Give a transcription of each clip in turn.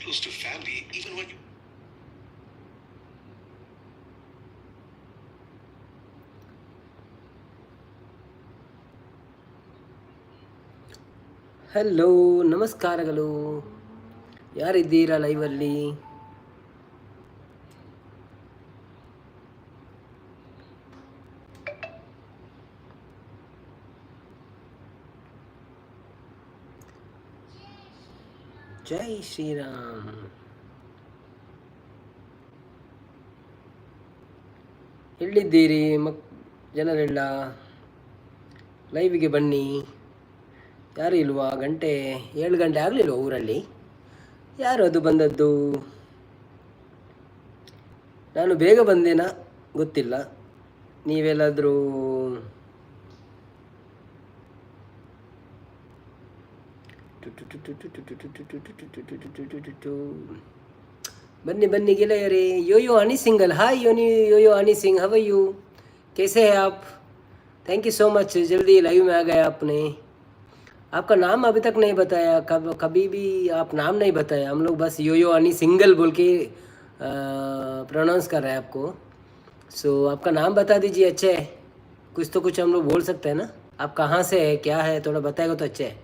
Close to family even when you Hello, ನಮಸ್ಕಾರಗಳು. ಯಾರಿದ್ದೀರಾ ಲೈವಲ್ಲಿ? ಜೈ ಶ್ರೀರಾಮ್. ಎಲ್ಲಿದ್ದೀರಿ ಜನರೆಲ್ಲ? ಲೈವಿಗೆ ಬನ್ನಿ. ಯಾರು ಇಲ್ವಾ? ಗಂಟೆ 7 ಗಂಟೆ ಆಗಲಿಲ್ವ ಊರಲ್ಲಿ? ಯಾರು ಅದು ಬಂದದ್ದು? ನಾನು ಬೇಗ ಬಂದೇನಾ ಗೊತ್ತಿಲ್ಲ. ನೀವೆಲ್ಲಾದರೂ ಬನ್ನಿ ಬನ್ನಿ ಗೆಳೆಯರೇ. ಯೋಯೋ ಹನಿ ಸಿಂಗಲ್, ಹಾಯ್ ಯೋನಿ. Yo Yo Honey Singh, how you? कैसे हैं आप? Thank you so much, जल्दी लाइव में आ गए आपने। आपका नाम अभी तक नहीं बताया। कब कभी भी आप नाम नहीं बताया। हम लोग बस यो यो हनी सिंगल बोल के प्रोनाउंस कर रहे हैं आपको। सो आपका नाम बता दीजिए, अच्छे है। कुछ तो कुछ हम लोग बोल सकते हैं ना। आप कहाँ से है, क्या है, थोड़ा बताएगा तो अच्छा है।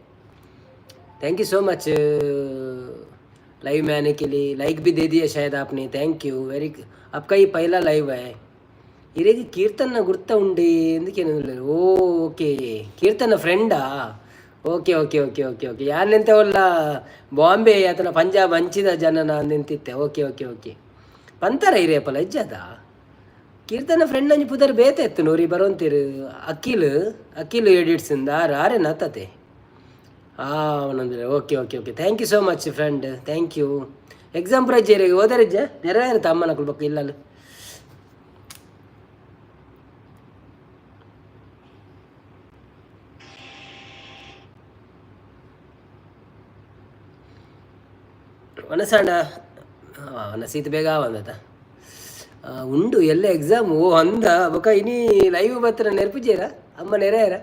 Thank you so much live में आने के लिए। लाइक भी दे दिया शायद आपने। Thank you very. आपका ये पहला लाइव है। ಇರೇಗಿ ಕೀರ್ತನ ಗುರ್ತ ಉಂಡಿ ಎಂದಕ್ಕೇನು? ಓ ಓಕೆ, ಕೀರ್ತನ ಫ್ರೆಂಡಾ? Okay okay okay okay okay. ಯಾನೆಂತ ಒಲ್ಲ ಬಾಂಬೆ ಆತನ ಪಂಜಾಬ್ ಹಂಚಿದ ಜನನ ನಿಂತಿತ್ತೆ. ಓಕೆ ಓಕೆ ಓಕೆ, ಪಂತರ ಇರೇಪಲ ಇಜ್ಜದ. ಕೀರ್ತನ ಫ್ರೆಂಡ್ ಅಂಜಿ ಪುದರ್ ಬೇತೆ ಇತ್ತು ನೂರಿ ಬರೋಂತಿರು. ಅಖಿಲ್, ಅಖಿಲ್ ಎಡಿಟ್ಸ್ ಇಂದ ಆರು ಆರೇನ ಅತ್ತತೆ. ಹಾಂ, ಅವನಂದ್ರೆ. Okay okay okay, thank you so much friend, thank you. Exam ಪ್ರಜ್ಜೆ ಓದರಿಜ್ಜ ನೆರವೇರುತ್ತೆ ಅಮ್ಮನ ಕುಲ್ಬಕ್ಕ ಇಲ್ಲ. ವನಸಾಂಡ ವನಸೀತ ಬೇಗ ಬಂದತ ಉಂಡು ಎಲ್ಲ ಎಕ್ಸಾಮ್. ಓ ಅಂದ ಬೊಕ ಇನಿ ಲೈವ್ ಬತ್ತಿನ ನೆರ್ಪುಜೇರ ಅಮ್ಮ ನೆರೆಯರ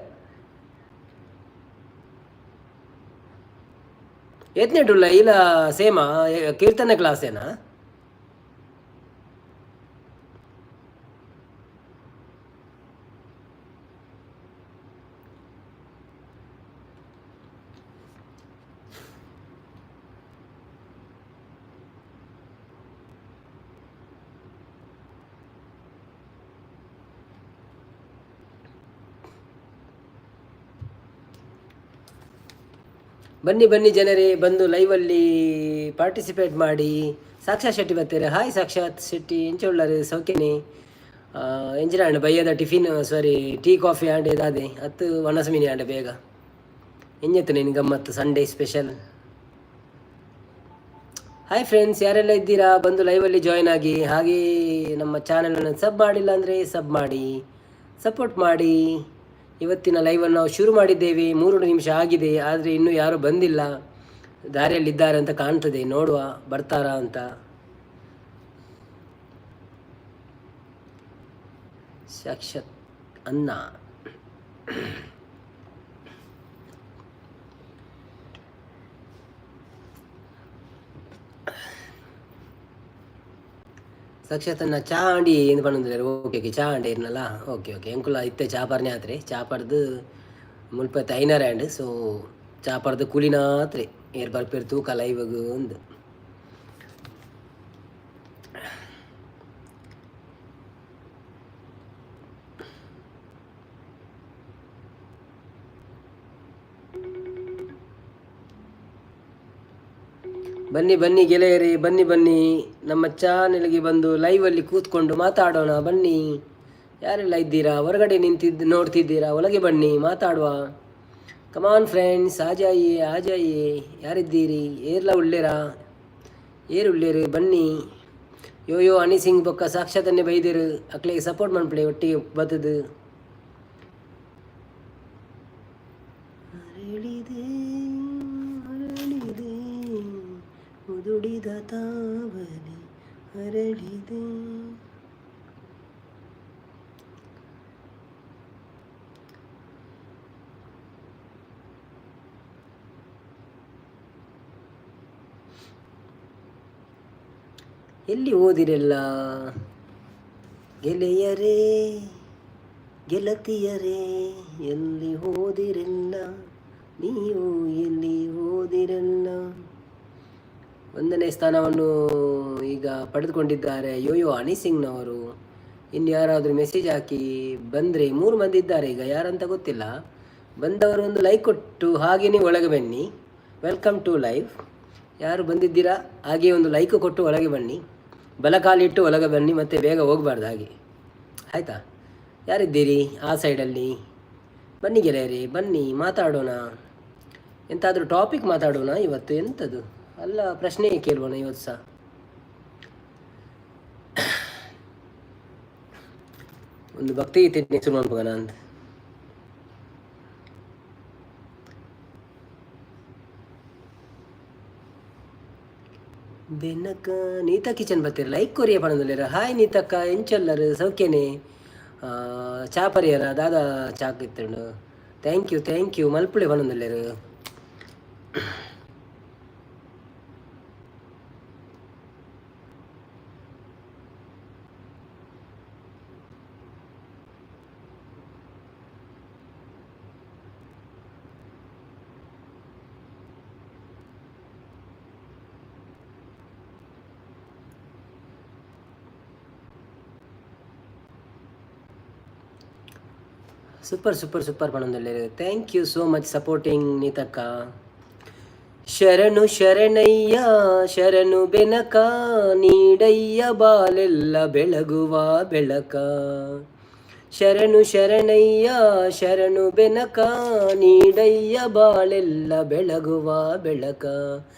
ಏತ್ನೆಟುಲ್ಲ ಇಲ್ಲ ಸೇಮಾ ಕೀರ್ತನೆ ಕ್ಲಾಸ್ ಏನಾ? ಬನ್ನಿ ಬನ್ನಿ ಜನರೇ, ಬಂದು ಲೈವಲ್ಲಿ ಪಾರ್ಟಿಸಿಪೇಟ್ ಮಾಡಿ. ಸಾಕ್ಷಾತ್ ಶೆಟ್ಟಿ ಬರ್ತಾರೆ. ಹಾಯ್ ಸಾಕ್ಷಾತ್ ಶೆಟ್ಟಿ, ಎಂಚ ಉಳ್ಳಾರು? ಸೌಖ್ಯನೇ? ಎಂಚಿನ ಆಂಡ ಬಯ್ಯದ ಟಿಫಿನ್, ಸಾರಿ, ಟೀ ಕಾಫಿ ಆಂಡೆ ದಾದೆ ಅತ್ತು ವನಸಮಿನಿ ಆಂಡೆ ಬೇಗ ಎಂಜತ್ತು ನೀನು ಗಮ್ಮತ್ತು ಸಂಡೇ ಸ್ಪೆಷಲ್? ಹಾಯ್ ಫ್ರೆಂಡ್ಸ್, ಯಾರೆಲ್ಲ ಇದ್ದೀರಾ ಬಂದು ಲೈವಲ್ಲಿ ಜಾಯ್ನ್ ಆಗಿ. ಹಾಗೆ ನಮ್ಮ ಚಾನಲನ್ನು ಸಬ್ ಮಾಡಿಲ್ಲ ಅಂದರೆ ಸಬ್ ಮಾಡಿ, ಸಪೋರ್ಟ್ ಮಾಡಿ. ಇವತ್ತಿನ ಲೈವನ್ನು ನಾವು ಶುರು ಮಾಡಿದ್ದೇವೆ, 3 ನಿಮಿಷ ಆಗಿದೆ. ಆದರೆ ಇನ್ನೂ ಯಾರೂ ಬಂದಿಲ್ಲ. ದಾರಿಯಲ್ಲಿದ್ದಾರೆ ಅಂತ ಕಾಣ್ತದೆ. ನೋಡುವ ಬರ್ತಾರಾ ಅಂತ. ಸಾಕ್ಷಾತ್ ಅನ್ನ ಸಾಕ್ಷಾತ್ ಅನ್ನ ಚಾ ಅಂಡಿ ಏನು ಪನ್ನೊಂದುಲ್ಲೆರ್. ಓಕೆ ಓಕೆ, ಚಾ ಅಂಡಿ ಇರ್ನಲ್ಲ. ಓಕೆ ಓಕೆ, ಎಂಕುಲ ಇತ್ತೆ ಚಾ ಪರ್ನೆ ಆತ್ರೆ. ಚಾ ಪರ್ದು ಮುಲ್ಪ ಐನಾರ ಆಂಡ್. ಸೊ ಚಾ ಪರ್ದು ಕುಲಿನಾತ್ರೆ. ಏರ್ ಬರ್ಪೇರ್ ತೂಕ ಲೈವಗ್ ಅಂದ್. ಬನ್ನಿ ಬನ್ನಿ ಗೆಳೆಯರೇ, ಬನ್ನಿ ಬನ್ನಿ. ನಮ್ಮ ಚಾನೆಲ್ಗೆ ಬಂದು ಲೈವಲ್ಲಿ ಕೂತ್ಕೊಂಡು ಮಾತಾಡೋಣ ಬನ್ನಿ. ಯಾರೆಲ್ಲ ಇದ್ದೀರಾ? ಹೊರಗಡೆ ನಿಂತಿದ್ದು ನೋಡ್ತಿದ್ದೀರಾ? ಒಳಗೆ ಬನ್ನಿ, ಮಾತಾಡುವ. ಕಮಾನ್ ಫ್ರೆಂಡ್ಸ್, आ जाइए, आ जाइए. ಯಾರಿದ್ದೀರಿ? ಏರ್ಲ ಉಳ್ಳೇರಾ? ಏರು ಉಳ್ಳೇರು? ಬನ್ನಿ. ಯೋ ಯೋ ಹನಿ ಸಿಂಗ್ ಬೊಕ್ಕ ಸಾಕ್ಷಾತನ್ನೇ ಬೈದಿರು. ಅಕ್ಲೆಗೆ ಸಪೋರ್ಟ್ ಮನ್ಪುಲೆ, ಒಟ್ಟಿಗೆ ಬತ್ತದು. ಅರಳಿದೆ ಅರಳಿದೆ ಉದುಡಿದ ತಾವರೆ ಅರಳಿದೆ. ಎಲ್ಲಿ ಓದಿರೆಲ್ಲ ಗೆಳೆಯರೇ, ಗೆಳತಿಯರೇ, ಎಲ್ಲಿ ಹೋದಿರೆಲ್ಲ, ನೀವು ಎಲ್ಲಿ ಹೋದಿರೆಲ್ಲ? ಒಂದನೇ ಸ್ಥಾನವನ್ನು ಈಗ ಪಡೆದುಕೊಂಡಿದ್ದಾರೆ ಯೋಯೋ ಹನಿ ಸಿಂಗ್ನವರು. ಇನ್ನು ಯಾರಾದರೂ ಮೆಸೇಜ್ ಹಾಕಿ ಬಂದರೆ, ಮೂರು ಮಂದಿ ಇದ್ದಾರೆ ಈಗ, ಯಾರಂತ ಗೊತ್ತಿಲ್ಲ. ಬಂದವರು ಒಂದು ಲೈಕ್ ಕೊಟ್ಟು ಹಾಗೆಯೇ ಒಳಗೆ ಬನ್ನಿ. Welcome to live. ಯಾರು ಬಂದಿದ್ದೀರಾ, ಹಾಗೆ ಒಂದು ಲೈಕ್ ಕೊಟ್ಟು ಒಳಗೆ ಬನ್ನಿ. ಬಲಕಾಲಿಟ್ಟು ಒಳಗೆ ಬನ್ನಿ, ಮತ್ತು ಬೇಗ ಹೋಗಬಾರ್ದು ಹಾಗೆ, ಆಯಿತಾ? ಯಾರಿದ್ದೀರಿ ಆ ಸೈಡಲ್ಲಿ? ಬನ್ನಿ ಗೆಳೆಯರಿ, ಬನ್ನಿ, ಮಾತಾಡೋಣ. ಎಂತಾದರೂ ಟಾಪಿಕ್ ಮಾತಾಡೋಣ ಇವತ್ತು. ಎಂಥದ್ದು ಅಲ್ಲ, ಪ್ರಶ್ನೆ ಕೇಳೋಣ ಇವತ್ತು ಸಹ. ಒಂದು ಭಕ್ತಿಗೀತೆ ಶುರು ಮಾಡ್ಬೋಣ ಅಂತ. ಬೆನಕ ನೀತಾ ಕಿಚನ್ ಬರ್ತೀರ, ಲೈಕ್ ಕೊರಿಯ ಪಣದಲ್ಲಿರ. ಹಾಯ್ ನೀತಕ್ಕ, ಎಂಚಲ್ಲರು, ಸೌಖ್ಯನೇ? ಚಾ ಪರಿಯರ ದಾದಾ ಚಾಕ್ ಇತ್ತಂಡು? Thank you, thank you. ಮಲ್ಪುಳೆ ಪಣದಲ್ಲಿರು. Super super super ಪಣದಲ್ಲಿರು. Thank you so much supporting ನೀತಕ್ಕ. ಶರಣು ಶರಣಯ್ಯ ಶರಣು ಬೆನಕ, ನೀಡಯ್ಯ ಬಾಲೆಲ್ಲ ಬೆಳಗುವ ಬೆಳಕ. ಶರಣು ಶರಣಯ್ಯ ಶರಣು ಬೆನಕ, ನೀಡಯ್ಯ ಬಾಳೆಲ್ಲ ಬೆಳಗುವ ಬೆಳಕ.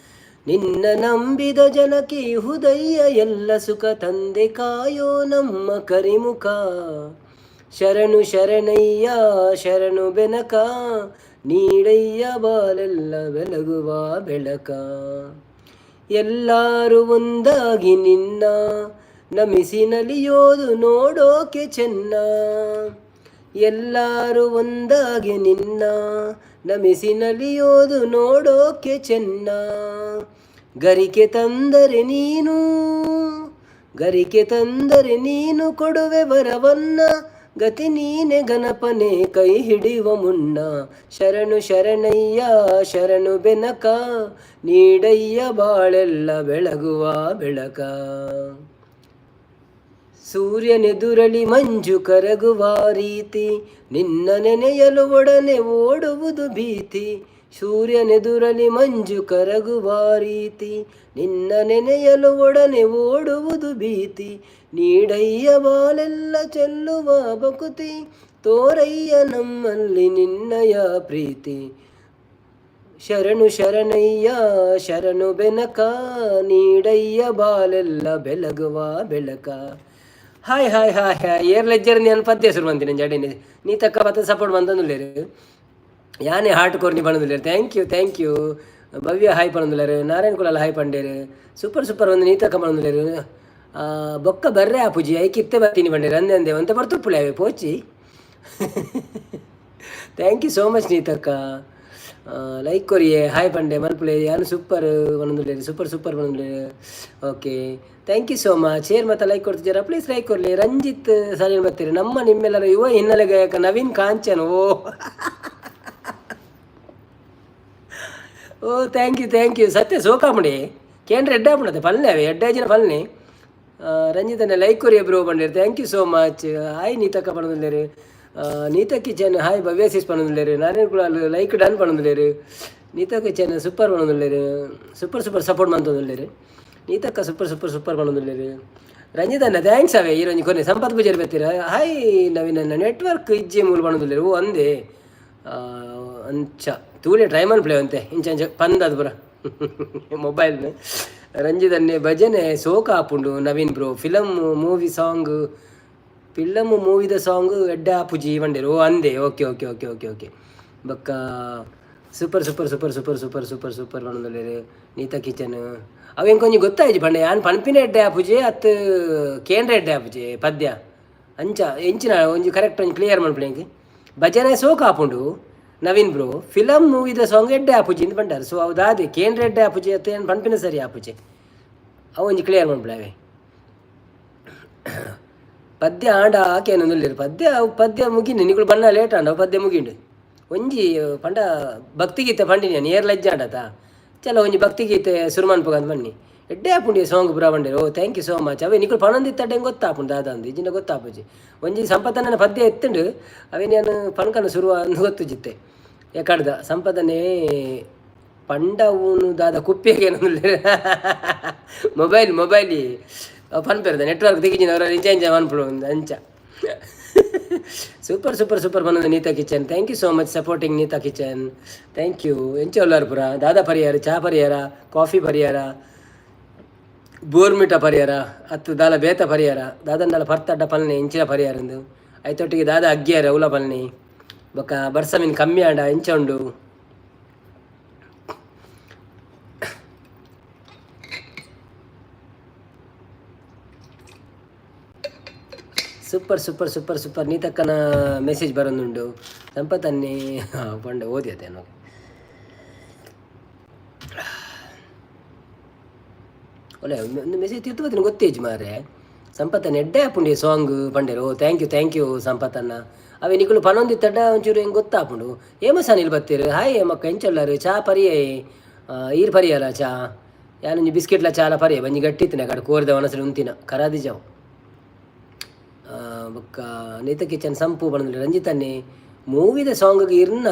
ನಿನ್ನ ನಂಬಿದ ಜನಕ್ಕೆ ಹುದಯ್ಯ ಎಲ್ಲ ಸುಖ ತಂದೆ, ಕಾಯೋ ನಮ್ಮ ಕರಿಮುಖ. ಶರಣು ಶರಣಯ್ಯ ಶರಣು ಬೆನಕ, ನೀಡಯ್ಯ ಬಾಲೆಲ್ಲ ಬೆಳಗುವ ಬೆಳಕ. ಎಲ್ಲರೂ ಒಂದಾಗಿ ನಿನ್ನ ನಮಿಸಿ ನಲಿಯೋದು ನೋಡೋಕೆ ಚೆನ್ನ. ಎಲ್ಲರೂ ಒಂದಾಗಿ ನಿನ್ನ ನಮಿಸಿ ನಲಿಯೋದು ನೋಡೋಕೆ ಚೆನ್ನ. ಗರಿಕೆ ತಂದರೆ ನೀನು, ಗರಿಕೆ ತಂದರೆ ನೀನು ಕೊಡುವೆ ವರವನ್ನ. ಗತಿ ನೀನೆ ಗಣಪನೆ ಕೈ ಹಿಡಿಯುವ ಮುನ್ನ. ಶರಣು ಶರಣಯ್ಯ ಶರಣು ಬೆನಕ, ನೀಡಯ್ಯ ಬಾಳೆಲ್ಲ ಬೆಳಗುವ ಬೆಳಕ. ಸೂರ್ಯನೆದುರಲಿ ಮಂಜು ಕರಗುವ ರೀತಿ, ನಿನ್ನ ನೆನೆಯಲು ಒಡನೆ ಓಡುವುದು ಭೀತಿ. ಸೂರ್ಯನೆದುರಲಿ ಮಂಜು ಕರಗುವ ರೀತಿ, ನಿನ್ನ ನೆನೆಯಲು ಒಡನೆ ಓಡುವುದು ಭೀತಿ. ನೀಡಯ್ಯ ಬಾಲೆಲ್ಲ ಚೆಲ್ಲುವ ಬಕುತಿ, ತೋರಯ್ಯ ನಮ್ಮಲ್ಲಿ ನಿನ್ನಯ ಪ್ರೀತಿ. ಶರಣು ಶರಣಯ್ಯ ಶರಣು ಬೆನಕ, ನೀಡಯ್ಯ ಬಾಲೆಲ್ಲ ಬೆಳಗುವ ಬೆಳಕ. Hi hi hi hi. ಏರ್ ಲೆಜ್ಜರ್ ನಾನು ಪದ್ಯ ಶುರು ಬಂತೀನಿ ಜಡಿನಿ. ನೀ ತಕ್ಕ ಪತ್ತ ಸಪೋರ್ಟ್ ಬಂತಂದುಲ್ಲೇರು, ಯಾನೇ ಹಾರ್ಟ್ ಕೊರ್ನಿ ಬಂದುಲ್ಲೇರು. Thank you, thank you. Bhavya hi ಪಣಂದುಲ್ಲೇರು, ನಾರಾಯಣ ಕುಲಾಲ್ hi ಪಂಡೇರು. Super super ಒಂದು ನೀತಕ್ಕ ಪಣಂದುಲ್ಲೇರು. ಬೊಕ್ಕ ಬರ್ರೆ ಆ ಪೂಜಿ ಐಕಿತ್ತೆ ಬರ್ತೀನಿ ಬಂಡೇರು. ಅಂದೆ ಅಂದೆ ಒಂತೆ ಬರ್ತುಪ್ಪುಳೆ ಅವೆ ಪೋಚಿ. Thank you so much ನೀತಕ್ಕ. Like ಕೊರಿಯೆ, hi ಪಂಡೆ ಮಲ್ಪುಳೆ. ಯಾನು ಸೂಪರ್ ಬಂದುಲ್ಲೇರು, ಸೂಪರ್ ಸೂಪರ್ ಬಂದುಲ್ಲೇರು. Okay, thank you so much. Share ಮತ್ತು ಲೈಕ್ ಕೊಡ್ತಿದ್ದೀರಾ, ಪ್ಲೀಸ್ ಲೈಕ್ ಕೊಡಲಿ. ರಂಜಿತ್ ಸಲೀನ್ ಬರ್ತೀರಿ. ನಮ್ಮ ನಿಮ್ಮೆಲ್ಲರ ಯುವ ಹಿನ್ನೆಲೆ ಗಾಯಕ ನವೀನ್ ಕಾಂಚನ್. ಓ ಓ, thank you, thank you. ಸತ್ಯ ಸೋಕಾಪುಂಡಿ ಕೇಂದ್ರ ಎಡ್ಡಾಪುಂಡತೆ ಪಲ್ಲೆ ಅವೆ ಎಡ್ಡಾಜಿನ ಪಲ್ನೆ. ರಂಜಿತನ ಲೈಕ್ ಕೊರಿಯ ಬ್ರೋ ಬಂಡೇರು. Thank you so much. Hi ನೀತಕ್ಕ ಪಣದುಲ್ಲೇರು. Neetha kitchen hi Bhavya sis ಪಣದುಲ್ಲೇರು. ನಾರಾಯಣ ಕುಲಾಲ್ like done ಪಣದುಲ್ಲೇರು. ನೀತಾ kitchen super ಪಣದುಲ್ಲೇರು. Super super support ಮಂತೊಂದುಲ್ಲೇರು. ನೀತಕ್ಕ super super super ಪಣದುಲ್ಲೇರು. ರಂಜಿತಣ್ಣ thanks ಅವೇ ಈ ರಂಜಿ ಕೊನೆ. ಸಂಪತ್ ಪೂಜಾರಿ ಬರ್ತೀರಾ. ಹಾಯ್ ನವೀನ್ ಅಣ್ಣ. ನೆಟ್ವರ್ಕ್ ಇಜ್ಜೆ ಮೂಲ ಪಣದುಲ್ಲೇರು. ಓ ಅಂದೆ ಅಂಚ ತೂಲೆ ಟ್ರೈ ಮನ್ಪ್ಲೆ ಅಂತೆ ಇಂಚ ಅಂಚ ಪಂದದು ಪುರ ಮೊಬೈಲ್. ರಂಜಿತನ್ನೆ ಭಜನೆ ಸೋಕ ಆಪುಂಡು Naveen bro. Film movie song, film ಮೂವಿದ song ಎಡ್ಡೆ ಆಪುಜಿ ಬಂಡೇರು. ಓ ಅಂದೆ, okay okay okay okay okay. ಬೊಕ್ಕ super super super super super super super ಪನೊಂದುಲ್ಲೆರ್. Neeta kitchen ಅವು ಎಂಕೊಂಜಿ ಗೊತ್ತಾಯ್ಜಿ ಪಂಡ ಯಾನ್ ಪನ್ಪಿನ ಎಡ್ಡೆ ಆಪುಜಿ ಅತ್ ಕೇಂದ್ರ ಎಡ್ಡೆ ಆಪುಜಿ ಪದ್ಯ ಅಂಚ ಎಂಚಿನ ಒಂಜಿ ಕರೆಕ್ಟ್ ಒಂಜಿ ಕ್ಲಿಯರ್ ಮನ್ಪುಲೆ ಎಂಕ್. ಭಜನೆ ಸೋಕ ಆಪುಂಡು ನವೀನ್ ಬ್ರೋ, ಫಿಲಮ್ ಮೂವಿದ ಸಾಂಗ್ ಎಡ್ಡೆ ಆಪುಜಿ ಇಂದ್ ಪಂಡಾರ್. ಸೊ ಅವು ದಾದೆ ಕೇಂದ್ರ ಎಡ್ಡೆ ಆಪುಜಿ ಅತ್ತ ಏನು ಪನ್ಪಿನ ಸರಿ ಆಪುಜಿ, ಅವು ಒಂಜಿ ಕ್ಲಿಯರ್ ಮನ್ಪುಲೆ ಅವೇ. ಪದ್ಯ ಆಂಡ ಆಕೇನೊಂದುಲ್ಲೆರ್. ಪದ್ಯ ಅವು ಪದ್ಯ ಮುಗಿಂಡು, ನಿಕುಲು ಬಣ್ಣ ಲೇಟ್ ಆಂಡ ಅವು ಪದ್ಯ ಮುಗಿಂಡು. ಒಂಜಿ ಪಂಡ ಭಕ್ತಿಗೀತೆ ಪಂಡಿನಿ ಯಾನ್, ಏರ್ಲ ಇಜ್ಜಾಂಡತ ಚಲೋ ಒಂಜಿ ಭಕ್ತಿಗೀತೆ ಸುರು ಮನ್ಪುಗಂದ್ ಬನ್ನಿ. ಎಡ್ಡೆ ಆಪುಂಡು ಈ ಸಾಂಗ್ ಪೂರ ಪಂಡೆರ್. ಓ thank you so much. ಅವೇ ನಿಕುಲು ಪನೊಂದಿತ್ತಡ ಎಂಕ್ ಗೊತ್ತಾಪುಂಡು ದಾದ ಅಂದ್, ಇಜ್ಜಿಂಡ ಗೊತ್ತಾಪುಜಿ. ಒಂಜಿ ಸಂಪತ್ತಣ್ಣನ ಪದ್ಯ ಇತ್ತುಂಡು, ಅವೇನ್ ಯಾನ್ ಪನ್ಕನ ಸುರು ಅಂದ್ ಗೊತ್ತುಜಿತ್ತೆ. ಎಕಡ್ದ ಸಂಪತ್ತಣ್ಣೆ ಪಂಡವುನು ದಾದ ಕುಪ್ಪಿಗೆ ಏನೊಂದುಲ್ಲೆರ್. ಮೊಬೈಲ್ ಮೊಬೈಲ್ ಪನ್ಪೆರ್ ನೆಟ್ವರ್ಕ್ ತಿಕ್ಕಿಜಿನ ಅವರ ಇಂಚ ಇಂಚ ಪನ್ಪುನು ಅಂಚ. ಸೂಪರ್ ಸೂಪರ್ ಸೂಪರ್ ಪನೊಂದು Neetha kitchen. Thank you so much supporting Neetha kitchen. Thank you. ಎಂಚ ಉಲ್ಲಾರ್ ಪುರ? ದಾದಾ ಪರಿಹಾರ, ಚಾ ಪರಿಹಾರ, ಕಾಫಿ ಪರಿಹಾರ, ಬೋರ್ಮಿಟ ಪರಿಹಾರ, ಅತ್ತು ದಾಲ ಬೇತ ಪರಿಹಾರ, ದಾದಂಡಲ ಪರ್ತಡ್ಡ ಪಲ್ನೆ ಇಂಚಿನ ಪರಿಹಾರ ಉಂದು. ಐತೊಟ್ಟಿಗೆ ದಾದ ಅಗ್ಗಿಯಾರ ಉಲ ಪಲ್ನೆ. ಬೊಕ್ಕ ಬರ್ಸ ಮೀನ್ ಕಮ್ಮಿ ಆಂಡ ಎಂಚ ಉಂಡು? Super super super super. ನೀತಕ್ಕನ ಮೆಸೇಜ್ ಬರೋದುಂಡು. ಸಂಪತ್ತನ್ನೇ ಪಂಡ ಓದಿ ಅತೇನು. ಒಳ್ಳೆ ಒಂದು ಮೆಸೇಜ್ ತಿರ್ತುವತ್ತಿನ ಗೊತ್ತೇಜ್ ಮಾರ್ರೆ. ಸಂಪತ್ತನ್ನ ಎಡ್ಡೆ ಆಪುಂಡು ಈ ಸಾಂಗ್ ಪಂಡೆರು. ಓ thank you thank you ಸಂಪತ್ತನ್ನ. ಅವೆ ನಿಕುಲು ಪನೊಂದಿತ್ತಡ ಒಂಚೂರು ಹೆಂಗೆ ಗೊತ್ತಾಪುಂಡು. ಹೇಮಸಾನಿಲ್ ಬತ್ತೀರು. ಹಾಯ್ ಹೇಮಕ್ಕ, ಎಂಚೊಲ್ಲರು? ಚಾ ಪರಿಯೇ? ಈರ್ ಪರಿಯಲ್ಲ ಚಾ? ಯಾನೊಂಜಿ ಬಿಸ್ಕೆಟ್ಲ ಚಾಲ ಪರಿಯೆ. ಬಂಜಿ ಗಟ್ಟಿ ಇತ್ತಿನ ಕಡೆ ಕೋರಿದ ಒಣಸಲು ಉಂತಿನ ಕರಾದಿ ಜಾವು. ಬೊಕ್ಕ ನೀತ ಕಿಚನ್ ಸಂಪು ಪಂಡ ರಂಜಿತನ್ನೇ. ಮೂವಿದ ಸಾಂಗ್ ಇರ್ನ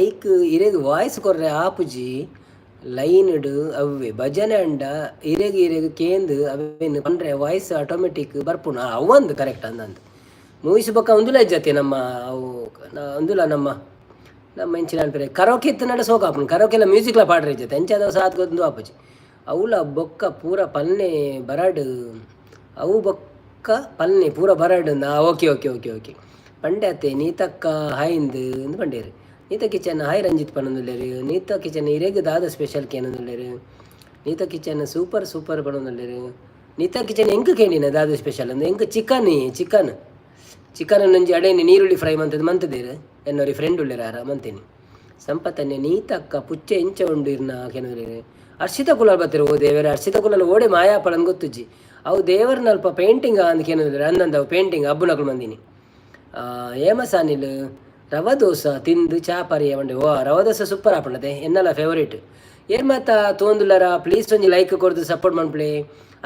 ಐಕ್ ಇರೆಗ್ ವಾಯ್ಸ್ ಕೊರ್ರೆ ಆಪುಜಿ ಲೈನ್ಡ್. ಅವ್ವೆ ಭಜನೆ ಅಂಡ ಇರೆಗ್ ಇರೆಗ್ ಕೇಂದ್ ಅವೇನು ಪಂಡ್ರೆ ವಾಯ್ಸ್ ಆಟೋಮೆಟಿಕ್ ಬರ್ಪುಂಡು. ಅವಂದು ಕರೆಕ್ಟ್ ಅಂದಂದು. ಮೂವೀಸ್ ಬೊಕ್ಕ ಉಂದುಲ ಇಜ್ಜತೆ ನಮ್ಮ ಅವು ಉಂದುಲ ನಮ್ಮ ನಮ್ಮ ಇಂಚಿನ ಅನ್ಪೆರೆ ಕರೋಕೆ ಇತ್ತಿನಡ ಸೋಕ ಆಪುಂಡು. ಕರೋಕೆಲ್ಲ ಮ್ಯೂಸಿಕ್ಲ ಪಾಡ್ರೆ ಇಜ್ಜತೆ ಅಂಚಾದ ಸಾತ್ ಗೊತ್ತುಂದು ಆಪುಜಿ. ಅವುಲ ಬೊಕ್ಕ ಪೂರ ಪಲ್ನೆ ಬರಡ್, ಅವು ಬೊಕ್ಕ ಪಲ್ನೆ ಪೂರ ಬರಡ್. ಓಕೆ ಓಕೆ ಓಕೆ ಓಕೆ ಪಂಡೆ ಅತ್ತೆ. ನೀತಕ್ಕ ಹಾಯಿಂದ್ ಇಂದು ಪಂಡೇರು. ನೀತ ಕಿಚನ್ ಹಾಯ್ ರಂಜಿತ್ ಪನೊಂದುಲ್ಲೆರ್. ನೀತ ಕಿಚನ್ ಇರೆಗ್ ದಾದ ಸ್ಪೆಷಲ್ ಕೇನೊಂದುಲ್ಲೆರ್. ನೀತ ಕಿಚನ್ ಸೂಪರ್ ಸೂಪರ್ ಪನೊಂದುಲ್ಲೆರ್. ನೀತ ಕಿಚನ್ ಎಂಕ್ ಕೇಂಡಿನ ದಾದ ಸ್ಪೆಷಲ್ ಅಂದ್? ಎಂಕ್ ಚಿಕನ್ ಚಿಕನ್ ಚಿಕನ್ ಒಂಜಿ ಅಡೇನೆ ನೀರುಳ್ಳಿ ಫ್ರೈ ಮಂತದ್ ಮಂತದೇರು. ಎನ್ನೊರಿ ಫ್ರೆಂಡ್ ಉಲ್ಲೆರ್ ಆರ ಮಂತೇನಿ. ಸಂಪತ್ತನ್ನೆ ನೀತಕ್ಕ ಪುಚ್ಚೆ ಎಂಚ ಉಂಡು ಇರ್ನ ಕೇನೊಂದುಲ್ಲೆರ್. ಅರ್ಷಿತ ಕುಲಾಲ್ ಬತ್ತೆರ್. ಓ ದೇವೆರೆ, ಅರ್ಷಿತ ಕುಲಾಲ್ ಓಡೆ ಮಾಯಾಪಳನ್ ಗೊತ್ತುಜ್ಜಿ. ಅವು ದೇವರ್ನಲ್ಪ ಪೇಂಟಿಂಗ್ ಅಂದ್ ಕೇನೊಂದುಲ್ಲೆರ್. ಅಂದಂದ ಅವು ಪೇಂಟಿಂಗ್ ಅಬ್ಬುನಕುಲು ಮಂದಿನಿ. ಹೇಮಸಾನಿಲ್ ರವ ದೋಸೆ ತಿಂದು ಚಾ ಪರಿಯ ಪಂಡೆ. ಓ ರವ ದೋಸೆ ಸೂಪರ್ ಆಪುಂಡತೆ, ಎನ್ನಲ ಫೇವರೇಟ್. ಏರ್ ಮಾತ ತೋಂದುಲ್ಲರ ಪ್ಲೀಸ್ ಒಂಜಿ ಲೈಕ್ ಕೊರ್ದು ಸಪೋರ್ಟ್ ಮನ್ಪುಲೆ.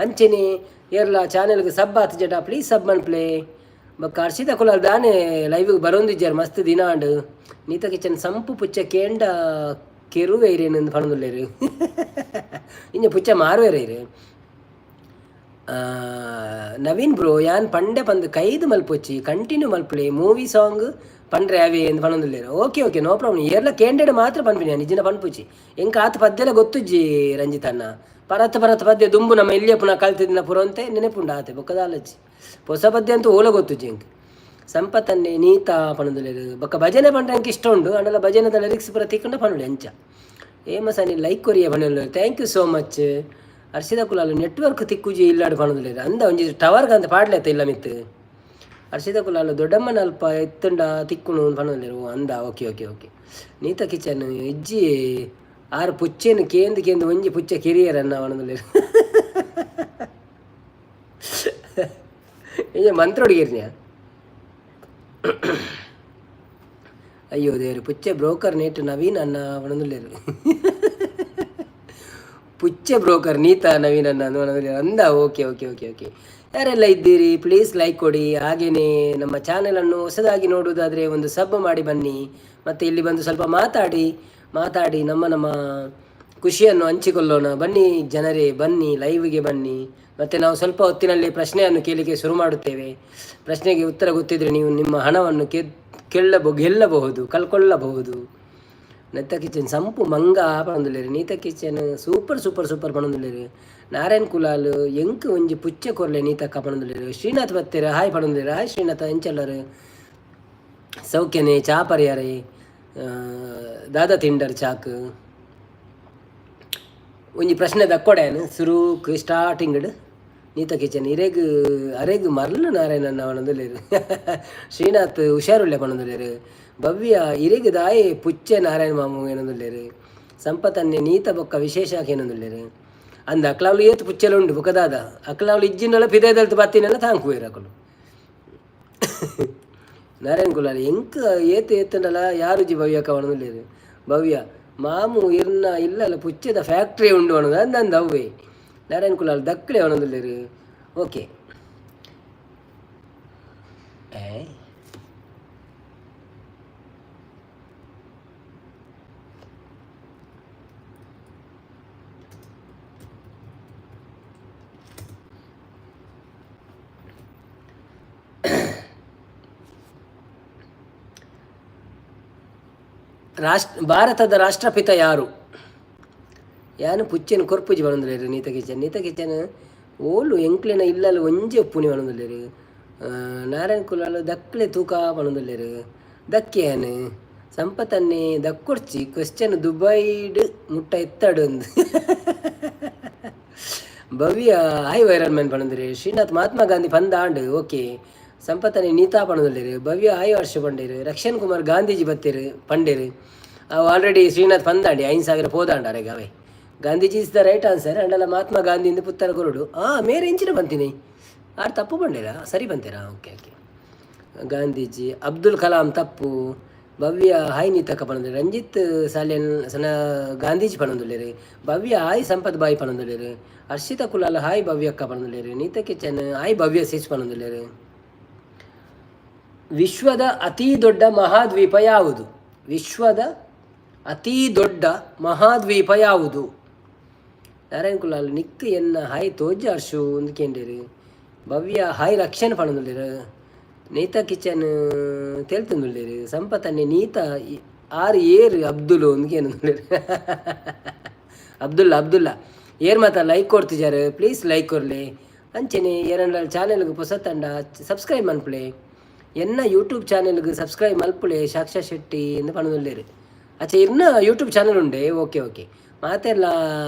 ಅಂಚೆನೆ ಏರ್ಲ ಚಾನೆಲ್ಗ್ ಸಬ್ ಆತಿಜಡ ಪ್ಲೀಸ್ ಸಬ್ ಮನ್ಪುಲೆ. ಬೊಕ್ಕ ಅರ್ಷಿತ ಕುಲಾಲ್ ದಾನೆ ಲೈವ್ಗ್ ಬರೋಂದಿಜ್ಜಾರ್ ಮಸ್ತ್ ದಿನ ಆಂಡ್. ನೀತ ಕಿಚನ್ ಸಂಪು ಪುಚ್ಚ ಕೇಂಡ ಕೆರುವೆ ಇರೇನು ಪನೊಂದುಲ್ಲೆರ್. ಇಂಚ ಪುಚ್ಚ ಮಾರುವೆರ್ ಇರ್. ನವೀನ್ ಬ್ರೋ ಯಾನ್ ಪಂಡೆ ಪಂದ್ ಕೈದ್ ಮಲ್ಪೊಚ್ಚಿ, ಕಂಟಿನ್ಯೂ ಮಲ್ಪುಲೆ. ಮೂವಿ ಸಾಂಗ್ ಪಂಡ್ರೆ ಅವೇ ಎಂದು ಪನೊಂದುಲ್ಲೆರ್. Okay okay no problem. ಏರ್ಲ ಕೇಂಡೆಡ್ ಮಾತ್ರ ಪನ್ಪಿನಿ ಯಾನ್, ಇಜ್ಜಿಂಡ ಪನ್ಪುಜಿ. ಎಂಕ್ ಆತ್ ಪದ್ಯಲ ಗೊತ್ತುಜ್ಜಿ ರಂಜಿತ್ ಅಣ್ಣ. ಪರತ್ ಪರತ್ ಪದ್ಯ ದುಂಬು ನಮ್ಮ ಎಲ್ಯಪ್ಪುನ ಕಲ್ತಿದಿನ ಪುರಂತೆ ನೆನೆಪುಂಡು ಆತೆ, ಬೊಕ್ಕ ದಾಲಜ್ಜಿ. ಪೊಸ ಪದ್ಯ ಅಂತೂ ಓಲ ಗೊತ್ತುಜ್ಜಿ ಎಂಕ್. ಸಂಪತ್ತನ್ನೇ ನೀತಾ ಪನೊಂದುಲ್ಲೆರ್. ಬೊಕ್ಕ ಭಜನೆ ಪಂಡ್ರೆ ಎಂಕ್ ಇಷ್ಟ ಉಂಡು. ಅಂಡಲ ಭಜನೆದ ಲಿರಿಕ್ಸ್ ಪೂರ ತಿಕ್ಕುಂಡ ಪನೊಲಿ ಅಂಚ. ಹೇಮಸನಿ ಲೈಕ್ ಕೊರಿಯ ಪನೊಂದುಲ್ಲೆರ್. Thank you so much. Harshita Kulal network ತಿಕ್ಕುಜಿ ಇಲ್ಲಾಡ್ ಪನೊಂದುಲ್ಲೆರ್. ಅಂದ ಒಂಜಿ ಟವರ್ ಗಂತ ಪಾಡ್ಲೆತ್ತ ಇಲ್ಲ ಮಿತ್ತ್. ಹರ್ಷಿತ ಕುಲಾಲ್ ದೊಡ್ಡಮ್ಮನ ಅಲ್ಪ ಇತ್ತುಂಡ ತಿಕ್ಕುನು ಪನೊಂದುಲ್ಲೆರ್. ಓ ಅಂದ okay okay okay. Neetha kitchen ಇಜ್ಜಿ ಆರ್ ಪುಚ್ಚೆನ್ ಕೇಂದ್ ಕೇಂದ್ ಒಂಜಿ ಪುಚ್ಚೆ ಕಿರಿಯರನ್ನ ಪನೊಂದುಲ್ಲೆರ್. ಇಂಚ ಮಂತ್ರೊಡು ಅಯ್ಯೋ ದೇವ್ರೆ. ಪುಚ್ಚೆ ಬ್ರೋಕರ್ ನೇಟ್ ನವೀನ್ ಅಣ್ಣ ಪನೊಂದುಲ್ಲೆರ್. ಪುಚ್ಚೆ ಬ್ರೋಕರ್ ನೀತಾ ನವೀನ್ ಅಣ್ಣ ಪನೊಂದುಲ್ಲೆರ್. ಅಂದ ಓಕೆ ಓಕೆ ಓಕೆ ಓಕೆ. ಯಾರೆಲ್ಲ ಇದ್ದೀರಿ ಪ್ಲೀಸ್ ಲೈಕ್ ಕೊಡಿ. ಹಾಗೆಯೇ ನಮ್ಮ ಚಾನೆಲನ್ನು ಹೊಸದಾಗಿ ನೋಡುವುದಾದರೆ ಒಂದು ಸಬ್ ಮಾಡಿ ಬನ್ನಿ. ಮತ್ತು ಇಲ್ಲಿ ಬಂದು ಸ್ವಲ್ಪ ಮಾತಾಡಿ ಮಾತಾಡಿ ನಮ್ಮ ನಮ್ಮ ಖುಷಿಯನ್ನು ಹಂಚಿಕೊಳ್ಳೋಣ. ಬನ್ನಿ ಜನರೇ, ಬನ್ನಿ ಲೈವ್ಗೆ ಬನ್ನಿ. ಮತ್ತು ನಾವು ಸ್ವಲ್ಪ ಹೊತ್ತಿನಲ್ಲಿ ಪ್ರಶ್ನೆಯನ್ನು ಕೇಳಲಿಕ್ಕೆ ಶುರು ಮಾಡುತ್ತೇವೆ. ಪ್ರಶ್ನೆಗೆ ಉತ್ತರ ಗೊತ್ತಿದ್ದರೆ ನೀವು ನಿಮ್ಮ ಹಣವನ್ನು ಗೆಲ್ಲಬಹುದು, ಕಳ್ಕೊಳ್ಳಬಹುದು. ನೀತಾ ಕಿಚನ್ ಸಂಪು ಮಂಗ ಪನೊಂದುಲ್ಲೆರ್. Neetha kitchen super super super ಪನೊಂದುಲ್ಲೆರ್. ನಾರಾಯಣ್ ಕುಲಾಲ್ ಎಂಕ್ ಒಂಜಿ ಪುಚ್ಚೆ ಕೊರ್ಲೆ ನೀತಕ್ಕ ಪನೊಂದುಲ್ಲೆರ್. ಶ್ರೀನಾಥ್ ಬತ್ತೆರ್ ಹಾಯ್ ಪನೊಂದುಲ್ಲೆರ್. ಹಾಯ್ ಶ್ರೀನಾಥ, ಎಂಚಲ್ಲರ್? ಸೌಖ್ಯನೆ? ಚಾ ಪರಿಯಾರೆ? ದಾದಾ ತಿಂಡರ್ ಚಾಕ್? ಒಂಜಿ ಪ್ರಶ್ನೆ ದಕ್ಕೊಡೆನ್ ಸುರೂಕ್ ಸ್ಟಾರ್ಟಿಂಗ್ಡ್. ನೀತಾ ಕಿಚನ್ ಇರೆಗ್ ಅರೆಗ್ ಮರ್ಲು ನಾರಾಯಣನ್ನ ಪನೊಂದುಲ್ಲೆರ್. ಶ್ರೀನಾಥ್ ಹುಷಾರುಳ್ಳೆ ಪನೊಂದುಲ್ಲೆರ್. ಭವ್ಯ ಇರೆಗ್ ದಾಯೆ ಪುಚ್ಚೆ ನಾರಾಯಣ ಮಾಮು ಏನೊಂದುಲ್ಲೆರ್. ಸಂಪತನ್ನೆ ನೀತ ಬೊಕ್ಕ ವಿಶೇಷ ಏನೊಂದುಲ್ಲೆರ್. ಅಂದ ಅಕ್ಲಾವ್ಲು ಏತ್ ಪುಚ್ಚೆಲ ಉಂಡು ಬೊಕ್ಕ ದಾದ ಅಕ್ಲಾವ್ಲು ಇಜ್ಜಿಂಡಲ ಪಿದಯ್ದಲ್ತ್ ಬತ್ತಿನೆಲ್ಲ ತಾಂಕುವೆರ್ ಅಕುಲು. ನಾರಾಯಣ್ ಕುಲಾಲ್ ಎಂಕ್ ಏತ್ ಏತ್ಂಡಲ ಯಾರುಜಿ ಭವ್ಯಕ್ಕ ಪನೊಂದುಲ್ಲೆರ್ ಭವ್ಯ ಮಾಮು ಇರ್ನ ಇಲ್ಲಲ ಪುಚ್ಚೆದ ಫ್ಯಾಕ್ಟ್ರಿ ಉಂಡು ಪನೊಂದು ಅಂದಂದ್ ಅವ್ವೆ ನಾರಾಯಣ್ ಕುಲಾಲ್ ದಕ್ಲೆ ಪನೊಂದುಲ್ಲೆರ್ ಓಕೆ ಏ ರಾಷ್ಟ್ರ ಭಾರತದ ರಾಷ್ಟ್ರಪಿತ ಯಾರು? ಯಾನ್ ಪುಚ್ಚೆನ್ ಕೊರ್ಪುಜಿ ಪನೊಂದುಲ್ಲೆರ್ ನೀತ ಕಿಚನ್. ನೀತ ಕಿಚನ್ ಓಲು ಎಂಕ್ಲೆನ ಇಲ್ಲಲ್ ಒಂಜಿ ಉಪ್ಪುನಿ ಪನೊಂದುಲ್ಲೆರ್. ನಾರಾಯಣ ಕುಲಾಲ್ ದಕ್ಲೆ ತೂಕ ಪನೊಂದುಲ್ಲೆರ್. ದಕ್ಕೆ ಯಾನ್ ಸಂಪತನ್ನೇ ದಕ್ಕೊಡ್ಚಿ ಕ್ವೆಶ್ಚನ್ ದುಬೈಡ್ ಮುಟ್ಟ ಎತ್ತಡ್ ಅಂದ್. ಭವ್ಯ ಹಾಯ್ ವೈರಲ್ ಮ್ಯಾನ್ ಪನೊಂದುಲ್ಲೆರ್. ಶ್ರೀನಾಥ್ ಮಹಾತ್ಮ ಗಾಂಧಿ ಪಂದ್ ಆಂಡ್ ಓಕೆ. ಸಂಪತ್ತನೆ ನೀತಾ ಪನೊಂದುಲ್ಲೆರ್. ಭವ್ಯ ಹಾಯ್ ಹರ್ಷ ಪಂಡೆರ್. ರಕ್ಷಣ್ ಕುಮಾರ್ ಗಾಂಧೀಜಿ ಬತ್ತೆರ್ ಪಂಡೆರ್. ಅವು ಆಲ್ರೆಡಿ ಶ್ರೀನಾಥ್ ಪಂದಾಂಡಿ 5000 ಪೋದಾಂಡ ಅರೆಗ್ ಅವೇ. Gandhiji is the right answer ಅಂಡಲ Mahatma Gandhi ಇಂದ್ ಪುತ್ತರ ಕೊರೊಡು. ಆ ಮೇರ್ ಎಂಚಿನ ಪಂತಿನಿ? ಆರ್ ತಪ್ಪು ಪಂಡೆರಾ? ಸರಿ ಪಂತೆರಾ? Okay okay. Gandhiji Abdul Kalam ತಪ್ಪು. ಭವ್ಯ ಹಾಯ್ ನೀತಕ್ಕ ಪನೊಂದುಲ್ಲೆರ್. ರಂಜಿತ್ ಸಾಲ್ಯಾನ್ ಸನ ಗಾಂಧೀಜಿ ಪನೊಂದುಲ್ಲೆರ್. ಭವ್ಯ ಹಾಯ್ ಸಂಪತ್ ಬಾಯಿ ಪನೊಂದುಲ್ಲೆರ್. ಹರ್ಷಿತಾ ಕುಲಾಲ್ ಹಾಯ್ ಭವ್ಯಕ್ಕ ಪನೊಂದುಲ್ಲೆರ್. Neetha kitchen hi Bhavya sis ಪನೊಂದುಲ್ಲೆರ್. ವಿಶ್ವದ ಅತೀ ದೊಡ್ಡ ಮಹಾದ್ವೀಪ ಯಾವುದು? ವಿಶ್ವದ ಅತೀ ದೊಡ್ಡ ಮಹಾದ್ವೀಪ ಯಾವುದು? ನಾರಾಯಣ್ ಕುಲಾಲ್ ನಿಕ್ಕ್ ಎನ್ನ ಹಾಯ್ ತೋಜ ಹರ್ಷು ಅಂದ್ ಕೇಂಡೆರ್. ಭವ್ಯ ಹಾಯ್ ರಕ್ಷಣ್ ಪನೊಂದುಲ್ಲೆರ್. ನೇತಾ ಕಿಚನ್ ತೆಲ್ತೊಂದುಲ್ಲೆರ್. ಸಂಪತ್ ಅಣ್ಣೆ ನೀತಾ ಆರ್ ಏರ್ ಅಬ್ದುಲ್ ಅಂದ್ ಕೇನೊಂದುಲ್ಲೆರ್. ಅಬ್ದುಲ್ಲಾ ಅಬ್ದುಲ್ಲಾ ಏರ್ ಮಾತ ಲೈಕ್ ಕೊರ್ತಿಜರ್ ಪ್ಲೀಸ್ ಲೈಕ್ ಕೊರ್ಲೆ. ಅಂಚೆನೆ ಏರೆಂಡಲ ಚಾನೆಲ್ಗ್ ಪೊಸತಂಡ ಸಬ್ಸ್ಕ್ರೈಬ್ ಮನ್ಪುಲೆ. ಎನ್ನ ಯೂಟ್ಯೂಬ್ ಚಾನೆಲ್ಗ್ ಸಬ್ಸ್ಕ್ರೈಬ್ ಮಲ್ಪುಲೆ ಸಾಕ್ಷಾ ಶೆಟ್ಟಿ ಇಂದ್ ಪನೊಂದುಲ್ಲೆರ್. ಅಚ್ಚ ಇರ್ನ ಯೂಟ್ಯೂಬ್ ಚಾನೆಲ್ ಉಂಡೆ ಓಕೆ ಓಕೆ. ಮಾತೆರ್ಲ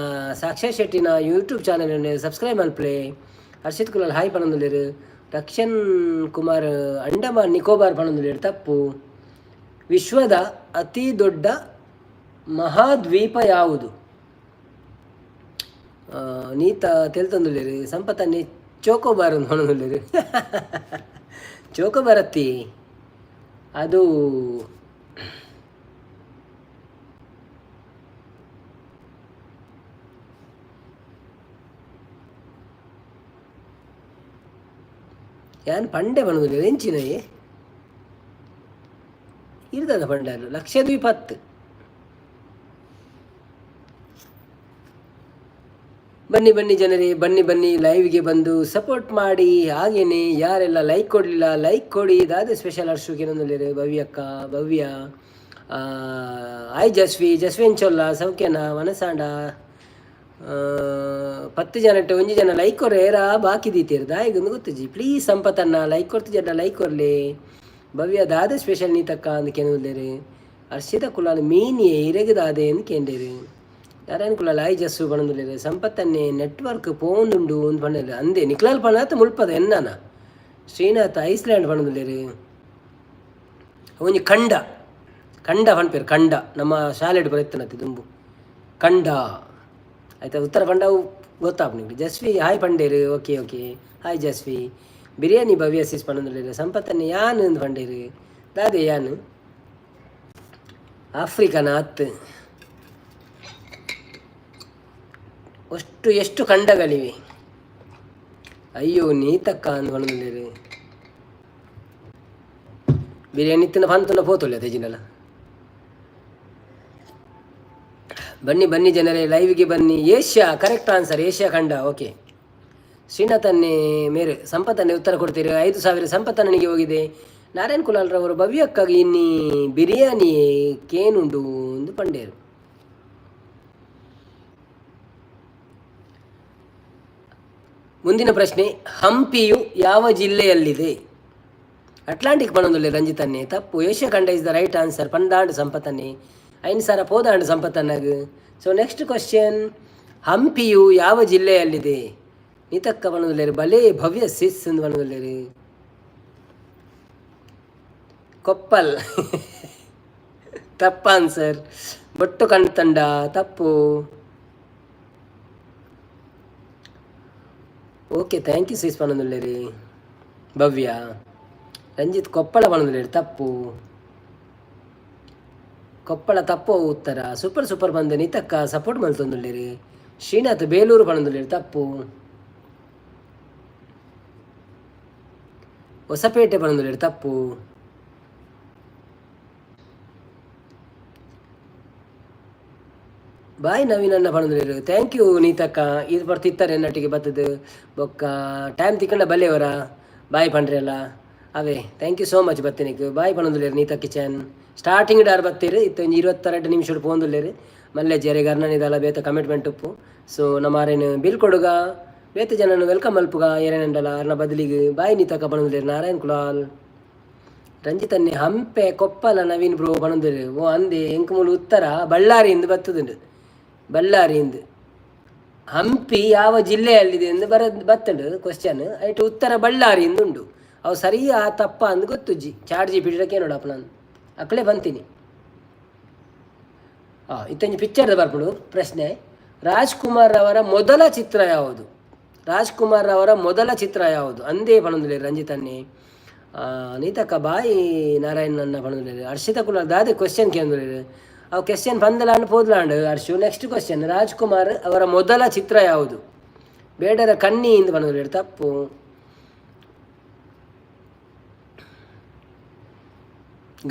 ಸಾಕ್ಷಾ ಶೆಟ್ಟಿನ ಯೂಟ್ಯೂಬ್ ಚಾನೆಲ್ ನ್ ಸಬ್ಸ್ಕ್ರೈಬ್ ಮಲ್ಪುಲೆ. ಹರ್ಷಿತ್ ಕುಲಾಲ್ ಹಾಯ್ ಪನೊಂದುಲ್ಲೆರ್. ರಕ್ಷನ್ ಕುಮಾರ್ ಅಂಡಮಾನ್ ನಿಕೋಬಾರ್ ಪನೊಂದುಲ್ಲೆರ್ ತಪ್ಪು. ವಿಶ್ವದ ಅತಿ ದೊಡ್ಡ ಮಹಾದ್ವೀಪ ಯಾವುದು? ನೀತಾ ತೆಲ್ತೊಂದುಲ್ಲೆರ್. ಸಂಪತ್ ಅಣ್ಣೆ ಚೋಕೋಬಾರ್ ಅಂದ್ ಪನೊಂದುಲ್ಲೆರ್. ಚೋಕೋಬಾರ್ ಅತ್ತಿ ಅದು ಯಾನ್ ಪಂಡೆ ಪನೊಂದುಲ್ಲೆರ್ ಎಂಚಿನಯೆ? ಈರ್ ದಾದ ಪಂಡರ್ ಲಕ್ಷದ್ವೀಪ ಅತ್ತ್. ಬನ್ನಿ ಬನ್ನಿ ಜನರೇ, ಬನ್ನಿ ಬನ್ನಿ ಲೈವ್ಗೆ ಬಂದು ಸಪೋರ್ಟ್ ಮಾಡಿ. ಹಾಗೇನೆ ಯಾರೆಲ್ಲ ಲೈಕ್ ಕೊಡಲಿಲ್ಲ ಲೈಕ್ ಕೊಡಿ. ದಾದ ಸ್ಪೆಷಲ್ ಹರ್ಷು ಕೇನೊಂದುಲ್ಲೆರ್ ಭವ್ಯಕ್ಕ ಭವ್ಯ ಆಯ್ ಜಸ್ವಿ ಜಸ್ವಿ ಎಂಚೊಲ್ಲ ಸೌಖ್ಯನ ಮನಸಾಂಡ ಪತ್ತ್ ಜನಟ್ ಒಂಜಿ ಜನ ಲೈಕ್ ಕೊರ್ರೆ ಏರಾ ಬಾಕಿ ದೀತೆರ್ ದಾಯೆಗ್ ಗೊತ್ತುಜಿ ಪ್ಲೀಸ್ ಸಂಪತಣ್ಣ ಲೈಕ್ ಕೊರ್ತಿಜೆರ್ಡ ಲೈಕ್ ಕೊರ್ಲೆ. ಭವ್ಯ ದಾದ ಸ್ಪೆಷಲ್ ನೀತಕ್ಕ ಅಂದ್ ಕೇನೊಂದುಲ್ಲೆರ್. ಹರ್ಷಿತ ಕುಲಾಲ್ ಮೀನ್ ಇರೆಗ್ ದಾದೆ ಅಂದ್ ಕೇಂಡೆರ್. ನಾರಾಯಣ ಕುಲಾಲ್ ಆಯ್ ಜಸ್ಸು ಪನೊಂದುಲ್ಲೆರ್. ಸಂಪತ್ತನ್ನೇ ನೆಟ್ವರ್ಕ್ ಪೋವೊಂದುಂಡು ಅಂದ್ ಪಂಡೆರ್. ಅಂದೆ ನಿಕ್ಲಾಲ್ ಪನಾತ್ ಮುಲ್ಪದ ಎನ್ನನ. ಶ್ರೀನಾಥ್ ಐಸ್ಲ್ಯಾಂಡ್ ಪನೊಂದುಲ್ಲೆರ್. ಒಂಜಿ ಖಂಡ ಖಂಡ ಪನ್ಪೆರ್ ಖಂಡ ನಮ್ಮ ಶಾಲೆಡ್ ಪೂರ ಇತ್ತುನತೆ ದುಂಬು ಖಂಡ. ಆಯ್ತಾ ಉತ್ತರ ಪಂಡ ಅವು ಗೊತ್ತಾಪುಂಡು ಜಸ್ವಿ ಹಾಯ್ ಪಂಡೇರು okay okay hi Jasvi biryani Bhavya sis ಪನೊಂದುಲ್ಲೆರ್ ಸಂಪತ್ತನ್ನೇ ಯಾನ್ ಅಂದ್ ಪಂಡೇರು ದಾದೆ ಯಾನ್ ಆಫ್ರಿಕಾನ ಅತ್ತ್ ಅಷ್ಟು ಎಷ್ಟು ಖಂಡಗಳಿವೆ ಅಯ್ಯೋ ನೀತಕ್ಕ ಅಂದ್ ಪನೊಂದುಲ್ಲೆರ್ ಬಿರಿಯಾನಿ ಇತ್ತಿನ ಪಂತುನ ಪೋತೊಲ್ಲೆ ತೆಜಿನಲ. ಬನ್ನಿ ಬನ್ನಿ ಜನರೇ ಲೈವ್ಗೆ ಬನ್ನಿ. ಏಷ್ಯಾ ಕರೆಕ್ಟ್ ಆನ್ಸರ್ ಏಷ್ಯಾ ಖಂಡ ಓಕೆ. ಶ್ರೀನಾಥನ್ನೇ ಮೇರೆ ಸಂಪತ್ತನ್ನೇ ಉತ್ತರ ಕೊಡ್ತೀರಿ. 5000 ಸಂಪತ್ತನಿಗೆ ಹೋಗಿದೆ. ನಾರಾಯಣ್ ಕುಲಾಲ್ರವರು ಭವ್ಯಕ್ಕಾಗಿ ಇನ್ನಿ ಬಿರಿಯಾನಿ ಕೇನುಂಡು ಎಂದು ಪಂಡೇರು. ಮುಂದಿನ ಪ್ರಶ್ನೆ, ಹಂಪಿಯು ಯಾವ ಜಿಲ್ಲೆಯಲ್ಲಿದೆ? ಅಟ್ಲಾಂಟಿಕ್ ಪನೊಂದುಲ್ಲೆ ರಂಜಿತನ್ನೇ ತಪ್ಪು. ಏಷ್ಯಾ ಖಂಡ is the right answer ಪಂದಾಂಡ್ ಸಂಪತ್ತನ್ನೇ. 5000 ಪೋದಾಂಡ್ ಸಂಪತ್ತನ್ನಾಗ. ಸೊ ನೆಕ್ಸ್ಟ್ ಕ್ವಶನ್, ಹಂಪಿಯು ಯಾವ ಜಿಲ್ಲೆಯಲ್ಲಿದೆ? ನೀತಕ್ಕ ಪನೊಂದುಲ್ಲೆರ್ ಬಲೇ ಭವ್ಯ ಸಿಸ್ ಎಂದು ಪನೊಂದುಲ್ಲೆರ್. ಕೊಪ್ಪಲ್ ತಪ್ಪು ಆನ್ಸರ್. ಬೊಟ್ಟು ಕಣ್ತಂಡ ತಪ್ಪು. ಓಕೆ thank you sis ಪನೊಂದುಲ್ಲೆರ್ ಭವ್ಯ. ರಂಜಿತ್ ಕೊಪ್ಪಳ ಪನೊಂದುಲ್ಲೆರ್ ತಪ್ಪು. ಕೊಪ್ಪಳ ತಪ್ಪು ಉತ್ತರ. ಸೂಪರ್ ಸೂಪರ್ ಬಂದ ನಿತಕ್ಕ ಸಪೋರ್ಟ್ ಮಲ್ತೊಂದುಲ್ಲೆರ್. ಶ್ರೀನಾಥ್ ಬೇಲೂರು ಪನೊಂದುಲ್ಲೆರ್ ತಪ್ಪು. ಹೊಸಪೇಟೆ ಪನೊಂದುಲ್ಲೆರ್ ತಪ್ಪು. ಬಾಯ್ ನವೀನ್ ಅಣ್ಣ ಪನೊಂದುಲ್ಲೆರ್. Thank you ನೀತಕ್ಕ. ಇದು ಬರ್ತಿತ್ತಾರೆ ಎನ್ನೊಟ್ಟಿಗೆ ಬತ್ತದು. ಬೊಕ್ಕ ಟೈಮ್ ತಿಕ್ಕಂಡ ಬಲ್ಲೆವರ ಬಾಯ್ ಪಂಡ್ರೆಲ್ಲ ಅವೇ. Thank you so much ಬತ್ತಿನಿಕ್. ಬಾಯ್ ಪನೊಂದುಲ್ಲೆರ್ ನೀತಾ ಕಿಚನ್. ಸ್ಟಾರ್ಟಿಂಗ್ ಡಾರ್ ಬತ್ತೀರು ಇತ್ತೆ ಒಂಜಿ 22 ನಿಮಿಷಡ್ ಪೋಂದುಲ್ಲೆರ್. ಮಲ್ಲೆ ಜೆರೆಗ್ ಅರ್ನನಿದಾಲ ಬೇತೆ ಕಮಿಟ್ಮೆಂಟ್ ಉಪ್ಪು. ಸೊ ನಮಾರೇನು ಬಿಲ್ ಕೊಡುಗ ಬೇತೆ ಜನನ welcome ಮಲ್ಪುಗ ಏರೇನಂಡಲ ಅರ್ನ ಬದಲಿಗೆ. ಬಾಯ್ ನೀತಕ್ಕ ಪನೊಂದುಲ್ಲೆರ್ ನಾರಾಯಣ್ ಕುಲಾಲ್. ರಂಜಿತನ್ನಿ ಹಂಪೆ ಕೊಪ್ಪಲ ನವೀನ್ ಬ್ರೋ ಪನೊಂದುಲ್ಲೆರ್. ಓ ಅಂದೆ ಎಂಕ್ ಮೂಲು ಉತ್ತರ ಬಳ್ಳಾರಿ ಇಂದು ಬತ್ತದುಂಡು. ಬಳ್ಳಾರಿ ಇಂದು. ಹಂಪಿ ಯಾವ ಜಿಲ್ಲೆಯಲ್ಲಿದೆ ಎಂದು ಬರ ಬತ್ತುಂಡು ಕ್ವಶನ್. ಐಟ್ ಉತ್ತರ ಬಳ್ಳಾರಿ ಇಂದುಂಡು. ಅವು ಸರಿಯಾ ತಪ್ಪ ಅಂದ್ ಗೊತ್ತುಜ್ಜಿ. ಚಾಟ್ ಜಿ ಪಿ ನೋಡಪ್ಪ ನಾನು ಅಕ್ಕಳೆ ಬಂತೀನಿ. ಇತ್ತೊಂಜಿ ಪಿಕ್ಚರ್ದ ಬರ್ಪುಂಡು ಪ್ರಶ್ನೆ. ರಾಜ್ಕುಮಾರ್ ಅವರ ಮೊದಲ ಚಿತ್ರ ಯಾವುದು? ರಾಜ್ಕುಮಾರ್ ಅವರ ಮೊದಲ ಚಿತ್ರ ಯಾವುದು ಅಂದೇ ಪಣೊಂದುಲ್ಲೆರ್ ರಂಜಿತನ್ನಿ. ನೀತಕ್ಕ ಬಾಯಿ ನಾರಾಯಣ್ ಅಣ್ಣ ಪಣೊಂದುಲ್ಲೆರ್. ಹರ್ಷಿತ ಕುಲಾಲ್ ದಾದೆ ಕ್ವಶನ್ ಕೇಂದುಲ್ಲೆರ್. ಅವು ಕ್ವಶನ್ ಪಂದಲಾಂಡ್ ಪೋದ್ಲಾಂಡ್ ಹರ್ಷು. ನೆಕ್ಸ್ಟ್ ಕ್ವಶನ್, ರಾಜ್ಕುಮಾರ್ ಅವರ ಮೊದಲ ಚಿತ್ರ ಯಾವುದು? ಬೇಡರ ಕನ್ನಿ ಇಂದು ಪಣೊಂದುಲ್ಲೆರ್ ತಪ್ಪು.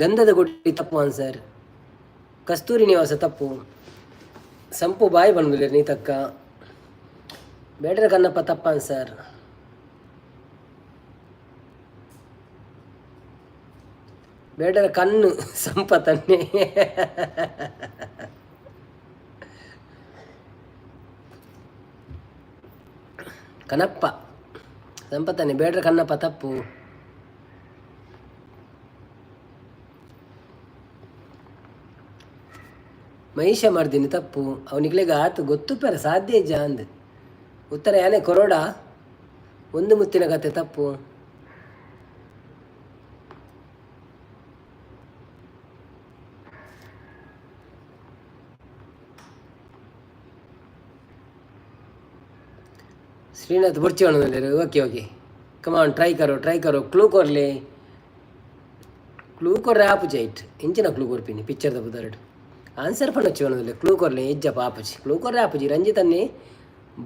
ಗಂಧದ ಗುಡಿ ತಪ್ಪು ಆನ್ಸರ್. ಕಸ್ತೂರಿ ನಿವಾಸ ತಪ್ಪು. ಸಂಪು ಬಾಯಿ ಪಣೊಂದುಲ್ಲೆರ್ ನೀತಕ್ಕ. ಬೇಡರ ಕನ್ನಪ್ಪ ತಪ್ಪ ಆನ್ಸರ್. ಬೇಡರ ಕಣ್ಣು ಸಂಪತನ್ನೇ. ಕನಪ್ಪ ಸಂಪತನ್ನೇ ಬೇಡರ ಕನ್ನಪ್ಪ ತಪ್ಪು. ಮಹಿಷ ಮರ್ದಿನಿ ತಪ್ಪು. ಅವನಿಗ್ಲೆಗ್ ಆತು ಗೊತ್ತುಪ್ಪೆರೆ ಸಾಧ್ಯ ಇಜ್ಜ ಅಂದ್. ಉತ್ತರ ಯಾನೆ ಕೊರೋಡ. ಒಂದು ಮುತ್ತಿನ ಕತೆ ತಪ್ಪು. ಶ್ರೀನಾಥ್ ಬುರ್ಚಿ ಓಕೆ ಓಕೆ ಕಮಾನ್ ಟ್ರೈ ಕರೋ ಟ್ರೈ ಕರೋ. ಕ್ಲೂ ಕೊರ್ಲೆ, ಕ್ಲೂ ಕೊರ್ರೆ ಆಪುಜಿ ಐಟ್. ಇಂಚಿನ ಕ್ಲೂ ಕೊರ್ಪಿನಿ ಪಿಕ್ಚರ್ದ ಪುದರ್ಡ್. ಆನ್ಸರ್ ಪಣೊಚ್ಚಿ ಪನೊಂದುಲ್ಲೆ. ಕ್ಲೂ ಕೊರ್ಲೆ ಇಜ್ಜಪ್ಪ ಆಪುಜಿ. ಕ್ಲೂ ಕೊರ್ರೆ ಆಪುಜಿ. ರಂಜಿತನ್ನಿ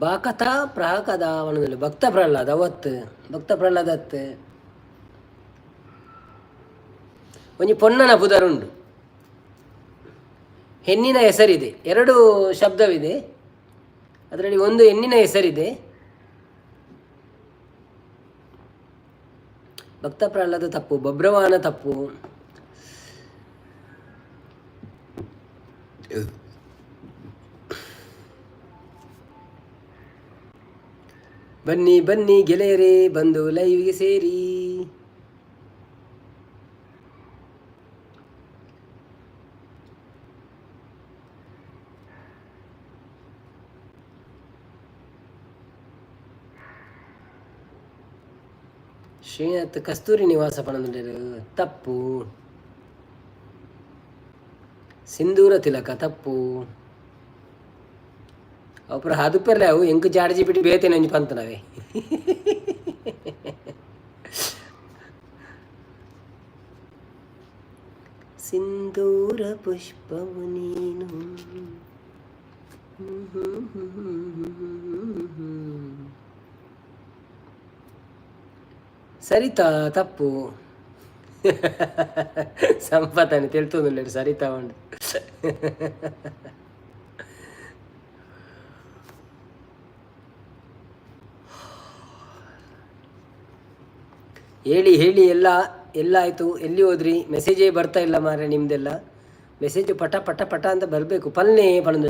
ಬಾಕಥ ಪ್ರಾಕದ ಪನೊಂದುಲ್ಲೆ. ಭಕ್ತ ಪ್ರಹ್ಲಾದ ಅವತ್ತು ಭಕ್ತ ಪ್ರಹ್ಲಾದ ಅತ್ತು. ಒಂಜಿ ಪೊನ್ನನ ಪುದರುಂಡು. ಹೆಣ್ಣಿನ ಹೆಸರಿದೆ. ಎರಡು ಶಬ್ದವಿದೆ ಅದರಲ್ಲಿ, ಒಂದು ಹೆಣ್ಣಿನ ಹೆಸರಿದೆ. ಭಕ್ತ ಪ್ರಹ್ಲಾದ ತಪ್ಪು. ಬಬ್ರವಾನ ತಪ್ಪು. ಬನ್ನಿ ಬನ್ನಿ ಗೆಳೆಯರೇ, ಬಂದು ಲೈವ್ಗೆ ಸೇರಿ. ಶ್ರೀನಾಥ್ ಕಸ್ತೂರಿ ನಿವಾಸ ಪಣಂದುಲ್ಲೆರ್ ತಪ್ಪು. ಸಿಂಧೂರ ತಿಲಕ ತಪ್ಪು. ಅವು ಪೂರ ಹಾದುಪ್ಪೆರ್ಲೆ ಅವು. ಎಂಕ್ ಚಾಟ್ ಜಿಪಿಟಿ ಬೇತೆನೆ ಒಂಜಿ ಪಂತನವೇ. ಸಿಂಧೂರ ಪುಷ್ಪವು ನೀನು. ಸರಿತಾ ತಪ್ಪು. ಸಂಪತನೆ ತೆಲ್ತೊಂದುಲ್ಲೆರ್ ಸರಿತಾ ಉಂಡು. ಹೇಳಿ ಹೇಳಿ ಎಲ್ಲ ಎಲ್ಲ ಆಯಿತು. ಎಲ್ಲಿ ಹೋದ್ರಿ? ಮೆಸೇಜೇ ಬರ್ತಾ ಇಲ್ಲ ಮಾರ್ರೆ ನಿಮ್ಮದೆಲ್ಲ. ಮೆಸೇಜ್ ಪಟ ಪಟ ಪಟ ಅಂತ ಬರಬೇಕು. ಪಲ್ನೆ ಪಂದ್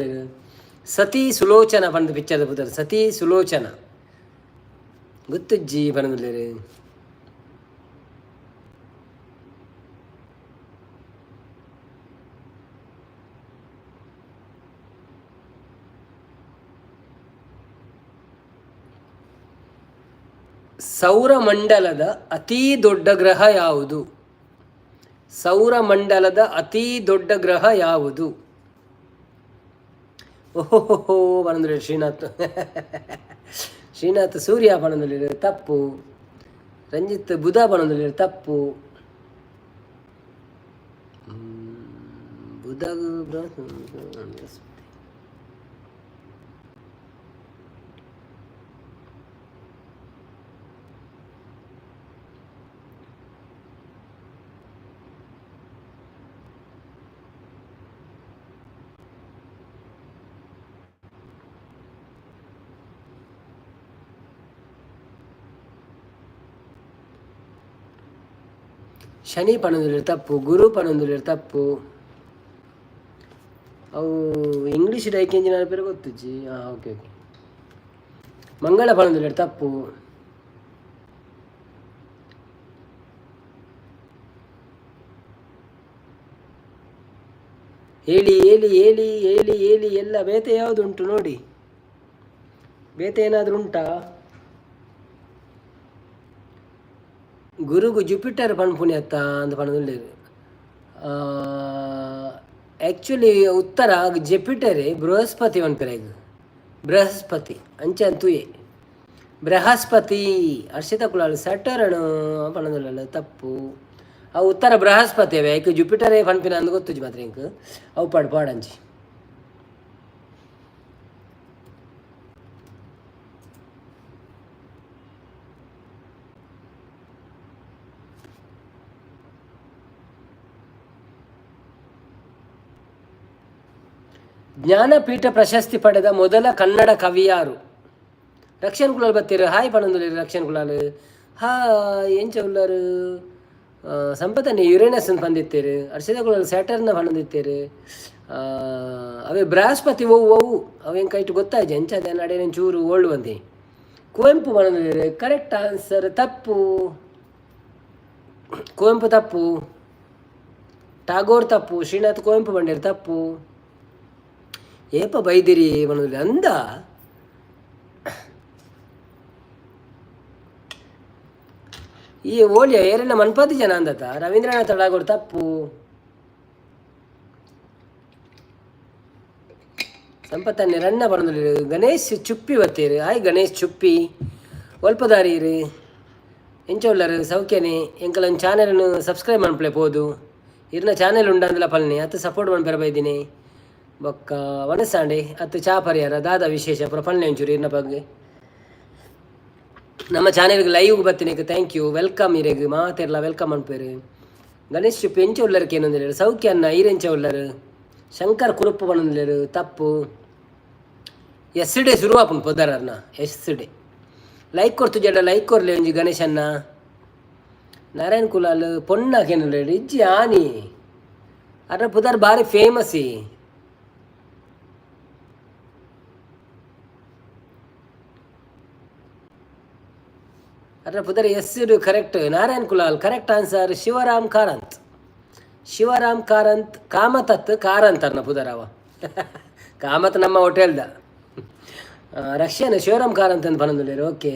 ಸತಿ ಸುಲೋಚನ ಪಂದ್ ಪಿಕ್ಚರ್ ಪುದರ್. ಸತಿ ಸುಲೋಚನ ಗೊತ್ತುಜ್ಜಿ ಪಂದುಲ್ಲೆರ್. ಸೌರಮಂಡಲದ ಅತೀ ದೊಡ್ಡ ಗ್ರಹ ಯಾವುದು? ಸೌರಮಂಡಲದ ಅತೀ ದೊಡ್ಡ ಗ್ರಹ ಯಾವುದು? ಓಹೋ ಪನೊಂದುಲ್ಲೆರ್ ಶ್ರೀನಾಥ್. ಶ್ರೀನಾಥ್ ಸೂರ್ಯ ಪನೊಂದುಲ್ಲೆರ್ ತಪ್ಪು. Ranjit ಬುಧ ಪನೊಂದುಲ್ಲೆರ್ ತಪ್ಪು. ಬುಧ ಬೃಹಸ್ಪತಿ. ಶನಿ ಪನೊಂದುಲ್ಲೆರ್ ತಪ್ಪು. ಗುರು ಪನೊಂದುಲ್ಲೆರ್ ತಪ್ಪು. ಅವು ಇಂಗ್ಲೀಷ್ ಡೈಕೆಂಜಿನ ಪೇರು ಗೊತ್ತುಜ್ಜಿ. ಹಾಂ, ಓಕೆ ಓಕೆ. ಮಂಗಳ ಪನೊಂದುಲ್ಲೆರ್ ತಪ್ಪು. ಹೇಳಿ ಹೇಳಿ ಹೇಳಿ ಹೇಳಿ ಹೇಳಿ ಎಲ್ಲ. ಬೇತೆ ಯಾವುದು ಉಂಟು ನೋಡಿ. ಬೇತೆ ಏನಾದರೂ ಉಂಟಾ? ಗುರುಗು ಜುಪಿಟರ್ ಪನ್ಪುನಿ ಅತ್ತ ಅಂದ್ ಪನೊಂದುಲ್ಲೆರ್. ಆ್ಯಕ್ಚುಲಿ ಉತ್ತರ ಜೆಪಿಟರೇ, ಬೃಹಸ್ಪತಿ ಪನ್ಪೆರ್. ಬೃಹಸ್ಪತಿ ಅಂಚ ತೂಯೆ. ಬೃಹಸ್ಪತಿ. ಹರ್ಷಿತ ಕುಲಾಲ್ ಸ್ಯಾಟರ್ನ್ ಪನೊಂದುಲ್ಲೆರ್, ತಪ್ಪು. ಅವು ಉತ್ತರ ಬೃಹಸ್ಪತಿ ಅವೇ. ಐಕ್ ಜುಪಿಟರೇ ಪನ್ಪಿನ ಅಂದ್ ಗೊತ್ತುಜ್ಜಿ ಮಾತ್ರ ಎಂಕ್. ಅವು ಪಾಡ್ ಪಾಡಂಚಿ. ಜ್ಞಾನಪೀಠ ಪ್ರಶಸ್ತಿ ಪಡೆದ ಮೊದಲ ಕನ್ನಡ ಕವಿ ಯಾರು? ರಕ್ಷನ್ ಕುಲಾಲ್ ಬತ್ತೀರ್, ಹಾಯ್ ಪನೊಂದುಲ್ಲೆರ್. ರಕ್ಷನ್ ಕುಲಾಲ್, ಹಾಯ್, ಎಂಚ ಉಲ್ಲರ್? ಸಂಪತನೆ ಯುರೇನಸ್ ಅಂತ ಪಂದಿತ್ತೆರ್. ಹರ್ಷಿತ ಕುಲಾಲ್ ಸ್ಯಾಟರ್ನ ಪನೊಂದಿತ್ತೆರ್. ಅವೇ ಬೃಹಸ್ಪತಿ. ಒವು ಒವು ಅವು ಎಂಕ್ ಐಟ್ ಗೊತ್ತಾಯ್ಜಿ. ಎಂಚ ಅಡೆ ಚೂರು ಓಲ್ಡ್ ಬಂದಿ. ಕುವೆಂಪು ಪನೊಂದುಲ್ಲೆರ್, ಕರೆಕ್ಟ್ ಆನ್ಸರ್. ತಪ್ಪು. ಕುವೆಂಪು ತಪ್ಪು. ಟಾಗೋರ್ ತಪ್ಪು. ಶ್ರೀನಾಥ್ ಕುವೆಂಪು ಪಂಡೆರ್, ತಪ್ಪು. ಏಪ ಬೈದಿರಿ ಪನೊಂದುಲ್ಲೆ ಅಂದ. ಈ ಓಲಿಯ ಏರೆನ ಮನ್ಪತಿ ಜನ ಅಂದತ. ರವೀಂದ್ರನಾಥ್ ಟಾಗೋರ್ ತಪ್ಪು. ಸಂಪತ್ತನ್ನೆ ರಣ್ಣ ಪನೊಂದುಲ್ಲೆರ್. ಗಣೇಶ್ ಚುಪ್ಪಿ ಬತ್ತೀರ್. ಹಾಯ್ ಗಣೇಶ್ ಚುಪ್ಪಿ, ಒಲ್ಪದಾರೀರ್? ಎಂಚ ಉಲ್ಲರ್? ಸೌಖ್ಯನೆ? ಎಂಕಲನ್ ಚಾನೆಲ್ನು ಸಬ್ಸ್ಕ್ರೈಬ್ ಮನ್ಪುಲೆ ಪೋದು. ಇರ್ನ ಚಾನೆಲ್ ಉಂಡಂದ್ಲ ಪಲ್ನೆ ಅತ್ತು. ಸಪೋರ್ಟ್ ಮನ್ಪೆರ ಬೈದಿನಿ. ಬೊಕ್ಕ ವನಸಾಂಡೆ ಅತ್ತು ಚಾ ಪರಿಹಾರ ದಾದ ವಿಶೇಷ ಪೂರ ಪಲ್ನೆ ಒಂಚೂರು ಇರ್ನ ಬಗ್ಗೆ. ನಮ್ಮ ಚಾನೆಲ್ಗೆ ಲೈವ್ ಬತ್ತಿನಕ್ಕೆ thank you, welcome. ಇರೆಗ್ ಮಾತೆರ್ಲ welcome ಅನ್ಪೇರು. ಗಣೇಶ್ ಚುಪ್ಪಿ ಎಂಚ ಉಲ್ಲರ್ ಕೇನೊಂದುಲ್ಲೆರ್. ಸೌಖ್ಯ ಅನ್ನ, ಈರೆಂಚ ಉಲ್ಲರ್? ಶಂಕರ್ ಕುರುಪ್ಪು ಪನೊಂದುಲ್ಲೆರ್, ತಪ್ಪು. ಎಸ್ ಡೇ ಶುರು ಆಪುಂಡು ಪೊದರರ್ನ S day. Like ಕೊರ್ತು ಜಡ ಲೈಕ್ ಕೊರ್ಲೆ ಒಂಜಿ ಗಣೇಶನ್ನ. ನಾರಾಯಣ್ ಕುಲಾಲ್ ಪೊಣ್ಣ ಕೇನೊಂದುಲ್ಲೆರ್. ಇಜ್ಜಿ ಆನಿ, ಅರ ಪುದರ್ ಬಾರಿ ಫೇಮಸ್. ಅದರ ಪುದರ್ S correct. Narayan Kulal correct answer. Shivaram Karanth, Shivaram Karanth. ಕಾಮತತ್ Karanth ಅರ್ನ ಪುದರವ. Kamath ನಮ್ಮ ಹೋಟೆಲ್ದ. ರಷ್ಯನ್ ಶಿವರಾಮ್ ಕಾರಂತ್ ಅಂತ ಪನೊಂದುಲ್ಲೆರ್. ಓಕೆ.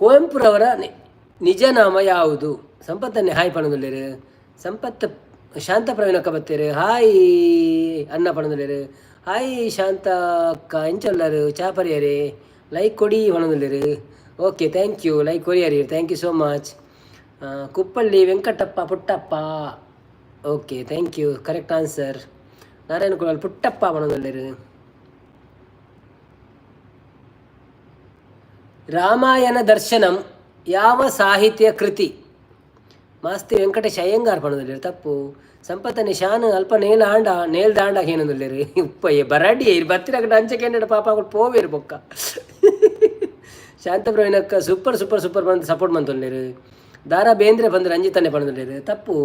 ಕುವೆಂಪುರವರ ನಿಜ ನಾಮ ಯಾವುದು? ಸಂಪತ್ತನ್ನೇ ಹಾಯ್ ಪನೊಂದುಲ್ಲೆರ್. ಸಂಪತ್ ಶಾಂತ ಪ್ರವೀಣಕ್ಕ ಬತ್ತೀರ್, ಹಾಯ್ ಅನ್ನ ಪನೊಂದುಲ್ಲೆರ್. ಹಾಯ್ ಶಾಂತ ಅಕ್ಕ, ಎಂಚ ಉಲ್ಲರ್? ಚಾ ಪರಿಯರೆ? ಲೈಕ್ ಕೊಡಿ ಪನೊಂದುಲ್ಲೆರ್. Okay, thank you. Like ಕೊರಿಯರಿ, thank you so much. Kuppalli Venkatappa Puttappa. Okay, thank you, correct answer. Narayana Kulal Puttappa ಪನೊಂದುಲ್ಲೆರ್. Ramayana Darshanam ಯಾವ ಸಾಹಿತ್ಯ ಕೃತಿ? ಮಾಸ್ತಿ ವೆಂಕಟೇಶ್ ಅಯ್ಯಂಗಾರ್ ಪನೊಂದುಲ್ಲೆರ್, ತಪ್ಪು. ಸಂಪತ್ತನೆ ಶಾನ್ ಅಲ್ಪ ನೇಲ್ ಆಂಡ ನೇಲ್ ದಾಂಡ ಏನೊಂದುಲ್ಲೆರ್. ಉಪ್ಪಯ್ಯ ಬರಡಿ ಬತ್ತಿರಗಡ ಅಂಚೆ ಕೇಂದ್ರ ಪಾಪ ಅಕುಲು ಪೋವೇರು ಬೊಕ್ಕ. ಶಾಂತ ಪ್ರವೀಣಕ್ಕ super super super ಬಂದು ಸಪೋರ್ಟ್ ಮಂತೊಲ್ಲೆರ್. ದಾರಾ ಬೇಂದ್ರೆ ಬಂದು ರಂಜಿತನೆ ಪನೊಂದುಲ್ಲೆರ್, ತಪ್ಪು.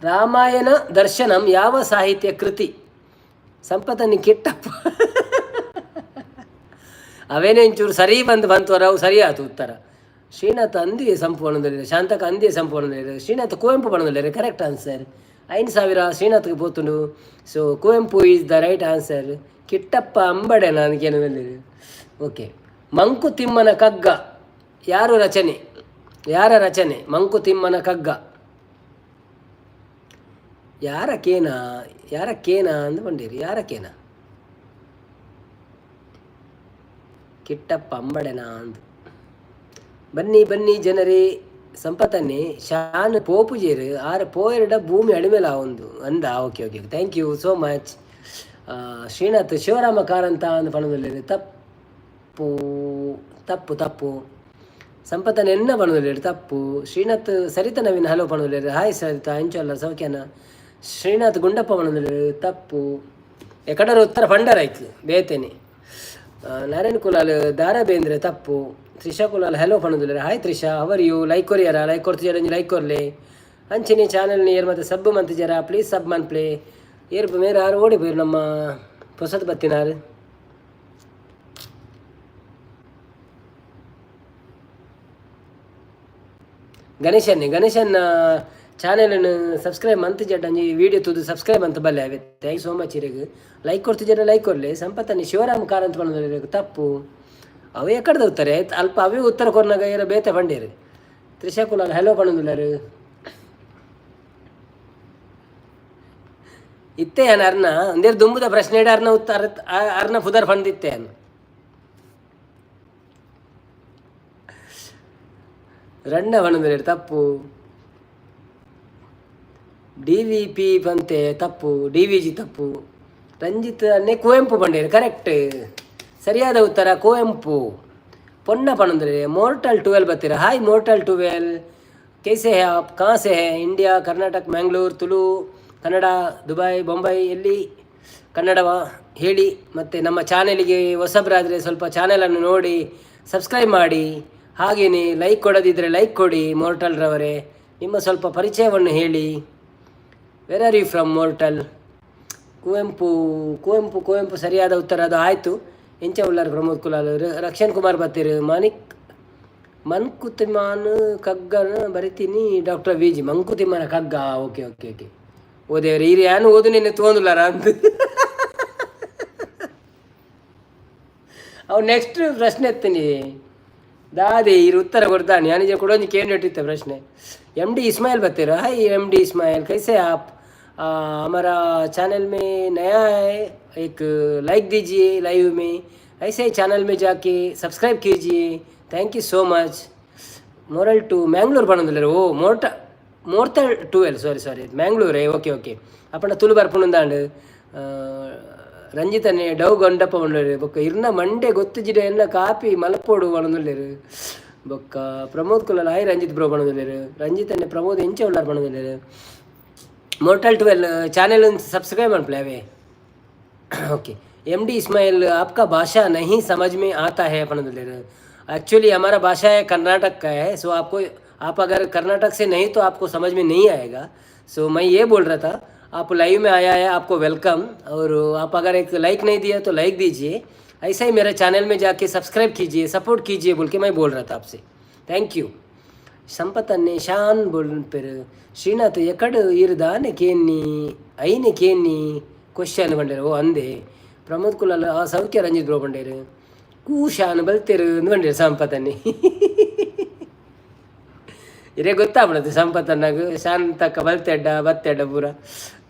ರಾಮಾಯಣ ದರ್ಶನಂ ಯಾವ ಸಾಹಿತ್ಯ ಕೃತಿ? ಸಂಪತ್ತನಿ ಕಿಟ್ಟಪ್ಪ. ಅವೇನೇ ಒಂಚೂರು ಸರಿ ಬಂದು ಬಂತು ಅವು ಸರಿ ಆತು ಉತ್ತರ. ಶ್ರೀನಾಥ್ ಅಂದಿ ಸಂಪು ಪನೊಂದುಲ್ಲೆರ್. ಶಾಂತಕ ಅಂದಿ ಸಂಪು ಪನೊಂದುಲ್ಲೆರ್. ಶ್ರೀನಾಥ್ ಕುವೆಂಪು ಪನೊಂದುಲ್ಲೆರ್, ಕರೆಕ್ಟ್ ಆನ್ಸರ್. 5000 ಶ್ರೀನಾಥ್ಗೆ ಪೋತುಂಡು. So Kuvempu is the right answer. Kittappa ಅಂಬಡೆ ನಾನು. ಓಕೆ. ಮಂಕುತಿಮ್ಮನ ಕಗ್ಗ ಯಾರು ರಚನೆ? ಯಾರ ರಚನೆ ಮಂಕುತಿಮ್ಮನ ಕಗ್ಗ? ಯಾರ ಕೇನ, ಯಾರ ಕೇನ ಅಂದ್ ಪಂಡೇರು. ಯಾರ ಕೇನ? ಕಿಟ್ಟಪ್ಪ ಅಂಬಡೆನಾ ಅಂದ್. ಬನ್ನಿ ಬನ್ನಿ ಜನರೇ. ಸಂಪತನ್ನೇ ಶಾನ್ ಪೋಪುಜೇರು ಆರ್ ಪೋಯೆರ್ಡ ಭೂಮಿ ಅಡಿಮೇಲ ಒಂದು ಅಂದ. Okay okay, thank you so much. Srinath Shivarama Karanth ಅಂದ್ ಪನೊಂದುಲ್ಲೆರ್. ತಪ್ಪು ತಪ್ಪು ತಪ್ಪು. ಸಂಪತನ್ ಎನ್ನ ಪನೊಂದುಲ್ಲೆರ್, ತಪ್ಪು. ಶ್ರೀನಾಥ್ ಸರಿತಾ ನವೀನ್ ಹಲೋ ಪನೊಂದುಲ್ಲೆರ್. ಹಾಯ್ ಸರಿತಾ, ಎಂಚ ಸೌಖ್ಯನ? ಶ್ರೀನಾಥ್ ಗುಂಡಪ್ಪ ಪನೊಂದುಲ್ಲೆರ್, ತಪ್ಪು. ಎಕಡರ ಉತ್ತರ ಪಂಡರಾಯ್ತು ಬೇತೇನೆ. ನಾರಾಯಣ್ ಕುಲಾಲ್ ದಾರಾ ಬೇಂದ್ರೆ, ತಪ್ಪು. ತ್ರಿಷಾ ಕುಲಾಲ್ ಹಲೋ ಪನೊಂದುಲ್ಲೆರ್. Hi Trisha, how are you? Like ಕೊರಿಯರ? Like ಕೊರ್ತಿಜರ like ಕೊರ್ಲೆ. ಅಂಚನೆ ಚಾನಲ್ ಏರ್ ಮತ್ತೆ ಸಬ್ ಮಂತಿಜರ, ಪ್ಲೀಸ್ ಸಬ್ ಮನ್ಪ್ಲೆ. ಏರ್ ಮೇರೆ ಆರು ಓಡಿ ಪೋಯಿರು ನಮ್ಮ ಪೊಸತ್ ಬತ್ತಿನಾರು. ಗಣೇಶನ್ನೇ ಗಣೇಶನ್ನ ಚಾನೆಲ್ನ ಸಬ್ಸ್ಕ್ರೈಬ್ ಮಂತ್ ಅಂಜಿ ವಿಡಿಯೋ ತೂದು ಸಬ್ಸ್ಕ್ರೈಬ್ ಅಂತ ಬಲ್ಲೆ ಅವೆ. Thank you so much ಇರೆಗ್. Like ಕೊರ್ತಿಜರ like ಕೊರ್ಲೆ. ಸಂಪತ್ತನ್ನಿ ಶಿವರಾಮ್ ಕಾರಂತ್ ಪನೊಂದುಲ್ಲೆರ್, ತಪ್ಪು. ಅವು ಎಕ್ಕಡ್ದ ಉತ್ತರ ಅಲ್ಪ ಅವೇ ಉತ್ತರ ಕೊರ್ನಾಗ ಏರ ಬೇತೆ ಪಂಡೇರು. ತ್ರಿಷಾ ಕುಲಾಲ್ ಹಲೋ ಪನೊಂದುಲ್ಲೆರ್. ಇತ್ತೆ ಯಾನ್ ಅರ್ನ ಒಂದೇರು ದುಂಬುದ ಪ್ರಶ್ನೆ ಅರ್ನ ಉತ್ತರ ಅರ್ನ ಪುದರ್ ಪಂದಿತ್ತೆ ಯಾನ್. ರಣ್ಣ ಪನೊಂದುಲ್ಲೆರ್, ತಪ್ಪು. ಡಿ ವಿ ಪಿ ಪಂತೆ, ತಪ್ಪು. ಡಿ ವಿ ಜಿ ತಪ್ಪು. ರಂಜಿತ್ ಅನ್ನೆ ಕುವೆಂಪು ಪಂಡೇರು, ಕರೆಕ್ಟ್. ಸರಿಯಾದ ಉತ್ತರ ಕುವೆಂಪು. ಪೊನ್ನ ಪನೊಂದುಲ್ಲೆರ್. ಮೋರ್ಟಲ್ 12 ಬತ್ತೀರ. ಹಾಯ್ ಮೋರ್ಟಲ್ 12, कैसे है आप? कहाँ से है? ಇಂಡಿಯಾ, ಕರ್ನಾಟಕ, ಮ್ಯಾಂಗ್ಳೂರ್, ತುಳು, ಕನ್ನಡ, ದುಬೈ, ಬೊಂಬೈ, ಎಲ್ಲಿ ಕನ್ನಡವ ಹೇಳಿ. ಮತ್ತು ನಮ್ಮ ಚಾನೆಲಿಗೆ ಹೊಸಬರಾದರೆ ಸ್ವಲ್ಪ ಚಾನೆಲನ್ನು ನೋಡಿ ಸಬ್ಸ್ಕ್ರೈಬ್ ಮಾಡಿ. ಹಾಗೆಯೇ ಲೈಕ್ ಕೊಡದಿದ್ದರೆ ಲೈಕ್ ಕೊಡಿ. ಮೋರ್ಟಲ್ರವರೇ, ನಿಮ್ಮ ಸ್ವಲ್ಪ ಪರಿಚಯವನ್ನು ಹೇಳಿ. Where are you from mortal? Kuvempu Kuvempu Kuvempu ಸರಿಯಾದ ಉತ್ತರ ಅದು ಆಯಿತು. ಎಂಚ ಉಳ್ಳಾರ್ ಪ್ರಮೋದ್ ಕುಲಾಲ್, ರಕ್ಷಣ್ ಕುಮಾರ್ ಬತ್ತೀರು. ಮಾನಿಕ್ ಮಂಕುತಿಮ್ಮನ ಕಗ್ಗನ ಬರಿತೀನಿ ಡಾಕ್ಟರ್ ವಿ ಜಿ. ಮಂಕುತಿಮ್ಮನ ಕಗ್ಗ, ಓಕೆ ಓಕೆ ಓಕೆ. ಓದೇವ್ರೆ ಈರು ಯಾನು ಓದು ನಿನ್ನೆ ತೋಂದುಲ್ಲಾರ ಅಂತ. ಅವು ನೆಕ್ಸ್ಟ್ ಪ್ರಶ್ನೆ ಎತ್ತೀನಿ ದಾದೆ ಈರು ಉತ್ತರ ಕೊಡ್ತಾನೆ ಯಾನಿಜ ಕೊಡೊಂಜಿ ಕೇಂದ್ರ ಪ್ರಶ್ನೆ. एम डी इस्माइल बतेरा। हाय एम डी इस्माइल, कैसे आप? हमारा चैनल में नया है, एक लाइक दीजिए लाइव में. ऐसे ही चैनल में जाके सब्सक्राइब कीजिए. Thank you so much. Moral to Mangalore ಪನೊಂದುಲ್ಲೆರ್. ಓ ಮೋರ್ಟಲ್ 12, ಸಾರಿ ಸಾರಿ, ಮ್ಯಾಂಗ್ಳೂರೇ. Okay okay. ಅಪ್ಪಣ ತುಳು ಬರ್ಪುಂಡಾಂಡ್. ರಂಜಿತನೆ ಡವ್ ಗಂಡಪ್ಪ ಪಂಡೊಲ್ಲೆರ್. ಬೊಕ್ಕ ಇರ್ನ ಮಂಡೆ ಗೊತ್ತುಜಿಡ ಎನ್ನ ಕಾಪಿ ಮಲಪೋಡು ಪನೊಂದುಲ್ಲೆರ್. ಬೊಕ್ಕ ಪ್ರಮೋದ್ ಕುಲಾಲ್ ಹಾಯ್ ರಂಜಿತ್ ಬ್ರೋ ಪನೊಂದುಲ್ಲೆರ್. ರಂಜಿತನ್ನೆ ಪ್ರಮೋದ್ ಎಂಚ ಉಳ್ಳಾರ್ ಪನೊಂದುಲ್ಲೆರ್. ಮೋರ್ಟಲ್ 12 ಚಾನೆಲ್ ಸಬ್ಸ್ಕ್ರೈಬ್ ಮನ್ಪುಲೆ ಅವೇ. ओके, एम डी इस्माइल, आपका भाषा नहीं समझ में आता है पनोंदुल्लेर. एक्चुअली हमारा भाषा है कर्नाटक का है, सो आपको आप अगर कर्नाटक से नहीं तो आपको समझ में नहीं आएगा. सो मैं ये बोल रहा था, आप लाइव में आया है, आपको welcome. और आप अगर एक लाइक नहीं दिया तो लाइक दीजिए. ऐसा ही मेरे चैनल में जाके सब्सक्राइब कीजिए, सपोर्ट कीजिए बोल के मैं बोल रहा था आपसे. Thank you. ಸಂಪತ್ತನ್ನೇ ಶಾನ್ ಬೋಲ್ಪೆರ್. ಶ್ರೀನಾಥ್ ಎಕಡ್ ಈರ್ ದಾನೆ ಕೇನ್ನಿ ಐನೆ ಕೇನ್ನಿ ಕ್ವಶನ್ ಪಂಡೇರು. ಓ ಅಂದೆ. ಪ್ರಮೋದ್ ಕುಲಾಲ್ ಆ ಸೌಖ್ಯ ರಂಜಿತ್ ಬ್ರೋ ಪಂಡೇರು. ಕೂಶಾನ್ ಬಲ್ತೇರು ಅಂದ್ ಪಂಡೇರು ಸಂಪತ್ತನ್ನೇ. ಇರೇ ಗೊತ್ತಾಗ್ಬಿಡತ್ತೆ ಸಂಪತ್ತನ್ನಾಗ ಶಾನ್ ತಕ್ಕ ಬಲ್ತೆಡ್ಡ ಬತ್ತೆಡ್ಡ ಪೂರ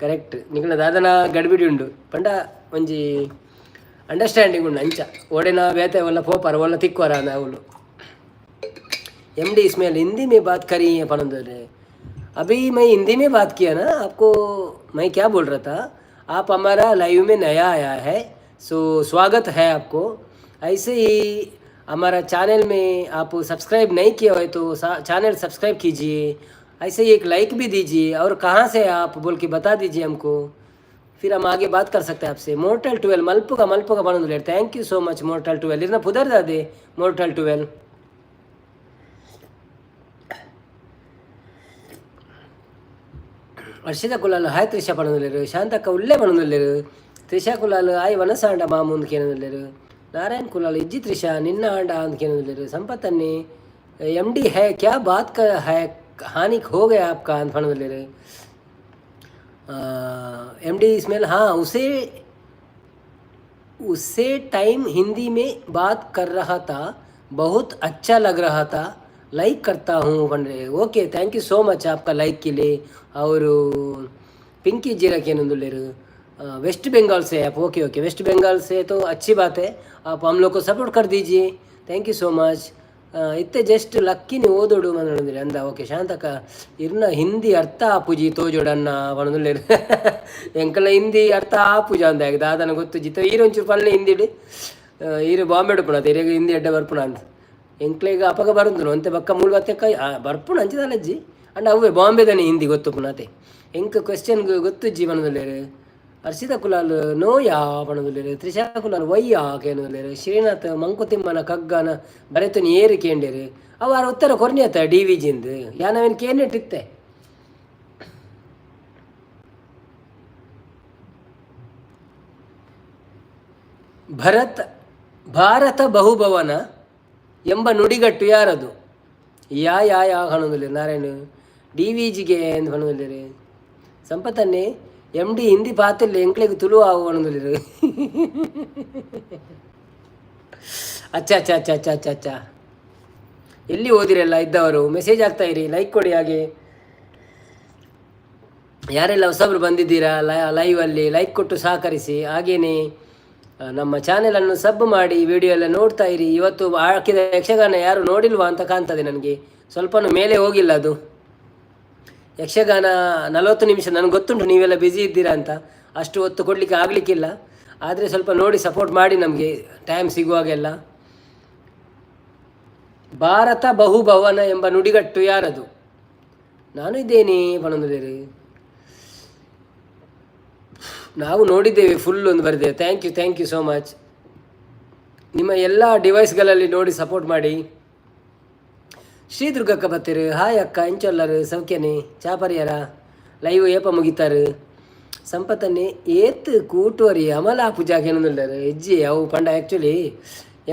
ಕರೆಕ್ಟ್. ನಿಕಲ್ನ ದಾದನ ಗಡಿಬಿಡಿ ಉಂಡು ಪಂಡ ಒಂಜಿ ಅಂಡರ್ಸ್ಟ್ಯಾಂಡಿಂಗ್ ಉಂಡು ಅಂಚ ಓಡೆನ ಬೇತೆ ಒಲ್ಲ ಪೋಪಾರ ಒಲ್ಲ ತಿಕ್ವರ ಅವಳು. एम डी इस्माइल हिंदी में बात करी है पनंदरे. अभी मैं हिंदी में बात किया ना आपको. मैं क्या बोल रहा था, आप हमारा लाइव में नया आया है, सो स्वागत है आपको. ऐसे ही हमारा चैनल में आप सब्सक्राइब नहीं किया हो तो चैनल सब्सक्राइब कीजिए. ऐसे ही एक लाइक भी दीजिए और कहाँ से आप बोल के बता दीजिए हमको, फिर हम आगे बात कर सकते हैं आपसे. Mortar 12 ಮಲ್ಪುಗ ಮಲ್ಪುಗ ಪನೊಂದುಲ್ಲೆರ್. Thank you so much mortal 12. ಇರ್ನ ಪುದರ್ ದಾದೆ ಮೋರ್ಟಲ್ 12? ಹರ್ಷಿತ ಕುಲಾಲ್ ಹಾಯ್ ತ್ರಿಷಾ ಪನೊಂದುಲ್ಲೆರ್. ಶಾಂತಕ್ಕ ಉಲ್ಲೆ ಪನೊಂದುಲ್ಲೆರ್. ತ್ರಿಷಾ ಕುಲಾಲ್ ಆಯ್ ವನಸಾಂಡ ಮಾಮು ಕೇನೊಂದುಲ್ಲೆರ್. ನಾರಾಯಣ್ ಕುಲಾಲ್ ಇಜ್ಜಿ ತ್ರಿಷಾ ನಿನ್ನ ಆಂಡ ಅಂದ್ ಕೇನೊಂದುಲ್ಲೆರ್. ಸಂಪತ್ತನ್ನಿ एम डी है क्या बात का है, हानि हो गया आपका अंत पनೊಂದುಲ್ಲೆರ್. एम डी इस्माइल, हाँ उसे उसे टाइम हिंदी में बात कर रहा था, बहुत अच्छा लग रहा था, लाइक करता हूँ बन रहे. Okay, thank you so much आपका लाइक के लिए. और ಪಿಂಕಿ ಜೀರಕ್ ಏನೊಂದುಲ್ಲೆರ್. वेस्ट बंगाल से आप? ओके ओके, वेस्ट बंगाल से तो अच्छी बात है, आप हम लोग को सपोर्ट कर दीजिए। Thank you so much. ಇತ್ತೆ ಜಸ್ಟ್ ಲಕ್ಕಿನಿ ಓದೋಡು ಮನೋಂದ್ರೆ ಅಂದ. ಓಕೆ, ಶಾಂತಕ, ಇರ್ನ ಹಿಂದಿ ಅರ್ಥ ಆಪುಜಿ ತೋಜೋಡನ್ನ ಪನೊಂದುಲ್ಲೆರ್. ಎಂಕಲ್ನ ಹಿಂದಿ ಅರ್ಥ ಆಪುಜ ಅಂದ ದಾದನ ಗೊತ್ತುಜಿ. ಈರ್ ಒಂಚೂರು ಪಲ್ಲೆ ಹಿಂದಿಡ್. ಈರು ಬಾಂಬೆ ಉಪ್ಪುನ, ಇರೆಗ್ ಹಿಂದಿ ಎಡ್ಡೆ ಬರ್ಪುನ ಅಂತ. ಎಂಕ್ಲೆಗ್ ಅಪಗ ಬರುಂದುನು ಒಂತೆ, ಬಕ್ಕ ಮೂಲು ಬತ್ತೆಕ್ಕ ಬರ್ಪುನ ಅಂಚ ದಾಲಜ್ಜಿ ಅಂಡ ಅವ್ವೆ ಬಾಂಬೆದನೆ ಹಿಂದಿ ಗೊತ್ತುಪ್ಪುನತೆ. ಎಂಕ್ ಕ್ವೆಶ್ಚನ್ ಗೊತ್ತುಜ್ಜಿ ಪನೊಂದುಲ್ಲೆರ್. ಹರ್ಷಿತ ಕುಲಾಲ್ ನೋಯಾ ಪನೊಂದುಲ್ಲೆರ್. ತ್ರಿಷಾ ಕುಲಾಲ್ ವಯ್ಯಾ ಕೇನೊಂದುಲ್ಲೆರ್. ಶ್ರೀನಾಥ್ ಮಂಕುತಿಮ್ಮನ ಕಗ್ಗನ ಬರೆತುನಿ ಏರು ಕೇಂಡೆರ್. ಅವು ಆರ್ ಉತ್ತರ ಕೊರ್ನಿಯತ್ತ ಡಿ ವಿ ಜಿಂದ್. ಯಾನ್ ಅವೇನ್ ಕೇನೆಟ್ಟಿತ್ತೆ. ಭರತ್ ಭಾರತ ಬಹುಭವನ ಎಂಬ ನುಡಿಗಟ್ಟು ಯಾರದು? ಯಾ ಯಾ ಯಾ ಪನೊಂದುಲ್ಲೆರ್. ನಾರಾಯಣ ಡಿ ವಿ ಜಿಗೆ ಎಂದು ಪನೊಂದುಲ್ಲೆರ್. ಸಂಪತ್ತನ್ನೇ ಎಮ್ ಡಿ ಹಿಂದಿ ಪಾತಿಲ್ಲ, ಎಂಕ್ಲೆಗ್ ತುಳು ಆವು ಪನೊಂದುಲ್ಲೆರ್. ಅಚ್ಚಾ ಅಚ್ಚಾ ಅಚ್ಚಾ ಅಚ್ಚಾ ಅಚ್ಚಾ ಅಚ್ಚಾ. ಎಲ್ಲಿ ಓದಿರಲ್ಲ ಇದ್ದವರು ಮೆಸೇಜ್ ಆಗ್ತಾ ಇರಿ, ಲೈಕ್ ಕೊಡಿ. ಹಾಗೆ ಯಾರೆಲ್ಲ ಹೊಸಬರು ಬಂದಿದ್ದೀರಾ ಲೈವ್ ಅಲ್ಲಿ, ಲೈಕ್ ಕೊಟ್ಟು ಸಹಕರಿಸಿ. ಹಾಗೇನೆ ನಮ್ಮ ಚಾನೆಲನ್ನು ಸಬ್ ಮಾಡಿ ವಿಡಿಯೋ ಎಲ್ಲ ನೋಡ್ತಾ ಇರಿ. ಇವತ್ತು ಹಾಕಿದ ಯಕ್ಷಗಾನ ಯಾರು ನೋಡಿಲ್ವಾ ಅಂತ ಕಾಣ್ತದೆ ನನಗೆ. ಸ್ವಲ್ಪನೂ ಮೇಲೆ ಹೋಗಿಲ್ಲ ಅದು ಯಕ್ಷಗಾನ. 40 ನಿಮಿಷ. ನನಗೆ ಗೊತ್ತುಂಟು ನೀವೆಲ್ಲ ಬ್ಯುಸಿ ಇದ್ದೀರಾ ಅಂತ, ಅಷ್ಟು ಹೊತ್ತು ಕೊಡಲಿಕ್ಕೆ ಆಗಲಿಕ್ಕಿಲ್ಲ. ಆದರೆ ಸ್ವಲ್ಪ ನೋಡಿ ಸಪೋರ್ಟ್ ಮಾಡಿ ನಮಗೆ ಟೈಮ್ ಸಿಗುವಾಗೆಲ್ಲ. ಭಾರತ ಬಹುಭವನ ಎಂಬ ನುಡಿಗಟ್ಟು ಯಾರದು? ನಾನು ಇದ್ದೇನೆ ಪನೊಂದುಲ್ಲೆರ್. ನಾವು ನೋಡಿದ್ದೇವೆ ಫುಲ್ ಒಂದು ಬರೆದೇವೆ. Thank you, thank you so much. ನಿಮ್ಮ ಎಲ್ಲ ಡಿವೈಸ್ಗಳಲ್ಲಿ ನೋಡಿ ಸಪೋರ್ಟ್ ಮಾಡಿ. ಶ್ರೀ ದುರ್ಗಕ್ಕ ಬತ್ತೆರ್. ಹಾಯ್ ಅಕ್ಕ, ಎಂಚೊಲ್ಲರು? ಸೌಖ್ಯನೆ? ಚಾಪರಿಯರ? ಲೈವ್ ಏಪ ಮುಗಿತಾರು? ಸಂಪತ್ತನ್ನೇ ಏತ್ ಕೂಟುವರಿ ಅಮಲ ಪೂಜಾ ಕೇನೊಂದುಲ್ಲೆರ್. ಎಜ್ಜಿ ಅವು ಪಂಡ ಆ್ಯಕ್ಚುಲಿ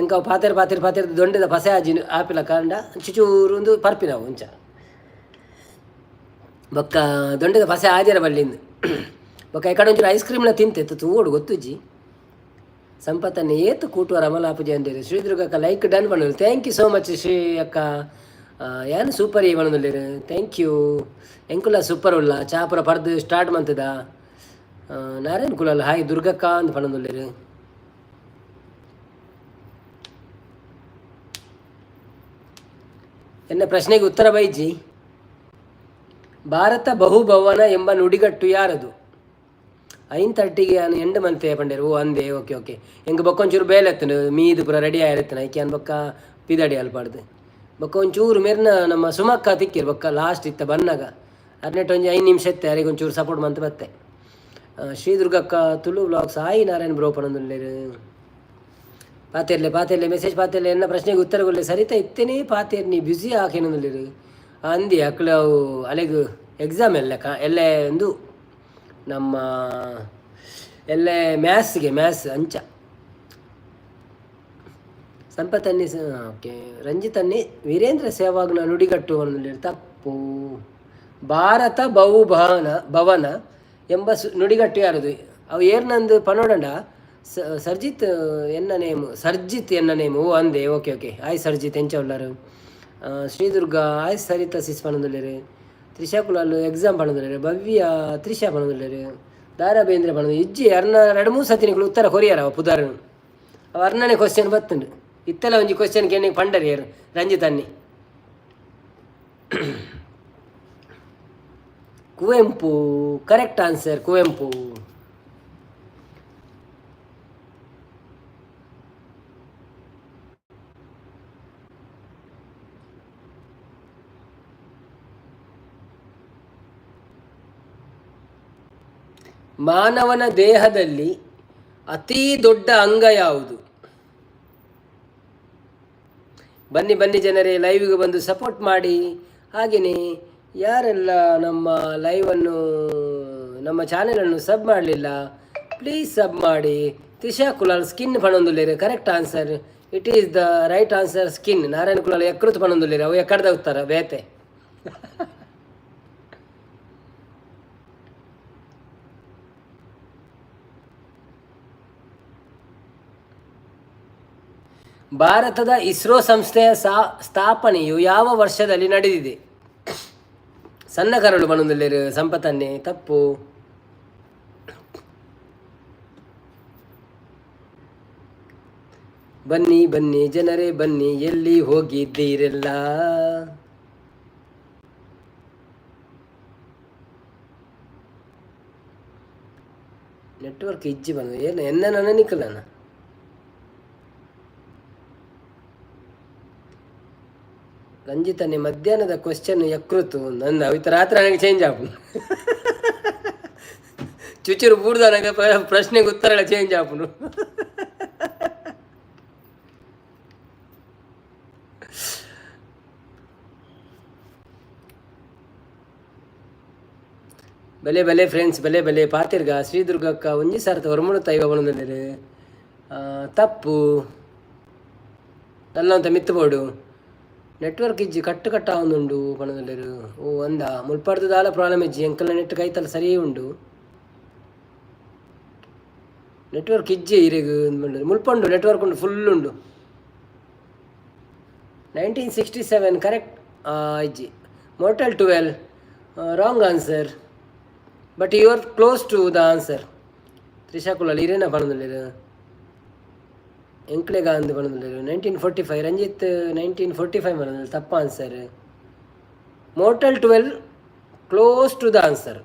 ಎಂಕ ಅವು ಪಾತೆರ್ ಪಾತೆರ್ ಪಾತೆರ್ ದೊಂಡೆದ ಪಸೆ ಆಜಿ ಆಪಿಲ ಕಾಂಡ ಚುಚೂರು ಒಂದು ಪರ್ಪಿನವು ಅಂಚ. ಬೊಕ್ಕ ದೊಂಡೆದ ಪಸೆ ಆಜರ ಬಲ್ಲಿಂದು. ಬೊಕ್ಕ ಎಕಡೆ ಒಂಚೂರು ಐಸ್ ಕ್ರೀಮ್ನ ತಿಂತೆ ತೂವೊಡು ಗೊತ್ತುಜ್ಜಿ. ಸಂಪತ್ತನ್ನ ಏತ್ ಕೂಟುವರ ಅಮಲ ಪೂಜೆ ಅಂದೇರು. ಶ್ರೀ ದುರ್ಗಕ್ಕ ಲೈಕ್ ಡನ್ ಪಂಡರು. Thank you so much Shri ಅಕ್ಕ. ಯಾನ್ ಸೂಪರ್ ಪನೊಂದುಲ್ಲೆರ್. Thank you. ಎಂಕುಲ ಸೂಪರ್ ಉಲ್ಲ. ಚಾಪುರ ಪರ್ದು ಸ್ಟಾರ್ಟ್ ಮಂತದ. ನಾರಾಯಣ್ ಕುಲಾಲ್ ಹಾಯ್ ದುರ್ಗಕ್ಕ ಅಂದ್ ಪನೊಂದುಲ್ಲೆರ್. ಎನ್ನ ಪ್ರಶ್ನೆಗೆ ಉತ್ತರ ಬೈಜಿ. ಭಾರತ ಬಹುಭವನ ಎಂಬ ನುಡಿಗಟ್ಟು ಯಾರದು? 5:30ಗೆ ನಾನು ಎಂಡ್ ಮಂತೆ ಪಂಡೇರು. ಓ ಅಂದೆ, ಓಕೆ ಓಕೆ. ಎಂಕ್ ಬೊಕ್ಕ ಒಂಚೂರು ಬೇಲೆ ಎತ್ತುಂಡು, ಮೀದು ಪೂರ ರೆಡಿ ಆಯಿರ್ತನೆ. ಐಕೆ ಅನ್ ಬೊಕ್ಕ ಪಿದಡಿ ಅಲ್ಪಾಡ್ದು. ಬೊಕ್ಕ ಒಂಚೂರು ಮೆರ್ನ ನಮ್ಮ ಸುಮಕ್ಕ ತಿಕ್ಕಿರ್. ಬೊಕ್ಕ ಲಾಸ್ಟ್ ಇತ್ತ ಬನ್ನಾಗ ಅರ್ನೆಟ್ ಒಂಜಿ 5 ನಿಮಿಷ ಇತ್ತೆ, ಅರೆಗೆ ಒಂಚೂರು ಸಪೋರ್ಟ್ ಮಂತ್ ಬತ್ತೆ. ಶ್ರೀ ದುರ್ಗಕ್ಕ Tulu vlogs hi Narayan bro ಪನೊಂದುಲ್ಲೆರ್. ಪಾತೆರ್ಲೆ ಪಾತೆರ್ಲೆ, ಮೆಸೇಜ್ ಪಾತೆರ್ಲೆ. ಎನ್ನ ಪ್ರಶ್ನೆಗೆ ಉತ್ತರ ಕೊರ್ಲೆ. ಸರಿತಾ ಇತ್ತೇನೆ ಪಾತೆರ್ನಿ ಬ್ಯುಸಿ ಆಕೇನೊಂದುಲ್ಲೆರ್. ಅಂದಿ ಅಕ್ಲು ಅವು ಅಲೆಗ್ ಎಕ್ಸಾಮ್ ಎಲ್ಲ ಎಲ್ಲೆ ಒಂದು ನಮ್ಮ ಎಲ್ಲೆ ಮ್ಯಾಥ್ಸ್ಗೆ ಮ್ಯಾಥ್ಸ್ ಅಂಚ. ಸಂಪತ್ತನ್ನಿ ಓಕೆ. ರಂಜಿತನ್ನಿ ವೀರೇಂದ್ರ ಸೆಹ್ವಾಗ್ನ ನುಡಿಗಟ್ಟು ತಪ್ಪು. ಭಾರತ ಬಹುಭವನ ಭವನ ಎಂಬ ನುಡಿಗಟ್ಟು ಯಾರದು? ಅವು ಏರ್ನಂದು ಪನೋಡಂಡ. ಸರ್ಜಿತ್ ಎನ್ನ ನೇಮು, ಸರ್ಜಿತ್ ಎನ್ನ ನೇಮು. ಓ ಅಂದೆ, ಓಕೆ ಓಕೆ. ಆಯ್ ಸರ್ಜಿತ್, ಎಂಚ ಉಲ್ಲರು? ಶ್ರೀದುರ್ಗ ಆಯ್ ಸರಿತಾ ಸಿಸ್ ಪನೊಂದುಲ್ಲೆರ್. ತ್ರಿಷಾ ಕುಲಾಲ್ ಎಕ್ಸಾಮ್ ಪನೊಂದುಲ್ಲೆರ್. ಭವ್ಯ ತ್ರಿಷಾ ಪನೊಂದುಲ್ಲೆರ್. ದಾರಾ ಬೇಂದ್ರೆ ಪನೊಂದು ಇಜ್ಜಿ. ಅರ್ನ ಎರಡು ಮೂರು ಸತಿ ನಿಕುಲು ಉತ್ತರ ಕೊರಿಯರ ಅವ ಪುದರ್. ಅವ ಅರ್ನನೆ ಕ್ವಶನ್ ಬತ್ತುಂಡು. ಇತ್ತೆಲ್ಲ ಒಂಜಿ ಕ್ವಶನ್ ಕೇಳಿ ಪಂಡರ್ ಯಾರು ರಂಜಿತ್ ಅನ್ನಿ. Kuvempu correct answer, Kuvempu. ಮಾನವನ ದೇಹದಲ್ಲಿ ಅತೀ ದೊಡ್ಡ ಅಂಗ ಯಾವುದು? ಬನ್ನಿ ಬನ್ನಿ ಜನರೇ, ಲೈವ್ಗೆ ಬಂದು ಸಪೋರ್ಟ್ ಮಾಡಿ. ಹಾಗೆಯೇ ಯಾರೆಲ್ಲ ನಮ್ಮ ಲೈವನ್ನು, ನಮ್ಮ ಚಾನೆಲನ್ನು ಸಬ್ ಮಾಡಲಿಲ್ಲ, ಪ್ಲೀಸ್ ಸಬ್ ಮಾಡಿ. ತ್ರಿಷಾ ಕುಲಾಲ್ ಸ್ಕಿನ್ ಪಣೊಂದುಲ್ಲೆರ್. Correct answer, it is the right answer, skin. Narayana Kulal ಯಕೃತ್ ಪಣೊಂದುಲ್ಲೆರ್. ಅವು ಎಕ್ಕಡ್ದ ಉತ್ತರ ಬೇತೆ. ಭಾರತದ ಇಸ್ರೋ ಸಂಸ್ಥೆಯ ಸ್ಥಾಪನೆಯು ಯಾವ ವರ್ಷದಲ್ಲಿ ನಡೆದಿದೆ? ಸಣ್ಣ ಕರಳು ಪಣೊಂದುಲ್ಲೆರ್ ಸಂಪತನ್ನೇ, ತಪ್ಪು. ಬನ್ನಿ ಬನ್ನಿ ಜನರೇ ಬನ್ನಿ, ಎಲ್ಲಿ ಹೋಗಿದ್ದೀರೆಲ್ಲ? ನೆಟ್ವರ್ಕ್ ಇಜ್ಜಿ ಬಂದು ಏನು ಎನ್ನ ನನ್ನ ನಿಕ್ಕಲನ. ರಂಜಿತನೇ ಮಧ್ಯಾಹ್ನದ ಕ್ವಶನ್ ಯಕೃತು ನನ್ನ ಅವಿತ ರಾತ್ರಿ ನನಗೆ ಚೇಂಜ್ ಆಪು ಚುಚುರು ಬೂಡ್ದ ನನಗೆ ಪ್ರಶ್ನೆಗೆ ಉತ್ತರ ಎಲ್ಲ ಚೇಂಜ್ ಆಪುನು. ಬಲೆ ಬಲೆ ಫ್ರೆಂಡ್ಸ್, ಬಲೆ ಬಲೆ ಪಾತಿರ್ಗ. ಶ್ರೀದುರ್ಗಕ್ಕ ಒಂಜಿ ಸಾರ್ತ ಹೊರಮುಣ ತೈವ ಬಣದಲ್ಲೇರು ತಪ್ಪು ನಲ್ಲಂತ ಮಿತ್ತಬೋಡು. ನೆಟ್ವರ್ಕ್ ಇಜ್ಜಿ, ಕಟ್ಟು ಕಟ್ಟ ಒಂದುಂಡು ಪಣದಲ್ಲೇರು. ಓ ಅಂದ ಮುಲ್ಪಾಡ್ದು ದಾಲ ಪ್ರಾಬ್ಲಮ್ ಇಜ್ಜಿ, ಎಂಕಲ್ನ ನೆಟ್ ಕೈತಲ್ಲ ಸರಿ ಉಂಡು. ನೆಟ್ವರ್ಕ್ ಇಜ್ಜಿ ಇರೆಗ್ ಮುಲ್ಪಂಡು, ನೆಟ್ವರ್ಕ್ ಉಂಡು, ಫುಲ್ ಉಂಡು. 1967 ಕರೆಕ್ಟ್ ಇಜ್ಜಿ. Mortal 12 wrong answer, but you are close to the answer. Trisha Kulal ಇರೇನ ಪಣದಲ್ಲೇರು, ಎಂಕ್ಲೆಗ ಅಂದ್ ಪಣದಲ್ಲೇರು. 1945 ರಂಜಿತ್, 1945 ಪಣದಲ್ಲ, ತಪ್ಪ answer. Mortal 12 close to the answer.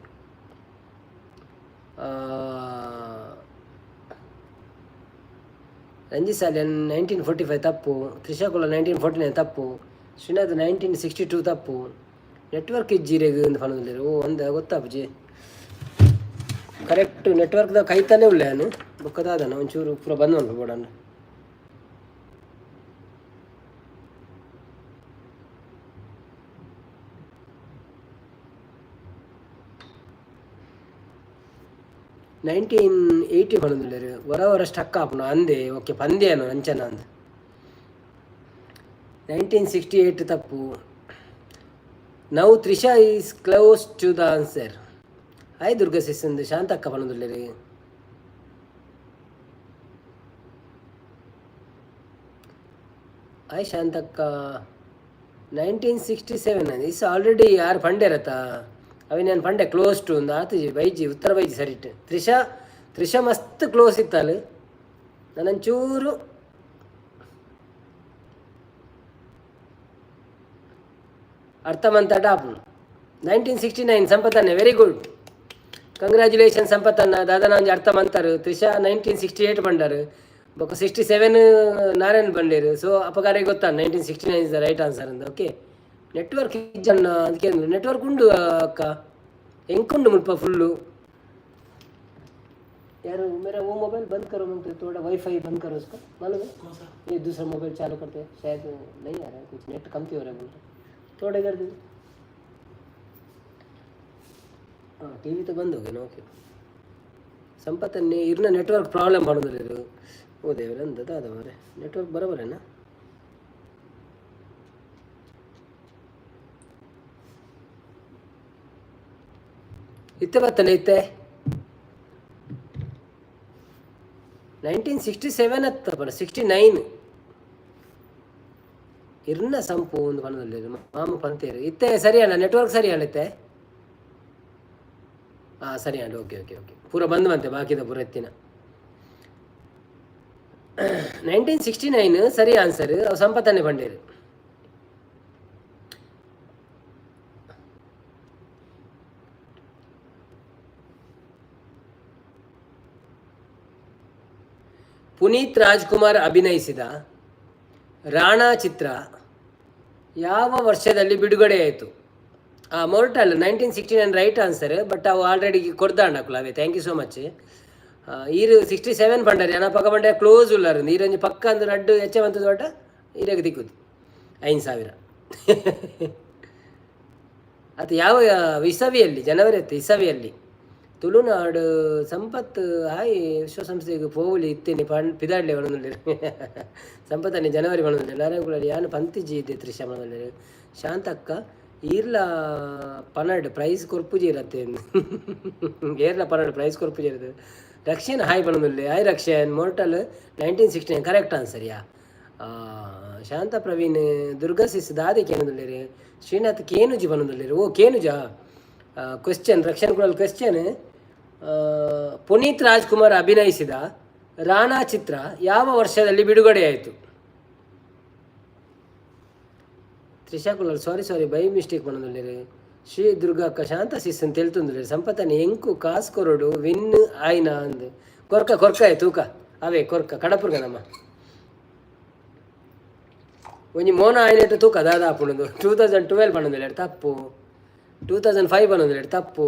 Ranjit Salian 1945 ತಪ್ಪು. ತ್ರಿಷಾ ಕುಲಾಲ್ 1949 ತಪ್ಪು. ಶ್ರೀನಾಥ್ 1962 ತಪ್ಪು. ನೆಟ್ವರ್ಕ್ ಇಜ್ಜಿರೆಗ್ ಅಂದ್ ಪಣದಲ್ಲೇರು. ಓ ಅಂದ ಗೊತ್ತಾಪುಜಿ. ಕರೆಕ್ಟ್ ನೆಟ್ವರ್ಕ್ದ ಕೈತಲೇ ಉಳ್ಳೆ ನಾನು ಬೊಕ್ಕದಾದನ ಒಂಚೂರು ಪೂರ ಬಂದ್ ಉಂಟು ಬೋಡನ್ನು. 1980 ಪಣೊಂದುಲ್ಲೆರ್. ಒರ ಒರ ಸ್ಟಕ್ ಆಪುಂಡು ಅಂದೆ. ಓಕೆ, ಪಂದ್ಯನು ಅಂಚನ ಅಂದ್. 1968 ತಪ್ಪು. Now Trisha is close to the answer. Hi Durga sis ಅಂದ್ Shantakka ಪಣೊಂದುಲ್ಲೆರ್. Hi Shantakka. 1967 is already ಯಾರು ಪಂಡೆರತ್ತ ಅವಿ ನಾನು ಪಂಡೆ ಕ್ಲೋಸ್ ಟು ಒಂದು ಆತುಜಿ ಬೈಜಿ ಉತ್ತರ ಬೈಜಿ ಸರಿಟ್. ತ್ರಿಷಾ, ತ್ರಿಷಾ ಮಸ್ತ್ ಕ್ಲೋಸ್ ಇತ್ತಲ್ಲ. ನಾನೊಂಚೂರು ಅರ್ಥ ಮಂತಾಟ ಆಪುಂಡು. 1969 ಸಂಪತ್ತನ್ನೇ, very good, congratulation ಸಂಪತ್ತನ್ನ. ದಾದನ ಒಂಜಿ ಅರ್ಥ ಮಂತಾರು. ತ್ರಿಷಾ 1968 ಪಂಡರು, ಬೊಕ್ಕ 67 ನಾರಾಯಣ್ ಬಂಡೇರು. ಸೊ ಅಪಗಾರೆ ಗೊತ್ತಾ 1969 is the right answer ಅಂದ. ಓಕೆ, ನೆಟ್ವರ್ಕ್ ಇಜ್ಜಣ್ಣ ಅದಕ್ಕೆ. ನೆಟ್ವರ್ಕ್ ಉಂಡು ಅಕ್ಕ, ಎಂಕುಂಡು ಮುಲ್ಪ ಫುಲ್ಲು. यार, मेरा वो मोबाइल बंद करो, मैं थोड़ा वाईफाई बंद करो उसका, मालूम है? कौन सा? ये दूसरा मोबाइल चालू करते हैं, शायद नहीं आ रहा है कुछ, नेट कमती हो रहा है बोल रहे। थोड़े कर दो। हाँ, टीवी तो बंद हो गया ना। ओके ಸಂಪತ್ತನ್ನೇ ಇರ್ನ ನೆಟ್ವರ್ಕ್ ಪ್ರಾಬ್ಲಮ್ ಮಾಡೋದಿಲ್ಲ. ಓ ದೇವ್ರೆ, ಅಂದದ ಅದ ಮಾರೆ. ನೆಟ್ವರ್ಕ್ ಬರೋಬರೇನಾ? ಇತ್ತೆ ಬತ್ತನೆ ಇತ್ತೆ. 1967 ಅತ್ತ ಪಡ 69 ಇರ್ನ ಸಂಪು ಒಂದು ಪಣದಲ್ಲಿ ಮಾಮ ಪಂತೇರು. ಇತ್ತೆ ಸರಿ ಅಣ್ಣ, ನೆಟ್ವರ್ಕ್ ಸರಿ ಅಣ್ಣ ಇತ್ತೆ. ಹಾಂ, ಸರಿ ಅಣ್ಣ. Okay okay okay, ಪೂರ ಬಂದ್ ಬಂತೆ ಬಾಕಿದ ಪೂರ ಎತ್ತಿನ. 1969 ಸರಿ ಆನ್ಸರ್. ಅವು ಸಂಪತ್ತನ್ನೇ ಬಂಡೇರು. ಪುನೀತ್ ರಾಜ್ಕುಮಾರ್ ಅಭಿನಯಿಸಿದ ರಾಣಾ ಚಿತ್ರ ಯಾವ ವರ್ಷದಲ್ಲಿ ಬಿಡುಗಡೆಯಾಯಿತು? ಆ Mortal 1969 right answer, but ಅವು ಆಲ್ರೆಡಿ ಕೊಡ್ದಾಂಡ ಅವೇ. Thank you so much. ಈರು 67 ಪಂಡರಿ ಅನ ಪಕ್ಕ ಪಂಡೆ ಕ್ಲೋಸ್ ಉಲ್ಲಾರು. ನೀರಂಜಿ ಪಕ್ಕ ಅಂದ್ರೆ ರಡ್ಡು ಹೆಚ್ಚ ಬಂತದ ದೊಡ್ಡ ಈರಾಗ ದಿಕ್ಕುದು 5000. ಅದು ಯಾವ ಇಸವಿಯಲ್ಲಿ, ಜನವರಿ ಹತ್ತು ಇಸವಿಯಲ್ಲಿ ತುಳುನಾಡು ಸಂಪತ್ತು ಹಾಯ್ ವಿಶ್ವಸಂಸ್ಥೆಗೆ ಪೋವಲಿ ಇತ್ತೇನೆ ಪಣ್ ಪಿದಾಡ್ಲೆ ಪಣೊಂದುಲ್ಲೆರ್. ಸಂಪತ್ತನೆ ಜನವರಿ ಪಣೊಂದುಲ್ಲೆರ್. ನಾರಾಯಣ ಯಾನ್ ಪಂತಿಜಿ ಇದ್ದೆ ತ್ರಿಷಾ ಪಣೊಂದುಲ್ಲೆರ್. ಶಾಂತಕ್ಕ ಈರ್ಲ ಪನಡ್ ಪ್ರೈಸ್ ಕೊರ್ಪುಜೀರತ್ತೆ, ಏರ್ಲ ಪನಡ್ ಪ್ರೈಸ್ ಕೊರ್ಪುಜೀರತ್ತೆ. ರಕ್ಷನ್ ಹಾಯ್ ಪಣೊಂದುಲ್ಲೆ. Hi Rakshan. Mortal 1969 correct answer. Yeah Shanta Praveen, Durga sis ದಾದೆ ಕೇನೊಂದುಲ್ಲೆರ್. ಶ್ರೀನಾಥ್ ಕೇನುಜಿ ಪಣೊಂದುಲ್ಲೆರ್. ಓ ಕೇನುಜಾ ಕ್ವೆಶ್ಚನ್. ರಕ್ಷನ್ ಕುಳಲ್ ಕ್ವೆಶ್ಚನ್, ಪುನೀತ್ ರಾಜ್ಕುಮಾರ್ ಅಭಿನಯಿಸಿದ ರಾಣಾ ಚಿತ್ರ ಯಾವ ವರ್ಷದಲ್ಲಿ ಬಿಡುಗಡೆಯಾಯಿತು? Trisha Kulal, sorry sorry, by mistake ಪನೊಂದುಲ್ಲೆರ್. ಶ್ರೀ ದುರ್ಗಕ್ಕ, ಶಾಂತ ಸಿಸ್ ಅಂತ ತೆಲ್ತೊಂದುಲ್ಲೆರ್. ಸಂಪತ್ತನೆ ಎಂಕು ಕಾಸ್ ಕೊರೊಡು ವಿನ್ ಆಯ್ನ ಅಂದ್. ಕೊರ್ಕ ಕೊರ್ಕ ತೂಕ ಅವೇ ಕೊರ್ಕ ಕಡಪುರ್ಗ ನಮ್ಮ ಒಂಜಿ ಮೋನ ಆಯ್ನೆಟ್ ತೂಕ ದಾದ ಆಪುಂಡು. 2012 ಪನೊಂದುಲ್ಲೆರ್, ತಪ್ಪು. 2005 ಪನೊಂದುಲ್ಲೆರ್, ತಪ್ಪು.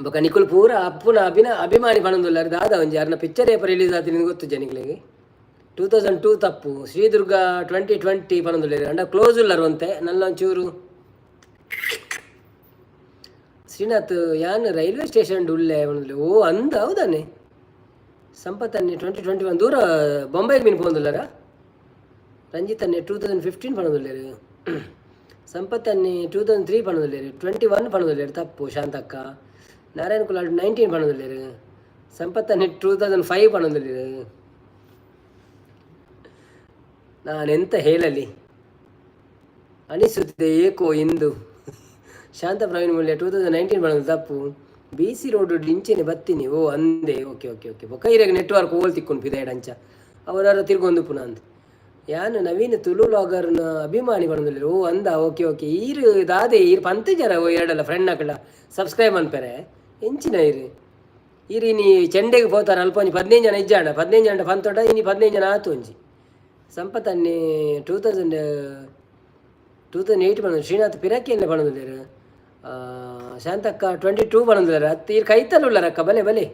ಬೊಕ ನಿಕುಲು ಪೂರ ಅಪ್ಪುನ ಅಭಿಮಾನಿ ಪನೊಂದುಲ್ಲೆರ್. ದಾದ ಒಂಜಿ ಅರ್ನ ಪಿಕ್ಚರ್ ಏಪ ರಿಲೀಸ್ ಆತಿನ ಗೊತ್ತು ಜನಿಕ್ಲೆಗ್. 2002 ತಪ್ಪು. ಶ್ರೀದುರ್ಗ 2020 ಪನೊಂದುಲ್ಲೆರ್. ಅಂಡ ಕ್ಲೋಸ್ ಉಲ್ಲರ್ ಒಂತೆ ನಲ್ಲ ಒಂಚೂರು. ಶ್ರೀನಾಥ್, ಯಾನ್ ರೈಲ್ವೆ ಸ್ಟೇಷನ್ ಉಲ್ಲೆ ಪನೊಂದುಲ್ಲೆ. ಓ ಅಂದ್, ಹೌದಾನೆ? ಸಂಪತ್ ಅಣ್ಣೆ 2021. ದೂರ ಬೊಂಬೈಗೆ ಮೀನ್ ಪೋಂದುಲ್ಲರ? ರಂಜಿತ್ ಅನ್ನೆ 2015 ಪನೊಂದುಲ್ಲೆರ್. ಸಂಪತ್ ಅನ್ನೆ 2003 ಪನೊಂದುಲ್ಲೆರ್. 21 ಪನೊಂದುಲ್ಲೆರ್, ತಪ್ಪು. ಶಾಂತಕ್ಕ, ನಾರಾಯಣ ಕುಲಾಲ್ 19 ಪನೊಂದುಲ್ಲೆರ್. ಸಂಪತ್ ಅನ್ನೆ 2005 ಪನೊಂದುಲ್ಲೆರ್. ನಾನೆಂತ ಹೇಳಲಿ ಅನಿಸುತ್ತಿದೆ ಏಕೋ ಇಂದು. ಶಾಂತ ಪ್ರವೀಣ್ ಮೂಲ್ಯ 2019 ಪನೊಂದು, ತಪ್ಪು. ಬಿ ಸಿ ರೋಡ್ ಇಂಚೆನೆ ಬತ್ತೀನಿ. ಓ ಅಂದೆ, ಓಕೆ ಓಕೆ ಓಕೆ. ಬೊಕ್ಕ ಇರೆಗ್ ನೆಟ್ವರ್ಕ್ ಓಲ್ ತಿಕ್ಕೊಂಡು ಪಿದಾಯ್ಡ್ ಅಂಚ ಅವರಾರ ತಿರ್ಗೊಂದು ಪುನಃ ಅಂದ್. ಯಾನ್ ನವೀನ್ ತುಳು ವ್ಲಾಗರ್ನ ಅಭಿಮಾನಿ ಪನೊಂದುಲ್ಲೆರ್. ಓ ಅಂದ, ಓಕೆ ಓಕೆ. ಈರ್ ದಾದೆ ಈರ್ ಪಂತಿಜರ ಎರಡಲ್ಲ ಫ್ರೆಂಡ್ ಅಕಲ ಸಬ್ಸ್ಕ್ರೈಬ್ ಅನ್ಪೆರೆ ಎಂಚಿನ ಇರು ಈರ್ ಇನಿ ಚೆಂಡೆಗೆ ಪೋತಾರ. ಅಲ್ಪ ಒಂಜಿ 15 ಜನ ಇಜ್ಜಾಂಡ, 15 ಜನ ಪಂತೊಡ ಇನಿ 15 ಜನ ಆತು ಒಂಜಿ. ಸಂಪತ್ ಅನ್ನಿ 2008 ಪನೊಂದು. ಶ್ರೀನಾಥ್ ಪಿರಕಿಯಲ್ಲೇ ಪನೊಂದುಲ್ಲೆರ್. ಶಾಂತಕ್ಕ 22 ಪನೊಂದುಲ್ಲೆರ್. ಅತ್ತ್ ಈರ್ ಕೈತಲ್ ಉಲ್ಲರ್ ಅಕ್ಕ, ಬಲೆ ಬಲೆ.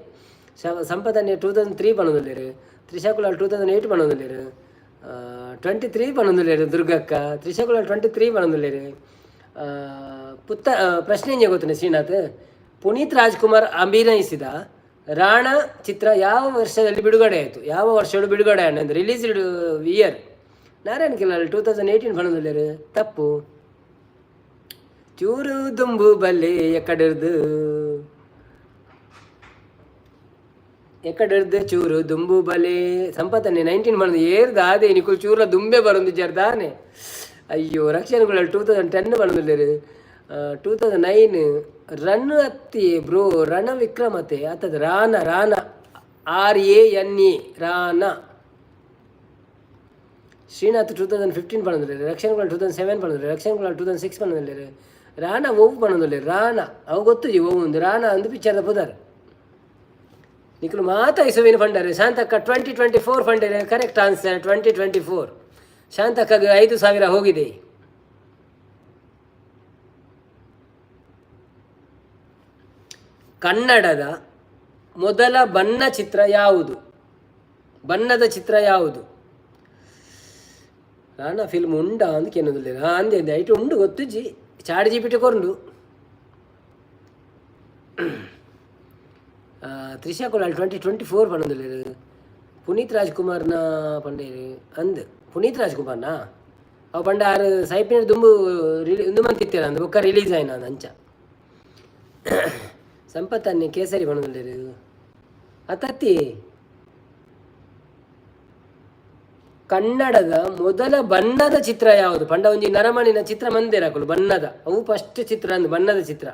ಸಂಪತ್ ಅನ್ನಿ 2003 ಪನೊಂದುಲ್ಲೆರ್. ತ್ರಿಷಾ ಕುಲಾಲ್ 2008 ಪನೊಂದುಲ್ಲೆರ್. 23 ಪನೊಂದುಲ್ಲೆರ್ ದುರ್ಗಕ್ಕ. ತ್ರಿಷಾ ಕುಲಾಲ್ 23 ಪನೊಂದುಲ್ಲೆರ್. ಪುತ್ತ ಪ್ರಶ್ನೆ ಎಂಜ ಗೊತ್ತುಂಡೆ ಶ್ರೀನಾಥ್? ಪುನೀತ್ ರಾಜ್ಕುಮಾರ್ ಅಭಿನಯಿಸಿದ ರಾಣಾ ಚಿತ್ರ ಯಾವ ವರ್ಷದಲ್ಲಿ ಬಿಡುಗಡೆ ಆಯಿತು? ಯಾವ ವರ್ಷಡು ಬಿಡುಗಡೆ ಆಂಡ್, ರಿಲೀಸ್ಡ್ ಇಯರ್? ನಾರಾಯಣ ಕಿಲಾಲ್ 2018 ಪನೊಂದುಲ್ಲೆರ್, ತಪ್ಪು. ಚೂರು ದುಂಬು ಬಲ್ಲೆ. ಎಕಡಿರ್ದು ಎಕಡಿರ್ದು ಚೂರು ದುಂಬು ಬಲೆ. ಸಂಪತ್ತನ್ನೆ 19 ಪನೊಂದು. ಏರ್ದ ಆದೆ ನಿಕುಲು ಚೂರ್ಲ ದುಂಬೆ ಬರೊಂದಿಜ್ಜಾರ್ ದಾನೆ? ಅಯ್ಯೋ, ರಕ್ಷಣ್ ಕುಲಾಲ್ 2010 ಪನೊಂದುಲ್ಲೆರ್. 2009. ರನ್ ಅತ್ತಿ ಬ್ರೋ, ರಣ ವಿಕ್ರಮತೆ ಅತ್ತದ ರಾನ ರಾನ, RANA, Rana. Srinath 2015 ಪನೊಂದುಲ್ಲೆರ್. Rakshan Kulal 2007 ಪನೊಂದುಲ್ಲೆರ್. Rakshan Kulal 2006 ಪನೊಂದುಲ್ಲೆರ್. Rana ಒವು ಪನೊಂದುಲ್ಲೆರ್? Rana ಅವು ಗೊತ್ತುಜಿ ಒವು ಉಂದು. ರಾಣ ಅಂದು ಪಿಕ್ಚರ್ದ ಪುದರ್. ನಿಕುಲು ಮಾತ ಇಸುವಿನ ಪಂಡರೆ. ಶಾಂತಕ್ಕ 2024 ಪಂಡರೆ. Correct answer 2024. ಶಾಂತಕ್ಕಗೆ 5000 ಹೋಗಿದೆ. ಕನ್ನಡದ ಮೊದಲ ಬಣ್ಣ ಚಿತ್ರ ಯಾವುದು? ಬಣ್ಣದ ಚಿತ್ರ ಯಾವುದು? ರಾಣ ಫಿಲ್ಮ್ ಉಂಡಾ ಅಂದ್ ಕೇನೊಂದುಲ್ಲೆರ್. ಹಾಂ, ಅಂದೆ ಅಂದೆ, ಐಟ್ ಉಂಡು ಗೊತ್ತುಜ್ಜಿ. ಚಾಟ್ ಜಿಪಿಟಿ ಕೊರ್ಂಡು. ತ್ರಿಷಾ ಕುಲಾಲ್ 2024 ಪನೊಂದುಲ್ಲೆರ್. ಪುನೀತ್ ರಾಜ್ಕುಮಾರ್ನ ಪಂಡೇರ್ ಅಂದ್. ಪುನೀತ್ ರಾಜ್ಕುಮಾರ್ನ ಅವು ಪಂಡ ಆರ್ ಸೈಪಿನ ದುಂಬು ರಿಲಿ ಉಂದು ಮಂತಿತ್ತೆರ್ ಅಂದ್, ಬೊಕ್ಕ ರಿಲೀಸ್ ಆಯಿನ ಅಂದ್ ಅಂಚ. ಸಂಪತ್ ಅನ್ನೆ ಕೇಸರಿ ಪನೊಂದುಲ್ಲೆರ್. ಅತ್ತತ್ತಿ, ಕನ್ನಡದ ಮೊದಲ ಬಣ್ಣದ ಚಿತ್ರ ಯಾವುದು ಪಂಡ ಒಂಜಿ ನರಮಣಿನ ಚಿತ್ರ ಮಂದೆರ್ ಅಕುಲು ಬಣ್ಣದ, ಅವು ಫಸ್ಟ್ ಚಿತ್ರ ಅಂದ್ ಬಣ್ಣದ ಚಿತ್ರ.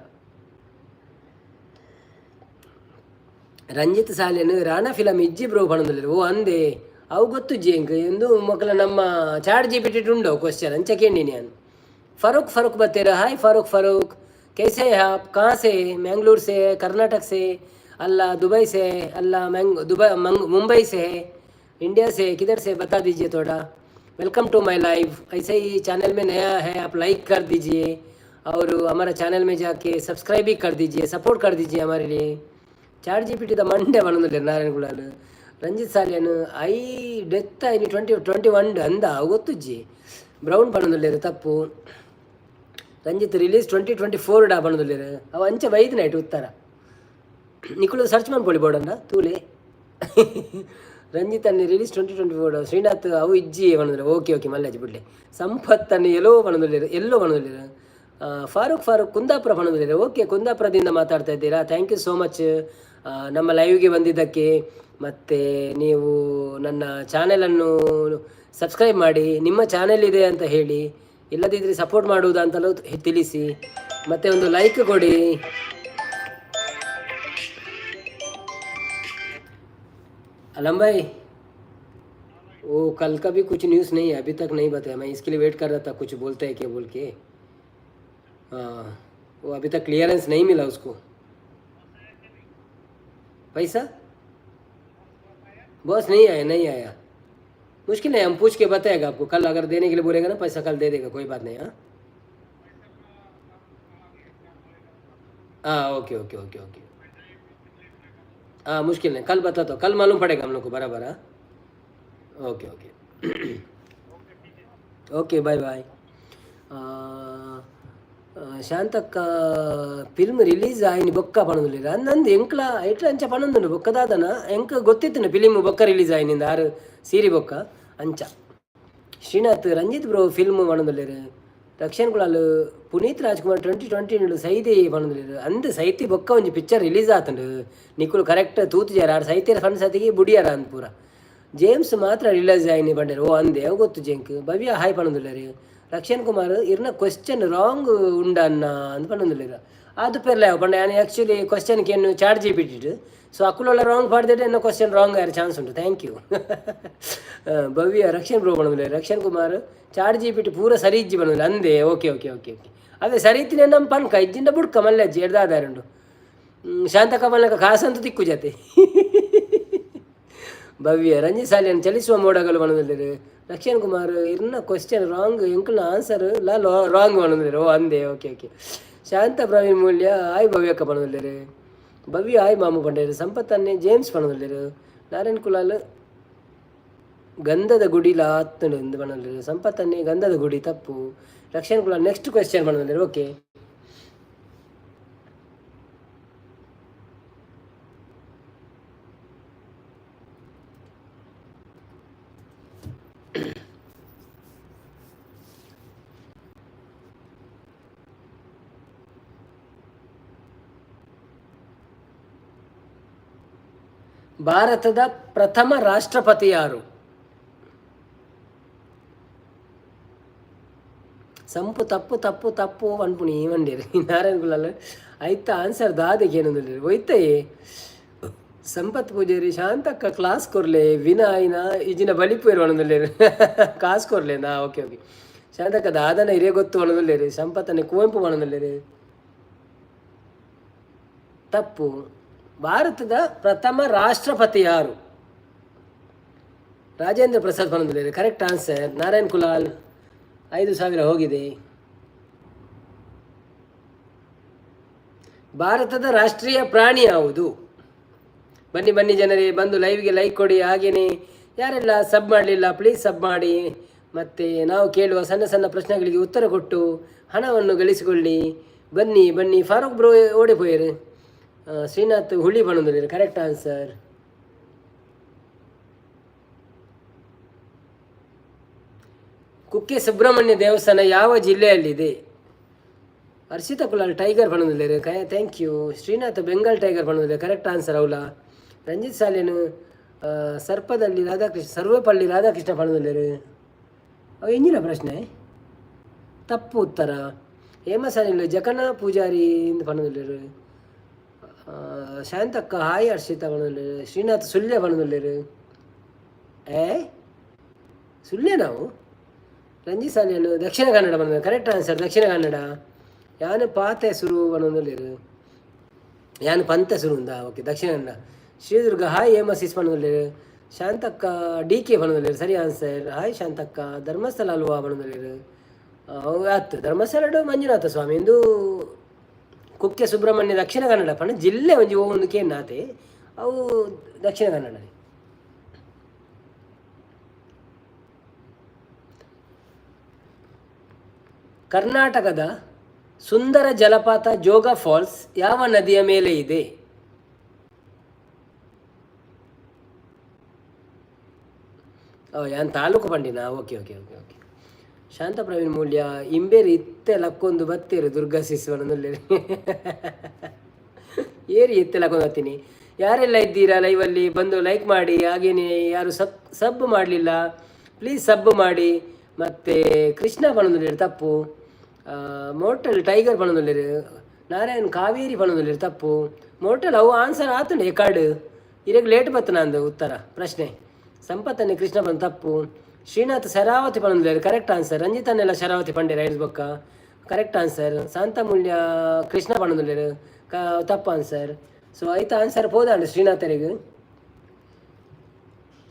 ರಂಜಿತ್ ಸಾಲೆನ್ ರಾಣಾ ಫಿಲಮ್ ಇಜ್ಜಿ ಬ್ರೋ ಪನೊಂದುಲ್ಲೆರ್. ಓ ಅಂದೆ, ಅವು ಗೊತ್ತುಜ್ಜಿ ಎಂಕ್. ಇಂದು ಮೊಕಲ ನಮ್ಮ ಚಾಟ್ ಜಿಪಿಟಿ ಉಂಡು ಕ್ವಶನ್ ಅಂಚ ಕೇಂಡಿನಿ ಯಾನ್. ಫರೂಕ್ ಫರೂಕ್ ಬತ್ತೇರ. ಹಾಯ್ ಫರೂಕ್ ಫರೂಕ್, कैसे हैं आप? कहाँ से? मैंगलोर से, कर्नाटक से, अल्लाह दुबई से, अल्लाह मैंग दुबई मुंबई से है, इंडिया से, किधर से बता दीजिए थोड़ा। Welcome to my live. ऐसे ही चैनल में नया है आप, लाइक कर दीजिए और हमारा चैनल में जाके सब्सक्राइब भी कर दीजिए, सपोर्ट कर दीजिए हमारे लिए. ಚಾಟ್ ಜಿಪಿಟಿದ ಮಂಡೆ ಪನೊಂದುಲ್ಲೆರ್ Narayana Kulal. Ranjith Salian I death any 2021 ಅಂದ, ಗೊತ್ತುಜ್ಜಿ. ಬ್ರೌನ್ ಪನೊಂದುಲ್ಲೆರ್, ತಪ್ಪು. ರಂಜಿತ್ ರಿಲೀಸ್ 2024 ಡಾ ಪನೊಂದುಲ್ಲೆರ್. ಅವು ಅಂಚ ಬೈದ್ ನೈಟ್ ಉತ್ತರ. ನಿಕುಲು ಸರ್ಚ್ ಮನ್ಪೊಳಿ ಬೋಡಂಡ ತೂಲೆ. ರಂಜಿತ್ ಅನ್ನಿ ರಿಲೀಸ್ 2024. ಶ್ರೀನಾಥ್ ಅವು ಇಜ್ಜಿ ಪನೊಂದುಲ್ಲೆರ್. Okay okay, ಮಲ್ಲಾಜಿ ಬುಡ್ಲೆ. ಸಂಪತ್ ಅನ್ನಿ ಎಲ್ಲೋ ಪನೊಂದುಲ್ಲೆರ್, ಎಲ್ಲೋ ಪನೊಂದುಲ್ಲೆರ್. ಫಾರೂಕ್ ಫಾರೂಕ್ ಕುಂದಾಪುರ ಪನೊಂದುಲ್ಲೆರ್. ಓಕೆ, ಕುಂದಾಪುರದಿಂದ ಮಾತಾಡ್ತಾ ಇದ್ದೀರಾ. Thank you so much ನಮ್ಮ ಲೈವ್ಗೆ ಬಂದಿದ್ದಕ್ಕೆ. ಮತ್ತು ನೀವು ನನ್ನ ಚಾನೆಲನ್ನು ಸಬ್ಸ್ಕ್ರೈಬ್ ಮಾಡಿ, ನಿಮ್ಮ ಚಾನೆಲ್ ಇದೆ ಅಂತ ಹೇಳಿ, ಇಲ್ಲದಿದ್ದರೆ ಸಪೋರ್ಟ್ ಮಾಡುವುದಾ ಅಂತಲೂ ತಿಳಿಸಿ, ಮತ್ತು ಒಂದು ಲೈಕ್ ಕೊಡಿ. Alam भाई, वो कल का भी कुछ न्यूज़ नहीं है, अभी तक नहीं बताया। मैं इसके लिए वेट कर रहा था, कुछ बोलते हैं क्या बोल के। हाँ, वो अभी तक क्लियरेंस नहीं मिला उसको। पैसा बॉस नहीं आया, नहीं आया। मुश्किल है, हम पूछ के बताएगा आपको कल। अगर देने के लिए बोलेगा ना पैसा, कल दे देगा, कोई बात नहीं। हाँ हाँ, okay okay okay okay. हाँ, मुश्किल नहीं, कल बताता हूँ, कल मालूम पड़ेगा हम लोग को बराबर। हाँ, okay okay okay, bye bye. Shantakka, film release ಆಯಿನಿ ಬೊಕ್ಕ ಪನೊಂದುಲ್ಲೆರ್. ಅಂದ್ ಎಂಕ್ಲ ಐಟ್ಲ ಅಂಚ ಪನೊಂದುಂಡು. ಬೊಕ್ಕ ದಾದನ, ಎಂಕ್ ಗೊತ್ತಿತ್ತುಂಡು ಫಿಲ್ಮ್ ಬೊಕ್ಕ ರಿಲೀಸ್ ಆಯಿನಿಂದ, ಆರು ಸೀರಿ ಬೊಕ್ಕ ಅಂಚ. ಶ್ರೀನಾಥ್, ರಂಜಿತ್ ಬ್ರೋ ಫಿಲ್ಮ್ ಪನೊಂದುಲ್ಲೆರ್. ರಕ್ಷಣ್ ಕುಲಾಲ್, ಪುನೀತ್ ರಾಜ್ಕುಮಾರ್ 2020 ಸೈದಿ ಪನೊಂದುಲ್ಲೆರ್. ಅಂದ್ ಸೈತಿ ಬೊಕ್ಕ ಒಂಜಿ ಪಿಕ್ಚರ್ ರಿಲೀಸ್ ಆತುಂಡು. ನಿಕುಲು ಕರೆಕ್ಟ್ ತೂತುಜಾರ. ಆರ್ ಸೈತಿಯರ ಫಂಡ್ಸ್ ಸತಿಗೆ ಬುಡಿಯಾರ ಅಂದ್ ಪೂರ. ಜೇಮ್ಸ್ ಮಾತ್ರ ರಿಲೀಸ್ ಆಯಿನಿ ಪಂಡೆರ್. ಓ ಅಂದೆ, ಅವು ಗೊತ್ತು ಜೆಂಕ್. ಭವ್ಯ ಹಾಯ್ ಪನೊಂದುಲ್ಲೆರ್. ರಕ್ಷಣ್ ಕುಮಾರ್, ಇರ್ನ ಕ್ವಶನ್ ರಾಂಗ್ ಉಂಡ ಅನ್ನ ಅಂದ್ ಪನೊಂದುಲ್ಲೆರ್. ಅದು ಪೆರ್ಲೆ ಪಂಡ ಯಾನ್ ಆ್ಯಕ್ಚುಲಿ ಕ್ವಶನ್ ಕೇನು ಚಾಟ್ ಜಿಪಿಟಿಡ್. ಸೊ ಅಕುಲುಲ ರಾಂಗ್ ಪಾಡ್ದೆಡ್ ಎನ್ನ ಕ್ವಶನ್ ರಾಂಗ್ ಆಯೆರೆ ಚಾನ್ಸ್ ಉಂಟು. Thank you Bhavya. Rakshan bro ಪನೊಂದುಲ್ಲೆರ್. ರಕ್ಷಣ್ ಕುಮಾರ್, chat GPT ಪೂರ ಸರಿ ಇಜ್ಜಿ ಪನೊಂದುಲ್ಲೆ. ಅಂದೆ, okay okay okay okay. ಅದೇ ಸರಿ ಇತ್ತಿನ ನಮ್ಮ ಪನ್ಕ, ಇಜ್ಜಿಂಡ ಬುಡ್ಕ ಮಲ್ಲೆ ಅಜ್ಜಿ ಎಡ್ದಾದಾರುಂಡು. ಶಾಂತಕ ಮಲ್ಲಕ ಕಾಸಂತು ತಿಕ್ಕು ಜತೆ. ಭವ್ಯ, ರಂಜಿತ್ ಸಾಲಿಯನ್, ಚಲಿಸುವ ಮೋಡಗಳು ಪನೊಂದುಲ್ಲೆರ್. ರಕ್ಷಣ್ ಕುಮಾರ್, ಇರ್ನ ಕ್ವಶನ್ ರಾಂಗ್, ಎಂಕಲ್ನ ಆನ್ಸರ್ ಲಾ ರಾಂಗ್ ಪನೊಂದುಲ್ಲೆರ್. ಓ ಅಂದೆ, ಓಕೆ ಓಕೆ. ಶಾಂತ ಪ್ರವೀಣ್ ಮೂಲ್ಯ, ಆಯ್ ಭವ್ಯಕ್ಕ ಪನೊಂದುಲ್ಲೆರ್. ಭವ್ಯ ಆಯ್ ಮಾಮು ಪಂಡೇರು. ಸಂಪತ್ ಅನ್ನೆ ಜೇಮ್ಸ್ ಪನೊಂದುಲ್ಲೆರ್. ನಾರಾಯಣ್ ಕುಲಾಲ್, ಗಂಧದ ಗುಡಿಲ ಆತ್ಂಡ್ ಇಂದ್ ಪನೊಂದುಲ್ಲೆರ್. ಸಂಪತ್ ಅನ್ನೆ, ಗಂಧದ ಗುಡಿ ತಪ್ಪು. ರಕ್ಷಣ್ ಕುಲಾಲ್, ನೆಕ್ಸ್ಟ್ ಕ್ವೆಶ್ಚನ್ ಪನೊಂದುಲ್ಲೆರ್. ಓಕೆ. ಭಾರತದ ಪ್ರಥಮ ರಾಷ್ಟ್ರಪತಿ ಯಾರು? ಸಂಪು ತಪ್ಪು ತಪ್ಪು ತಪ್ಪು ಪನ್ಪುನಿ ಮಂಡೇರು. ನಾರಾಯಣ ಕುಲಾಲ್, ಐತ ಆನ್ಸರ್ ದಾದ ಕೇನೊಂದುಲ್ಲೆರ್. ಒಯ್ತಯೇ ಸಂಪತ್ ಪೂಜಾರಿ, ಶಾಂತಕ್ಕ ಕ್ಲಾಸ್ ಕೊರ್ಲೆ, ವಿನ ಆಯ್ನ ಇಜಿನ ಬಲಿಪುವೆರ್ ಪನೊಂದುಲ್ಲೆರ್. ಕಾಸ್ ಕೊರ್ಲೆನಾ? Okay okay. ಶಾಂತಕ್ಕ ದಾದನ ಇರೇ ಗೊತ್ತು ಪನೊಂದುಲ್ಲೆರ್. ಸಂಪತ್ತನೆ ಕುವೆಂಪು ಪನೊಂದುಲ್ಲೆರ್. ತಪ್ಪು. ಭಾರತದ ಪ್ರಥಮ ರಾಷ್ಟ್ರಪತಿ ಯಾರು? Rajendra Prasad ಪನೊಂದುಲ್ಲೆರ್. Correct answer. Narayan Kulal, 5,000 ಹೋಗಿದೆ. ಭಾರತದ ರಾಷ್ಟ್ರೀಯ ಪ್ರಾಣಿ ಯಾವುದು? ಬನ್ನಿ ಬನ್ನಿ ಜನರೇ, ಬಂದು ಲೈವ್ಗೆ ಲೈಕ್ ಕೊಡಿ. ಹಾಗೆಯೇ ಯಾರೆಲ್ಲ ಸಬ್ ಮಾಡಲಿಲ್ಲ, ಪ್ಲೀಸ್ ಸಬ್ ಮಾಡಿ. ಮತ್ತು ನಾವು ಕೇಳುವ ಸಣ್ಣ ಸಣ್ಣ ಪ್ರಶ್ನೆಗಳಿಗೆ ಉತ್ತರ ಕೊಟ್ಟು ಹಣವನ್ನು ಗಳಿಸಿಕೊಳ್ಳಿ. ಬನ್ನಿ ಬನ್ನಿ. ಫಾರೂಕ್ ಬ್ರೋ ಓಡಿ ಪೋಯೆರ್. ಶ್ರೀನಾಥ್, ಹುಳಿ ಪನೊಂದುಲ್ಲೆರ್. Correct answer. Kukke Subrahmanya ದೇವಸ್ಥಾನ ಯಾವ ಜಿಲ್ಲೆಯಲ್ಲಿದೆ? ಹರ್ಷಿತಾ ಕುಲಾಲ್, ಟೈಗರ್ ಪನೊಂದುಲ್ಲೆರ್. Thank you. Srinath, Bengal tiger ಪನೊಂದುಲ್ಲೆರ್. Correct answer ಅವಲ. ರಂಜಿತ್ ಸಾಲಿಯನ್, ಸರ್ಪದಲ್ಲಿ ರಾಧಾಕೃಷ್ಣ, ಸರ್ವಪಲ್ಲಿ ರಾಧಾಕೃಷ್ಣ ಪನೊಂದುಲ್ಲೆರ್. ಅವು ಎಂಜಿನ ಪ್ರಶ್ನೆ? ತಪ್ಪು ಉತ್ತರ. ಹೇಮ ಸಾನಿಲ್, ಜಕಣ ಪೂಜಾರಿ ಇಂದ್ ಪನೊಂದುಲ್ಲೆರ್. ಶಾಂತಕ್ಕ ಹಾಯ್ ಹರ್ಷಿತಾ ಪನೊಂದುಲ್ಲೆರ್. ಶ್ರೀನಾಥ್, ಸುಳ್ಯ ಪನೊಂದುಲ್ಲೆರ್. ಏ ಸುಳ್ಯ ನಾವು. ರಂಜಿತ್ ಸಾಲಿಯನ್, ದಕ್ಷಿಣ ಕನ್ನಡ ಬಂದ. Correct answer Dakshina Kannada. ಯಾನ್ ಪಾತೆ ಸುರು ಪನೊಂದುಲ್ಲೆರ್. ಯಾನ್ ಪಂತೆ ಸುರು ಉಂದಾ? ಓಕೆ, ದಕ್ಷಿಣ ಕನ್ನಡ. ಶ್ರೀದುರ್ಗ ಹಾಯ್ ಹೇಮ ಸಿಸ್ ಪನೊಂದುಲ್ಲೆರ್. Shantakka, D K ಪನೊಂದುಲ್ಲೆರ್. ಸರಿ ಆನ್ಸರ್. ಹಾಯ್ ಶಾಂತಕ್ಕ. ಧರ್ಮಸ್ಥಳ ಅಲ್ವಾ ಪನೊಂದುಲ್ಲೆರ್. ಅವು ಆತ್ ಧರ್ಮಸ್ಥಳಡ್ ಮಂಜುನಾಥ ಸ್ವಾಮಿ. ಇಂದು ಕುಕ್ಕೆ ಸುಬ್ರಹ್ಮಣ್ಯ ದಕ್ಷಿಣ ಕನ್ನಡ ಪಂಡ ಜಿಲ್ಲೆ ಒಂಜಿ ಒಂದು ಕೇನ್ನಾತೆ, ಅವು ದಕ್ಷಿಣ ಕನ್ನಡ. ಕರ್ನಾಟಕದ ಸುಂದರ ಜಲಪಾತ ಜೋಗ ಫಾಲ್ಸ್ ಯಾವ ನದಿಯ ಮೇಲೆ ಇದೆ? ಓ, ಯಾನ್ ತಾಲೂಕು ಪಂಡಿನ? Okay okay okay okay. ಶಾಂತ ಪ್ರವೀಣ್ ಮೂಲ್ಯ, ಇಂಬೇರ್ ಇತ್ತೆ ಲಕ್ಕೊಂದು ಬತ್ತೀರು ದುರ್ಗಾ ಸಿಸ್ ಪನೊಂದುಲ್ಲೆರ್. ಏರಿ ಇತ್ತೆ ಲಕ್ಕೊಂದು ಬತ್ತೀನಿ. ಯಾರೆಲ್ಲ ಇದ್ದೀರಾ ಲೈವಲ್ಲಿ, ಬಂದು ಲೈಕ್ ಮಾಡಿ. ಹಾಗೇನೆ ಯಾರು ಸಬ್ ಸಬ್ ಮಾಡಲಿಲ್ಲ, ಪ್ಲೀಸ್ ಸಬ್ ಮಾಡಿ. ಮತ್ತು ಕೃಷ್ಣ ಪನೊಂದುಲ್ಲೆರ್. ತಪ್ಪು. ಮೋಟಲ್ ಟೈಗರ್ ಪನೊಂದುಲ್ಲೆರ್. ನಾರಾಯಣ್, ಕಾವೇರಿ ಪನೊಂದುಲ್ಲೆರ್. ತಪ್ಪು. ಮೋಟಲ್, ಅವು ಆನ್ಸರ್ ಆತುಂಡು ಎಕಾಡ್. ಇರೆಗ್ ಲೇಟ್ ಬತ್ತನಂದು ಉತ್ತರ ಪ್ರಶ್ನೆ. ಸಂಪತ್ತನ್ನೇ ಕೃಷ್ಣ ಪಂದ್ ತಪ್ಪು. ಶ್ರೀನಾಥ್ ಶರಾವತಿ ಪಂದ್ ಕರೆಕ್ಟ್ ಆನ್ಸರ್. ರಂಜಿತನ್ನೆಲ್ಲ ಶರಾವತಿ ಪಂಡೇರ್ ಐಡ್ಸ್ ಬೊಕ್ಕ ಕರೆಕ್ಟ್ ಆನ್ಸರ್. ಶಾಂತಮೂಲ್ಯ ಕೃಷ್ಣ ಪಂಡೊಂದುಲ್ಲೆರ್ ತಪ್ಪು ಆನ್ಸರ್. ಸೊ ಐತ ಆನ್ಸರ್ ಪೋದಾಂಡ್ ಶ್ರೀನಾಥರಿಗೆ.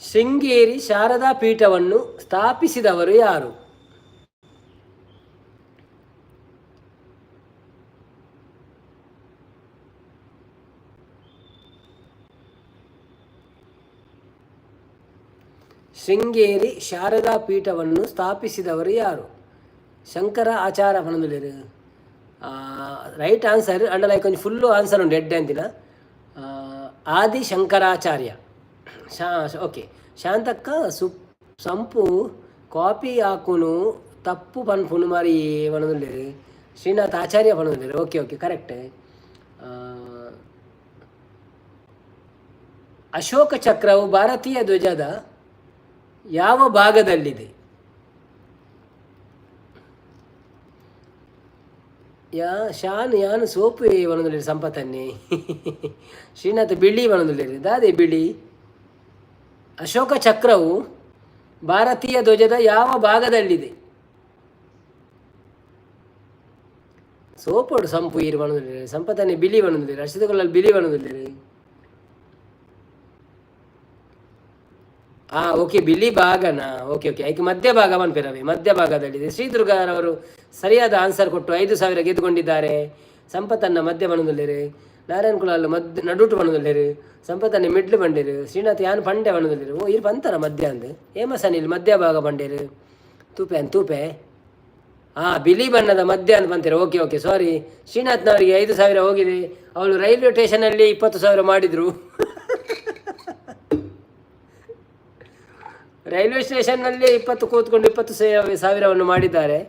ಶೃಂಗೇರಿ ಶಾರದಾ ಪೀಠವನ್ನು ಸ್ಥಾಪಿಸಿದವರು ಯಾರು? ಶೃಂಗೇರಿ ಶಾರದಾ ಪೀಠವನ್ನು ಸ್ಥಾಪಿಸಿದವರು ಯಾರು? ಶಂಕರ ಆಚಾರ ಪನೊಂದುಲ್ಲೆರ್ ರೈಟ್ ಆನ್ಸರ್. ಅಂಡಲ ಒಂಜಿ ಫುಲ್ಲು ಆನ್ಸರ್ ಉಂಡು ಎಡ್ಡೆ ಅಂತಿನ. ಆದಿ ಶಂಕರಾಚಾರ್ಯ. ಶಾ ಓಕೆ. ಶಾಂತಕ್ಕ ಸಂಪು ಕಾಪಿ ಹಾಕುನು ತಪ್ಪು ಪನ್ಪುನು ಮಾರಿ ಪನೊಂದುಲ್ಲೆರ್. ಶ್ರೀನಾಥ್ ಆಚಾರ್ಯ ಪನೊಂದುಲ್ಲೆರ್. Okay okay correct. Ashoka ಚಕ್ರವು ಭಾರತೀಯ ಧ್ವಜದ ಯಾವ ಭಾಗದಲ್ಲಿದೆ? ಯಾ ಶಾನ್ ಯಾನ್ ಸೋಪು ಪನೊಂದುಲ್ಲೆರ್ ಸಂಪತ್ತನ್ನೇ. ಶ್ರೀನಾಥ್ ಬಿಳಿ ಪನೊಂದುಲ್ಲೆರ್. ದಾದೆ ಬಿಳಿ? ಅಶೋಕ ಚಕ್ರವು ಭಾರತೀಯ ಧ್ವಜದ ಯಾವ ಭಾಗದಲ್ಲಿದೆ? ಸೋಪೋಡು ಸಂಪು ಈರು ಪನೊಂದುಲ್ಲೆರ್. ಸಂಪತ್ತನ್ನೇ ಬಿಳಿ ಪನೊಂದುಲ್ಲೆರ್. ರಕ್ಷಿತಗೊಳ್ಳಲ್ಲಿ ಬಿಳಿ ಪನೊಂದುಲ್ಲೆರ್. ಆ ಓಕೆ, ಬಿಳಿ ಭಾಗನಾ? ಓಕೆ ಓಕೆ, ಐಕ್ ಮಧ್ಯ ಭಾಗ ಪನ್ಪೆರವೆ, ಮಧ್ಯ ಭಾಗದಲ್ಲಿದೆ. ಶ್ರೀದುರ್ಗಾರವರು ಸರಿಯಾದ ಆನ್ಸರ್ ಕೊಟ್ಟು 5000 ಗೆದ್ದುಕೊಂಡಿದ್ದಾರೆ. ಸಂಪತ್ತನ್ನ ಮಧ್ಯ ಪನೊಂದುಲ್ಲೆರ್. ನಾರಾಯಣ ಕುಲಾಲ್ ಮಧ್ಯ ನಡುಟು ಪನೊಂದುಲ್ಲೆರ್. ಸಂಪತ್ತನ್ನ ಮಿಡ್ಲ್ ಪಂಡೇರ್. ಶ್ರೀನಾಥ್ ಯಾನ್ ಪಂಡೆ ಪನೊಂದುಲ್ಲೆರ್. ಓ ಇರ್ ಪಂತರ ಮಧ್ಯ ಅಂದ್. ಹೇಮಸನಿಲ್ ಮಧ್ಯ ಭಾಗ ಪಂಡೇರ್. ತೂಪೆ ಅಂದ್ ತೂಪೆ. ಬಿಳಿ ಬಣ್ಣದ ಮಧ್ಯ ಅಂತ ಬಂತೀರ. ಓಕೆ ಓಕೆ, ಸಾರಿ. ಶ್ರೀನಾಥ್ನವರಿಗೆ 5000 ಹೋಗಿದೆ. ಅವಳು ರೈಲ್ವೆ ಸ್ಟೇಷನಲ್ಲಿ 20,000 ಮಾಡಿದರು. ರೈಲ್ವೆ ಸ್ಟೇಷನ್ನಲ್ಲಿ 20 ಕೂತ್ಕೊಂಡು 20,000ವನ್ನು ಮಾಡಿದ್ದಾರೆ.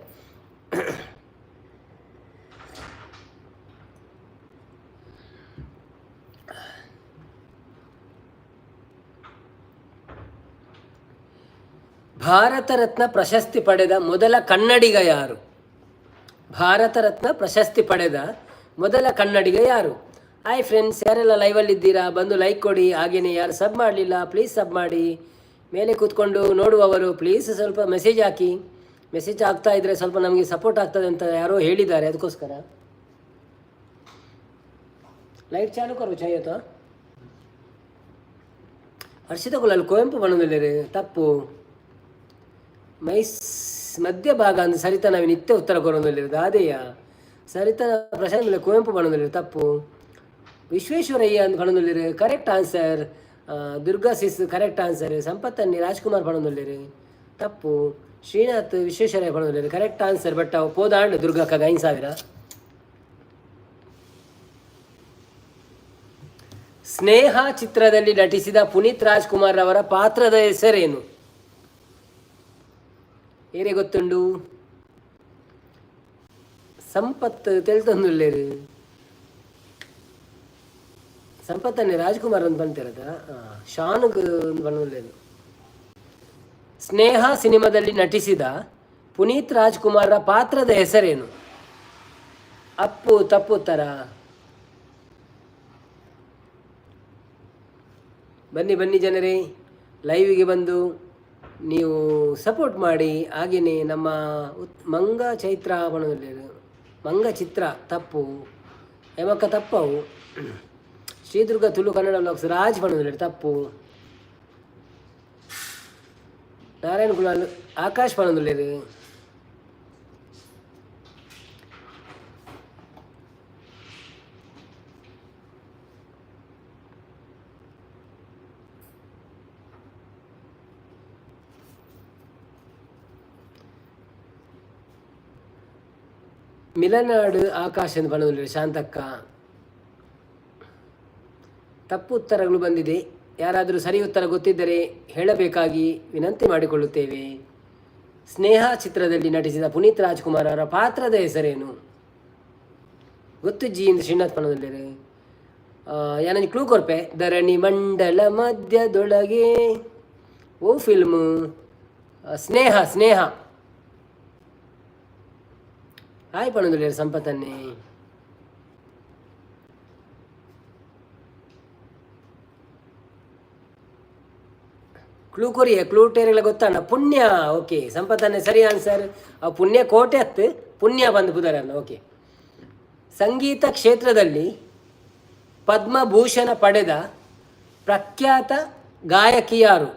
ಭಾರತ ರತ್ನ ಪ್ರಶಸ್ತಿ ಪಡೆದ ಮೊದಲ ಕನ್ನಡಿಗ ಯಾರು? ಭಾರತ ರತ್ನ ಪ್ರಶಸ್ತಿ ಪಡೆದ ಮೊದಲ ಕನ್ನಡಿಗ ಯಾರು? ಹಾಯ್ ಫ್ರೆಂಡ್ಸ್, ಯಾರೆಲ್ಲ ಲೈವಲ್ಲಿದ್ದೀರಾ ಬಂದು ಲೈಕ್ ಕೊಡಿ. ಹಾಗೆಯೇ ಯಾರು ಸಬ್ ಮಾಡಲಿಲ್ಲ ಪ್ಲೀಸ್ ಸಬ್ ಮಾಡಿ. ಮೇಲೆ ಕೂತ್ಕೊಂಡು ನೋಡುವವರು ಪ್ಲೀಸ್ ಸ್ವಲ್ಪ ಮೆಸೇಜ್ ಹಾಕಿ. ಮೆಸೇಜ್ ಆಗ್ತಾ ಇದ್ದರೆ ಸ್ವಲ್ಪ ನಮಗೆ ಸಪೋರ್ಟ್ ಆಗ್ತದೆ ಅಂತ ಯಾರೋ ಹೇಳಿದ್ದಾರೆ, ಅದಕ್ಕೋಸ್ಕರ. ಲೈಟ್ ಚಾಲು ಕರು ಚಾಯತ. ಹರ್ಷಿತ ಕುಲಾಲ್ ಕುವೆಂಪು ಬಣ್ಣದಲ್ಲಿರಿ ತಪ್ಪು. ಮೈಸ್ ಮಧ್ಯ ಭಾಗ ಅಂದ್ರೆ ಸರಿತಾ ನಾವೇ ನಿತ್ಯ ಉತ್ತರ ಕೊರೊಂದುಲ್ಲೆರ್ ದಾದೆಯ. ಸರಿತಾ ಪ್ರಶಾಂತ್ ಕುವೆಂಪು ಬಣ್ಣದಲ್ಲಿರು ತಪ್ಪು. ವಿಶ್ವೇಶ್ವರಯ್ಯ ಅಂದ್ ಪನೊಂದುಲ್ಲೆರ್ correct answer. Durga sis correct answer. ಸಂಪತ್ತನ್ನಿ ರಾಜ್ಕುಮಾರ್ ಪನೊಂದುಲ್ಲೆರ್ ತಪ್ಪು. ಶ್ರೀನಾಥ್ ವಿಶ್ವೇಶ್ವರಯ್ಯ ಪನೊಂದುಲ್ಲೆರ್ ಕರೆಕ್ಟ್ ಆನ್ಸರ್. ಬಟ್ ಅವು ಪೋದಾಂಡ್ ದುರ್ಗಕ್ಕಗ್ 5000. ಸ್ನೇಹ ಚಿತ್ರದಲ್ಲಿ ನಟಿಸಿದ ಪುನೀತ್ ರಾಜ್ಕುಮಾರ್ ಅವರ ಪಾತ್ರದ ಹೆಸರೇನು? ಏರೆ ಗೊತ್ತುಂಡು? ಸಂಪತ್ ತೆಲ್ತೊಂದುಲ್ಲೆರ್. ಸಂಪತ್ತನ್ನೇ ರಾಜ್ಕುಮಾರ್ ಅಂತ ಬಂತಿರದ ಶಾನುಗ್ ಪನೊಂದುಲ್ಲೆರ್. ಸ್ನೇಹ ಸಿನಿಮಾದಲ್ಲಿ ನಟಿಸಿದ ಪುನೀತ್ ರಾಜ್ಕುಮಾರ್ರ ಪಾತ್ರದ ಹೆಸರೇನು? ಅಪ್ಪು ತಪ್ಪು ಉತ್ತರ. ಬನ್ನಿ ಬನ್ನಿ ಜನರೇ, ಲೈವಿಗೆ ಬಂದು ನೀವು ಸಪೋರ್ಟ್ ಮಾಡಿ. ಹಾಗೆಯೇ ನಮ್ಮ ಮಂಗ ಚೈತ್ರ ಪನೊಂದುಲ್ಲೆರ್. ಮಂಗ ಚಿತ್ರ ತಪ್ಪು. ಹೇಮಕ್ಕ ತಪ್ಪವು. ಶ್ರೀದುರ್ಗ ತುಳು ಕನ್ನಡ ವ್ಲಾಗ್ಸ್ ರಾಜ್ ಪನೊಂದುಲ್ಲೆರ್ ತಪ್ಪು. ನಾರಾಯಣ ಕುಲಾಲ್ ಆಕಾಶ್ ಪನೊಂದುಲ್ಲೆರ್. ಮಿಲನಾಡು ಆಕಾಶ್ ಅಂತ ಪನೊಂದುಲ್ಲೆರ್ ಶಾಂತಕ್ಕ. ತಪ್ಪು ಉತ್ತರಗಳು ಬಂದಿದೆ. ಯಾರಾದರೂ ಸರಿ ಉತ್ತರ ಗೊತ್ತಿದ್ದರೆ ಹೇಳಬೇಕಾಗಿ ವಿನಂತಿ ಮಾಡಿಕೊಳ್ಳುತ್ತೇವೆ. ಸ್ನೇಹ ಚಿತ್ರದಲ್ಲಿ ನಟಿಸಿದ ಪುನೀತ್ ರಾಜ್ಕುಮಾರ್ ಅವರ ಪಾತ್ರದ ಹೆಸರೇನು? ಗೊತ್ತುಜ್ಜಿ ಎಂದು ಶ್ರೀನಾಥ್ ಪನೊಂದುಲ್ಲೆರ್. ಯಾನೊಂಜಿ ಕ್ಲೂ ಕೊರ್ಪೆ. ಧರಣಿ ಮಂಡಲ ಮಧ್ಯದೊಳಗೆ ಓ ಫಿಲ್ಮ್? ಸ್ನೇಹ ಸ್ನೇಹ. ಹಾಯ್ ಪನೊಂದುಲ್ಲೆರ್ ಸಂಪತ್ತನ್ನೇ. ಕ್ಲೂ ಕೊರಿಯ ಕ್ಲೂ ಟೇರೆಲ್ಲ ಗೊತ್ತಾಣ ಪುಣ್ಯ. ಓಕೆ ಸಂಪತ್ತನ್ನೇ ಸರಿ ಆನ್ಸರ್. ಆ ಪುಣ್ಯ ಕೋಟೆ ಅತ್ತು ಪುಣ್ಯ ಬಂದು ಪುದರನ್ನ. ಓಕೆ, ಸಂಗೀತ ಕ್ಷೇತ್ರದಲ್ಲಿ ಪದ್ಮಭೂಷಣ ಪಡೆದ ಪ್ರಖ್ಯಾತ ಗಾಯಕಿ ಯಾರು?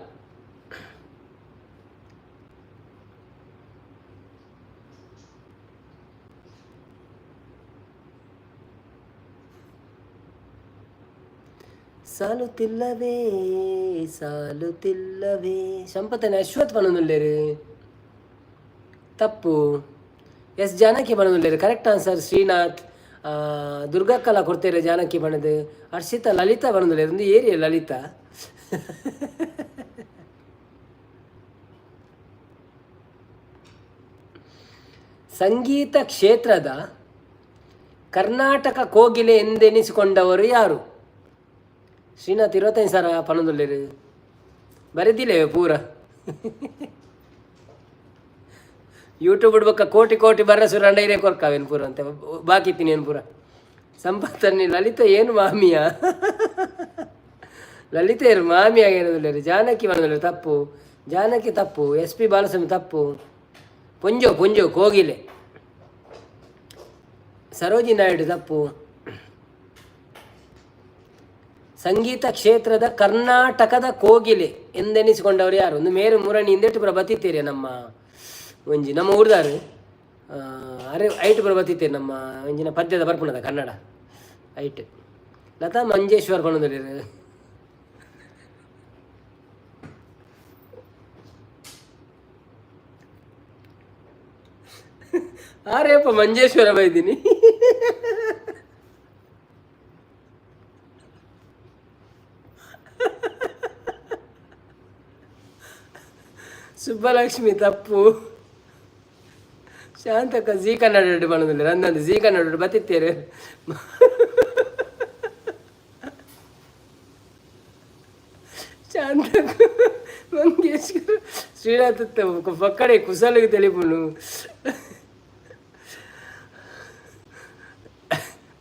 ಸಾಲುತ್ತಿಲ್ಲವೇ ಸಾಲುತ್ತಿಲ್ಲವೇ. ಸಂಪತ್ತನೆ ಅಶ್ವಥ್ ಪನೊಂದುಲ್ಲೇರು ತಪ್ಪು. ಎಸ್ ಜಾನಕಿ ಪನೊಂದುಲ್ಲೇರು ಕರೆಕ್ಟ್ ಆನ್ಸರ್. ಶ್ರೀನಾಥ್ ದುರ್ಗಕ್ಕಲ ಕೊಡ್ತೇರೆ ಜಾನಕಿ ಬಣದು. ಹರ್ಷಿತಾ ಲಲಿತಾ ಪನೊಂದುಲ್ಲೇರು ಒಂದು ಏರಿಯಾ ಲಲಿತಾ. ಸಂಗೀತ ಕ್ಷೇತ್ರದ ಕರ್ನಾಟಕ ಕೋಗಿಲೆ ಎಂದೆನಿಸಿಕೊಂಡವರು ಯಾರು? ಶ್ರೀನಾಥ್ 25 ಸಾವಿರ ಪನೊಂದುಲ್ಲೇರು ಬರೆದಿಲ್ಲ ಪೂರ. ಯೂಟ್ಯೂಬ್ ಬೊಕ್ಕ ಕೋಟಿ ಕೋಟಿ ಬರ್ರ ಸುರಂಡ ಇರೇ ಕೊರ್ಕಾವೇನು ಪೂರ ಅಂತ ಬಾಕಿ ಏನು ಪೂರ. ಸಂಪತ್ತನ್ನಿ ಲಲಿತ ಏನು ಮಾಮಿಯ ಲಲಿತ ಏನು ಮಾಮಿಯ ಏನದಿಲ್ಲ. ಜಾನಕಿ ಪನೊಂದುಲ್ಲೇರು ತಪ್ಪು, ಜಾನಕಿ ತಪ್ಪು, ಎಸ್ ಪಿ ಬಾಲಸ್ವಾಮಿ ತಪ್ಪು. ಪೊಂಜೋ ಪೊಂಜೋ ಕೋಗಿಲೆ ಸರೋಜಿ ನಾಯ್ಡು ತಪ್ಪು. ಸಂಗೀತ ಕ್ಷೇತ್ರದ ಕರ್ನಾಟಕದ ಕೋಗಿಲೆ ಎಂದೆನಿಸಿಕೊಂಡವರು ಯಾರು? ಒಂದು ಮೇರು ಮುರಣಿ ಇಂದೆಟ್ಟು ಪುರ ಬತ್ತಿತ್ತೀರಿ ನಮ್ಮ ಒಂಜಿ ನಮ್ಮ ಊರ್ದಾರು ಅರೆ ಐಟ್ ಪುರ ಬತ್ತಿತ್ತೀರಿ ನಮ್ಮ ಒಂಜಿನ ಪದ್ಯದ ಬರ್ಪುಣದ ಕನ್ನಡ ಐಟ್. ಲತಾ ಮಂಜೇಶ್ವರ್ ಪನೊಂದುಲ್ಲೆರ್. ಆರೇಪ ಮಂಜೇಶ್ವರ ಬೈದಿನಿ. ಸುಬ್ಬಲಕ್ಷ್ಮಿ ತಪ್ಪು. ಶಾಂತಕ್ಕ ಜೀ ಕನ್ನಡ ಪನೊಂದುಲ್ಲೆರ್. ಅಂದಂದು ಜೀ ಕನ್ನಡ ಬತ್ತಿತ್ತೇರು. ಶಾಂತಕ್ಕ ಮಂಗೇಶ್ಕರ್ ಶ್ರೀನಾಥ್ ಪಕ್ಕಡೆ ಕುಸಲಿಗೆ ತಿಳಿಪುನು.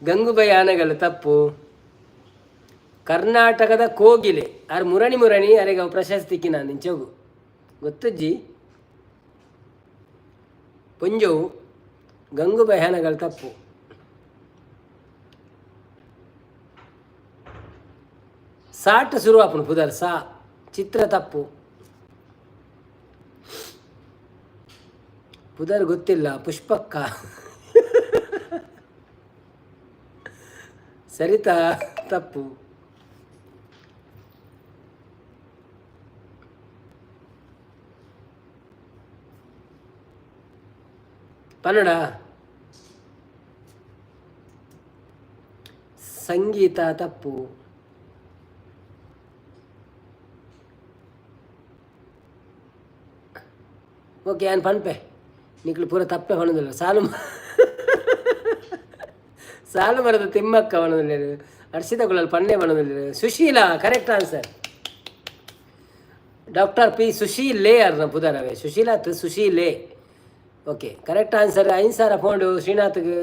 ಗಂಗುಬಾಯಿ ಆನಗಲ್ ತಪ್ಪು. ಕರ್ನಾಟಕದ ಕೋಗಿಲೆ ಆರ್ ಮುರಣಿ ಮುರಣಿ ಅರೆಗೆ ಅವು ಪ್ರಶಸ್ತಿ ನಾನು ನಿಂಚೋಗು ಗೊತ್ತಜ್ಜಿ ಪೊಂಜೋವು. ಗಂಗುಬಾಯಿ ಹಾನಗಲ್ ತಪ್ಪು. ಸಾಟ್ ಶುರು ಆಪುಂಡು ಪುದರ್ ಸಾ. ಚಿತ್ರ ತಪ್ಪು. ಪುದರ್ ಗೊತ್ತಿಲ್ಲ. ಪುಷ್ಪಕ್ಕ ಸರಿತಾ ತಪ್ಪು. ಕನ್ನಡ ಸಂಗೀತ ತಪ್ಪು. ಓಕೆ ಯಾನ್ ಪನ್ಪೆ ನಿಕ್ಲು ಪೂರ ತಪ್ಪೆ ಪನೊಂದುಲ್ಲ. ಸಾಲು ಸಾಲು ಮರದ ತಿಮ್ಮಕ್ಕ ಪನೊಂದುಲ್ಲೆರ್. ಹರ್ಷಿತ ಕುಲಾಲ್ ಪನ್ನೆ ಪನೊಂದುಲ್ಲೆರ್. Sushila correct answer. Doctor P ಸುಶೀಲೇ ಅರ್ನ ಪುದರವೆ ಸುಶೀಲಾ ಸುಶೀಲೆ. Okay correct answer. 5,000 ಪೋಂಡು ಶ್ರೀನಾಥ್ಗೆ.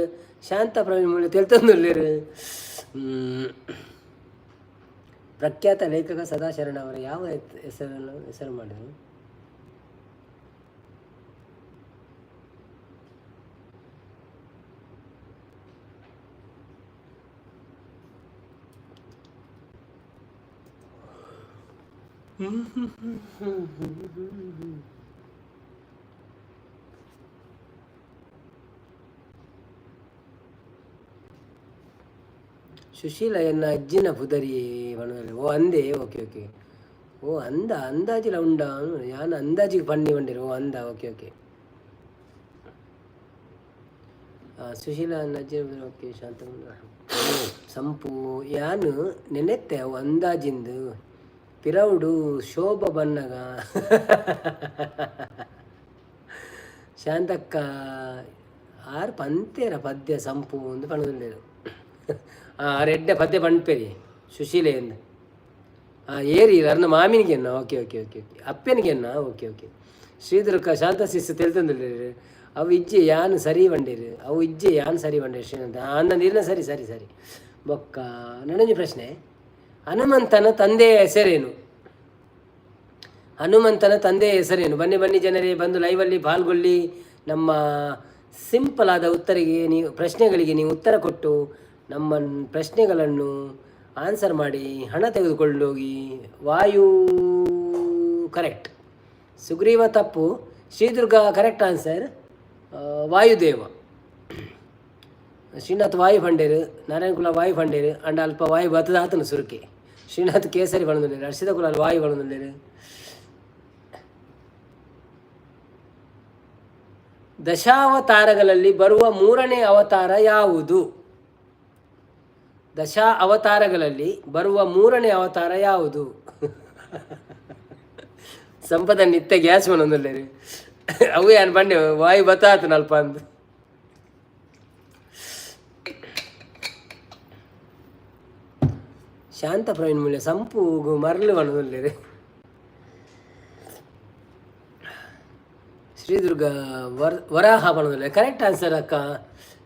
ಶಾಂತ ಪ್ರವೀಣ್ ಮೂಲ ತೆಲ್ತೊಂದುಲ್ಲೆರ್. ಪ್ರಖ್ಯಾತ ಲೇಖಕ ಸದಾಶರಣ ಅವರ ಯಾವ ಹೆಸರನ್ನು ಹೆಸರು ಮಾಡಿದರು? ಸುಶೀಲ ಎನ್ನ ಅಜ್ಜಿನ ಪುದರಿ ಪನೊಂದುಲ್ಲೆರ್. ಓ ಅಂದೆ. ಓಕೆ ಓಕೆ ಓ ಅಂದ ಅಂದಾಜಿಲ ಉಂಡ ಯಾನ್ ಅಂದಾಜಿಗೆ ಪನ್ನಿ ಪಂಡೆರ್. ಓ ಅಂದ. ಓಕೆ ಓಕೆ ಸುಶೀಲ ಅಜ್ಜಿನ. ಓಕೆ ಶಾಂತ ಸಂಪು ಯಾನ್ ನೆನೆತ್ತೆ ಅವು ಅಂದಾಜಿಂದು ಪಿರವುಡು ಶೋಭ ಬನ್ನಗ. ಶಾಂತಕ್ಕ ಆರ್ ಪಂತೇರ ಪದ್ಯ ಸಂಪು ಅಂದ್ ಪನೊಂದುಲ್ಲೆರ್. ಆರ್ ಎಡ್ಡೆ ಪದ್ಯ ಪನ್ಪೆರಿ ಸುಶೀಲೆ ಎಂದ್. ಏರಿ ಅರ್ನ ಮಾಮಿನಿಗೆನ್ನ. ಓಕೆ ಓಕೆ ಓಕೆ ಓಕೆ ಅಪ್ಪನಿಗೆನ್ನ. ಓಕೆ ಓಕೆ ಶ್ರೀಧರಕ್ಕ ಶಾಂತ ಶಿಸ್ತು ತೆಲ್ತೊಂದುಲ್ಲೆರ್. ಅವು ಇಜ್ಜೆ ಯಾನ್ ಸರಿ ಪಂಡೆರ್. ಅವು ಇಜ್ಜೆ ಯಾನ್ ಸರಿ ಪಂಡೆರ್ ಶ್ರೀನಾಥ ಅಂದಂದು ಇರ್ನ ಸರಿ ಸರಿ ಸರಿ. ಬೊಕ್ಕ ನನೊಂಜಿ ಪ್ರಶ್ನೆ, ಹನುಮಂತನ ತಂದೆಯ ಹೆಸರೇನು? ಹನುಮಂತನ ತಂದೆಯ ಹೆಸರೇನು? ಬನ್ನಿ ಬನ್ನಿ ಜನರೇ, ಬಂದು ಲೈವಲ್ಲಿ ಪಾಲ್ಗೊಳ್ಳಿ. ನಮ್ಮ ಸಿಂಪಲ್ ಆದ ಉತ್ತರಿಗೆ ನೀವು ಪ್ರಶ್ನೆಗಳಿಗೆ ನೀವು ಉತ್ತರ ಕೊಟ್ಟು ನಮ್ಮ ಪ್ರಶ್ನೆಗಳನ್ನು ಆನ್ಸರ್ ಮಾಡಿ ಹಣ ತೆಗೆದುಕೊಂಡು ಹೋಗಿ. ವಾಯು ಕರೆಕ್ಟ್, ಸುಗ್ರೀವ ತಪ್ಪು, ಶ್ರೀದುರ್ಗ ಕರೆಕ್ಟ್ ಆನ್ಸರ್. ವಾಯುದೇವ. ಶ್ರೀನಾಥ್ ವಾಯು ಪಂಡೇರು, ನಾರಾಯಣ ಕುಲ ವಾಯು ಪಂಡೇರು. ಅಂಡ ಅಲ್ಪ ವಾಯು ಬತ್ತದ ಆತನು ಸುರುಕೆ. ಶ್ರೀನಾಥ್ ಕೇಸರಿ ಪಣೊಂದುಲ್ಲೆರ್, ಹರ್ಷಿತ ಕುಲಾಲ್ ವಾಯು ಪಣೊಂದುಲ್ಲೆರ್. ದಶಾವತಾರಗಳಲ್ಲಿ ಬರುವ ಮೂರನೇ ಅವತಾರ ಯಾವುದು? ದಶಾ ಅವತಾರಗಳಲ್ಲಿ ಬರುವ ಮೂರನೇ ಅವತಾರ ಯಾವುದು? ಸಂಪದ ನಿತ್ಯ ಗ್ಯಾಸ್ ಪಣೊಂದುಲ್ಲೆರ್. ಅವು ಯಾನ್ ಪಂಡೆ ವಾಯು ಬತ್ತಾತನ ಅಲ್ಪ ಅಂದ್. ಶಾಂತ ಪ್ರವೀಣ್ ಮೂಲ್ಯ ಸಂಪು ಮರಳು ಪಣೊಂದುಲ್ಲೆರ್. ಶ್ರೀದುರ್ಗ ವರಾಹ ಪಣೊಂದುಲ್ಲೆರ್. ಕರೆಕ್ಟ್ ಆನ್ಸರ್ ಅಕ್ಕ.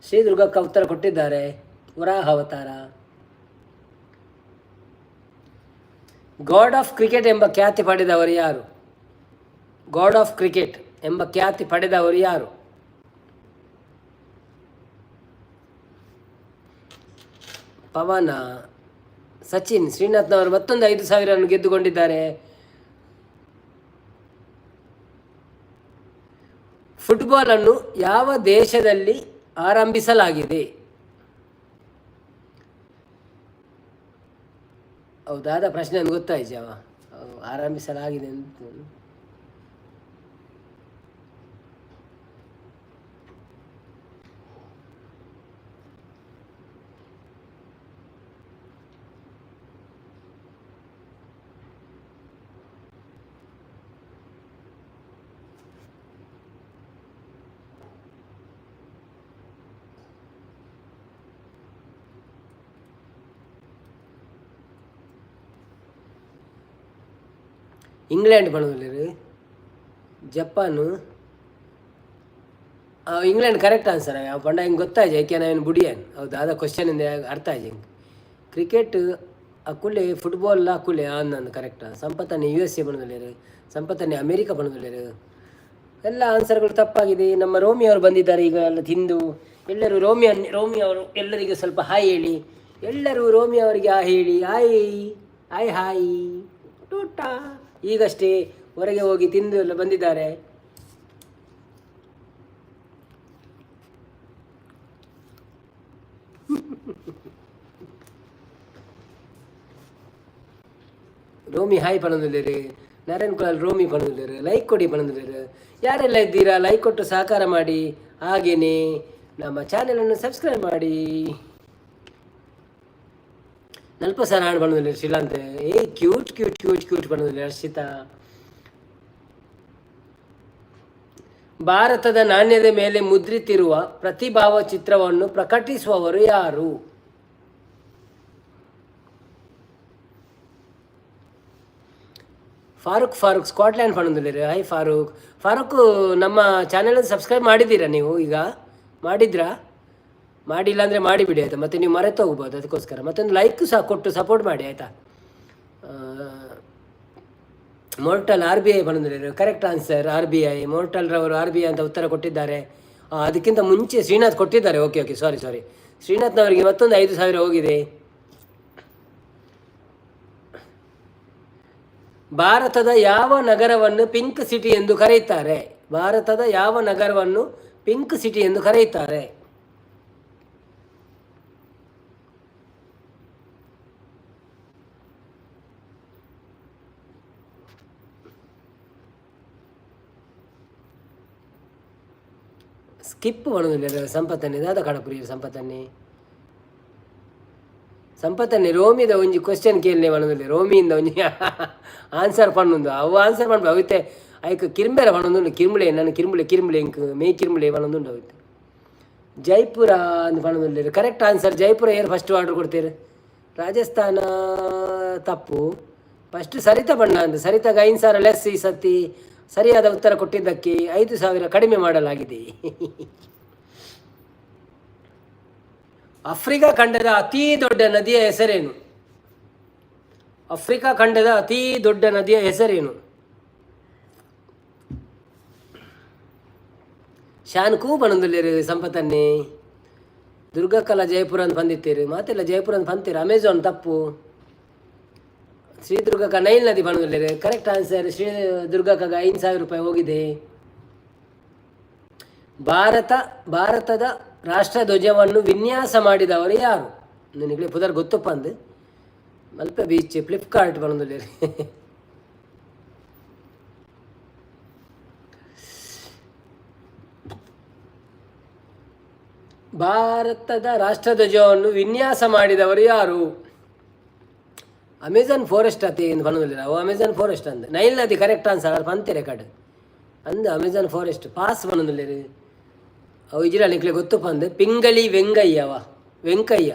ಶ್ರೀದುರ್ಗ ಅಕ್ಕ ಉತ್ತರ ಕೊಟ್ಟಿದ್ದಾರೆ, ವರಾಹ ಅವತಾರ. God of cricket ಎಂಬ ಖ್ಯಾತಿ ಪಡೆದವರು ಯಾರು? God of cricket ಎಂಬ ಖ್ಯಾತಿ ಪಡೆದವರು ಯಾರು? ಪವನ, ಸಚಿನ್. ಶ್ರೀನಾಥ್ನವರು ಮತ್ತೊಂದು 5,000 ಗೆದ್ದುಕೊಂಡಿದ್ದಾರೆ. ಫುಟ್ಬಾಲ್ ಅನ್ನು ಯಾವ ದೇಶದಲ್ಲಿ ಆರಂಭಿಸಲಾಗಿದೆ? ಹೌದಾದ ಪ್ರಶ್ನೆ ಅಂತ ಗೊತ್ತಾಯ್ತು. ಆರಂಭಿಸಲಾಗಿದೆ ಅಂತ. England ಪಣೊಂದುಲ್ಲೆರ್. Japan, England correct answer. ಅವು ಪಂಡ ಹಿಂಗೆ ಗೊತ್ತಾಯ್ತು, ಯಾಕೆ ನಾನು ಬುಡಿಯನ್. ಹೌದು, ಆದ ಕ್ವಶನ್ ಇಂದ ಅರ್ಥ ಆಯ್ತು. ಹಿಂಗೆ ಕ್ರಿಕೆಟ್ ಅಕುಲೆ, ಫುಟ್ಬಾಲ್ ಅಕುಲೆ ಅಂದ್ ಕರೆಕ್ಟ್. ಸಂಪತ್ತನ್ನೇ ಯುಎಸ್ಎ ಪಣೊಂದುಲ್ಲೆರ್, ಸಂಪತ್ತನ್ನೇ ಅಮೇರಿಕ ಪಣೊಂದುಲ್ಲೆರ್. ಎಲ್ಲ ಆನ್ಸರ್ಗಳು ತಪ್ಪಾಗಿದೆ. ನಮ್ಮ ರೋಮಿ ಅವರು ಬಂದಿದ್ದಾರೆ ಈಗ ಎಲ್ಲ ತಿಂದು. ಎಲ್ಲರೂ ರೋಮಿ ರೋಮಿ ಅವರು ಎಲ್ಲರಿಗೂ ಸ್ವಲ್ಪ ಹಾಯ್ ಹೇಳಿ. ಎಲ್ಲರೂ ರೋಮಿ ಅವರಿಗೆ ಹಾಯ್ ಹೇಳಿ. Hi hi hi ಟೂಟಾ. ಈಗಷ್ಟೇ ಹೊರಗೆ ಹೋಗಿ ತಿಂದು ಎಲ್ಲ ಬಂದಿದ್ದಾರೆ. ರೋಮಿ ಹಾಯ್ ಪಣೊಂದುಲ್ಲೆರ್. ನಾರಾಯಣ್ ಕುಲಾಲ್ ರೋಮಿ ಪಣೊಂದುಲ್ಲೆರ್. ಲೈಕ್ ಕೊಡಿ ಪಣೊಂದುಲ್ಲೆರ್. ಯಾರೆಲ್ಲ ಇದ್ದೀರಾ, ಲೈಕ್ ಕೊಟ್ಟು ಸಹಕಾರ ಮಾಡಿ. ಹಾಗೆಯೇ ನಮ್ಮ ಚಾನೆಲನ್ನು ಸಬ್ಸ್ಕ್ರೈಬ್ ಮಾಡಿ. ನಲ್ಪ ಸರ ಹಾಡು ಪಣೊಂದುಲ್ಲೆರ್ ಶ್ರೀಲಾಂತ್. ಏ, cute cute cute cute ಪಣೊಂದುಲ್ಲೆರ್ Harshita. ಭಾರತದ ನಾಣ್ಯದ ಮೇಲೆ ಮುದ್ರಿತಿರುವ ಪ್ರತಿಭಾವ ಚಿತ್ರವನ್ನು ಪ್ರಕಟಿಸುವವರು ಯಾರು? ಫಾರೂಕ್, ಫಾರೂಕ್ ಸ್ಕಾಟ್ಲ್ಯಾಂಡ್ ಪಣೊಂದುಲ್ಲೆರ್. ಹಾಯ್ ಫಾರೂಕ್. ಫಾರೂಕ್, ನಮ್ಮ ಚಾನೆಲ್ ಸಬ್ಸ್ಕ್ರೈಬ್ ಮಾಡಿದ್ದೀರಾ ನೀವು? ಈಗ ಮಾಡಿದ್ರಾ? ಮಾಡಿಲ್ಲ ಅಂದರೆ ಮಾಡಿಬಿಡಿ, ಆಯಿತಾ? ಮತ್ತು ನೀವು ಮರೆತು ಹೋಗ್ಬೋದು, ಅದಕ್ಕೋಸ್ಕರ. ಮತ್ತೊಂದು ಲೈಕ್ ಸಹ ಕೊಟ್ಟು ಸಪೋರ್ಟ್ ಮಾಡಿ, ಆಯಿತಾ? Mortal RBI ಬಂದಿದ್ದಾರೆ. Correct answer RBI. Mortal ರವರು ಆರ್ಬಿಐ ಅಂತ ಉತ್ತರ ಕೊಟ್ಟಿದ್ದಾರೆ. ಅದಕ್ಕಿಂತ ಮುಂಚೆ ಶ್ರೀನಾಥ್ ಕೊಟ್ಟಿದ್ದಾರೆ. ಓಕೆ ಓಕೆ, ಸಾರಿ ಸಾರಿ. ಶ್ರೀನಾಥ್ನವರಿಗೆ ಮತ್ತೊಂದು 5,000 ಹೋಗಿದೆ. ಭಾರತದ ಯಾವ ನಗರವನ್ನು ಪಿಂಕ್ ಸಿಟಿ ಎಂದು ಕರೆಯುತ್ತಾರೆ? ಭಾರತದ ಯಾವ ನಗರವನ್ನು ಪಿಂಕ್ ಸಿಟಿ ಎಂದು ಕರೆಯುತ್ತಾರೆ? ಸ್ಕಿಪ್ ಪಣೊಂದುಲ್ಲೆರ್ ಸಂಪತ್ತನ್ನೇ. ದಾದ ಕಡಪುರಿ ಸಂಪತ್ತನ್ನೇ? ಸಂಪತ್ತನ್ನೇ ರೋಮಿದ ಒಂಜಿ ಕ್ವಶನ್ ಕೇಳನೆ ಪಣೊಂದುಲ್ಲೆ. ರೋಮಿಯಿಂದ ಒಂಜಿ ಆನ್ಸರ್ ಪಣ್ಣುಂದು. ಅವು ಆನ್ಸರ್ ಪನ್ಪ ಅವಿತ್ತೆ. ಐಕ್ ಕಿರ್ಂಬೆರೆ ಪಣೊಂದುಂಡು. ಕಿರ್ಂಬುಳೆ ನಾನು ಕಿರ್ಂಬುಳೆ ಕಿರ್ಂಬುಳೆ ಇಂಕ್ ಮೇ ಕಿರ್ಂಬುಳೆ ಪಣೊಂದುಂಡು ಅವಿತ್ತೆ. ಜೈಪುರ ಅಂದ್ ಪಣೊಂದುಲ್ಲೆರ್. Correct answer Jaipur. ಏರ್ ಫಸ್ಟ್ ಆರ್ಡರ್ ಕೊಡ್ತೀರಿ? ರಾಜಸ್ಥಾನ ತಪ್ಪು. ಫಸ್ಟ್ ಸರಿತಾ ಬಣ್ಣ ಅಂದ್. ಸರಿತಾಗ 5,000 ಲೆಸ್. ಈ ಸತಿ ಸರಿಯಾದ ಉತ್ತರ ಕೊಟ್ಟಿದ್ದಕ್ಕೆ 5,000 ಕಡಿಮೆ ಮಾಡಲಾಗಿದೆ. ಆಫ್ರಿಕಾ ಖಂಡದ ಅತೀ ದೊಡ್ಡ ನದಿಯ ಹೆಸರೇನು? ಆಫ್ರಿಕಾ ಖಂಡದ ಅತೀ ದೊಡ್ಡ ನದಿಯ ಹೆಸರೇನು? ಶಾನ್ ಕೂ ಪನೊಂದುಲ್ಲೆರ್ ಸಂಪತನ್ನೇ. ದುರ್ಗಕ್ಕಲ ಜಯಪುರ ಅಂತ ಬಂದಿತ್ತೀರು, ಮಾತೆಲ್ಲ ಜಯಪುರ ಅಂತ ಬಂತೀರು. ಅಮೆಝಾನ್ ತಪ್ಪು. ಶ್ರೀ ದುರ್ಗಕ್ಕ ನೈಲ್ ನದಿ ಪನೊಂದುಲ್ಲೆರ್, ಕರೆಕ್ಟ್ ಆನ್ಸರ್. ಶ್ರೀ ದುರ್ಗಕ್ಕಗ 5000 ರೂಪಾಯಿ ಹೋಗಿದೆ. ಭಾರತದ ರಾಷ್ಟ್ರಧ್ವಜವನ್ನು ವಿನ್ಯಾಸ ಮಾಡಿದವರು ಯಾರು? ನಿನಗೆ ಪುದರ್ ಗೊತ್ತಪ್ಪ ಅಂದು. ಮಲ್ಪೆ ಬೀಚ್, ಫ್ಲಿಪ್ಕಾರ್ಟ್ ಪನೊಂದುಲ್ಲೆರ್. ಭಾರತದ ರಾಷ್ಟ್ರಧ್ವಜವನ್ನು ವಿನ್ಯಾಸ ಮಾಡಿದವರು ಯಾರು? ಅಮೆಝಾನ್ ಫಾರೆಸ್ಟ್ ಅತಿ ಎಂದು ಪನೊಂದುಲ್ಲೆರ್. ಅವು ಅಮೆಝಾನ್ ಫಾರೆಸ್ಟ್ ಅಂದ್. ನೈಲ್ ನದಿ ಕರೆಕ್ಟ್ ಆನ್ಸರ್. ಅದು ಪಂತೆರೆ ಕಡ್ ಅಂದ್. ಅಮೆಝಾನ್ ಫಾರೆಸ್ಟ್ ಪಾಸ್ ಪನೊಂದುಲ್ಲೆರ್. ಅವು ಇಜಿರ ನಿಕ್ಲೆ ಗೊತ್ತು ಪಂದ್. ಪಿಂಗಳಿ ವೆಂಗಯ್ಯವ, ವೆಂಕಯ್ಯ.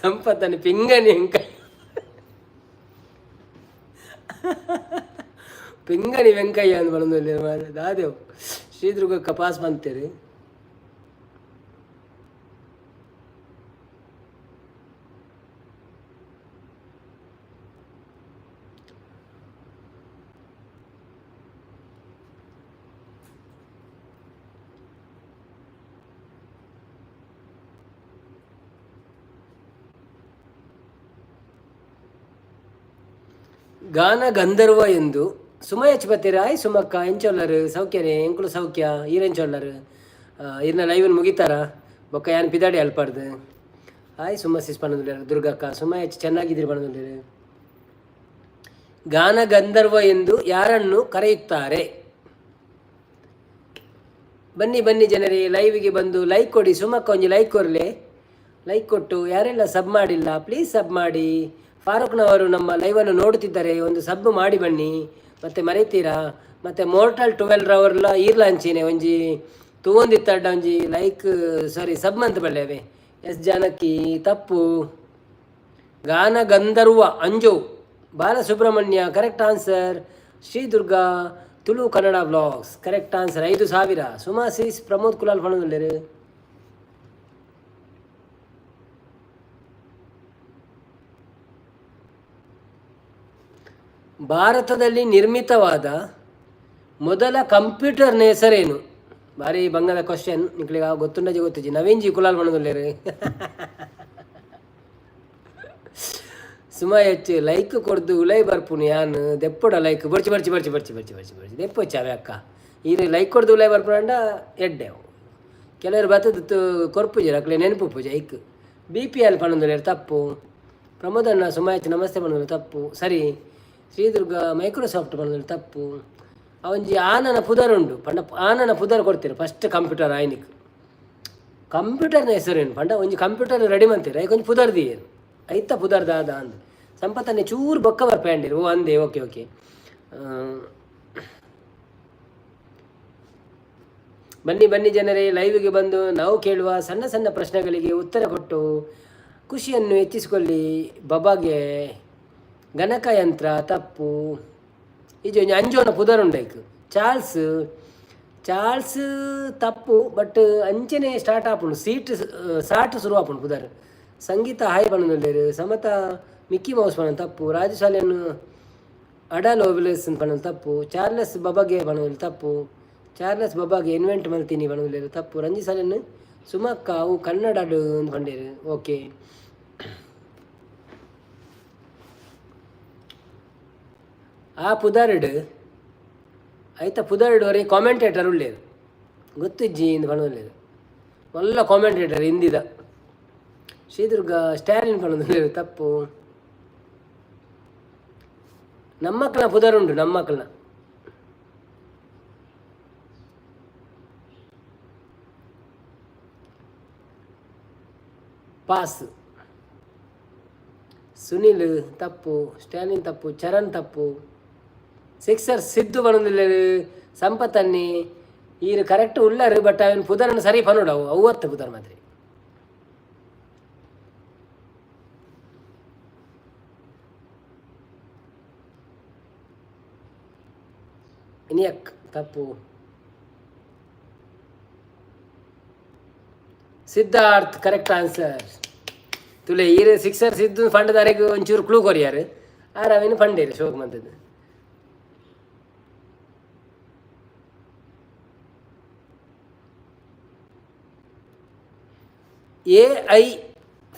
ಸಂಪತ್ತನ್ನು ಪಿಂಗಣಿ ವೆಂಕಯ್ಯ, ಪಿಂಗಣಿ ವೆಂಕಯ್ಯ ಅಂದ್ ಪನೊಂದುಲ್ಲೆರ್ ಮಾರ್ರೆ. ದಾದೆವು ಶ್ರೀದುರ್ಗಕ್ಕ ಪಾಸ್ ಬಂತೇರಿ. ಗಾನ ಗಂಧರ್ವ ಎಂದು ಸುಮಯಚ್ ಬತ್ತೀರ. ಆಯ್ ಸುಮಕ್ಕ, ಎಂಚೊಲ್ಲರು? ಸೌಖ್ಯರೇ? ಎಂಕುಲು ಸೌಖ್ಯ. ಈರೆಂಚೊಲ್ಲರು? ಇರ್ನ ಲೈವನ್ ಮುಗಿತಾರ ಬೊಕ್ಕ ಯಾನ್ ಪಿದಾಡಿ ಅಲ್ಪಾರ್ದು. ಆಯ್ ಸುಮ್ಮ ಸಿಸ್ ಪನೊಂದುಲ್ಲೆರ್ ದುರ್ಗಕ್ಕ. ಸುಮಯಚ್ ಚೆನ್ನಾಗಿದ್ದೀರಿ ಪನೊಂದುಲ್ಲೆರ್. ಗಾನ ಗಂಧರ್ವ ಎಂದು ಯಾರನ್ನು ಕರೆಯುತ್ತಾರೆ? ಬನ್ನಿ ಬನ್ನಿ ಜನರೇ, ಲೈವ್ಗೆ ಬಂದು ಲೈಕ್ ಕೊಡಿ. ಸುಮಕ್ಕ ಒಂಜಿ ಲೈಕ್ ಕೊರ್ಲೆ. ಲೈಕ್ ಕೊಟ್ಟು ಯಾರೆಲ್ಲ ಸಬ್ ಮಾಡಿಲ್ಲ, ಪ್ಲೀಸ್ ಸಬ್ ಮಾಡಿ. ಫಾರೂಕ್ನವರು ನಮ್ಮ ಲೈವನ್ನು ನೋಡುತ್ತಿದ್ದರೆ ಒಂದು ಸಬ್ ಮಾಡಿ ಬನ್ನಿ, ಮತ್ತೆ ಮರೆತೀರಾ. ಮತ್ತು ಮೋರ್ಟಲ್ 12 ರವರ್ಲ ಈರ್ಲ ಅಂಚಿನೆ ಒಂಜಿ ತೂವೊಂದಿತ್ತಡ್ಡ ಒಂಜಿ ಲೈಕ್, ಸಾರಿ, ಸಬ್ ಅಂತ ಬಲ್ಲೆವೆ. ಎಸ್ ಜಾನಕಿ ತಪ್ಪು. ಗಾನ ಗಂಧರ್ವ Anju Balasubramanya correct answer. Shri Durga Tulu Kannada blogs correct answer. 5000. Suma ಸಿಸ್ ಪ್ರಮೋದ್ ಕುಲಾಲ್ ಪನೊಂದುಲ್ಲೆರ್. ಭಾರತದಲ್ಲಿ ನಿರ್ಮಿತವಾದ ಮೊದಲ ಕಂಪ್ಯೂಟರ್ನ ಹೆಸರೇನು? ಭಾರಿ ಬಂಗದ ಕ್ವಶನ್. ನಿಕ್ಲೆಗ್ ಗೊತ್ತುಂಡಜಿ ಗೊತ್ತಿಜಿ. ನವೀನ್ ಜಿ ಕುಲಾಲ್ ಪನೊಂದುಲ್ಲೆರ್. ಸುಮಾ ಹೆಚ್ಚು ಲೈಕ್ ಕೊಡ್ದು ಉಲೈ ಬರ್ಪುನು ಯಾನ್. ದೆಪ್ಪೊಡ ಲೈಕ್. ಬರ್ಚಿ ಬರ್ಚಿ ಬರ್ಚಿ ಬರ್ಚಿ ಬರ್ಚಿ ಬರ್ಚಿ ಬರ್ಚಿ ದೆಪ್ಪೊಚ್ಚಿ ಅಕ್ಕ. ಈರ್ ಲೈಕ್ ಕೊಡ್ದು ಉಲೈ ಬರ್ಪುನಂಡ ಎಡ್ಡೆ. ಕೆಲವರು ಬತ್ತದ ಕೊರ್ಪುಜೆರ್, ಅಕ್ಲೆ ನೆನಪು ಐಕ್. ಬಿಪಿಎಲ್ ಪನೊಂದುಲ್ಲೆರ್, ತಪ್ಪು. ಪ್ರಮೋದಣ್ಣ ಸುಮಾಯಚ್ ನಮಸ್ತೆ ಪನೊಂದುಲ್ಲೆರ್, ತಪ್ಪು. ಸರಿ. ಶ್ರೀದುರ್ಗ ಮೈಕ್ರೋಸಾಫ್ಟ್ ಪನೊಂದುಲ್ಲೆರ್, ತಪ್ಪು. ಅವೊಂಜಿ ಆನನ ಪುದರ್ ಉಂಡು ಪಂಡ, ಆನನ ಪುದರ್ ಕೊಡ್ತೀರ ಫಸ್ಟ್ ಕಂಪ್ಯೂಟರ್ ಆಯ್ನಿಕ್. ಕಂಪ್ಯೂಟರ್ನ ಹೆಸರೇನು ಪಂಡ, ಒಂಜಿ ಕಂಪ್ಯೂಟರ್ ರೆಡಿ ಮಂತೀರ, ಐಕ್ ಒಂಜಿ ಪುದರ್ ದೀಯೆರ್. ಐತ ಪುದರ್ ದಾದ ಅಂದ್. ಸಂಪತ್ತನ್ನೆ ಚೂರು ಬೊಕ್ಕ ಬರ್ಪೆ. ಓ ಅಂದೆ, ಓಕೆ ಓಕೆ. ಬನ್ನಿ ಬನ್ನಿ ಜನರೇ, ಲೈವ್ಗೆ ಬಂದು ನಾವು ಕೇಳುವ ಸಣ್ಣ ಸಣ್ಣ ಪ್ರಶ್ನೆಗಳಿಗೆ ಉತ್ತರ ಕೊಟ್ಟು ಖುಷಿಯನ್ನು ಹೆಚ್ಚಿಸಿಕೊಳ್ಳಿ. ಬಬಾಗೆ ಗಣಕಯಂತ್ರ ತಪ್ಪು. ಇದು ಒಂಜಿ ಅಂಜೋನ ಪುದರ್ ಉಂಡೈಕ್. ಚಾರ್ಲ್ಸ್, ಚಾರ್ಲ್ಸ್ ತಪ್ಪು. ಬಟ್ ಅಂಚನೆ ಸ್ಟಾರ್ಟ್ ಆಪುಂಡು, ಸೀಟ್ ಸಾಟ್ ಶುರು ಆಪುಂಡು ಪುದರ್. ಸಂಗೀತ ಹಾಯ್ ಪನೊಂದುಲ್ಲೆರ್. ಸಮತ ಮಿಕ್ಕಿ ಮೌಸ್ ಪನೊಂದು, ತಪ್ಪು. ರಾಜಶಾಲೆಯನ್ನು ಅಡಾ ಲೋವ್ಲೆಸ್ ಪನೊಂದು, ತಪ್ಪು. ಚಾರ್ಲೆಸ್ ಬಬಗೆ ಪನೊಂದು, ತಪ್ಪು. ಚಾರ್ಲೆಸ್ ಬಬಾಗೆ ಇನ್ವೆಂಟ್ ಮಲ್ತೀನಿ ಪನೊಂದುಲ್ಲೆರ್, ತಪ್ಪು. ರಂಜಿ ಸಾಲೆನ್ ಸುಮಕ್ಕ ಅವು ಕನ್ನಡ ಪಂಡೇರು, ಓಕೆ. ಆ ಪುದರ್ಡ್ ಐತ ಪುದರ್ಡ್ ಒರಿ ಕಾಮೆಂಟೇಟರ್ ಉಳ್ಳೇರು, ಗೊತ್ತಿಜ್ಜಿ ಇಂದ್ ಪನೊಂದುಲ್ಲೆರ್. ಮಲ್ಲ ಕಾಮೆಂಟೇಟರ್ ಹಿಂದಿದ. ಶ್ರೀದುರ್ಗ ಸ್ಟ್ಯಾಲಿನ್ ಪನೊಂದುಲ್ಲೆರ್, ತಪ್ಪು. ನಮ್ಮಕ್ಕಳ ಪುದರುಂಡು, ನಮ್ಮಕ್ಕಳನ್ನ. Pass. Sunil ತಪ್ಪು, ಸ್ಟ್ಯಾಲಿನ್ ತಪ್ಪು, ಚರಣ್ ತಪ್ಪು. ಸಿಕ್ಸರ್ ಸಿದ್ದು ಪನೊಂದುಲ್ಲೆರ್, ಸಂಪತ್ತನ್ನಿ ಈರ್ ಕರೆಕ್ಟ್ ಉಲ್ಲರ್. ಬಟ್ ಅವೆನ್ ಪುದರನ್ನು ಸರಿ ಪನೊಡು. ಅವು ಅವು ಪುದರ್ ಮಾತ್ರೆ. ಇನಿಯಕ್ ತಪ್ಪು. Siddharth correct answer. ತುಲೆ, ಈರ್ ಸಿಕ್ಸರ್ ಸಿದ್ದು ಫಂಡದಾರೆಗ್ ಒಂಚೂರು ಕ್ಲೂ ಕೊರಿಯಾರು. ಆರ್ ಅವೇನು ಫಂಡೇರು ಶೋಕ್ ಮಂತದ್ದು. A I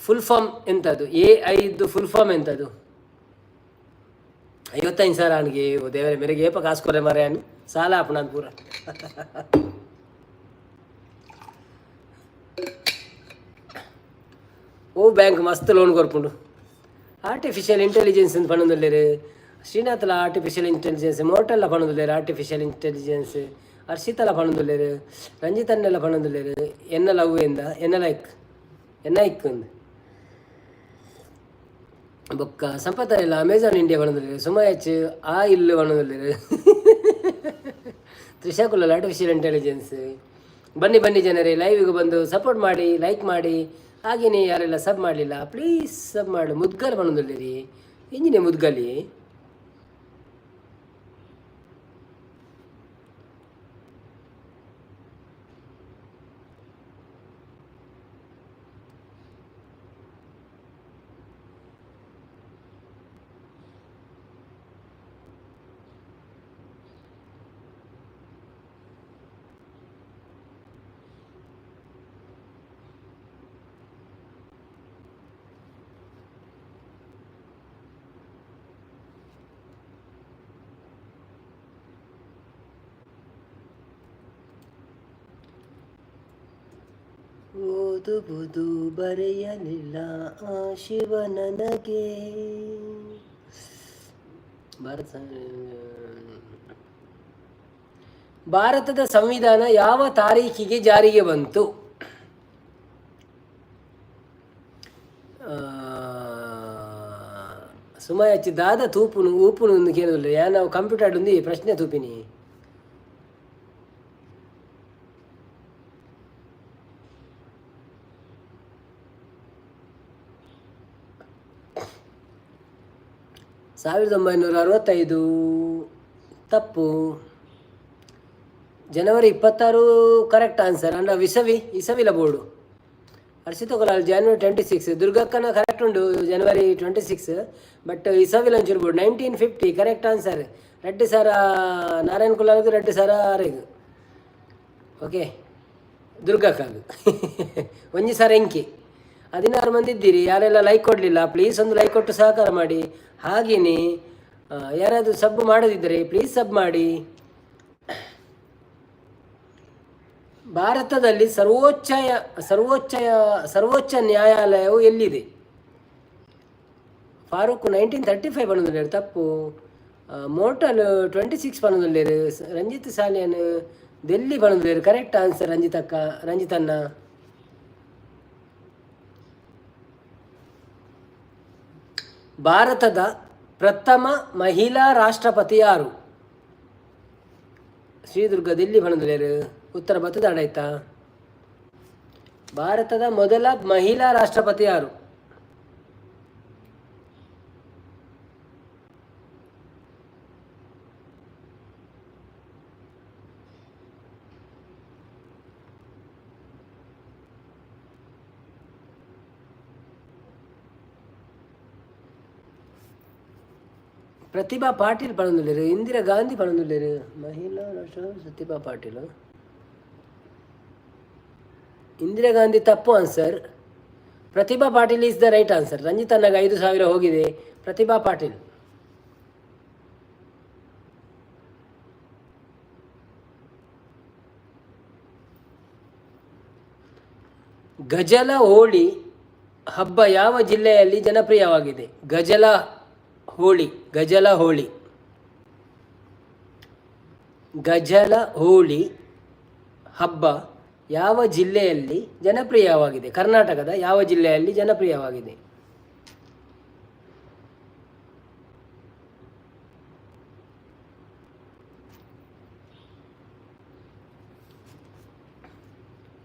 full form ಎಂತದು? ಎ ಐದು ಫುಲ್ ಫಾರ್ಮ್ ಎಂತದು? 55,000 ಆಣ್ಗೆ. ದೇವರೇ, ಮೇರೆಗೆ ಏಪ ಕಾಸು ಕೊರೆ ಮಾರೆ ಅನ್ ಸಾಲ ಆಪುಣ ಪೂರ. ಓ ಬ್ಯಾಂಕ್ ಮಸ್ತ್ ಲೋನ್ ಕೊರ್ಪುಂಡು? ಆರ್ಟಿಫಿಷಿಯಲ್ ಇಂಟೆಲಿಜೆನ್ಸ್ ಅಂತ ಪನೊಂದುಲ್ಲೆರ್. ಶ್ರೀನಾಥ್ಲ ಆರ್ಟಿಫಿಷಿಯಲ್ ಇಂಟೆಲಿಜೆನ್ಸ್, ಮೋಟಲ್ಲ ಪನೊಂದುಲ್ಲೆರ್. ಆರ್ಟಿಫಿಷಿಯಲ್ ಇಂಟೆಲಿಜೆನ್ಸ್ ಹರ್ಷಿತಲ ಪನೊಂದುಲ್ಲೆರ್, ರಂಜಿತನ್ನೆಲ್ಲ ಪನೊಂದುಲ್ಲೆರ್. ಎನ್ನ ಲವ್ ಎಂದ ಎನ್ನ ಲೈಕ್ ಎನ್ನ ಐಕ್ ಅಂದ್. ಬೊಕ್ಕ ಸಂಪತ್ತರೆಲ್ಲ ಅಮೆಝಾನ್ ಇಂಡಿಯಾ ಪನೊಂದುಲ್ಲೆರ್. ಸುಮಯಚ್ ಆ ಇಲ್ಲು ಪನೊಂದುಲ್ಲೆರ್. ತ್ರಿಷಾ ಕುಲ್ಲಲ್ ಆರ್ಟಿಫಿಷಿಯಲ್ ಇಂಟೆಲಿಜೆನ್ಸ್. ಬನ್ನಿ ಬನ್ನಿ ಜನರೇ, ಲೈವಿಗೆ ಬಂದು ಸಪೋರ್ಟ್ ಮಾಡಿ, ಲೈಕ್ ಮಾಡಿ. ಹಾಗೆಯೇ ಯಾರೆಲ್ಲ ಸಬ್ ಮಾಡಲಿಲ್ಲ, ಪ್ಲೀಸ್ ಸಬ್ ಮಾಡು. ಮುದ್ಗಲ್ ಪನೊಂದುಲ್ಲೆರಿ. ಎಂಜಿನೆ ಮುದ್ಗಲಿ? ಓದುವುದು ಬರೆಯಲಿಲ್ಲ ಆ ಶಿವ ನನಗೆ. ಭಾರತ ಭಾರತದ ಸಂವಿಧಾನ ಯಾವ ತಾರೀಖಿಗೆ ಜಾರಿಗೆ ಬಂತು? ಸುಮಯಚ್ಚಿ ದಾದ ತೂಪುನು ಊಪುನು ಒಂದು ಕೇಳಿಲ್ಲ. ಯಾ ನಾವು ಕಂಪ್ಯೂಟರ್ ಒಂದು ಪ್ರಶ್ನೆ ತೂಪಿನಿ. 1965 ತಪ್ಪು. January 26 correct answer. ಅಂಡ ವಿಸವಿ ಇಸವಿಲ ಬೋರ್ಡು. ಹರ್ಷಿತ ಕೊಲಾಲ್ ಜಾನ್ವರಿ 26. ದುರ್ಗಕ್ಕನ ಕರೆಕ್ಟ್ ಉಂಡು, ಜನವರಿ 26. ಬಟ್ ಇಸವಿಲ ಒಂಚೂರು board. 1950 correct answer. Reddy sir Narayana ಕುಲಾಲ್ಗೆ, Reddy sir ಆರೆಗ್. Okay, ದುರ್ಗಕ್ಕಾಗ ಒಂಜಿ ಸಾರ ಎಂಕಿ. 16 ಮಂದಿ ಇದ್ದೀರಿ. ಯಾರೆಲ್ಲ ಲೈಕ್ ಕೊಡಲಿಲ್ಲ, ಪ್ಲೀಸ್ ಒಂದು ಲೈಕ್ ಕೊಟ್ಟು ಸಹಕಾರ ಮಾಡಿ. ಹಾಗೆಯೇ ಯಾರಾದರೂ ಸಬ್ ಮಾಡದಿದ್ದರೆ ಪ್ಲೀಸ್ ಸಬ್ ಮಾಡಿ. ಭಾರತದಲ್ಲಿ ಸರ್ವೋಚ್ಚ ಸರ್ವೋಚ್ಚ ಸರ್ವೋಚ್ಚ ನ್ಯಾಯಾಲಯವು ಎಲ್ಲಿದೆ? ಫಾರೂಕ್ 1935 ಪನೊಂದುಲ್ಲೆರ್, ತಪ್ಪು. ಮೋಟಲ್ 26 ಪನೊಂದುಲ್ಲೆರ್. ರಂಜಿತ್ ಸಾಲಿಯನ್ ದೆಲ್ಲಿ ಪನೊಂದುಲ್ಲೆರ್, ಕರೆಕ್ಟ್ ಆನ್ಸರ್. ರಂಜಿತ್ ಅಕ್ಕ, ರಂಜಿತ್ ಅಣ್ಣ. ಭಾರತದ ಪ್ರಥಮ ಮಹಿಳಾ ರಾಷ್ಟ್ರಪತಿ ಯಾರು? ಶ್ರೀದುರ್ಗ ದಿಲ್ಲಿ ಪನೊಂದುಲ್ಲೆರ್. ಉತ್ತರ ಬತ್ತದಾಂಡ ಆಯ್ತಾ? ಭಾರತದ ಮೊದಲ ಮಹಿಳಾ ರಾಷ್ಟ್ರಪತಿ ಯಾರು? ಪ್ರತಿಭಾ ಪಾಟೀಲ್ ಪನೊಂದುಲ್ಲೆರ್, ಇಂದಿರಾ ಗಾಂಧಿ ಪನೊಂದುಲ್ಲೆರ್. ಮಹಿಳಾ ರಾಷ್ಟ್ರ ಪ್ರತಿಭಾ ಪಾಟೀಲ್, ಇಂದಿರಾ ಗಾಂಧಿ ತಪ್ಪು answer. Pratibha Patil is the right answer. Ranjit ಅಣ್ಣಗೆ 5,000 ಹೋಗಿದೆ. ಪ್ರತಿಭಾ ಪಾಟೀಲ್. ಗಜಲ ಹೋಳಿ ಹಬ್ಬ ಯಾವ ಜಿಲ್ಲೆಯಲ್ಲಿ ಜನಪ್ರಿಯವಾಗಿದೆ? ಗಜಲ ಹೋಳಿ, ಗಜಲ ಹೋಳಿ, ಗಜಲ ಹೋಳಿ ಹಬ್ಬ ಯಾವ ಜಿಲ್ಲೆಯಲ್ಲಿ ಜನಪ್ರಿಯವಾಗಿದೆ? ಕರ್ನಾಟಕದ ಯಾವ ಜಿಲ್ಲೆಯಲ್ಲಿ ಜನಪ್ರಿಯವಾಗಿದೆ?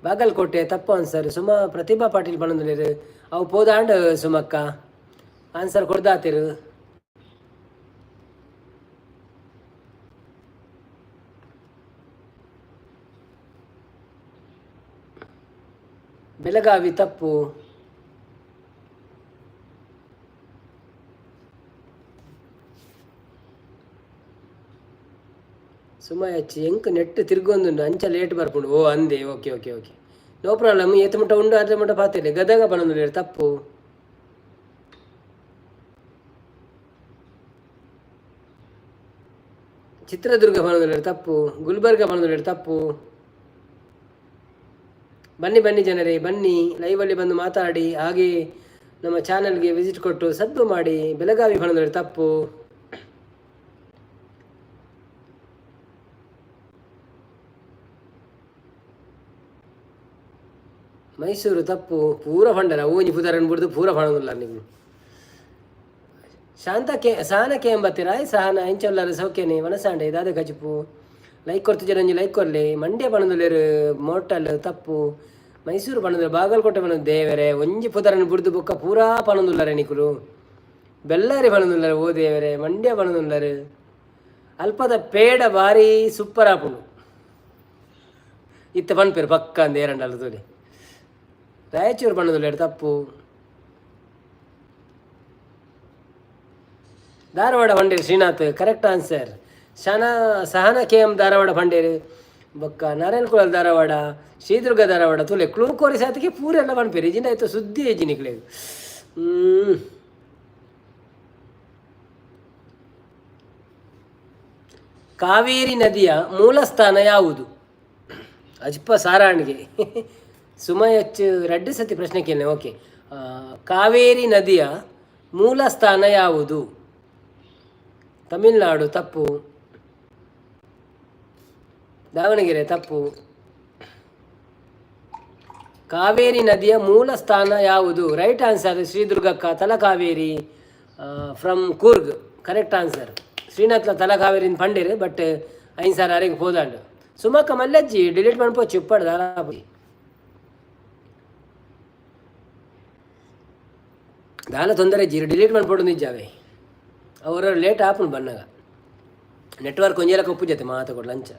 ಬಾಗಲಕೋಟೆ ತಪ್ಪು ಆನ್ಸರ್. ಸುಮಾ ಪ್ರತಿಭಾ ಪಾಟೀಲ್ ಪಣಂದುಲ್ಲೆರ್. ಅವು ಪೋದಾಂಡ್ ಸುಮಕ್ಕ, ಆನ್ಸರ್ ಕೊಡ್ದಾತಿರು. ಬೆಳಗಾವಿ ತಪ್ಪು. ಸುಮ ಹೆಚ್ಚು ಎಂಕ್ ನೆಟ್ ತಿರ್ಗೊಂದುಂಡು, ಅಂಚ ಲೇಟ್ ಬರ್ಪುಂಡು. ಓ ಅಂದೆ, okay okay okay, no problem. ಏತ್ ಮುಟ್ಟ ಉಂಡು ಅರ್ಧ ಮುಟ್ಟ ಪಾತೆರೆ. ಗದಗ ಪನೊಂದುಲ್ಲೆರ್, ತಪ್ಪು. ಚಿತ್ರದುರ್ಗ ಪನೊಂದುಲ್ಲೆರ್, ತಪ್ಪು. ಗುಲ್ಬರ್ಗ ಪನೊಂದುಲ್ಲೆರ್, ತಪ್ಪು. ಬನ್ನಿ ಬನ್ನಿ ಜನರೇ, ಬನ್ನಿ, ಲೈವಲ್ಲಿ ಬಂದು ಮಾತಾಡಿ. ಹಾಗೆ ನಮ್ಮ ಚಾನಲ್ಗೆ ವಿಸಿಟ್ ಕೊಟ್ಟು ಸದ್ದು ಮಾಡಿ. ಬೆಳಗಾವಿ ಪನೊಂದುಲ್ಲೆರ್, ತಪ್ಪು. ಮೈಸೂರು ತಪ್ಪು. ಪೂರ ಫಂಡರ ಓಂಜಿ ಪುದರನ್ ಬುಡ್ದು ಪೂರ ಫಣದುಲ್ಲ ನೀವು. ಶಾಂತ ಕೆ ಸಹನ ಕೆ ಎಂಬತ್ತೀರ ಸಹನ ಎಂಚೊಲ್ಲಾರ ಸೌಖ್ಯನೆ ವನಸಾಂಡೆ ದಾದ ಕಜಿಪು. ಲೈಕ್ ಕೊರ್ತು ಒಂಜಿ ಲೈಕ್ ಕೊರ್ಲೆ. ಮಂಡ್ಯ ಪಣದುಲ್ಲೆರ್, ಮೋಟಲ್, ತಪ್ಪು. ಮೈಸೂರು ಪಣದುಲ್ಲೆ, ಬಾಗಲಕೋಟೆ ಪಣದು. ದೇವರೆ, ಒಂಜಿ ಪುದರನ್ ಬುಡ್ದು ಬೊಕ್ಕ ಪೂರಾ ಪಣದುಲ್ಲರೆ ನಿಕುಲು. ಬೆಳ್ಳಾರಿ ಪಣದುಲ್ಲರೆ, ಓ ದೇವರೆ. ಮಂಡ್ಯ ಪಣದುಲ್ಲರು. ಅಲ್ಪದ ಪೇಡ ಬಾರಿ ಸೂಪರ್ ಆಪುಂಡು. ಇತ್ತೆ ಪನ್ಪೆರ್ ಪಕ್ಕ ಅಂದ್ ಏರಂಡಲ ತೂಲೆ. ರಾಯಚೂರು ಪಣದುಲ್ಲೆರ್, ತಪ್ಪು. ಧಾರವಾಡ ಪಂಡೇರು ಶ್ರೀನಾಥ್, ಕರೆಕ್ಟ್ ಆನ್ಸರ್. ಶನ ಸಹನ ಕೆ ಎಂ ಧಾರವಾಡ ಪಂಡೇರು. ಬೊಕ್ಕ ನಾರಾಯಣ ಕುಳಲ್ ಧಾರವಾಡ, ಶ್ರೀದುರ್ಗ ಧಾರವಾಡ. ತೂಲೆ, ಕ್ಲೂ ಕೋರಿ ಸಾತಿಗೆ ಪೂರೆಲ್ಲ ಪನ್ಪೆರ್. ಇಜಿಂಡ ಆಯ್ತು ಸುದ್ದಿ ಇಜ್ಜಿ ನಿಕ್ಲೆಗ್. ಕಾವೇರಿ ನದಿಯ ಮೂಲ ಸ್ಥಾನ ಯಾವುದು? ಅಜ್ಪ ಸಾರಾಣಿಗೆ ಸುಮಯಚ್ ರಡ್ಡು ಸತಿ ಪ್ರಶ್ನೆ ಕೇಳಿ. ಓಕೆ, ಕಾವೇರಿ ನದಿಯ ಮೂಲ ಸ್ಥಾನ ಯಾವುದು? ತಮಿಳುನಾಡು ತಪ್ಪು. ದಾವಣಗೆರೆ ತಪ್ಪು. ಕಾವೇರಿ ನದಿಯ ಮೂಲ ಸ್ಥಾನ ಯಾವುದು? ರೈಟ್ ಆನ್ಸರ್ ಶ್ರೀದುರ್ಗಕ್ಕ, Talakaveri from Coorg, correct answer. ಶ್ರೀನಾಥ್ಲ ತಲಕಾವೇರಿನ ಪಂಡೇರು, ಬಟ್ ಐನ್ ಸಾರ್ ಅರೆಗ್ ಪೋದಾಂಡು. ಸುಮಕ್ಕ ಮಲ್ಲಜ್ಜಿ, ಡಿಲೀಟ್ ಮನ್ಪೊಚ್ಚಿ ಉಪ್ಪಡ್ ದಾಲ. ದಾಲ ತೊಂದರೆ ಜೀರು ಡಿಲೀಟ್ ಮನ್ಪೊಡು ನಿಜಾವೆ. ಅವರ ಲೇಟ್ ಆಪುಂಡು ಬನ್ನಗ. ನೆಟ್ವರ್ಕ್ ಒಂಜೇಲ ಕೊಪ್ಪು ಜೊತೆ ಮಾತ ಕೊಡ್ಲ ಅಂಚ.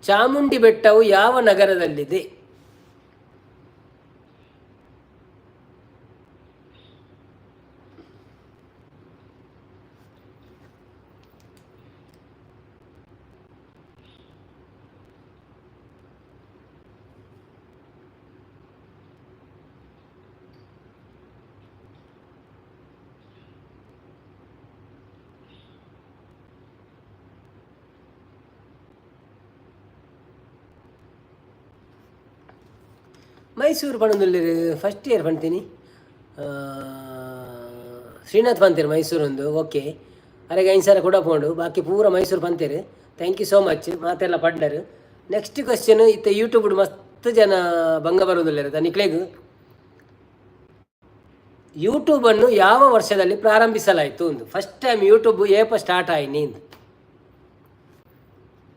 ಚಾಮುಂಡಿ ಬೆಟ್ಟವು ಯಾವ ನಗರದಲ್ಲಿದೆ? ಮೈಸೂರು ಪಣೊಂದುಲ್ಲೆರ್, ಫಸ್ಟ್ ಇಯರ್ ಪಂತೀನಿ. ಶ್ರೀನಾಥ್ ಪಂತೇರು ಮೈಸೂರು ಒಂದು, ಓಕೆ. ಅರೆಗೆ ಐದು ಸಾವಿರ ಕೂಡ ಪೋಂಡು, ಬಾಕಿ ಪೂರ Mysuru ಪಂತೇರು. Thank you so much, ಮಾತೆಲ್ಲ ಪಡ್ಡರು. Next question. ಇತ್ತೆ ಯೂಟ್ಯೂಬ್ ಮಸ್ತ್ ಜನ ಬಂಗ ಬರೋದಿಲ್ಲ ನಿಕ್ಲೆಗ್. ಯೂಟ್ಯೂಬನ್ನು ಯಾವ ವರ್ಷದಲ್ಲಿ ಪ್ರಾರಂಭಿಸಲಾಯಿತು? ಒಂದು ಫಸ್ಟ್ ಟೈಮ್ ಯೂಟ್ಯೂಬ್ ಏಪ ಸ್ಟಾರ್ಟ್ ಆಯ್ನಿ?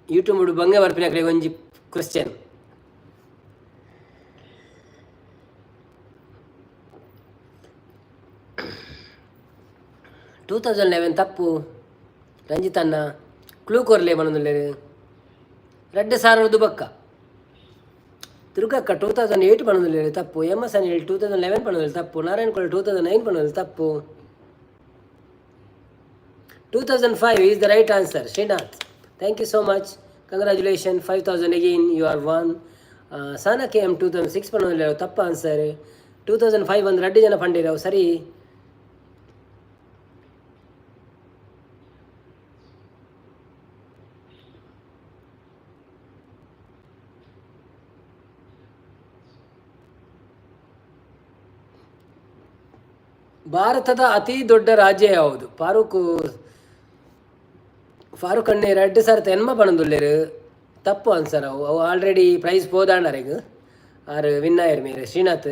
ಯೂಟ್ಯೂಬ್ ಬಂಗ ಬರ್ಪಿನಕ್ಲೆಗ್ ಒಂಜಿ ಕ್ವಶನ್. 2011 ತಪ್ಪು. ರಂಜಿತ್ ಅಣ್ಣ, ಕ್ಲೂ ಕೊರ್ಲೆ ಪನೊಂದುಲ್ಲೆರ್. ರಡ್ಡ್ ಸಾವಿರದ ಬೊಕ್ಕ. ದುರ್ಗಕ್ಕ 2008 ಪನೊಂದುಲ್ಲೆರ್, ತಪ್ಪು. ಎಮ್ ಎಸ್ ಅನಿಲ್ 2011 ಪನೊಂದುಲ್ಲೆರ್, ತಪ್ಪು. ನಾರಾಯಣ ಕೊಳ 2009 ಪನೊಂದುಲ್ಲೆರ್, ತಪ್ಪು. 2005 is the right answer. Srinath, thank you so much, congratulation. 5000 again you are won. Sana K M 2006 ಪನೊಂದುಲ್ಲೆರ್, ತಪ್ಪು ಆನ್ಸರ್. 2005 ಒಂದು ರಡ್ಡ್ ಜನ ಪಂಡಿರವು, ಸರಿ. ಭಾರತದ ಅತಿ ದೊಡ್ಡ ರಾಜ್ಯ ಯಾವುದು? ಫಾರೂಕ್ ಫಾರೂಕ್ ಅಣ್ಣೆ 2080 ಪಣಂದುಲ್ಲೆರ್. ತಪ್ಪು ಆನ್ಸರ್ ಅವು. ಅವು ಆಲ್ರೆಡಿ ಪ್ರೈಸ್ ಪೋದಾಂಡರೆಗ್ ಆರ್ ವಿನ್ ಆಯೆರ್ ಮೇರ್. ಶ್ರೀನಾಥ್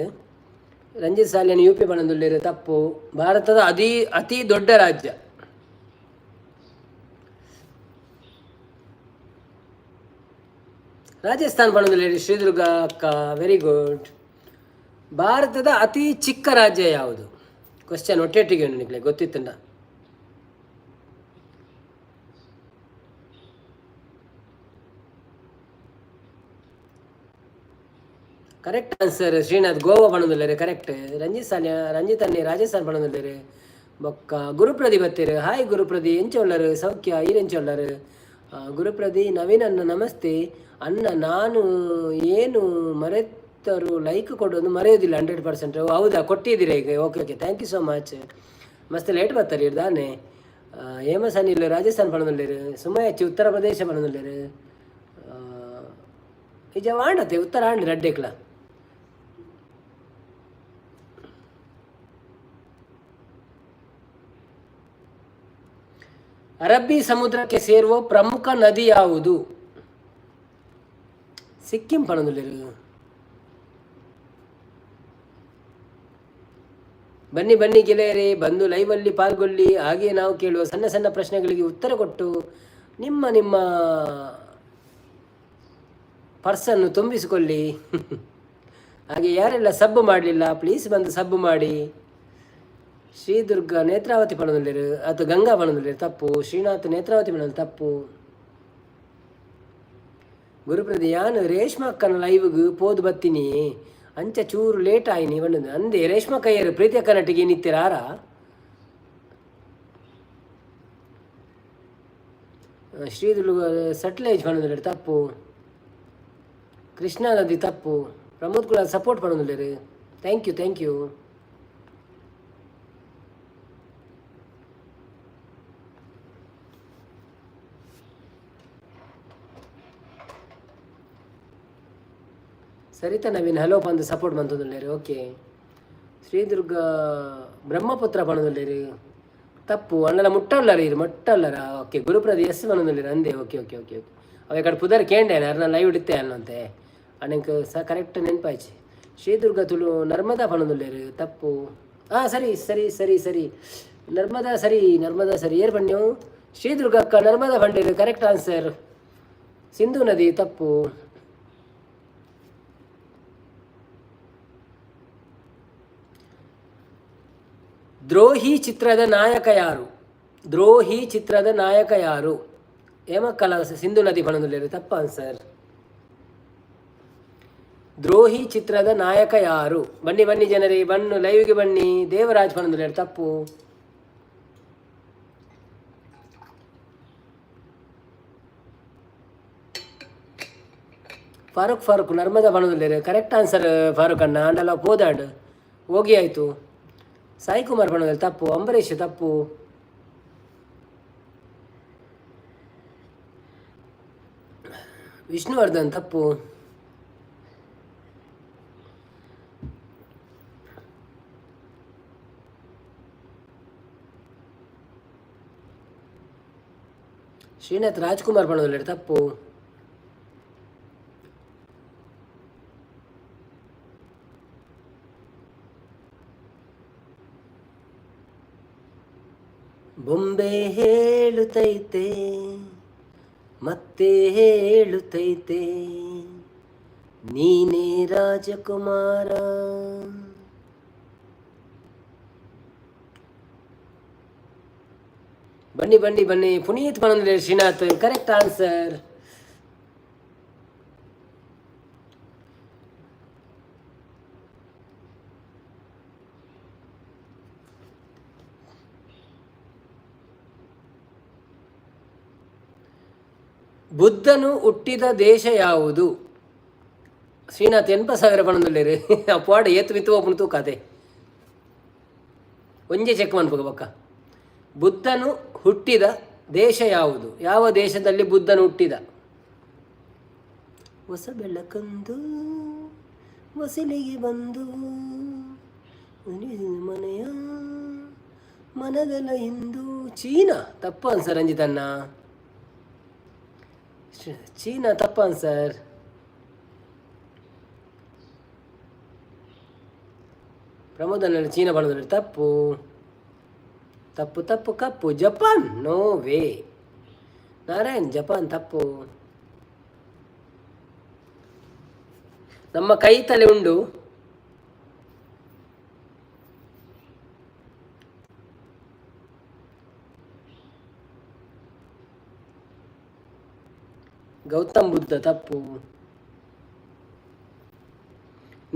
ರಂಜಿತ್ ಸಾಲಿಯನ್ ಯು ಪಿ ಪಣಂದುಲ್ಲೆರ್, ತಪ್ಪು. ಭಾರತದ ಅತಿ ಅತಿ ದೊಡ್ಡ ರಾಜ್ಯ. ರಾಜಸ್ಥಾನ್ ಪಣಂದುಲ್ಲೆರ್ ಶ್ರೀದುರ್ಗಾ ಅಕ್ಕ, ವೆರಿ ಗುಡ್. ಭಾರತದ ಅತಿ ಚಿಕ್ಕ ರಾಜ್ಯ ಯಾವುದು? ಕ್ವಶನ್ ಒಟ್ಟೆಟ್ಟಿಗೆ ನಿಕ್ಲೆ ಗೊತ್ತಿತ್ತಂಡ. ಕರೆಕ್ಟ್ ಆನ್ಸರ್ ಶ್ರೀನಾಥ್ ಗೋವಾ ಪಣಂದುಲ್ಲೆರ್, ಕರೆಕ್ಟ್. ರಂಜಿತ್ ಸಾನ್ಯ ರಂಜಿತ್ ಅನ್ನಿ ರಾಜಸ್ಥಾನ್ ಪಣಂದುಲ್ಲೆರ್. ಬೊಕ್ಕ ಗುರುಪ್ರದಿ ಬತ್ತೆರ್. ಹಾಯ್ ಗುರುಪ್ರದಿ, ಎಂಚ ಉಲ್ಲರ್? ಸೌಖ್ಯ, ಈರ್ ಎಂಚ ಉಲ್ಲರ್? ಗುರುಪ್ರದಿ ನವೀನ್ ಅಣ್ಣ ನಮಸ್ತೆ ಅಣ್ಣ. ನಾನು ಏನು ಮರೆತರು ಲೈಕ್ ಕೊಡೋದು ಮರೆಯೋದಿಲ್ಲ 100%. ಹೌದಾ, ಕೊಟ್ಟಿದ್ದೀರಾ ಈಗ? Okay okay, thank you so much. ಮಸ್ತ್ ಲೇಟ್ ಬರ್ತಾರೆ ದಾನೆ. ಹೇಮಸ್ ಅನಿಲ್ ರಾಜಸ್ಥಾನ್ ಪಣಂದುಲ್ಲೆರ್. ಸುಮಯಚ್ಚಿ ಉತ್ತರ ಪ್ರದೇಶ ಪಣಂದುಲ್ಲೆರ್. ನಿಜ ವಾಂಡತೆ ಉತ್ತರ ಆಂಡ್ ರಡ್ಡೆಕ್ಲ. ಅರಬ್ಬಿ ಸಮುದ್ರಕ್ಕೆ ಸೇರುವ ಪ್ರಮುಖ ನದಿ ಯಾವುದು? ಸಿಕ್ಕಿಂ ಪಣಂದುಲ್ಲೆರ್. ಬನ್ನಿ ಬನ್ನಿ ಗೆಳೆಯರೇ, ಬಂದು ಲೈವಲ್ಲಿ ಪಾಲ್ಗೊಳ್ಳಿ. ಹಾಗೆಯೇ ನಾವು ಕೇಳುವ ಸಣ್ಣ ಸಣ್ಣ ಪ್ರಶ್ನೆಗಳಿಗೆ ಉತ್ತರ ಕೊಟ್ಟು ನಿಮ್ಮ ನಿಮ್ಮ ಪರ್ಸನ್ನು ತುಂಬಿಸಿಕೊಳ್ಳಿ. ಹಾಗೆ ಯಾರೆಲ್ಲ ಸಬ್ ಮಾಡಲಿಲ್ಲ, ಪ್ಲೀಸ್ ಬಂದು ಸಬ್ ಮಾಡಿ. ಶ್ರೀದುರ್ಗ ನೇತ್ರಾವತಿ ಪಣಂದುಲ್ಲೆರ್ ಅಥವಾ ಗಂಗಾ ಪಣಂದುಲ್ಲೆರ್, ತಪ್ಪು. ಶ್ರೀನಾಥ್ ನೇತ್ರಾವತಿ ಪಣಂದು, ತಪ್ಪು. ಗುರುಪ್ರದಿ ಯಾನ್ ರೇಷ್ಮಾ ಅಕ್ಕನ ಲೈವ್ಗ್ ಪೋದು ಬತ್ತೀನಿ, ಅಂಚ ಚೂರು ಲೇಟ್ ಆಯಿನಿ ಪಂಡದು ಅಂದೆ. ರೇಷ್ಮಾ ಕೈಯರು ಪ್ರೀತಿ ಅಕ್ಕನಟ್ಟಿಗೆ ಏನಿತ್ತೀರಾರ? ಶ್ರೀದುರ್ಗ ಸಟ್ಲೇಜ್ ಪಣಂದುಲ್ಲೆರ್, ತಪ್ಪು. ಕೃಷ್ಣಾ ನದಿ, ತಪ್ಪು. ಪ್ರಮೋದ್ ಕುಲಾಲ್ ಸಪೋರ್ಟ್ ಪಣಂದುಲ್ಲೆರ್, thank you thank you. Saritha Naveen hello ಬಂದು ಸಪೋರ್ಟ್ ಮಂತೊಂದುಲ್ಲೆರ್, ಓಕೆ. ಶ್ರೀದುರ್ಗ ಬ್ರಹ್ಮಪುತ್ರ ಪಣೊಂದುಲ್ಲೆರ್, ತಪ್ಪು. ಅಣ್ಣಲ ಮುಟ್ಟಲ್ಲರ ಇರು ಮುಟ್ಟಲ್ಲರ. ಓಕೆ, ಗುರುಪ್ರದಿ ಎಸ್ ಪಣೊಂದುಲ್ಲೆರ್ ಅಂದೆ. ಓಕೆ ಓಕೆ ಓಕೆ ಓಕೆ, ಅವೆ ಕಡೆ ಪುದರ್ ಕೇಂಡೆ ಅರ್ನ ಲೈವ್ ಇಡುತ್ತೆ ಅನ್ನಂತೆ ಅಣ್ಣಂಕ್ ಸ ಕರೆಕ್ಟ್ ನೆನಪಾಯ್ತು. ಶ್ರೀದುರ್ಗ ತುಳು ನರ್ಮದಾ ಪಣೊಂದುಲ್ಲೆರ್, ತಪ್ಪು. ಹಾಂ, ಸರಿ ಸರಿ ಸರಿ ಸರಿ, ನರ್ಮದಾ ಸರಿ, ನರ್ಮದಾ ಸರಿ. ಏರ್ ಬಣ್ಣ ಶ್ರೀದುರ್ಗ ಅಕ್ಕ ನರ್ಮದಾ ಬಂಡೇರು, ಕರೆಕ್ಟ್ ಆನ್ಸರ್. ಸಿಂಧು ನದಿ, ತಪ್ಪು. ದ್ರೋಹಿ ಚಿತ್ರದ ನಾಯಕ ಯಾರು? ದ್ರೋಹಿ ಚಿತ್ರದ ನಾಯಕ ಯಾರು? ಹೇಮಕಲಾ ಸಿಂಧು ನದಿ ಪಣಂದುಲ್ಲೆರ್, ತಪ್ಪ ಆನ್ಸರ್. ದ್ರೋಹಿ ಚಿತ್ರದ ನಾಯಕ ಯಾರು? ಬನ್ನಿ ಬನ್ನಿ ಜನರೇ, ಬನ್ನು ಲೈವ್ಗೆ ಬನ್ನಿ. ದೇವರಾಜ್ ಪಣಂದುಲ್ಲೆರ್, ತಪ್ಪು. ಫಾರೂಕ್ ಫಾರೂಕ್ ನರ್ಮದಾ ಪಣಂದುಲ್ಲೆರ್, ಕರೆಕ್ಟ್ ಆನ್ಸರ್ ಫಾರೂಕ್ ಅಣ್ಣ. ಅಂಡಲ ಪೋದಾಂಡ್ ಹೋಗಿ ಆಯಿತು. ಸಾಯಿ ಕುಮಾರ್ ಪಣಂದುಲ್ಲೆರ್, ತಪ್ಪು. ಅಂಬರೀಷ್, ತಪ್ಪು. ವಿಷ್ಣುವರ್ಧನ್, ತಪ್ಪು. ಶ್ರೀನಾಥ್ ರಾಜ್ಕುಮಾರ್ ಪಣಂದುಲ್ಲೆರ್, ತಪ್ಪು. ಬೊಂಬೆ ಹೇಳುತ್ತೈತೆ ಮತ್ತೆ ಹೇಳುತ್ತೈತೆ ನೀನೇ ರಾಜಕುಮಾರ. ಬನ್ನಿ ಬನ್ನಿ ಬನ್ನಿ. ಪುನೀತ್ ಪಣಂದ್ರೆ ಶ್ರೀನಾಥ್, ಕರೆಕ್ಟ್ ಆನ್ಸರ್. ಬುದ್ಧನು ಹುಟ್ಟಿದ ದೇಶ ಯಾವುದು? ಶ್ರೀನಾಥ್ 80,000 ಪಣಂದುಲ್ಲೆರ್. ಅಪ್ಪಾಡ ಏತ್ ಮಿತ್ತು ಓಪನ್ ತೂಕಾತೆ ಒಂಜೆ ಚೆಕ್ ಮನ್ಪುಗ ಬೊಕ್ಕ. ಬುದ್ಧನು ಹುಟ್ಟಿದ ದೇಶ ಯಾವುದು? ಯಾವ ದೇಶದಲ್ಲಿ ಬುದ್ಧನು ಹುಟ್ಟಿದ? ಹೊಸ ಬೆಳಕಂದು ಹೊಸಿಲಿಗೆ ಬಂದು ಮನೆಯ. ಮನದಲ ಹಿಂದೂ. ಚೀನಾ ತಪ್ಪು ಆನ್ಸರ್ ರಂಜಿತಣ್ಣ. ಚೀನಾ ತಪ್ಪು ಆನ್ಸರ್. ಪ್ರಮೋದನ ಚೀನಾ ಬಣ್ಣದಲ್ಲಿ ತಪ್ಪು ತಪ್ಪು ತಪ್ಪು ಕಪ್ಪು. Japan, no way. Narayan, Japan ತಪ್ಪು. ನಮ್ಮ ಕೈ ತಲೆ ಉಂಡು. ಗೌತಮ್ ಬುದ್ಧ ತಪ್ಪು.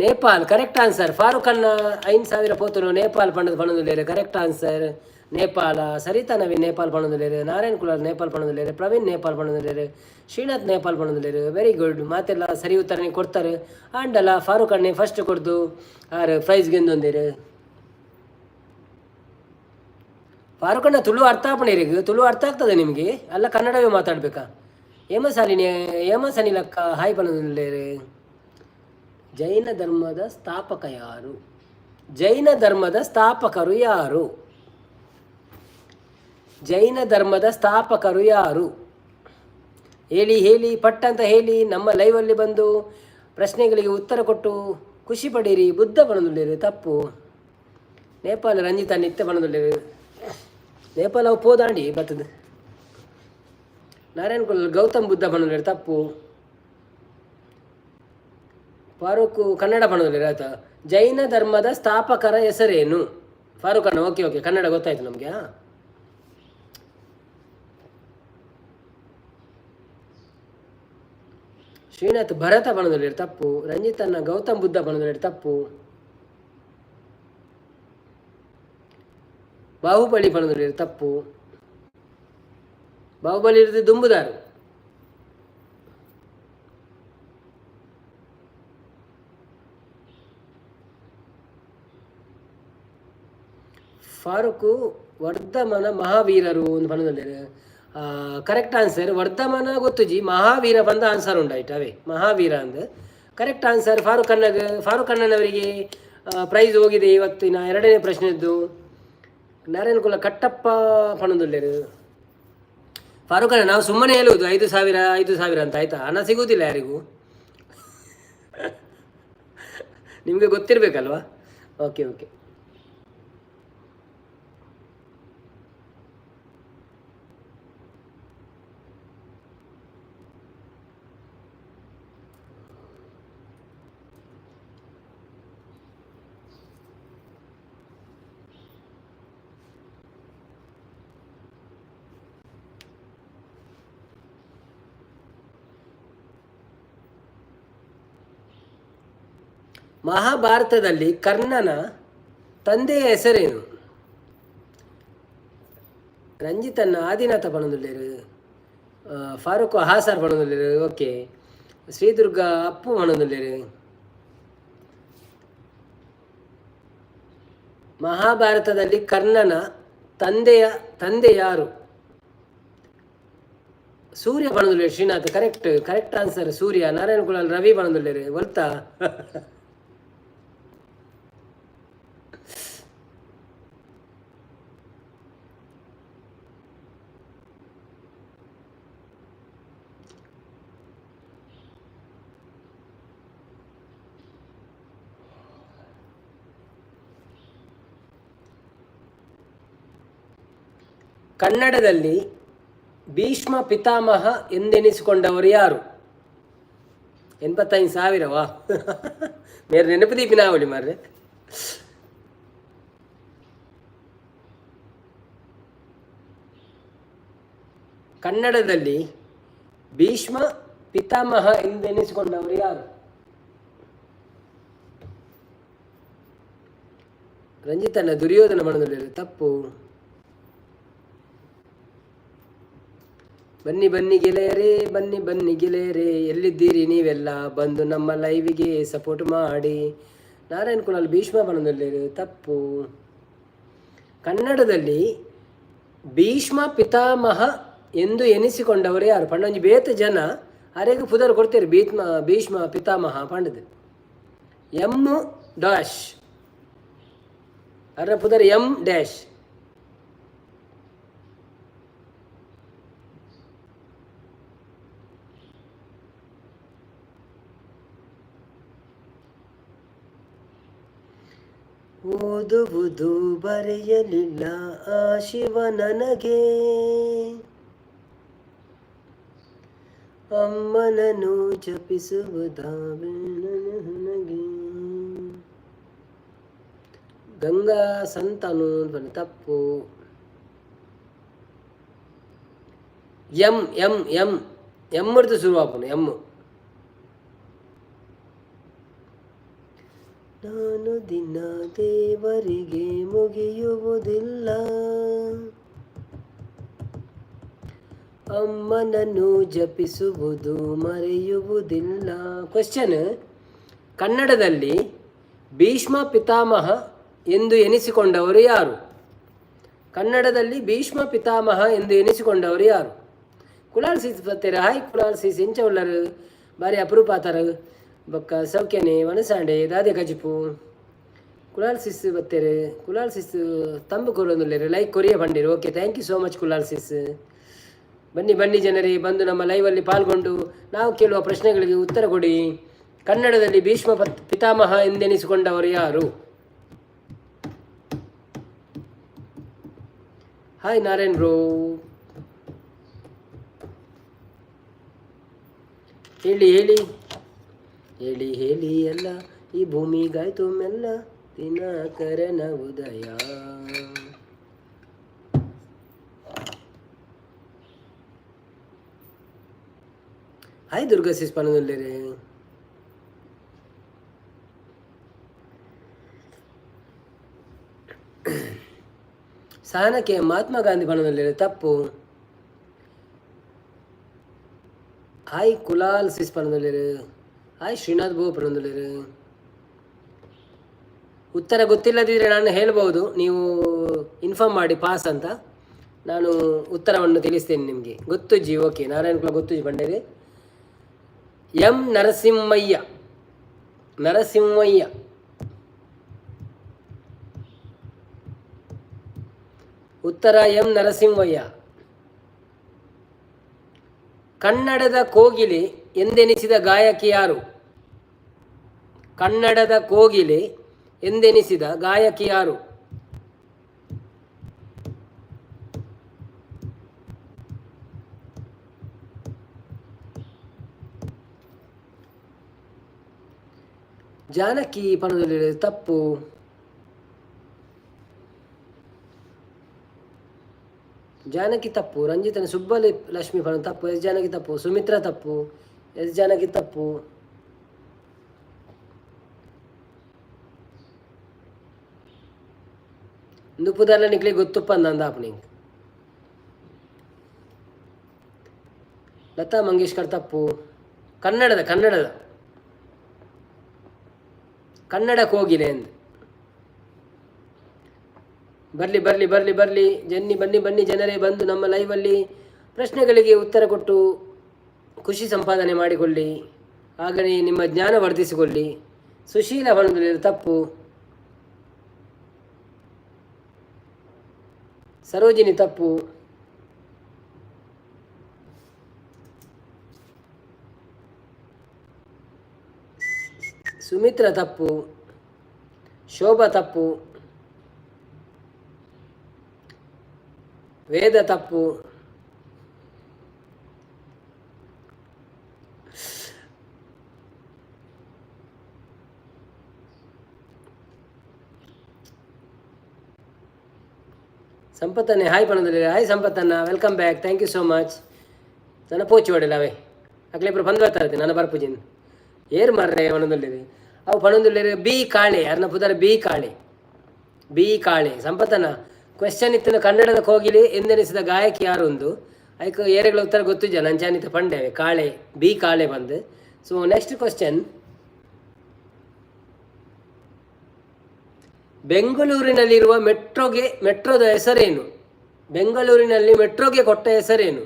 Nepal correct answer. ಫಾರೂಕ್ ಅನ್ನ 5000 ಪೋತುನು. Nepal ಪಂಡದು ಪಣದುಲ್ಲೇರು. Correct answer Nepal. Saritha Naveen Nepal ಪಣದುಲ್ಲೇರು. Narayan Kulal Nepal ಪಣದುಲ್ಲೇರು. Praveen Nepal ಪಣದುಲ್ಲೇರು. Srinath Nepal ಪಣದುಲ್ಲೇರು. Very good. ಮಾತೆಲ್ಲ ಸರಿ ಉತ್ತರನೇ ಕೊಡ್ತಾರೆ. ಆಂಡಲ ಫಾರೂಕ್ ಅಣ್ಣೆ ಫಸ್ಟ್ ಕೊಡ್ದು ಆರು ಪ್ರೈಸ್ ಗೆಂದೊಂದಿರು. ಫಾರೂಕ್ ಅಣ್ಣ, ತುಳು ಅರ್ಥ ಆಪಣೀರಿಗೆ? ತುಳು ಅರ್ಥ ಆಗ್ತದೆ ನಿಮಗೆ ಅಲ್ಲ? ಕನ್ನಡವೇ ಮಾತಾಡಬೇಕಾ? ಹೇಮ ಸಾಲಿನಿ, ಹೇಮ ಸನಿಲಕ್ಕ ಹಾಯ್ ಪಣದುಲ್ಲೇರು. ಜೈನ ಧರ್ಮದ ಸ್ಥಾಪಕ ಯಾರು? ಜೈನ ಧರ್ಮದ ಸ್ಥಾಪಕರು ಯಾರು? ಜೈನ ಧರ್ಮದ ಸ್ಥಾಪಕರು ಯಾರು? ಹೇಳಿ ಹೇಳಿ, ಪಟ್ ಅಂತ ಹೇಳಿ. ನಮ್ಮ ಲೈವಲ್ಲಿ ಬಂದು ಪ್ರಶ್ನೆಗಳಿಗೆ ಉತ್ತರ ಕೊಟ್ಟು ಖುಷಿ ಪಡೀರಿ. ಬುದ್ಧ ಬಣದುಳ್ಳಿರಿ, ತಪ್ಪು. ನೇಪಾಳ ರಂಜಿತಾ ನಿತ್ಯ ಬಣದುಳ್ಳಿರಿ. ನೇಪಾಳ ಅವು ಪೋದಾಂಡಿ ಬತ್ತದ. ನಾರಾಯಣ ಕುಲ ಗೌತಮ್ ಬುದ್ಧ ಬಣದುಳ್ಳಿರಿ, ತಪ್ಪು. ಫಾರೂಕ್ ಕನ್ನಡ ಬಣದುಳ್ಳಿರಿ, ಆಯ್ತಾ? ಜೈನ ಧರ್ಮದ ಸ್ಥಾಪಕರ ಹೆಸರೇನು? ಫಾರೂಕ್ ಅಣ್ಣ, ಓಕೆ ಓಕೆ, ಕನ್ನಡ ಗೊತ್ತಾಯ್ತು ನಮಗೆ. ಶ್ರೀನಾಥ್ ಭರತ ಬಣದಲ್ಲಿರು, ತಪ್ಪು. ರಂಜಿತನ್ನ ಗೌತಮ್ ಬುದ್ಧ ಬಣದಲ್ಲಿರು, ತಪ್ಪು. ಬಾಹುಬಲಿ ಬಣದಲ್ಲಿರು, ತಪ್ಪು. ಬಾಹುಬಲಿ ಇರೋದು ದುಂಬುದಾರು. ಫಾರೂಕು ವರ್ಧಮಾನ ಮಹಾವೀರರು ಒಂದು ಬಣದಲ್ಲಿರು. ಕರೆಕ್ಟ್ ಆನ್ಸರ್ ವರ್ಧಮಾನ ಗೊತ್ತುಜಿ, ಮಹಾವೀರ ಬಂದ ಆನ್ಸರ್ ಉಂಡಾಯ್ತು. ಅವೇ ಮಹಾವೀರ ಅಂದು ಕರೆಕ್ಟ್ ಆನ್ಸರ್. ಫಾರೂಕ್ ಅಣ್ಣಗೆ, ಫಾರೂಕ್ ಅಣ್ಣನವರಿಗೆ ಪ್ರೈಸ್ ಹೋಗಿದೆ ಇವತ್ತಿನ ಎರಡನೇ ಪ್ರಶ್ನೆದ್ದು. ನಾರಾಯಣ ಕುಲ ಕಟ್ಟಪ್ಪ ಪಣದುಲ್ಲೇರು. ಫಾರೂಕ್ ಅಣ್ಣ, ನಾವು ಸುಮ್ಮನೆ ಹೇಳುವುದು 5000 5000 ಅಂತ, ಆಯಿತಾ? ಹಣ ಸಿಗುವುದಿಲ್ಲ ಯಾರಿಗೂ, ನಿಮಗೆ ಗೊತ್ತಿರಬೇಕಲ್ವಾ? Okay okay. ಮಹಾಭಾರತದಲ್ಲಿ ಕರ್ಣನ ತಂದೆಯ ಹೆಸರೇನು? ರಂಜಿತನ್ನ ಆದಿನಾಥ ಪಣದುಲ್ಲೇರು. ಫಾರೂಕ್ ಹಾಸರ್ ಪಣದುಲ್ಲೇರು, ಓಕೆ. ಶ್ರೀದುರ್ಗ ಅಪ್ಪು ಪಣದುಲ್ಲೇರು. ಮಹಾಭಾರತದಲ್ಲಿ ಕರ್ಣನ ತಂದೆಯ ತಂದೆ ಯಾರು? ಸೂರ್ಯ ಪಣದುಲ್ಲೇರು. ಶ್ರೀನಾಥ್ correct, correct answer ಸೂರ್ಯ. ನಾರಾಯಣ ಕುಲಾಲ್ ರವಿ ಪಣದುಲ್ಲೇರು. ಒಲ್ತಾ? ಕನ್ನಡದಲ್ಲಿ ಭೀಷ್ಮ ಪಿತಾಮಹ ಎಂದೆನಿಸಿಕೊಂಡವರು ಯಾರು? 85,000ವಾ? ಮೇರೆ ನೆನಪು ದೀಪಿನಾವಳಿ ಮಾರ್ರೆ. ಕನ್ನಡದಲ್ಲಿ ಭೀಷ್ಮ ಪಿತಾಮಹ ಎಂದೆನಿಸಿಕೊಂಡವರು ಯಾರು? ರಂಜಿತನ ದುರ್ಯೋಧನ ಮನದಲ್ಲಿ, ತಪ್ಪು. ಬನ್ನಿ ಬನ್ನಿ ಗೆಳೆಯರೇ, ಬನ್ನಿ ಬನ್ನಿ ಗೆಳೆಯರೇ, ಎಲ್ಲಿದ್ದೀರಿ ನೀವೆಲ್ಲ? ಬಂದು ನಮ್ಮ ಲೈವಿಗೆ ಸಪೋರ್ಟ್ ಮಾಡಿ. ನಾರಾಯಣ್ ಕುಲಾಲ್ ಭೀಷ್ಮ ಬಣದಲ್ಲಿ, ತಪ್ಪು. ಕನ್ನಡದಲ್ಲಿ ಭೀಷ್ಮ ಪಿತಾಮಹ ಎಂದು ಎನಿಸಿಕೊಂಡವರು ಯಾರು? ಪಂಡೊಂಜಿ ಬೇತ ಜನ ಅರೆಗ್ ಪುದರ್ ಕೊಡ್ತೀರಿ ಭೀಷ್ಮ ಭೀಷ್ಮ ಪಿತಾಮಹ ಪಂಡದು. ಎಮ್ ಡ್ಯಾಶ್ ಅರ ಪುದರ್, ಎಂ ಡ್ಯಾಶ್. ಓದುವುದು ಬರೆಯಲಿಲ್ಲ ಆ ಶಿವ ನನಗೆ. ಅಮ್ಮನನ್ನು ಜಪಿಸುವುದ ನನಗೆ. ಗಂಗಾ ಸಂತನು ತಪ್ಪು. ಎಂ ಎಂ ಎಂ ಎಂ எடுத்து ಶುರುವಾಪುಂಡು ಎಮ್. ನಾನು ದಿನ ದೇವರಿಗೆ ಮುಗಿಯುವುದಿಲ್ಲ, ಅಮ್ಮನನ್ನು ಜಪಿಸುವುದು ಮರೆಯುವುದಿಲ್ಲ. ಕ್ವಶನ್, ಕನ್ನಡದಲ್ಲಿ ಭೀಷ್ಮ ಪಿತಾಮಹ ಎಂದು ಎನಿಸಿಕೊಂಡವರು ಯಾರು? ಕನ್ನಡದಲ್ಲಿ ಭೀಷ್ಮ ಪಿತಾಮಹ ಎಂದು ಎನಿಸಿಕೊಂಡವರು ಯಾರು? ಕುಲಾಲ್ ಸೀಸ್ ಬತ್ತೆರ್. ಹಾಯ್ ಕುಲಾಲ್ ಸೀಸ್, ಎಂಚ ಉಲ್ಲರು? ಬಾರಿ ಅಪರೂಪ ಆತಾರ. ಬೊಕ್ಕ ಸೌಖ್ಯನೆ ವನಸಾಂಡೆ ದಾದೆ ಕಜಿಪು. ಕುಲಾಲ್ ಸಿಸ್ ಬತ್ತೆರ್. ಕುಲಾಲ್ ಸಿಸ್ ತಂಬು ಕೊರೊಂದುಲ್ಲೆರ್, ಲೈಕ್ ಕೊರಿಯ ಪಂಡೆರ್. Okay, thank you so much Kulal sis. ಬನ್ನಿ ಬನ್ನಿ ಜನರೇ, ಬಂದು ನಮ್ಮ ಲೈವಲ್ಲಿ ಪಾಲ್ಗೊಂಡು ನಾವು ಕೇಳುವ ಪ್ರಶ್ನೆಗಳಿಗೆ ಉತ್ತರ ಕೊಡಿ. ಕನ್ನಡದಲ್ಲಿ ಭೀಷ್ಮ ಪಿತಾಮಹ ಎಂದೆನಿಸಿಕೊಂಡವರು ಯಾರು? Hi Narayan bro. ಹೇಳಿ ಹೇಳಿ ಹೇಳಿ ಹೇಳಿ ಎಲ್ಲ ಈ ಭೂಮಿಗಾಯ್ತು ಮೆಲ್ಲ ದಿನಕರನ ಉದಯ. ಹಾಯ್ ದುರ್ಗಾ ಸಿಸ್ ಪನದಲ್ಲೇರೆ. ಸಹನಕ್ಕೆ ಮಹಾತ್ಮ ಗಾಂಧಿ ಪನದಲ್ಲೇರೆ, ತಪ್ಪು. ಹಾಯ್ ಕುಲಾಲ್ ಸಿಸ್ ಪನದಲ್ಲೇರು. ಹಾಯ್ ಶ್ರೀನಾಥ್ ಬೋ ಪನದಲ್ಲೇರು. ಉತ್ತರ ಗೊತ್ತಿಲ್ಲದಿದ್ದರೆ ನಾನು ಹೇಳ್ಬೋದು, ನೀವು ಇನ್ಫಾರ್ಮ್ ಮಾಡಿ ಪಾಸ್ ಅಂತ. ನಾನು ಉತ್ತರವನ್ನು ತಿಳಿಸ್ತೇನೆ ನಿಮಗೆ. ಗೊತ್ತುಜ್ಜಿ, ಓಕೆ. ನಾರಾಯಣ ಕುಲ ಗೊತ್ತುಜ್ಜಿ ಬಂಡೇರಿ. ಎಂ ನರಸಿಂಹಯ್ಯ, ನರಸಿಂಹಯ್ಯ. ಉತ್ತರ ಎಂ ನರಸಿಂಹಯ್ಯ. ಕನ್ನಡದ ಕೋಗಿಲೆ ಎಂದೆನಿಸಿದ ಗಾಯಕಿ ಯಾರು? ಕನ್ನಡದ ಕೋಗಿಲೆ ಎಂದೆನಿಸಿದ ಗಾಯಕಿ ಯಾರು? ಜಾನಕಿ ಪಣದಲ್ಲಿ ತಪ್ಪು. ಜಾನಕಿ ತಪ್ಪು. ರಂಜಿತನ ಸುಬ್ಬಲಿ ಲಕ್ಷ್ಮಿ ಪಣ ತಪ್ಪು. ಎಸ್ ಜಾನಕಿ ತಪ್ಪು. ಸುಮಿತ್ರಾ ತಪ್ಪು. ಎಸ್ ಜಾನಕಿ ತಪ್ಪು. ನುಪ್ಪುದಲ್ಲ ನಿಕ್ಲೆ ಗೊತ್ತುಪ್ಪ ಅಂದಾಪನಿಂಗ್. ಲತಾ ಮಂಗೇಶ್ಕರ್ ತಪ್ಪು. ಕನ್ನಡದ ಕನ್ನಡದ ಕನ್ನಡ ಕೋಗಿಲೆ ಎಂದು. ಬರಲಿ ಬರಲಿ ಬರಲಿ ಬರಲಿ ಜನ್ನಿ, ಬನ್ನಿ ಬನ್ನಿ ಜನರೇ, ಬಂದು ನಮ್ಮ ಲೈವಲ್ಲಿ ಪ್ರಶ್ನೆಗಳಿಗೆ ಉತ್ತರ ಕೊಟ್ಟು ಖುಷಿ ಸಂಪಾದನೆ ಮಾಡಿಕೊಳ್ಳಿ, ಹಾಗೆಯೇ ನಿಮ್ಮ ಜ್ಞಾನ ವರ್ಧಿಸಿಕೊಳ್ಳಿ. ಸುಶೀಲ ಹೊಣದಲ್ಲಿ ತಪ್ಪು. ಸರೋಜಿನಿ ತಪ್ಪು. ಸುಮಿತ್ರ ತಪ್ಪು. ಶೋಭಾ ತಪ್ಪು. ವೇದ ತಪ್ಪು. ಸಂಪತ್ತನ್ನೇ ಹಾಯ್ ಪಣದಲ್ಲಿ. ಹಾಯ್ ಸಂಪತ್ತನ್ನ, welcome back, thank you so much. ನನ್ನ ಪೋಚಿ ಹೊಡೆಲ್ಲ ಅವೇ ಅಕ್ಲೆ ಇಬ್ಬರು ಬಂದು ಬರ್ತಾರೆ. ನನ್ನ ಬರ್ಪುಜಿನ್ ಏರ್ ಮಾರ್ರೆ ಪಣದಲ್ಲಿರಿ ಅವು ಪಣದಲ್ಲಿರಿ. ಬಿ ಕಾಳೆ ಅರ್ನ ಪುದರ್, ಬಿ ಕಾಳೆ, ಬಿ ಕಾಳೆ. ಸಂಪತ್ತನ ಕ್ವೆಶ್ಚನ್ ಇತ್ತಿನ ಕನ್ನಡದ ಕೋಗಿಲೆ ಎಂದೆನಿಸಿದ ಗಾಯಕಿ ಯಾರೊಂದು. ಐಕ್ ಏರೆಗಳ ಉತ್ತರ ಗೊತ್ತಿಜ ನಂಚಾನಿತ ಪಂಡೆ ಕಾಳೆ, ಬಿ ಕಾಳೆ ಬಂದು. ಸೊ ನೆಕ್ಸ್ಟ್ ಕ್ವಶನ್, ಬೆಂಗಳೂರಿನಲ್ಲಿರುವ ಮೆಟ್ರೋಗೆ ಮೆಟ್ರೋದ ಹೆಸರೇನು? ಬೆಂಗಳೂರಿನಲ್ಲಿ ಮೆಟ್ರೋಗೆ ಕೊಟ್ಟ ಹೆಸರೇನು?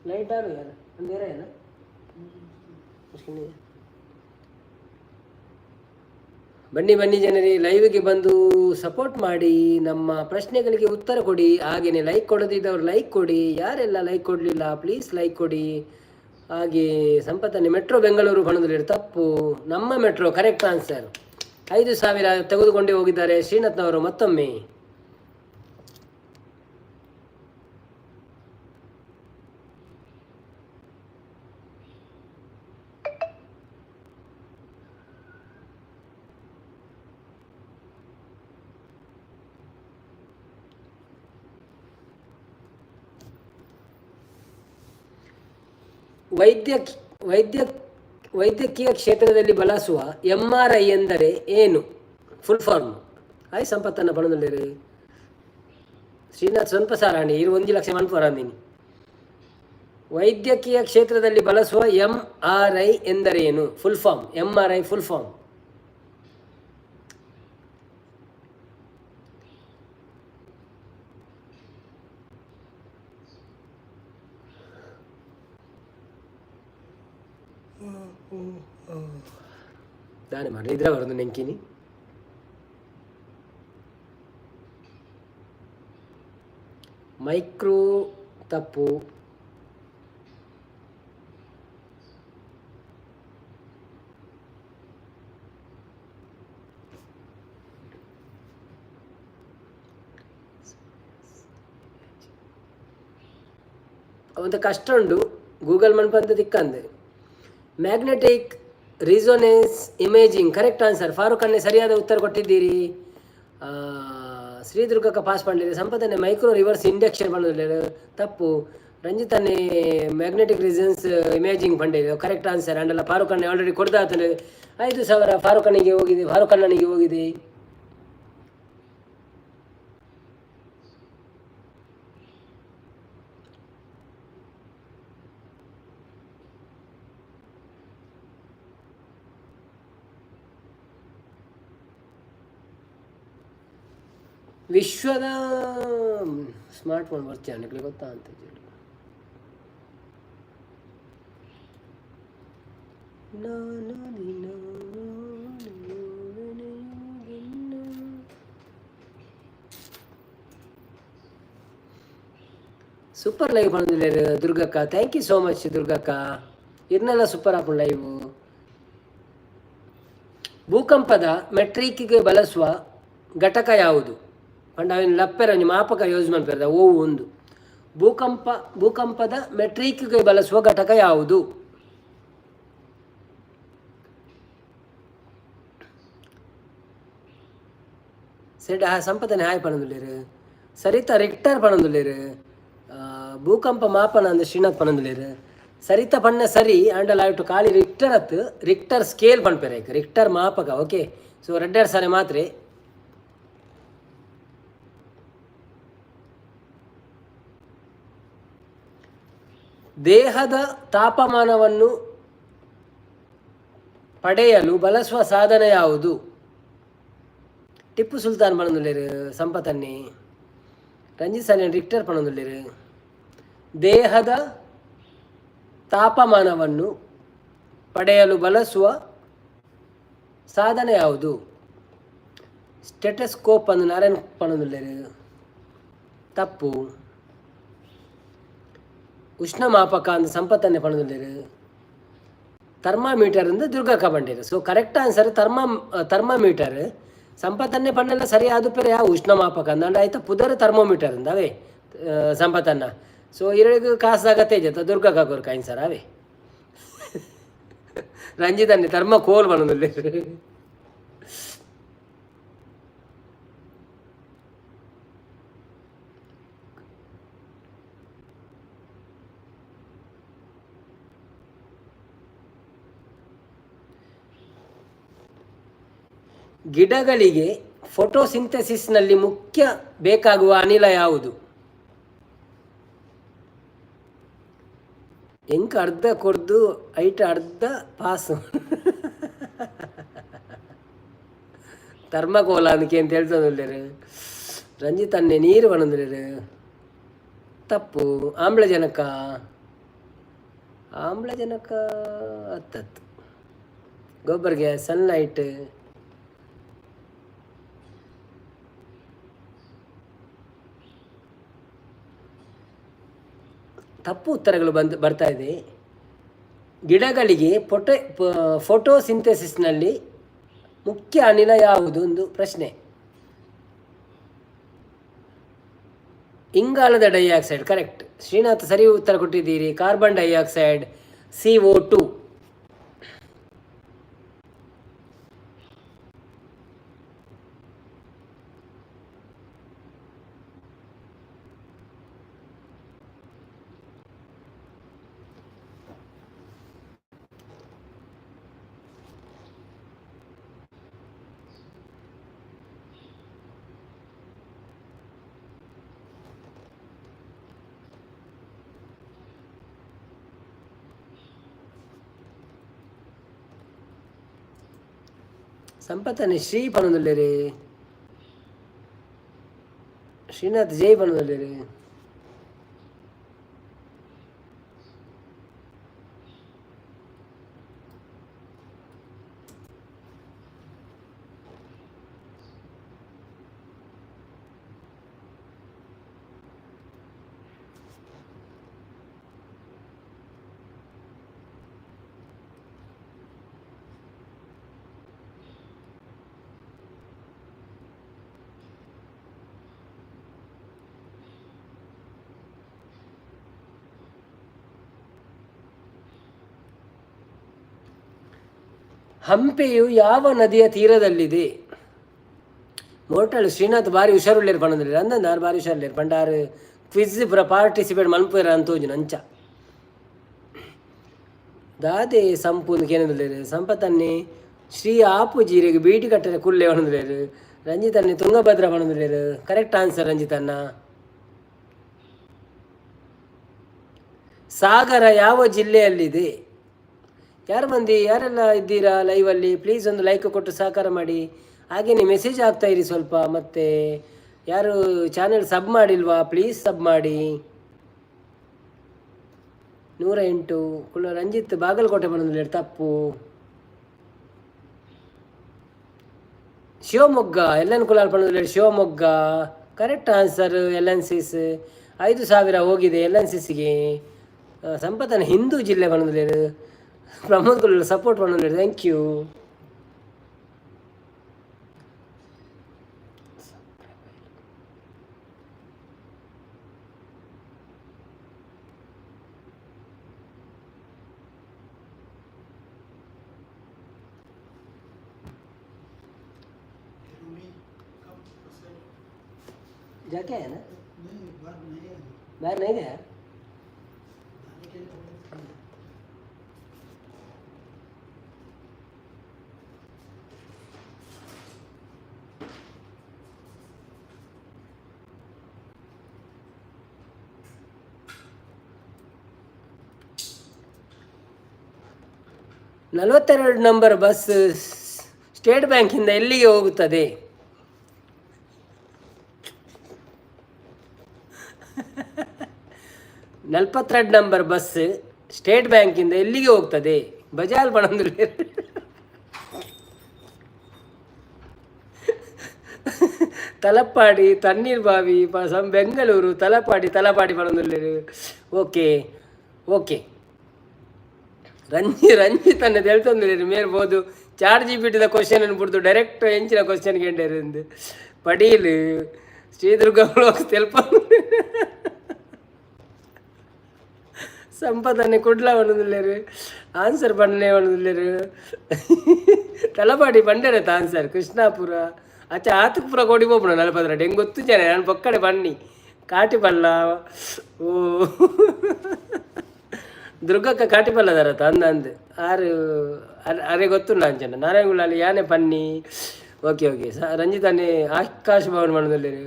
लाइट आ रही है ना? अंधेरा है ना? मुश्किल नहीं है. ಬನ್ನಿ ಬನ್ನಿ ಜನರೇ, ಲೈವ್ಗೆ ಬಂದು ಸಪೋರ್ಟ್ ಮಾಡಿ, ನಮ್ಮ ಪ್ರಶ್ನೆಗಳಿಗೆ ಉತ್ತರ ಕೊಡಿ. ಹಾಗೆಯೇ ಲೈಕ್ ಕೊಡದಿದ್ದವರು ಲೈಕ್ ಕೊಡಿ. ಯಾರೆಲ್ಲ ಲೈಕ್ ಕೊಡಲಿಲ್ಲ ಪ್ಲೀಸ್ ಲೈಕ್ ಕೊಡಿ. ಹಾಗೆ ಸಂಪತ್ತನ್ನೇ ಮೆಟ್ರೋ ಬೆಂಗಳೂರು ಬಣದಲ್ಲಿ ತಪ್ಪು, ನಮ್ಮ ಮೆಟ್ರೋ ಕರೆಕ್ಟ್ ಆನ್ಸರ್. 5000 ತೆಗೆದುಕೊಂಡೇ ಹೋಗಿದ್ದಾರೆ ಶ್ರೀನಾಥ್ನವರು ಮತ್ತೊಮ್ಮೆ. ವೈದ್ಯ ವೈದ್ಯ ವೈದ್ಯಕೀಯ ಕ್ಷೇತ್ರದಲ್ಲಿ ಬಳಸುವ ಎಮ್ಆರ್ಐ ಎಂದರೆ ಏನು ಫುಲ್ ಫಾರ್ಮ್? ಆಯ್ ಸಂಪತ್ತನ್ನ ಪಣದಲ್ಲಿರಿ ಶ್ರೀನಾಥ್ ಸ್ವಲ್ಪ ಸಾರಾಣಿ ಇರು 1 ಲಕ್ಷ ಮನ್ಪುವರಾಂದಿನಿ. ವೈದ್ಯಕೀಯ ಕ್ಷೇತ್ರದಲ್ಲಿ ಬಳಸುವ ಎಮ್ಆರ್ಐ ಎಂದರೇನು full form? MRI full form. ದಾನೆ ಮಾಡಿ ಇದ್ರ ಬರೋದು ನೆಂಕಿನಿ. ಮೈಕ್ರೋ ತಪ್ಪು. ಒಂದು ಕಷ್ಟ ಉಂಡು, Google ಮನ್ಪಂತ ತಿಕ್ಕಂದೆ. Magnetic resonance imaging correct answer. Farooq ಅನ್ನೇ ಸರಿಯಾದ ಉತ್ತರ ಕೊಟ್ಟಿದ್ದೀರಿ. ಶ್ರೀದುರ್ಗಕ್ಕ ಪಾಸ್ ಪಂಡಿರಿ. ಸಂಪದನೆ ಮೈಕ್ರೋ ರಿವರ್ಸ್ ಇಂಡಕ್ಷನ್ ಪಂಡಿಲ್ಲ, ತಪ್ಪು. ರಂಜಿತನ್ನೇ ಮ್ಯಾಗ್ನೆಟಿಕ್ ರಿಸನ್ಸ್ ಇಮೇಜಿಂಗ್ ಪಂಡಿರಿ, ಕರೆಕ್ಟ್ ಆನ್ಸರ್. ಅಂಡಲ್ಲ ಫಾರೂಕ್ ಅಣ್ಣೆ ಆಲ್ರೆಡಿ ಕೊಡ್ದಾತನೆ. 5000 ಫಾರೂಕ್ ಅಣ್ಣಗೆ ಹೋಗಿದೆ, ಫಾರೂಕ್ ಅಣ್ಣನಿಗೆ ಹೋಗಿದೆ. ವಿಶ್ವದ ಸ್ಮಾರ್ಟ್ಫೋನ್ ಬರ್ತೀಯ ನಿಮಗೆ ಗೊತ್ತಾ ಅಂತ ಹೇಳಿ. ಸೂಪರ್ ಲೈವ್ ಬಂದಿದ್ದಾರೆ ದುರ್ಗಕ್ಕ. Thank you so much ದುರ್ಗಕ್ಕ. ಇದನ್ನೆಲ್ಲ ಸೂಪರ್ ಹಾಕೊಂಡು ಲೈವ್. ಭೂಕಂಪದ ಮೆಟ್ರಿಕ್ಗೆ ಬಳಸುವ ಘಟಕ ಯಾವುದು? ಪಂಡ ಅವಿನ ಲಪ್ಪೆರ ಒಂಜಿ ಮಾಪಕ ಯೂಸ್ ಮನ್ಪೆರ್ ಓವು ಒಂದು? ಭೂಕಂಪದ ಮೆಟ್ರಿಕ್ಗೆ ಬಳಸುವ ಘಟಕ ಯಾವುದು? ಸೆಡ್ ಸಂಪದನೆ ಹಾಯ್ ಪಣಂದುಲ್ಲೇರು. ಸರಿತಾ ರಿಕ್ಟರ್ ಪಣಂದುಲ್ಲೇರು. ಭೂಕಂಪ ಮಾಪನ ಅಂದ್ ಶ್ರೀನಾಥ್ ಪಣಂದುಲ್ಲೇರು. ಸರಿತಾ ಪಣ್ಣ ಸರಿ ಆಂಡಲ ಆಯ್ಟು ಖಾಲಿ ರಿಕ್ಟರ್ ಅತ್, ರಿಕ್ಟರ್ ಸ್ಕೇಲ್ ಪನ್ಪೆರ್, ರಿಕ್ಟರ್ ಮಾಪಕ. ಓಕೆ, ಸೊ ರೆಡ್ಡರ್ ಸಾರೆ ಮಾತ್ರೆ. ದೇಹದ ತಾಪಮಾನವನ್ನು ಪಡೆಯಲು ಬಳಸುವ ಸಾಧನ ಯಾವುದು? ಟಿಪ್ಪು ಸುಲ್ತಾನ್ ಪಣಂದುಲ್ಲೇರು ಸಂಪತನ್ನಿ. ರಂಜಿತ್ ಸಾಲಿಯನ್ ರಿಕ್ಟರ್ ಪಣಂದುಲ್ಲೇರು. ದೇಹದ ತಾಪಮಾನವನ್ನು ಪಡೆಯಲು ಬಳಸುವ ಸಾಧನ ಯಾವುದು? ಸ್ಟೆಟಸ್ಕೋಪ್ ಅನ್ನು ನಾರಾಯಣ್ ಪಣಂದುಲ್ಲೇರು, ತಪ್ಪು. ಉಷ್ಣಮಾಪಕ ಅಂದ್ ಸಂಪತ್ತನ್ನೇ ಪಣಂದುಲ್ಲೇರು. ಥರ್ಮಾಮೀಟರ್ ಅಂದ್ ದುರ್ಗಕ್ಕ ಪಂಡೇರು. ಸೊ ಕರೆಕ್ಟ್ ಆನ್ಸರ್ ಥರ್ಮಾಮೀಟರ್. ಸಂಪತ್ತನ್ನೇ ಪಣ್ಣೆಲ್ಲ ಸರಿ ಆದುಪೆರೆ ಯಾವ ಉಷ್ಣಮಾಪಕ ಅಂದಾಂಡ ಆಯ್ತ ಪುದರ್ ಥರ್ಮೋಮೀಟರ್ ಅಂದವೇ ಸಂಪತ್ತನ್ನ. ಸೊ ಇರಳಿಗೆ ಕಾಸಾಗ ತೇಜತ್ತ ದುರ್ಗಕ್ಕ ಕೊರ್ಕ ಆನ್ಸರ್ ಅವೇ. ರಂಜಿತನ್ನೇ ಥರ್ಮಕೋಲ್ ಪಣಂದುಲ್ಲೇರು. ಗಿಡಗಳಿಗೆ ಫೋಟೋಸಿಂಥೆಸಿಸ್ನಲ್ಲಿ ಮುಖ್ಯ ಬೇಕಾಗುವ ಅನಿಲ ಯಾವುದು? ಎಂಕ್ ಅರ್ಧ ಕೊರ್ದು ಐಟ್ ಅರ್ಧ ಪಾಸ್. ಥರ್ಮಕೋಲ ಅಂದಕ್ಕೆ ಅಂತ ಹೇಳ್ತಂದುಲ್ಲೇರು. ರಂಜಿತ್ ಅನ್ನೆ ನೀರು ಪಣಂದುಲ್ಲೇರು, ತಪ್ಪು. ಆಮ್ಲಜನಕ, ಆಮ್ಲಜನಕ ಹತ್ತತ್ತು. ಗೊಬ್ಬರ ಗ್ಯಾಸ್, ಸನ್ಲೈಟ್. ತಪ್ಪು ಉತ್ತರಗಳು ಬಂದು ಬರ್ತಾ ಇದೆ. ಗಿಡಗಳಿಗೆ ಫೋಟೋಸಿಂಥೆಸಿಸ್ನಲ್ಲಿ ಮುಖ್ಯ ಅನಿಲ ಯಾವುದು ಒಂದು ಪ್ರಶ್ನೆ. ಇಂಗಾಲದ ಡೈಆಕ್ಸೈಡ್, ಕರೆಕ್ಟ್. ಶ್ರೀನಾಥ್ ಸರಿ ಉತ್ತರ ಕೊಟ್ಟಿದ್ದೀರಿ. Carbon dioxide, CO2. ಸಂಪತ್ತನೆ Shri ಪನೊಂದುಲ್ಲೆರ್, Srinath ಜೈ ಪನೊಂದುಲ್ಲೆರ್. ಹಂಪೆಯು ಯಾವ ನದಿಯ ತೀರದಲ್ಲಿದೆ? ಮೋಟಲ್ ಶ್ರೀನಾಥ್ ಬಾರಿ ಹುಷಾರುಳ್ಳೇರು ಪಣಂದಿಲ್ಲ ಅಂದ ನಾನು ಬಾರಿ ಹುಷಾರುಳ್ಳೇರು ಪಂಡಾರು ಕ್ವಿಜ್ ಪೂರ ಪಾರ್ಟಿಸಿಪೇಟ್ ಮನ್ಪುರ ಅಂತ ತೋಜುನ ಅಂಚ ದಾದೆ ಸಂಪು ಕೇನಂದುಲ್ಲೇರು. ಸಂಪತನ್ನಿ ಶ್ರೀ ಆಪು ಜೀರಿಗೆ ಬೀಟಿ ಕಟ್ಟರೆ ಕುಲ್ಲೆ ಪಣಂದುಲ್ಲೇರು. ರಂಜಿತನ್ನಿ ತುಂಗಭದ್ರ ಪಣಂದುಲ್ಲೇರು. ಕರೆಕ್ಟ್ ಆನ್ಸರ್ ರಂಜಿತನ್ನ. ಸಾಗರ ಯಾವ ಜಿಲ್ಲೆಯಲ್ಲಿದೆ? ಯಾರು ಮಂದಿ ಯಾರೆಲ್ಲ ಇದ್ದೀರಾ ಲೈವಲ್ಲಿ, ಪ್ಲೀಸ್ ಒಂದು ಲೈಕ್ ಕೊಟ್ಟು ಸಹಕಾರ ಮಾಡಿ. ಹಾಗೆಯೇ ಮೆಸೇಜ್ ಆಗ್ತಾ ಇರಿ ಸ್ವಲ್ಪ. ಮತ್ತು ಯಾರು ಚಾನೆಲ್ ಸಬ್ ಮಾಡಿಲ್ವಾ, ಪ್ಲೀಸ್ ಸಬ್ ಮಾಡಿ. 108 ಕುಳ್ಳ ರಂಜಿತ್ ಬಾಗಲಕೋಟೆ ಬಂದಿಲ್ಲ, ತಪ್ಪು. ಶಿವಮೊಗ್ಗ ಎಲ್ ಎನ್ ಕುಲಾಲ್ ಪಣದಲ್ಲಿ Shivamogga correct answer. L N sis 5000 ಹೋಗಿದೆ ಎಲ್ ಎನ್ ಸಿಸ್ಗೆ. ಸಂಪತನ ಹಿಂದೂ ಜಿಲ್ಲೆ ಬಂದಿಲ್ಲ. ಪ್ರಮೋದ್ ಕುಲಾಲ್ ಸಪೋರ್ಟ್ ಬಂದಿಲ್ಲ, thank you. जाके आया ना? नहीं, बाहर नहीं गया। बाहर नहीं गया। जाने के लिए बोला। 42 ನಂಬರ್ ಬಸ್ ಸ್ಟೇಟ್ ಬ್ಯಾಂಕಿಂದ ಎಲ್ಲಿಗೆ ಹೋಗುತ್ತದೆ? 42 ನಂಬರ್ ಬಸ್ ಸ್ಟೇಟ್ ಬ್ಯಾಂಕಿಂದ ಎಲ್ಲಿಗೆ ಹೋಗ್ತದೆ? ಬಜಾಲ್ ಪಣಂದ್ರೆ ತಲಪಾಡಿ, ತಣ್ಣೀರ್ ಬಾವಿ, ಬೆಂಗಳೂರು, ತಲಪಾಡಿ, ತಲಪಾಡಿ ಪಣಂದುಲ್ಲೇರು. ಓಕೆ ಓಕೆ, ರಂಜಿತನ್ನ ತೆಲ್ತೊಂದುಲ್ಲೆರ್ ಮೇರ್ ಪೋದು ಚಾಟ್ ಜಿಪಿಟಿದ ಕ್ವಶನ್ ಬುಡ್ದು ಡೈರೆಕ್ಟ್ ಎಂಚಿನ ಕ್ವಶನ್ ಕೇಂಡೇರ್. ಪಡೀಲ್ ಶ್ರೀದುರ್ಗ ತೆಲ್ಪ ಸಂಪದನೆ ಕುಡ್ಲ ಪನೊಂದುಲ್ಲೆರ್, ಆನ್ಸರ್ ಪನ್ನೆ ಪನೊಂದುಲ್ಲೆರ್. ತಲಪಾಡಿ ಪಂಡೆರತ್ತ ಆನ್ಸರ್. ಕೃಷ್ಣಾಪುರ ಅಚ್ಚ ಆತುಕ್ ಪೂರ ಕೊಡಿ ಪೋಪುಂಡು 42 ಎಂಕ್ ಗೊತ್ತುಜನೆ, ಯಾನ್ ಪೊಕ್ಕಡೆ ಪನ್ನಿ ಕಾಟಿಪಲ್ಲ. ಓ ದುರ್ಗಕ್ಕ ಕಾಟಿಪಲ್ಲದರತ್ತ ಅಂದ ಅಂದ್ ಆರು ಅರೆ ಗೊತ್ತುಂಡು ಅಂಚನೆ. ನಾರಾಯಣ ಯಾನೆ ಪನ್ನಿ. ಓಕೆ ಓಕೆ, ರಂಜಿತಾನೆ ಆಕಾಶ ಭವನ್ ಪನೊಂದುಲ್ಲೆರ್.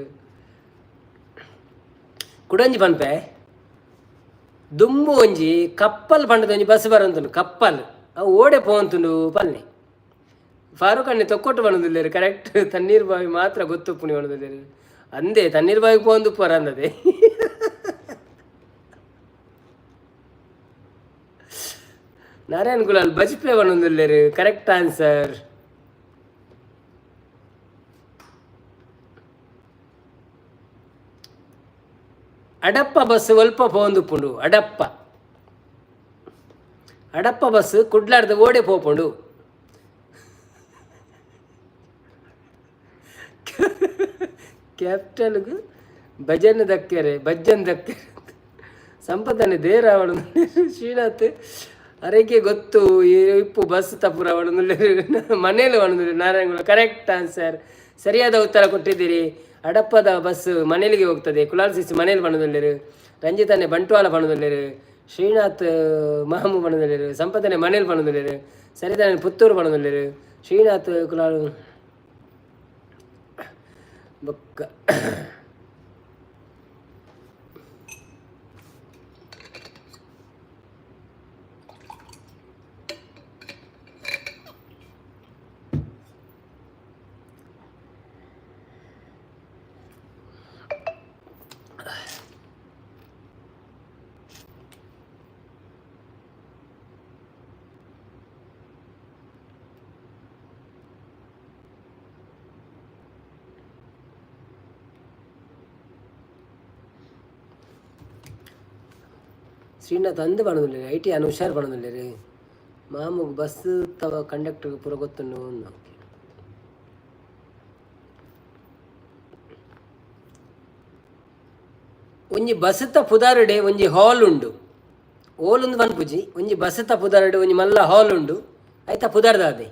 ಕುಡೊಂಜಿ ಪನ್ಪೆ, ದುಂಬು ಒಂಜಿ ಕಪ್ಪಲ್ ಪಂಡದ ಒಂಜಿ ಬಸ್ ಬರೋಂತುಂಡು ಕಪ್ಪಲ್ ಅವು ಓಡೆ ಪೋವಂತುಂಡು ಪನ್ನೆ. ಫಾರೂಕ್ ಅಣ್ಣೆ ತೊಕ್ಕೊಟ್ಟು ಪನೊಂದುಲ್ಲೆರ್ ಕರೆಕ್ಟ್. ತಣ್ಣೀರ್ ಬಾವಿ ಮಾತ್ರ ಗೊತ್ತುಪ್ಪುನಿ ಪನೊಂದುಲ್ಲೆರ್. ಅಂದೆ ತಣ್ಣೀರ್ ಬಾವಿಗೆ ಪೋವೊಂದುಪ್ಪುವರ ಅಂದದೆ. ನಾರಾಯಣ್ ಗುಲಾಲ್ ಬಜ್ಪೆ ಪನೊಂದುಲ್ಲೆರ್, ಕರೆಕ್ಟ್ ಆನ್ಸರ್. ಅಡಪ್ಪ ಬಸ್ ಒಲ್ಪ ಪೋಂದುಪ್ಪುಂಡು. ಅಡಪ್ಪ, ಅಡಪ್ಪ ಬಸ್ ಕುಡ್ಲಾರ್ದ ಓಡೆ ಪೋಪುಂಡು. ಕ್ಯಾಪಿಟಲ್ಗ್ ಭಜನೆ ದಕ್ಕೆರೆ, ಭಜ್ಜನ್ ದಕ್ಕೆರೆ. ಸಂಪದನೆ ದೇರಾವಣ ಶ್ರೀನಾಥ್ ಅರೆಗೆ ಗೊತ್ತು ಇಪ್ಪು ಬಸ್ ತಪ್ಪುರ. ಮನೇಲಿ ಒಣದು. Narayana, correct answer. ಸರಿಯಾದ ಉತ್ತರ ಕೊಟ್ಟಿದ್ದೀರಿ. ಅಡಪ್ಪದ ಬಸ್ ಮನೇಲಿಗೆ ಹೋಗ್ತದೆ. ಕುಲಾಲ್ ಸಿಸಿ ಮನೇಲಿ ಬಣ್ಣದಲ್ಲಿರು. ರಂಜಿತಾನೆ ಬಂಟ್ವಾಳ ಬಣ್ಣದಲ್ಲಿರು. ಶ್ರೀನಾಥ್ ಮಾಮು ಬಣ್ಣದಲ್ಲಿರು. ಸಂಪದನೆ ಮನೇಲಿ ಬಣ್ಣದಲ್ಲಿರು. ಸರಿತಾನೆ ಪುತ್ತೂರು ಬಣ್ಣದಲ್ಲಿರು. ಶ್ರೀನಾಥ್ ಕುಲಾಲ್ ಬೊಕ್ಕ. ಶ್ರೀನಾಥ್ ಅಂದು ಪಣೊಂದುಲ್ಲೆರ್, I T ಅನ್ ಹುಷಾರ್ ಪಣೊಂದುಲ್ಲೆರ್. ಮಾಮುಗ್ ಬಸ್ ತವ ಕಂಡಕ್ಟರ್ ಪೂರ ಗೊತ್ತುಂಡು. ಒಂಜಿ ಬಸ್ತ ಪುದಾರುಡೆ ಒಂಜಿ ಹಾಲ್ ಉಂಡು. ಓಲುಂದು ಪನ್ಪುಜಿ. ಒಂಜಿ ಬಸ್ತ ಪುದಾರುಡೆ ಒಂಜಿ ಮಲ್ಲ ಹಾಲ್ ಉಂಡು. ಐತ ಪುದಾರ್ ದಾದೆ?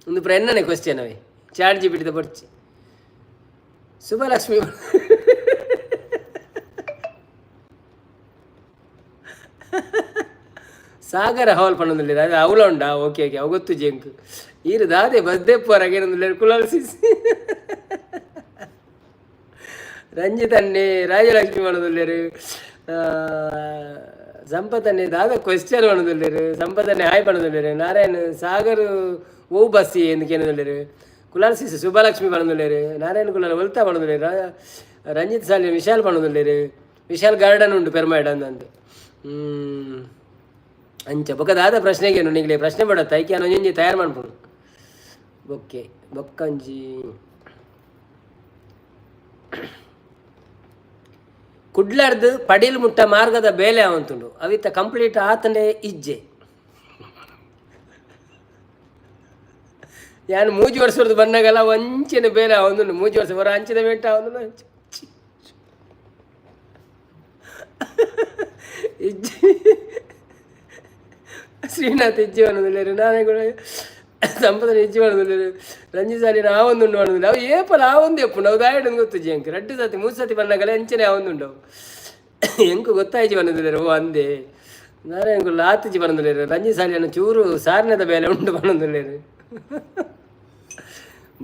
ಒಂದು ಪೂರ ಎನ್ನನೆ ಕ್ವಶನ್ ಅವೇ. ಚಾಟ್ ಜಿಪಿಟಿದ ಬೊಡ್ಚಿ. ಶುಭಲಕ್ಷ್ಮಿ, ಸಾಗರ ಹಾಲ್ ಪನ್ನೊಂದುಲ್ಲೆರ್. ಅದು ಅವ್ಲ ಉಂಡಾ? ಓಕೆ ಓಕೆ, ಅವು ಗೊತ್ತುಜಿ ಎಂಕ್. ಈರ್ ದಾದೆ ಬಸ್ ದೆಪ್ಪುವರ ಕೇನೊಂದುಲ್ಲೆರ್. ಕುಲಾಲ್ ಸಿಸಿ, ರಂಜಿತ್ ಅಣ್ಣೆ ರಾಜಲಕ್ಷ್ಮಿ ಪನೊಂದುಲ್ಲೆರ್. ಸಂಪತ್ ಅಣ್ಣೆ ದಾದ ಕ್ವಶನ್ ಪನೊಂದುಲ್ಲೆರ್. ಸಂಪತ್ ಅಣ್ಣೆ ಹಾಯ್ ಪನೊಂದುಲ್ಲೆರ್. ನಾರಾಯಣ್ ಸಾಗರ್ ಓ ಬಸ್ ಎಂದು ಕೇನೊಂದುಲ್ಲೆರ್. ಕುಲಾಲ್ ಸಿಸಿ ಶುಭಲಕ್ಷ್ಮಿ ಪನೊಂದುಲ್ಲೆರ್. ನಾರಾಯಣ್ ಕುಲಾಲ್ ಒಲ್ತ ಪನೊಂದುಲ್ಲೆರ್. ರಂಜಿತ್ ಸಾಲಿ ವಿಶಾಲ್ ಪನೊಂದುಲ್ಲೆರ್. ವಿಶಾಲ್ ಗಾರ್ಡನ್ ಉಂಡು ಪೆರ್ಮಾಡ್ ಅಂದಂದು. ಅಂಚ ಬೊಕ್ಕ ದಾದ ಪ್ರಶ್ನೆಗೆ ನಿಗ್ಲೆ ಪ್ರಶ್ನೆ ಬಡತ್ತ ಐಕೆ ಒಂಜೊಂಜಿ ತಯಾರು ಮನ್ಪುನು. ಓಕೆ, ಬೊಕ್ಕಂಜಿ ಕುಡ್ಲರ್ದು ಪಡೀಲ್ ಮುಟ್ಟ ಮಾರ್ಗದ ಬೇಲೆ ಅವಂತುಂಡು. ಅವಿತ ಕಂಪ್ಲೀಟ್ ಆತಂಡೆ ಇಜ್ಜೆ? ಯಾನ್ 3 ವರ್ಷದ ಬಂದಾಗಲ್ಲ ಒಂಚಿನ ಬೇಲೆ ಅವಂದುಂಡು. 3 ವರ್ಷ ಹೊರ ಅಂಚಿನ ವೇಟ ಅವಂದುಂಡು. ಇಜ್ಜಿ. ಶ್ರೀನಾಥ್ ಇಜ್ಜಿ ಪನೊಂದುಲ್ಲೆರ್. ನಾನೇ ಕೂಡ ಸಂಪದ ಇಜ್ಜಿ ಪನೊಂದುಲ್ಲೆರ್. ರಂಜಿತ್ ಸಾಲಿನ ಆವೊಂದುಂಡು ಪನೊಂದುಲ್ಲೆ. ಅವು ಏಪಲ ಆವೊಂದು ಎಪ್ಪುಂಡು. ಅವು ದಾಯೆಡ್ ಗೊತ್ತುಜಿ ಎಂಕ್. ರಡ್ಡ್ ಸತಿ ಮೂಜಿ ಸತಿ ಬನ್ನಗಲ ಅಂಚನೆ ಆವೊಂದುಂಡು ಅವು. ಎಂಕ್ ಗೊತ್ತಾಯ್ಜಿ ಪನೊಂದುಲ್ಲೆರ್. ಓ ಅಂದೆ ನಾರಾಯಣ ಆತಿಜಿ ಪನೊಂದುಲ್ಲೆರ್. ರಂಜಿತ್ ಸಾಲಿನ ಚೂರು ಸಾರಿನದ ಬೇಲೆ ಉಂಡು ಪನೊಂದುಲ್ಲೆರ್.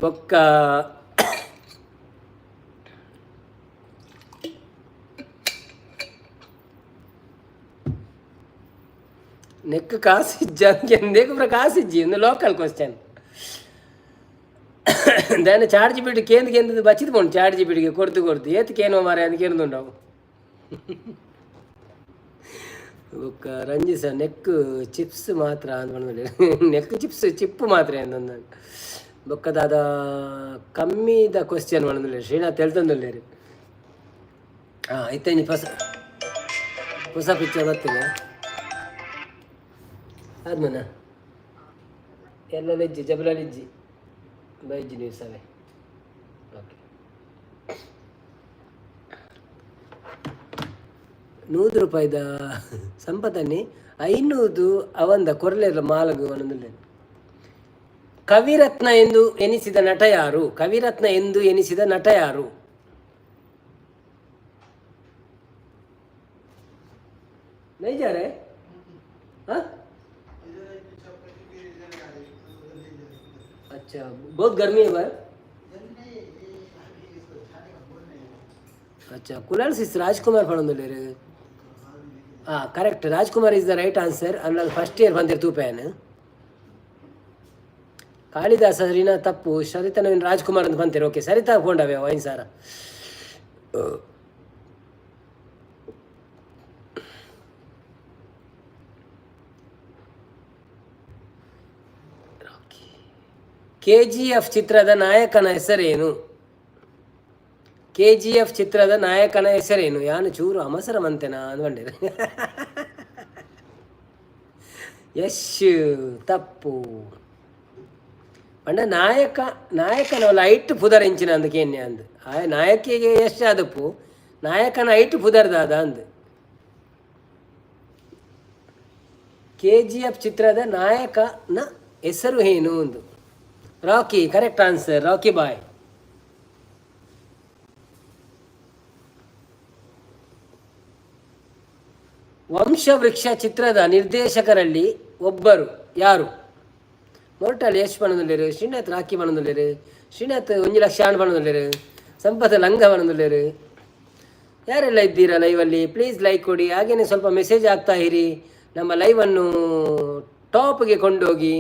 ಬೊಕ್ಕ ನೆಕ್ ಕಾಸು ಇಜ್ಜ ಎಂದೇಕು ಕಾಸು ಇಜ್ಜಿ? ಒಂದು ಲೋಕಲ್ ಕ್ವಶನ್. ದಾನೆ ಚಾರ್ಜ್ ಬಿಟ್ಟು ಕೇಂದ್ರ ಕೇಂದ್ರ ಬಚ್ಚಿದ್ ಪೋಂಡು. ಚಾರ್ಜ್ ಬಿಡಿಗೆ ಕೊರ್ದು ಕೊರ್ದು ಏತ್ ಕೇನೋ ಮಾರೆ ಅಂದ್ ಕೇಂದುಂಡವು. ಬೊಕ್ಕ ರಂಜಿಸ ನೆಕ್ ಚಿಪ್ಸ್ ಮಾತ್ರ ಅಂದ್. ನೆಕ್ ಚಿಪ್ಸ್ ಚಿಪ್ಪು ಮಾತ್ರ ಅಂದಂದು. ಬೊಕ್ಕ ದಾದ ಕಮ್ಮಿದ ಕ್ವಶನ್ ಪನೊಂದುಲ್ಲೆರ್. ಶ್ರೀನಾಥ್ ತೆಲ್ತೊಂದುಲ್ಲೆರ್. ಹಾಂ, ಇತ್ತೆ ಹೊಸ ಹೊಸ ಪಿಕ್ಚರ್ ಬತ್ತಿಲ್ಲ ಆದ್ಮನ ಎಲ್ಲ ಲೆಜ್ಜಿ ಜಬಲ ಲಿಜ್ಜಿ ಬೈಜಿ ನ್ಯೂಸ್ ಅವೇ. ಓಕೆ, 100 ರೂಪಾಯಿದ ಸಂಪತನ್ನಿ 500 ಅವಂದ ಕೊರ್ಲೆರ್ ಮಾಲಗು ಪನೊಂದುಲ್ಲೆರ್. ಕವಿರತ್ನ ಎಂದು ಎನಿಸಿದ ನಟ ಯಾರು? ಕವಿರತ್ನ ಎಂದು ಎನಿಸಿದ ನಟ ಯಾರು? नहीं जा रहे? हाँ, अच्छा, बहुत गर्मी है भाई। अच्छा, ಕುಲಾಲ್ ಸಿಸ್ ರಾಜ್ಕುಮಾರ್ ಪನೊಂದುಲ್ಲೆರ್. ಹಾಂ, correct. Rajkumar is the right answer. ಅನ್ನ ಫಸ್ಟ್ ಇಯರ್ ಬಂದಿರ್ ತೂಪೇನ್. ಕಾಳಿದಾಸ ರೀನಾ ತಪ್ಪು. ಸರಿತಾ ನವೀನ್ ರಾಜ್ಕುಮಾರ್ ಅಂತ ಬಂತೀರಿ. ಓಕೆ, ಸರಿತಾ ಫೋಂಡವೆ ವೈನ್ ಸಾರ. ಕೆಜಿಎಫ್ ಚಿತ್ರದ ನಾಯಕನ ಹೆಸರೇನು? ಕೆಜಿಎಫ್ ಚಿತ್ರದ ನಾಯಕನ ಹೆಸರೇನು? ಯಾನು ಚೂರು ಅಮಸರ ಮಂತೆನಾ ಅಂದ್ಕೊಂಡಿರ. ಯಶ್ ತಪ್ಪು. ಪಂಡ ನಾಯಕ, ನಾಯಕನ ಐಟ್ ಪುದರ್ ಎಂಚಿನ ಅಂದ್ ಕೇನ್ಯ ಅಂದ್. ಆಯ ನಾಯಕಿಗೆ ಯಶ್ ಆದಪ್ಪು, ನಾಯಕನ ಐಟ್ ಪುದರ್ ದಾದ ಅಂದ್. ಕೆಜಿಎಫ್ ಚಿತ್ರದ ನಾಯಕನ ಹೆಸರು ಏನು ಒಂದು. Rocky, correct answer, Rocky Bhai. Vamshavruksha ಚಿತ್ರದ ನಿರ್ದೇಶಕರಲ್ಲಿ ಒಬ್ಬರು ಯಾರು? ಮೊರಟಲ್ ಯಶ್ ಪಣೊಂದುಲ್ಲೆರ್, ಶ್ರೀನಾಥ್ ರಾಕಿ ಪಣೊಂದುಲ್ಲೆರ್, ಶ್ರೀನಾಥ್ ಒಂಜಿ ಲಕ್ಷ ಆಣ್ ಪಣೊಂದುಲ್ಲೆರ್, ಸಂಪತ್ ಲಂಗ ಪಣೊಂದುಲ್ಲೆರ್. ಯಾರೆಲ್ಲ ಇದ್ದೀರಾ ಲೈವಲ್ಲಿ, ಪ್ಲೀಸ್ ಲೈಕ್ ಕೊಡಿ. ಹಾಗೆಯೇ ಸ್ವಲ್ಪ ಮೆಸೇಜ್ ಆಗ್ತಾ ಇರಿ. ನಮ್ಮ ಲೈವನ್ನು ಟಾಪ್ಗೆ ಕೊಂಡೋಗಿ.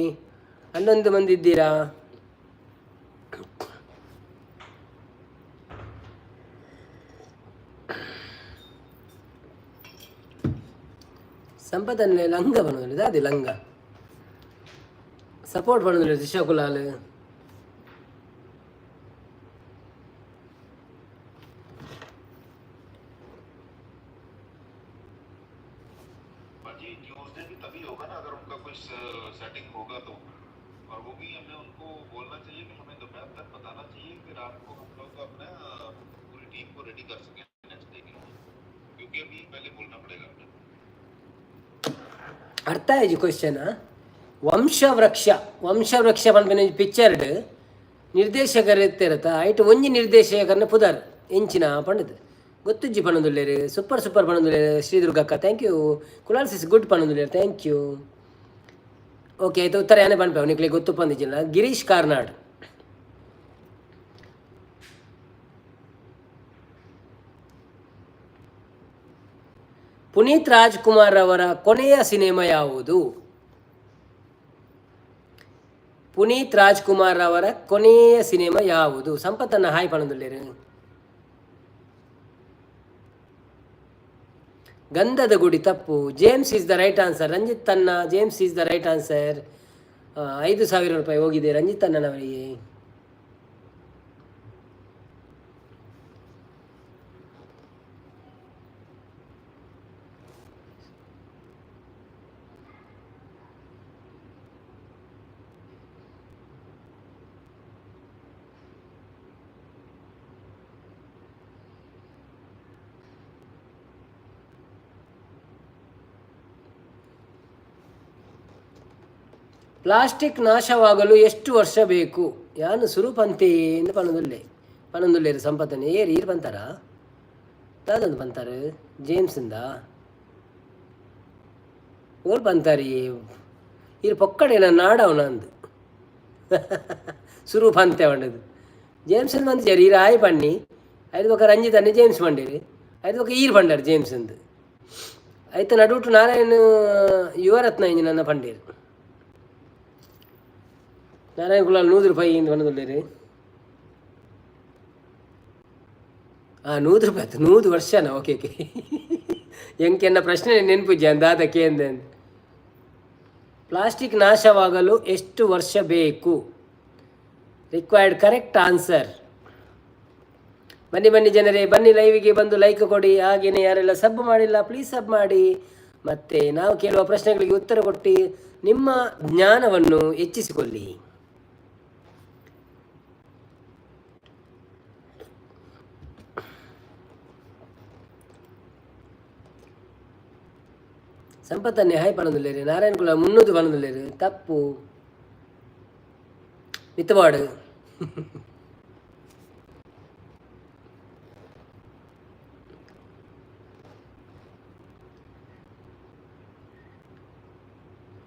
11 ಮಂದಿ ಇದ್ದೀರಾ. ಸಂಪತ್ತನ್ನೇ ಲಂಗ ಪಣೊಂದುಲ್ಲೆರ್, ಅದೇ ಲಂಗ ಸಪೋರ್ಟ್ ಪಣೊಂದುಲ್ಲೆರ್ ದಿಶಾ ಕುಲಾಲ್. जी, ट्यूसडे भी तभी होगा ना, अगर उनका कुछ सेटिंग होगा तो। और वो भी हमें उनको बोलना चाहिए कि हमें दोपहर तक बताना चाहिए कि रात को हम लोग अपना पूरी टीम को रेडी कर सकें नेक्स्ट डे के लिए, क्योंकि अभी पहले बोलना पड़ेगा हमें। ಅರ್ಥ ಆಯ್ಜಿ ಕ್ವಶನ್? ವಂಶವೃಕ್ಷ, ವಂಶವೃಕ್ಷ ಪನ್ಪಿನ ಪಿಕ್ಚರ್ಡ್ ನಿರ್ದೇಶಕರು ಇತ್ತಿರತ್ತ, ಐಟ್ ಒಂಜಿ ನಿರ್ದೇಶಕರನ್ನ ಪುದರ್ ಎಂಚಿನ ಪಂಡದು. ಗೊತ್ತುಜ್ಜಿ ಪಣೊಂದುಲ್ಲೆರ್. ಸೂಪರ್ ಸೂಪರ್ ಪಣೊಂದುಲ್ಲೆರ್ ಶ್ರೀದುರ್ಗಕ್ಕ, thank you. Kulal sis good ಪಣೊಂದುಲ್ಲೆರ್, thank you. Okay, ಆಯ್ತು, ಉತ್ತರ ಏನೇ ಪನ್ಪೆ, ನಿಕ್ಲೆ ಗೊತ್ತು ಪಂದಿಜಿಲ್ಲ. ಗಿರೀಶ್ ಕಾರ್ನಾಡ್. ಪುನೀತ್ ರಾಜ್ಕುಮಾರ್ ಅವರ ಕೊನೆಯ ಸಿನಿಮಾ ಯಾವುದು? ಪುನೀತ್ ರಾಜ್ಕುಮಾರ್ ಅವರ ಕೊನೆಯ ಸಿನಿಮಾ ಯಾವುದು? ಸಂಪತ್ತನ್ನ ಹಾಯ್ ಪಣೊಂದುಲ್ಲೆರ್. ಗಂಧದ ಗುಡಿ ತಪ್ಪು. James is the right answer. Ranjith ತನ್ನ, James is the right answer. 5,000 ರೂಪಾಯಿ ಹೋಗಿದೆ ರಂಜಿತ್ ಅಣ್ಣನವರಿಗೆ. ಪ್ಲಾಸ್ಟಿಕ್ ನಾಶವಾಗಲು ಎಷ್ಟು ವರ್ಷ ಬೇಕು? ಯಾನು ಸುರು ಪಂತೆ ಎಂದು ಪನೊಂದುಲ್ಲೆ, ಪನೊಂದುಲ್ಲೇರು ಸಂಪತ್ತನೆ. ಏರು ಈರು ಪಂತಾರ? ದಾದೊಂದು ಪಂತಾರು? ಜೇಮ್ಸಿಂದ ಓಲ್ ಪಂತಾರಿ? ಈರು ಪೊಕ್ಕಡೆ ನಾಡವನ ಅಂದು ಸುರು ಪಂತೆ ಪಂಡದು. ಜೇಮ್ಸ್ ಬಂದಿದ್ದಾರೆ. ಈರು ಆಯ್ ಪಣ್ಣಿ ಐದು ಬೊಕ ರಂಜಿತ್ ಅನ್ನಿ ಜೇಮ್ಸ್ ಪಂಡೇರು, ಐದು ಬೊಕ ಈರು ಪಂಡಾರು ಜೇಮ್ಸ್ ಅಂದು. ಐತ ನಡುಟು ನಾರಾಯಣ ಯುವರತ್ನ ಇಂಜಿ ನನ್ನ ಪಂಡೇರು. ನಾರಾಯಣ ಕುಲಾಲ್ 100 ರೂಪಾಯಿ ಇಂದು ಪನೊಂದುಲ್ಲೆರ್. ಹಾಂ, 100 ರೂಪಾಯಿ ಆಯ್ತು, 100 ವರ್ಷನಾ? Okay okay. ಎಂಕೆನ್ನ ಪ್ರಶ್ನೆ ನೆನಪುಜ್ಜಿ ದಾದ ಕೇಂದ್ರ. ಪ್ಲಾಸ್ಟಿಕ್ ನಾಶವಾಗಲು ಎಷ್ಟು ವರ್ಷ ಬೇಕು? Required correct answer. ಬನ್ನಿ ಬನ್ನಿ ಜನರೇ, ಬನ್ನಿ ಲೈವಿಗೆ ಬಂದು ಲೈಕ್ ಕೊಡಿ. ಹಾಗೆಯೇ ಯಾರೆಲ್ಲ ಸಬ್ ಮಾಡಿಲ್ಲ, ಪ್ಲೀಸ್ ಸಬ್ ಮಾಡಿ. ಮತ್ತು ನಾವು ಕೇಳುವ ಪ್ರಶ್ನೆಗಳಿಗೆ ಉತ್ತರ ಕೊಟ್ಟು ನಿಮ್ಮ ಜ್ಞಾನವನ್ನು ಹೆಚ್ಚಿಸಿಕೊಳ್ಳಿ. ಸಂಪತ್ತನ್ನೇ ಹಾಯ್ ಪಣೊಂದುಲ್ಲೆರ್. ನಾರಾಯಣ ಕುಲ 300 ಪಣೊಂದುಲ್ಲೆರ್, ತಪ್ಪು. ಮಿತ್ತವಾಡು.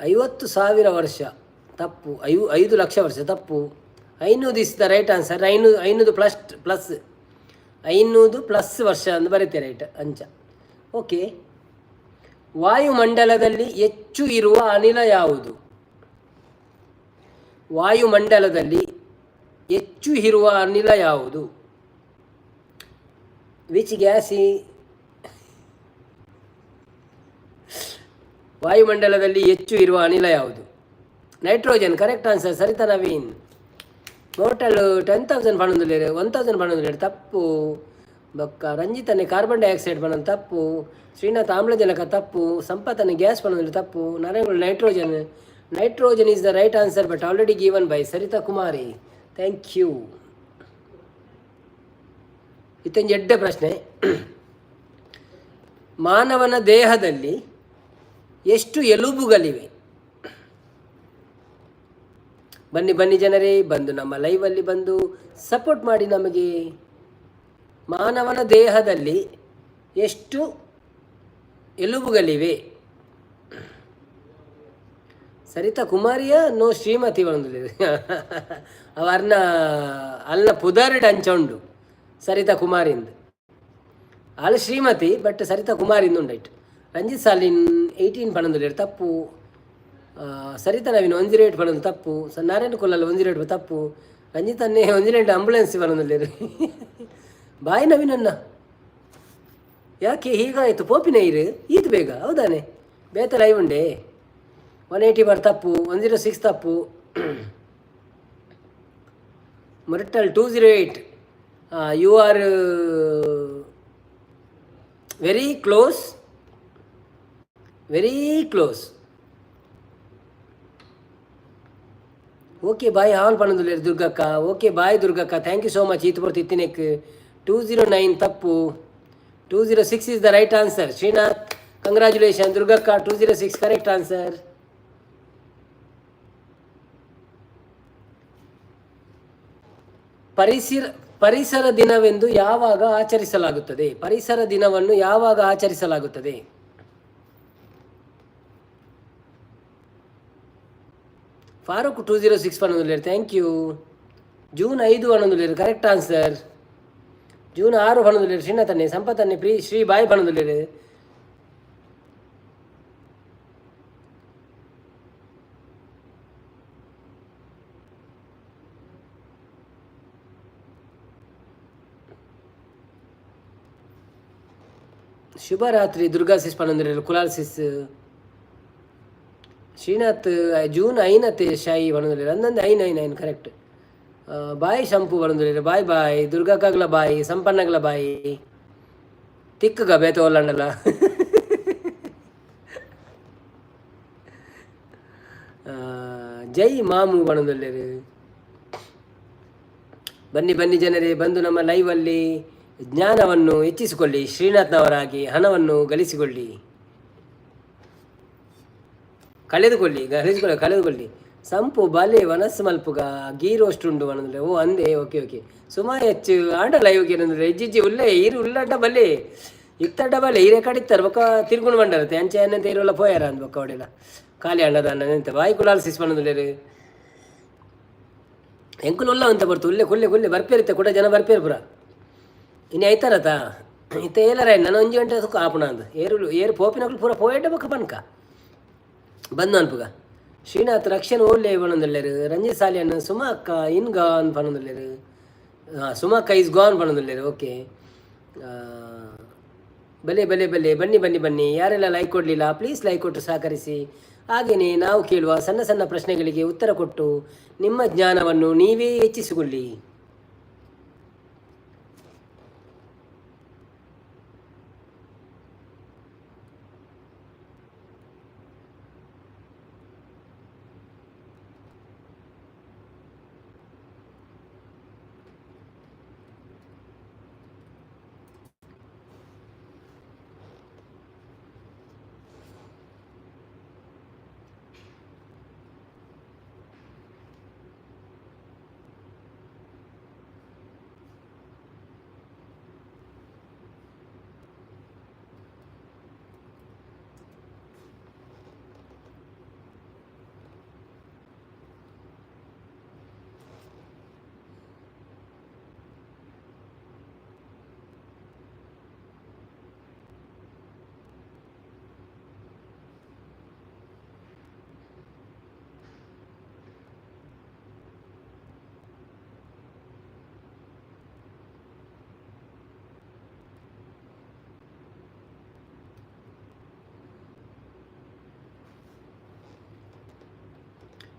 50,000 ವರ್ಷ ತಪ್ಪು. 5 ಲಕ್ಷ ವರ್ಷ ತಪ್ಪು. 500 is the right answer. 500, 500 plus plus, 500 plus ವರ್ಷ ಅಂತ ಬರೀತೆ, ರೈಟ್ ಅಂಚ. ಓಕೆ, ವಾಯುಮಂಡಲದಲ್ಲಿ ಹೆಚ್ಚು ಇರುವ ಅನಿಲ ಯಾವುದು? ವಾಯುಮಂಡಲದಲ್ಲಿ ಹೆಚ್ಚು ಇರುವ ಅನಿಲ ಯಾವುದು? Which gas? ವಾಯುಮಂಡಲದಲ್ಲಿ ಹೆಚ್ಚು ಇರುವ ಅನಿಲ ಯಾವುದು? Nitrogen, correct answer. Saritha Naveen. Total 10,000 ಪಣೊಂದುಲ್ಲೆರ್, 1,000 ಪಣೊಂದುಲ್ಲೆರ್, ತಪ್ಪು. ಬೊಕ್ಕ ರಂಜಿತನೆ ಕಾರ್ಬನ್ ಡೈಆಕ್ಸೈಡ್ ಪನೊಂದು ತಪ್ಪು, ಶ್ರೀನಾಥ್ ಆಮ್ಲಜನಕ ತಪ್ಪು, ಸಂಪತನೆ ಗ್ಯಾಸ್ ಪನೊಂದು ತಪ್ಪು, Narayana nitrogen. Nitrogen is the right answer, but already given by Sarita Kumari. Thank you. ಇತ್ತೊಂದು ಎಡ್ಡೆ ಪ್ರಶ್ನೆ. ಮಾನವನ ದೇಹದಲ್ಲಿ ಎಷ್ಟು ಎಲುಬುಗಳಿವೆ? ಬನ್ನಿ ಬನ್ನಿ ಜನರೇ, ಬಂದು ನಮ್ಮ ಲೈವಲ್ಲಿ ಬಂದು ಸಪೋರ್ಟ್ ಮಾಡಿ ನಮಗೆ. ಮಾನವನ ದೇಹದಲ್ಲಿ ಎಷ್ಟು ಎಲುಬುಗಳಿವೆ? ಸರಿತಾ ಕುಮಾರಿಯ ನೋ ಶ್ರೀಮತಿ ಒಂದು ಅವ ಅರ್ನ ಅಲ್ನ ಪುದರ್ಡ್ ಅಂಚ ಉಂಡು ಸರಿತಾ ಕುಮಾರಿಂದ್. ಆಲ್ ಶ್ರೀಮತಿ ಬಟ್ ಸರಿತಾ ಕುಮಾರಿಂದ್ ಉಂಡೈಟ್. ರಂಜಿತ್ ಸಾಲಿನ್ 18 ಪನೊಂದುಲ್ಲೆರ್ ತಪ್ಪು. ಸರಿತಾ ನವೀನ್ 108 ಪನೊಂದು ತಪ್ಪು. ನಾರಾಯಣ ಕೊಲ್ಲಲ್ 108 ತಪ್ಪು. ರಂಜಿತ್ ಅನ್ನೇ 108 ಆಂಬುಲೆನ್ಸ್ ಪನೊಂದುಲ್ಲೆರ್. ಬಾಯ್ ನವೀನನ್ನ, ಯಾಕೆ ಹೀಗಾಯಿತು? ಪೋಪಿನ ಇರು ಈತು ಬೇಗ ಹೌದಾನೆ ಬೇತ ಲೈವ್ ಉಂಡೆ. 180 ಬಾರ್ ತಪ್ಪು, 106 ತಪ್ಪು. ಮುರಟ್ಟಲ್ 208. You are very close, very close. Okay bye ಹಾಲ್ ಪನೊಂದುಲ್ಲೆರ್ ದುರ್ಗಕ್ಕ. ಓಕೆ ಬಾಯ್ ದುರ್ಗಕ್ಕ, thank you so much. ಈತ್ ಪೊರ್ತು ಇತ್ತಿನೆಕ್. 209 ತಪ್ಪು, 206 is the right answer. Srinath, congratulation. ದುರ್ಗಕ್ಕ, 206 correct answer. ಪರಿಸರ ದಿನವೆಂದು ಯಾವಾಗ ಆಚರಿಸಲಾಗುತ್ತದೆ? ಪರಿಸರ ದಿನವನ್ನು ಯಾವಾಗ ಆಚರಿಸಲಾಗುತ್ತದೆ? ಫಾರೂಕ್ 206 ಪನ್ನೊಂದುಲ್ಲೆರ್, thank you. June 5 ಪನ್ನೊಂದುಲ್ಲೆರ್, correct answer. June 6 ಪನ್ನೊಂದುಲ್ಲೆರ್ ಶ್ರೀನಾಥನ್ನೆ, ಸಂಪತ್ತನ್ನೆ, ಪ್ರೀ ಶ್ರೀ ಬಾಯ್ ಪನ್ನೊಂದುಲ್ಲೆರ್. ಶುಭರಾತ್ರಿ ದುರ್ಗಾ ಸಿಸ್ ಪನ್ನೊಂದುಲ್ಲೆರ್, ಕುಲಾಲ್ ಸಿಸ್. ಶ್ರೀನಾಥ್ ಜೂನ್ ಐನತ್ತೆ ಶಾಯಿ ಪನ್ನೊಂದುಲ್ಲೆರ್. ಅಂದಂದು ಐನ್ ಐನ್ ಐನ್ ಕರೆಕ್ಟ್. ಬಾಯ್ ಶಂಪು ಪನ್ನೊಂದುಲ್ಲೆರ್, ಬಾಯ್ ಬಾಯ್. ದುರ್ಗಕ್ಕಾಗ್ಲ ಬಾಯ್, ಸಂಪನ್ನಗ್ಲ ಬಾಯ್. ತಿಕ್ಕಗ ಬೇತೆ ಒಲ್ಲಂಡಲ. ಜೈ ಮಾಮು ಪನ್ನೊಂದುಲ್ಲೆರ್. ಬನ್ನಿ ಬನ್ನಿ ಜನರೇ, ಬಂದು ನಮ್ಮ ಲೈವಲ್ಲಿ ಜ್ಞಾನವನ್ನು ಹೆಚ್ಚಿಸಿಕೊಳ್ಳಿ, ಶ್ರೀನಾಥ್ನವರಾಗಿ ಹಣವನ್ನು ಗಳಿಸಿಕೊಳ್ಳಿ, ಕಳೆದುಕೊಳ್ಳಿ, ಗಳಿಸಿಕೊಳ್ಳಿ, ಕಳೆದುಕೊಳ್ಳಿ. ಸಂಪು ಬಲೆ ವನಸ್ ಮಲ್ಪುಗ ಗೀ ರೋಸ್ಟ್ ಉಂಡು ಪನೊಂದುಲ್ಲೆ. ಓ ಅಂದೆ, ಓಕೆ ಓಕೆ. ಸುಮಾ ಹೆಚ್ಚು ಆಂಡ ಲೈವ್ ಏನಂದ್ರೆ ಇಜ್ಜಿಜ್ಜಿ ಉಲ್ಲೆ ಈರು ಉಲ್ಲಡ್ಡ ಬಲೆ ಇತ್ತಡ್ಡ ಬಲೆ ಈರೆ ಕಡಿತ್ತಾರೆ ಬೊಕ್ಕ ತಿರ್ಗುಣ್ ಬಂಡರತ್ತೆ ಅಂಚೆ ಅನ್ನಂತ ಇರುವಲ್ಲ ಪೋಯಾರ ಅಂದ್ ಬೊಕ್ಕ ಅವಡೆಲ್ಲ ಖಾಲಿ ಅಂಡದ ಅನ್ನ ಬಾಯಿ ಕುಲಾಲ್ ಸಿಸ್ ಪನೊಂದುಲ್ಲೆರ್. ಎಂಕುಲು ಉಲ್ಲ ಅಂತ ಬರ್ತು ಉಲ್ಲೆ ಕುಲ್ಲೆ ಕುಲ್ಲೆ ಬರ್ಪೇರಿತ್ತೆ ಕೂಡ ಜನ ಬರ್ಪೇರು ಪುರ ಇನ್ನು ಐತಾರತ ಇತ್ತ ಏಲರ ನಾನು ಒಂಜಿ ಗಂಟೆ ಸುಖ ಆಪುಣ ಅಂದ್ ಏರು ಏರು ಪೋಪಿನಕುಲು ಪೂರ ಪೋಯೆಡ್ಡ ಬೊಕ್ಕ ಪನ್ಕ ಬಂದು ಅನ್ಪುಗ. ಶ್ರೀನಾಥ್ ರಕ್ಷಣ್ ಓಲ್ಲೆ ಪನೊಂದುಲ್ಲೆರ್. ರಂಜಿತ್ ಸಾಲಿಯನ್ ಸುಮಾ ಅಕ್ಕ ಇನ್ ಗಾನ್ ಪನೊಂದುಲ್ಲೆರ್. ಸುಮಾ ಅಕ್ಕ is gone ಪನೊಂದುಲ್ಲೆರ್. ಓಕೆ, ಬಲೆ ಬಲೆ ಬಲೆ, ಬನ್ನಿ ಬನ್ನಿ ಬನ್ನಿ. ಯಾರೆಲ್ಲ ಲೈಕ್ ಕೊಡಲಿಲ್ಲ ಪ್ಲೀಸ್ ಲೈಕ್ ಕೊಟ್ಟು ಸಹಕರಿಸಿ. ಹಾಗೆಯೇ ನಾವು ಕೇಳುವ ಸಣ್ಣ ಸಣ್ಣ ಪ್ರಶ್ನೆಗಳಿಗೆ ಉತ್ತರ ಕೊಟ್ಟು ನಿಮ್ಮ ಜ್ಞಾನವನ್ನು ನೀವೇ ಹೆಚ್ಚಿಸಿಕೊಳ್ಳಿ.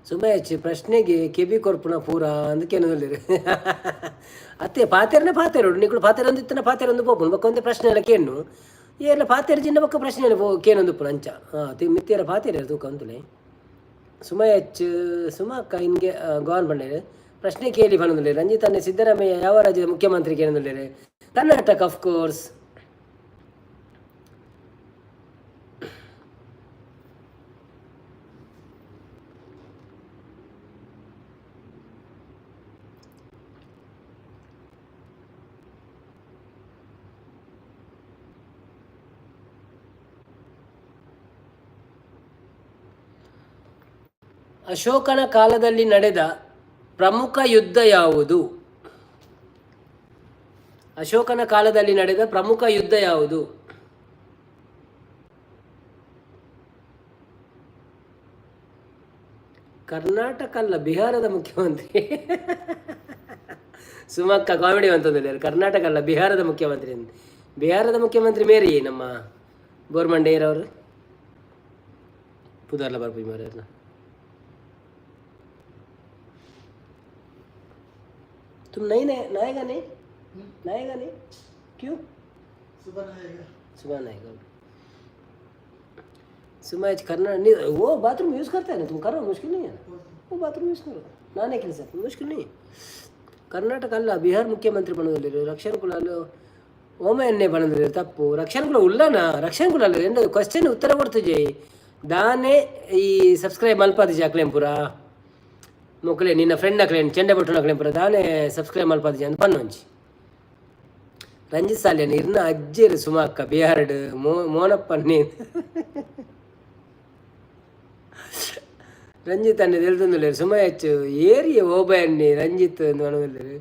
ಸುಮಯಚ್ ಪ್ರಶ್ನೆಗೆ ಕೆಬಿ ಕೊರ್ಪುನ ಪೂರ ಅಂದ್ ಕೆನದಲ್ಲಿರು. ಅತ್ತೆ ಪಾತೆರನ ಪಾತೆರೋಡು ನಿಕುಲು ಪಾತೆರ ಒಂದಿತ್ತನ ಪಾತೆರ ಒಂದು ಪೋಪುನು ಬೊಕ್ಕ ಒಂತೆ ಪ್ರಶ್ನೆ ಎಲ್ಲ ಕೇನು ಏರ್ಲ ಪಾತೆರ ಜಿನ್ನ ಬೊಕ್ಕ ಪ್ರಶ್ನೆ ಪೋ ಕೇನೊಂದು ಉಪ್ಪುನು ಅಂಚ. ಹಾಂ, ಮಿತ್ತೇರ ಪಾತೆರ ತೂಕ ಅಂತಲೇ. ಸುಮಯಚ್ ಸುಮಕ್ಕ ಇನ್ಗೆ ಗಾನ್ ಬಂಡೇರು ಪ್ರಶ್ನೆ ಕೇಳಿ ಬಂದಿಲ್ಲ. ರಂಜಿತ್ ಅಣ್ಣೆ, ಸಿದ್ದರಾಮಯ್ಯ ಯಾವ ರಾಜ್ಯದ ಮುಖ್ಯಮಂತ್ರಿ ಕೇಳಂದುಲ್ಲೇರು? Karnataka, of course. ಅಶೋಕನ ಕಾಲದಲ್ಲಿ ನಡೆದ ಪ್ರಮುಖ ಯುದ್ಧ ಯಾವುದು? ಅಶೋಕನ ಕಾಲದಲ್ಲಿ ನಡೆದ ಪ್ರಮುಖ ಯುದ್ಧ ಯಾವುದು? ಕರ್ನಾಟಕ ಅಲ್ಲ, ಬಿಹಾರದ ಮುಖ್ಯಮಂತ್ರಿ. ಸುಮಕ್ಕ ಕಾಮಿಡಿ ಅಂತಂದ್ರೆ ಕರ್ನಾಟಕ ಅಲ್ಲ, ಬಿಹಾರದ ಮುಖ್ಯಮಂತ್ರಿ. ಬಿಹಾರದ ಮುಖ್ಯಮಂತ್ರಿ ಮೇರಿ ನಮ್ಮ ಬೋರ್ಮಂಡೇರವರು ಪುದಾರ್ಲ ಬರ್ಪಿ ಮಾರ್ರೆ. तुम नहीं नहाएगा? नहीं नहाएगा? नहीं, क्यों? सुबह नहाएगा। सुबह नहाएगा। सुबह करना नहीं, वो बाथरूम यूज़ करता है ना। तुम करो, मुश्किल नहीं है ना। वो बाथरूम यूज़ करो नहाने के लिए सर, मुश्किल नहीं है। ಕರ್ನಾಟಕ ಅಲ್ಲ, ಬಿಹಾರ್ ಮುಖ್ಯಮಂತ್ರಿ ಪಣದಲ್ಲಿರು. ರಕ್ಷಣ್ ಕುಲಾಲು ಓಮೆಯನ್ನೇ ಪಣದಲ್ಲಿರು, ತಪ್ಪು. ರಕ್ಷಣ್ ಕುಲ ಉಲ್ಲನ ರಕ್ಷಣ್ ಕುಲಾಲು ಎಂದ ಕ್ವಶನ್ ಉತ್ತರ ಕೊಡ್ತುಜೆ ದಾನೆ. ಈ ಸಬ್ಸ್ಕ್ರೈಬ್ ಮಲ್ಪಾದಿಜಿ ಅಕ್ಲೇಂ ಪೂರ ಮೊಕ್ಲೆ ನಿನ್ನ ಫ್ರೆಂಡ್ ಅಕ್ಲೇನ್ ಚೆಂಡೆ ಬಟ್ಟುನ ಅಕ್ಲೇಂ ಪೂರ ದಾನೆ ಸಬ್ಸ್ಕ್ರೈಬ್ ಮಲ್ಪಾದಿಜಿ ಅಂತ ಪನ್ನೊಂಜಿ. ರಂಜಿತ್ ಸಾಲ್ಯನ್ ಇರ್ನ ಅಜ್ಜೆರು ಸುಮಾಕ್ಕ ಬಿಹಾರ್ಡ್ ಮೋನಪ್ಪನ್ನೇ. ರಂಜಿತ್ ಅಣ್ಣೆ ತೆಲ್ತೊಂದುಲ್ಲೆರ್. ಸುಮಯಚ್ಚು ಏರಿಯ ಓಬಯನ್ನಿ ರಂಜಿತ್ ಅಂದ್ ಪನೊಂದುಲ್ಲೆರ್.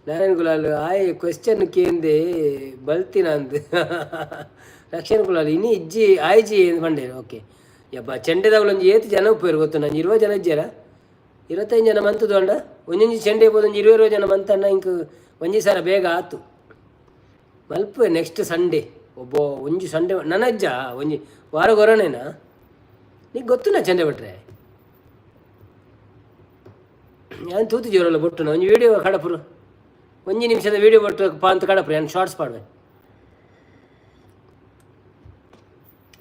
ನಾರಾಯಣ ಕುಲಾಲ್ ಆಯೆ ಕ್ವೆಶ್ಚನ್ ಕೇಂದೆ ಬಲ್ತಿನ ಅಂದ್. ರಕ್ಷಣ್ ಕುಲಾಲ್ ಇನಿ ಇಜ್ಜಿ ಆಯ್ಜಿ ಅಂದ್ ಪಂಡೆರ್. ಓಕೆ ಯಬ್ಬ, ಚೆಂಡೆದವ್ಲು ಒಂಜಿ ಏತ್ ಜನ ಉಪ್ಪುವೆರ್ ಗೊತ್ತುಂಡ? ಒಂಜಿ 20 ಜನ ಇಜ್ಜೆರಾ? 25 ಜನ ಮಂತುದು ಅಂಡ ಒಂಜೊಂಜಿ ಚೆಂಡೆ ಪೋದು ಒಂಜಿ 20 20 ಜನ ಮಂತಣ್ಣ ಇಂಕ್ ಒಂಜಿ ಸಾರ ಬೇಗ ಆತು ಮಲ್ಪುವೆ. ನೆಕ್ಸ್ಟ್ ಸಂಡೇ ಒಬ್ಬ ಒಂಜಿ ಸಂಡೇ ನನಜ್ಜ ಒಂಜಿ ವಾರ ಗೊರನೇನಾ? ನೀ ಗೊತ್ತುನ ಚೆಂಡೆ ಬಿಟ್ರೆ ಯಾನ್ ತೂತು ಜೋರಲ್ಲ ಬೊಟ್ಟುನ. ಒಂಜಿ ವೀಡಿಯೋ ಕಡಪುರು, ಒಂಜಿ ನಿಮಿಷದ ವೀಡಿಯೋ ಬೊಟ್ಟು ಪಾಂತ ಕಡಪುರು, ಯಾನ್ ಶಾರ್ಟ್ಸ್ ಪಾಡ್ವೆ.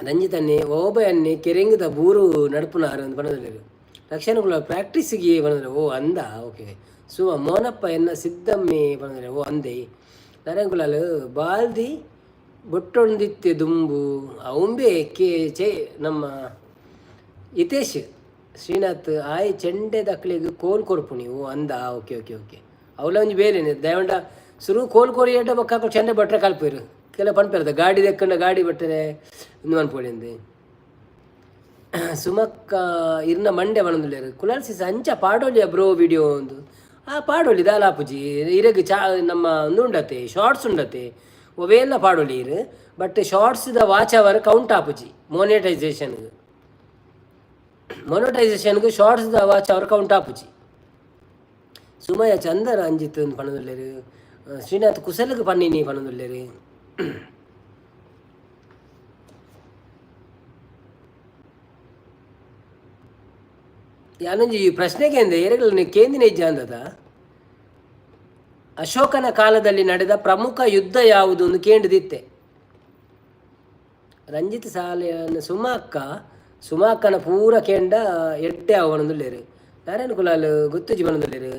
ರಂಜಿತ್ ಅನ್ನೆ ಓಬಯನ್ನೆ ಕೆರೆಂಗದ ಬೂರು ನಡ್ಪುನಾರು ಅಂತ ಪನೊಂದುಲ್ಲೆರ್. ರಕ್ಷಣಗುಲ ಪ್ರಾಕ್ಟೀಸ್ಗೆ ಪನೊಂದುಲ್ಲೆರ್. ಓ ಅಂದ, ಓಕೆ. ಸುಮ ಮೋನಪ್ಪ ಎನ್ನ ಸಿದ್ದಮ್ಮೆ ಪನೊಂದುಲ್ಲೆರ್. ಓ ಅಂದೆ. ನಾರಾಯಣ ಬಾಲ್ದಿ ಬೊಟ್ಟೊಂದಿತ್ತೆ ದುಂಬು ಅವುಂಬೆ ಕೆ ಚೆ. ನಮ್ಮ ಹಿತೇಶ್ ಶ್ರೀನಾಥ್ ಆಯ್ ಚೆಂಡೆದಕ್ಲೆಗ್ ಕೋಲ್ ಕೊರ್ಪು ನೀವು ಅಂದ. ಓಕೆ ಓಕೆ ಓಕೆ, ಅವಲ ಒಂಜಿ ಬೇಲೆನೆ ದಯವಂಡ ಸುರು ಕೋಲ್ ಕೊರಿಯಡ್ಡ ಬೊಕ್ಕ ಅಕುಲು ಚೆಂಡೆ ಬಟ್ರೆ ಕಲ್ಪೆರ್. ಕೆಲ ಪನ್ಪೆರ್ದ ಗಾಡಿ ದೆಕ್ಕಂಡ ಗಾಡಿ ಬಟ್ಟರೆ ಉಂದು ಮನ್ಪೊಲಿಂದ್. ಸುಮಕ್ಕ ಇರ್ನ ಮಂಡೆ ಪನೊಂದುಲ್ಲೆರ್. ಕುಲಾಲ್ ಸಿಸ್ ಅಂಚ ಪಾಡೊಲಿಯ ಬ್ರೋ ವಿಡಿಯೋ ಒಂದು ಆ ಪಾಡೊಲಿ ದಾಲ ಆಪುಜಿ ಇರೆಗ್. ಚಾ ನಮ್ಮ ಉಂದು ಉಂಡತೆ, ಶಾರ್ಟ್ಸ್ ಉಂಡತೆ, ಒವೇಲ ಪಾಡೊಲಿ ಇರ್. ಬಟ್ ಶಾರ್ಟ್ಸ್ದ ವಾಚ್ ಅವರ್ ಕೌಂಟ್ ಆಪುಜಿ ಮೋನೆಟೈಸೇಷನ್ಗ್. ಮೊನಟೈಸೇಷನ್ಗೆ ಶಾರ್ಟ್ಸ್ದ ವಾಚ್ ಅವರ್ ಕೌಂಟ್ ಆಪುಜಿ. ಸುಮಯ ಚಂದರ ಅಂಜಿತ್ ಪನೊಂದುಲ್ಲೆರ್. ಶ್ರೀನಾಥ್ ಕುಸಲ್ಗ್ ಪನ್ನಿನಿ ಪನೊಂದುಲ್ಲೆರ್. ಯಾನೊಂಜಿ ಪ್ರಶ್ನೆ ಕೇಂದೆ, ಏರೆಗ್ಲ ಕೇಂದಿನ ಇಜ್ಜ ಅಂದದ. ಅಶೋಕನ ಕಾಲದಲ್ಲಿ ನಡೆದ ಪ್ರಮುಖ ಯುದ್ಧ ಯಾವುದು ಅಂತ ಕೇಂದ್ರದಿತ್ತೆ. ರಂಜಿತ್ ಸಾಲೆಯನ್ ಸುಮಾಕ್ಕ ಸುಮಾಕ್ಕನ ಪೂರ ಕೇಂಡ ಎಡ್ಡೆ ಅವನೊಂದುಲ್ಲೆರ್. ನಾರಾಯಣ ಕುಲಾಲ್ ಗೊತ್ತುಜಿ ಪನೊಂದುಲ್ಲೆರ್.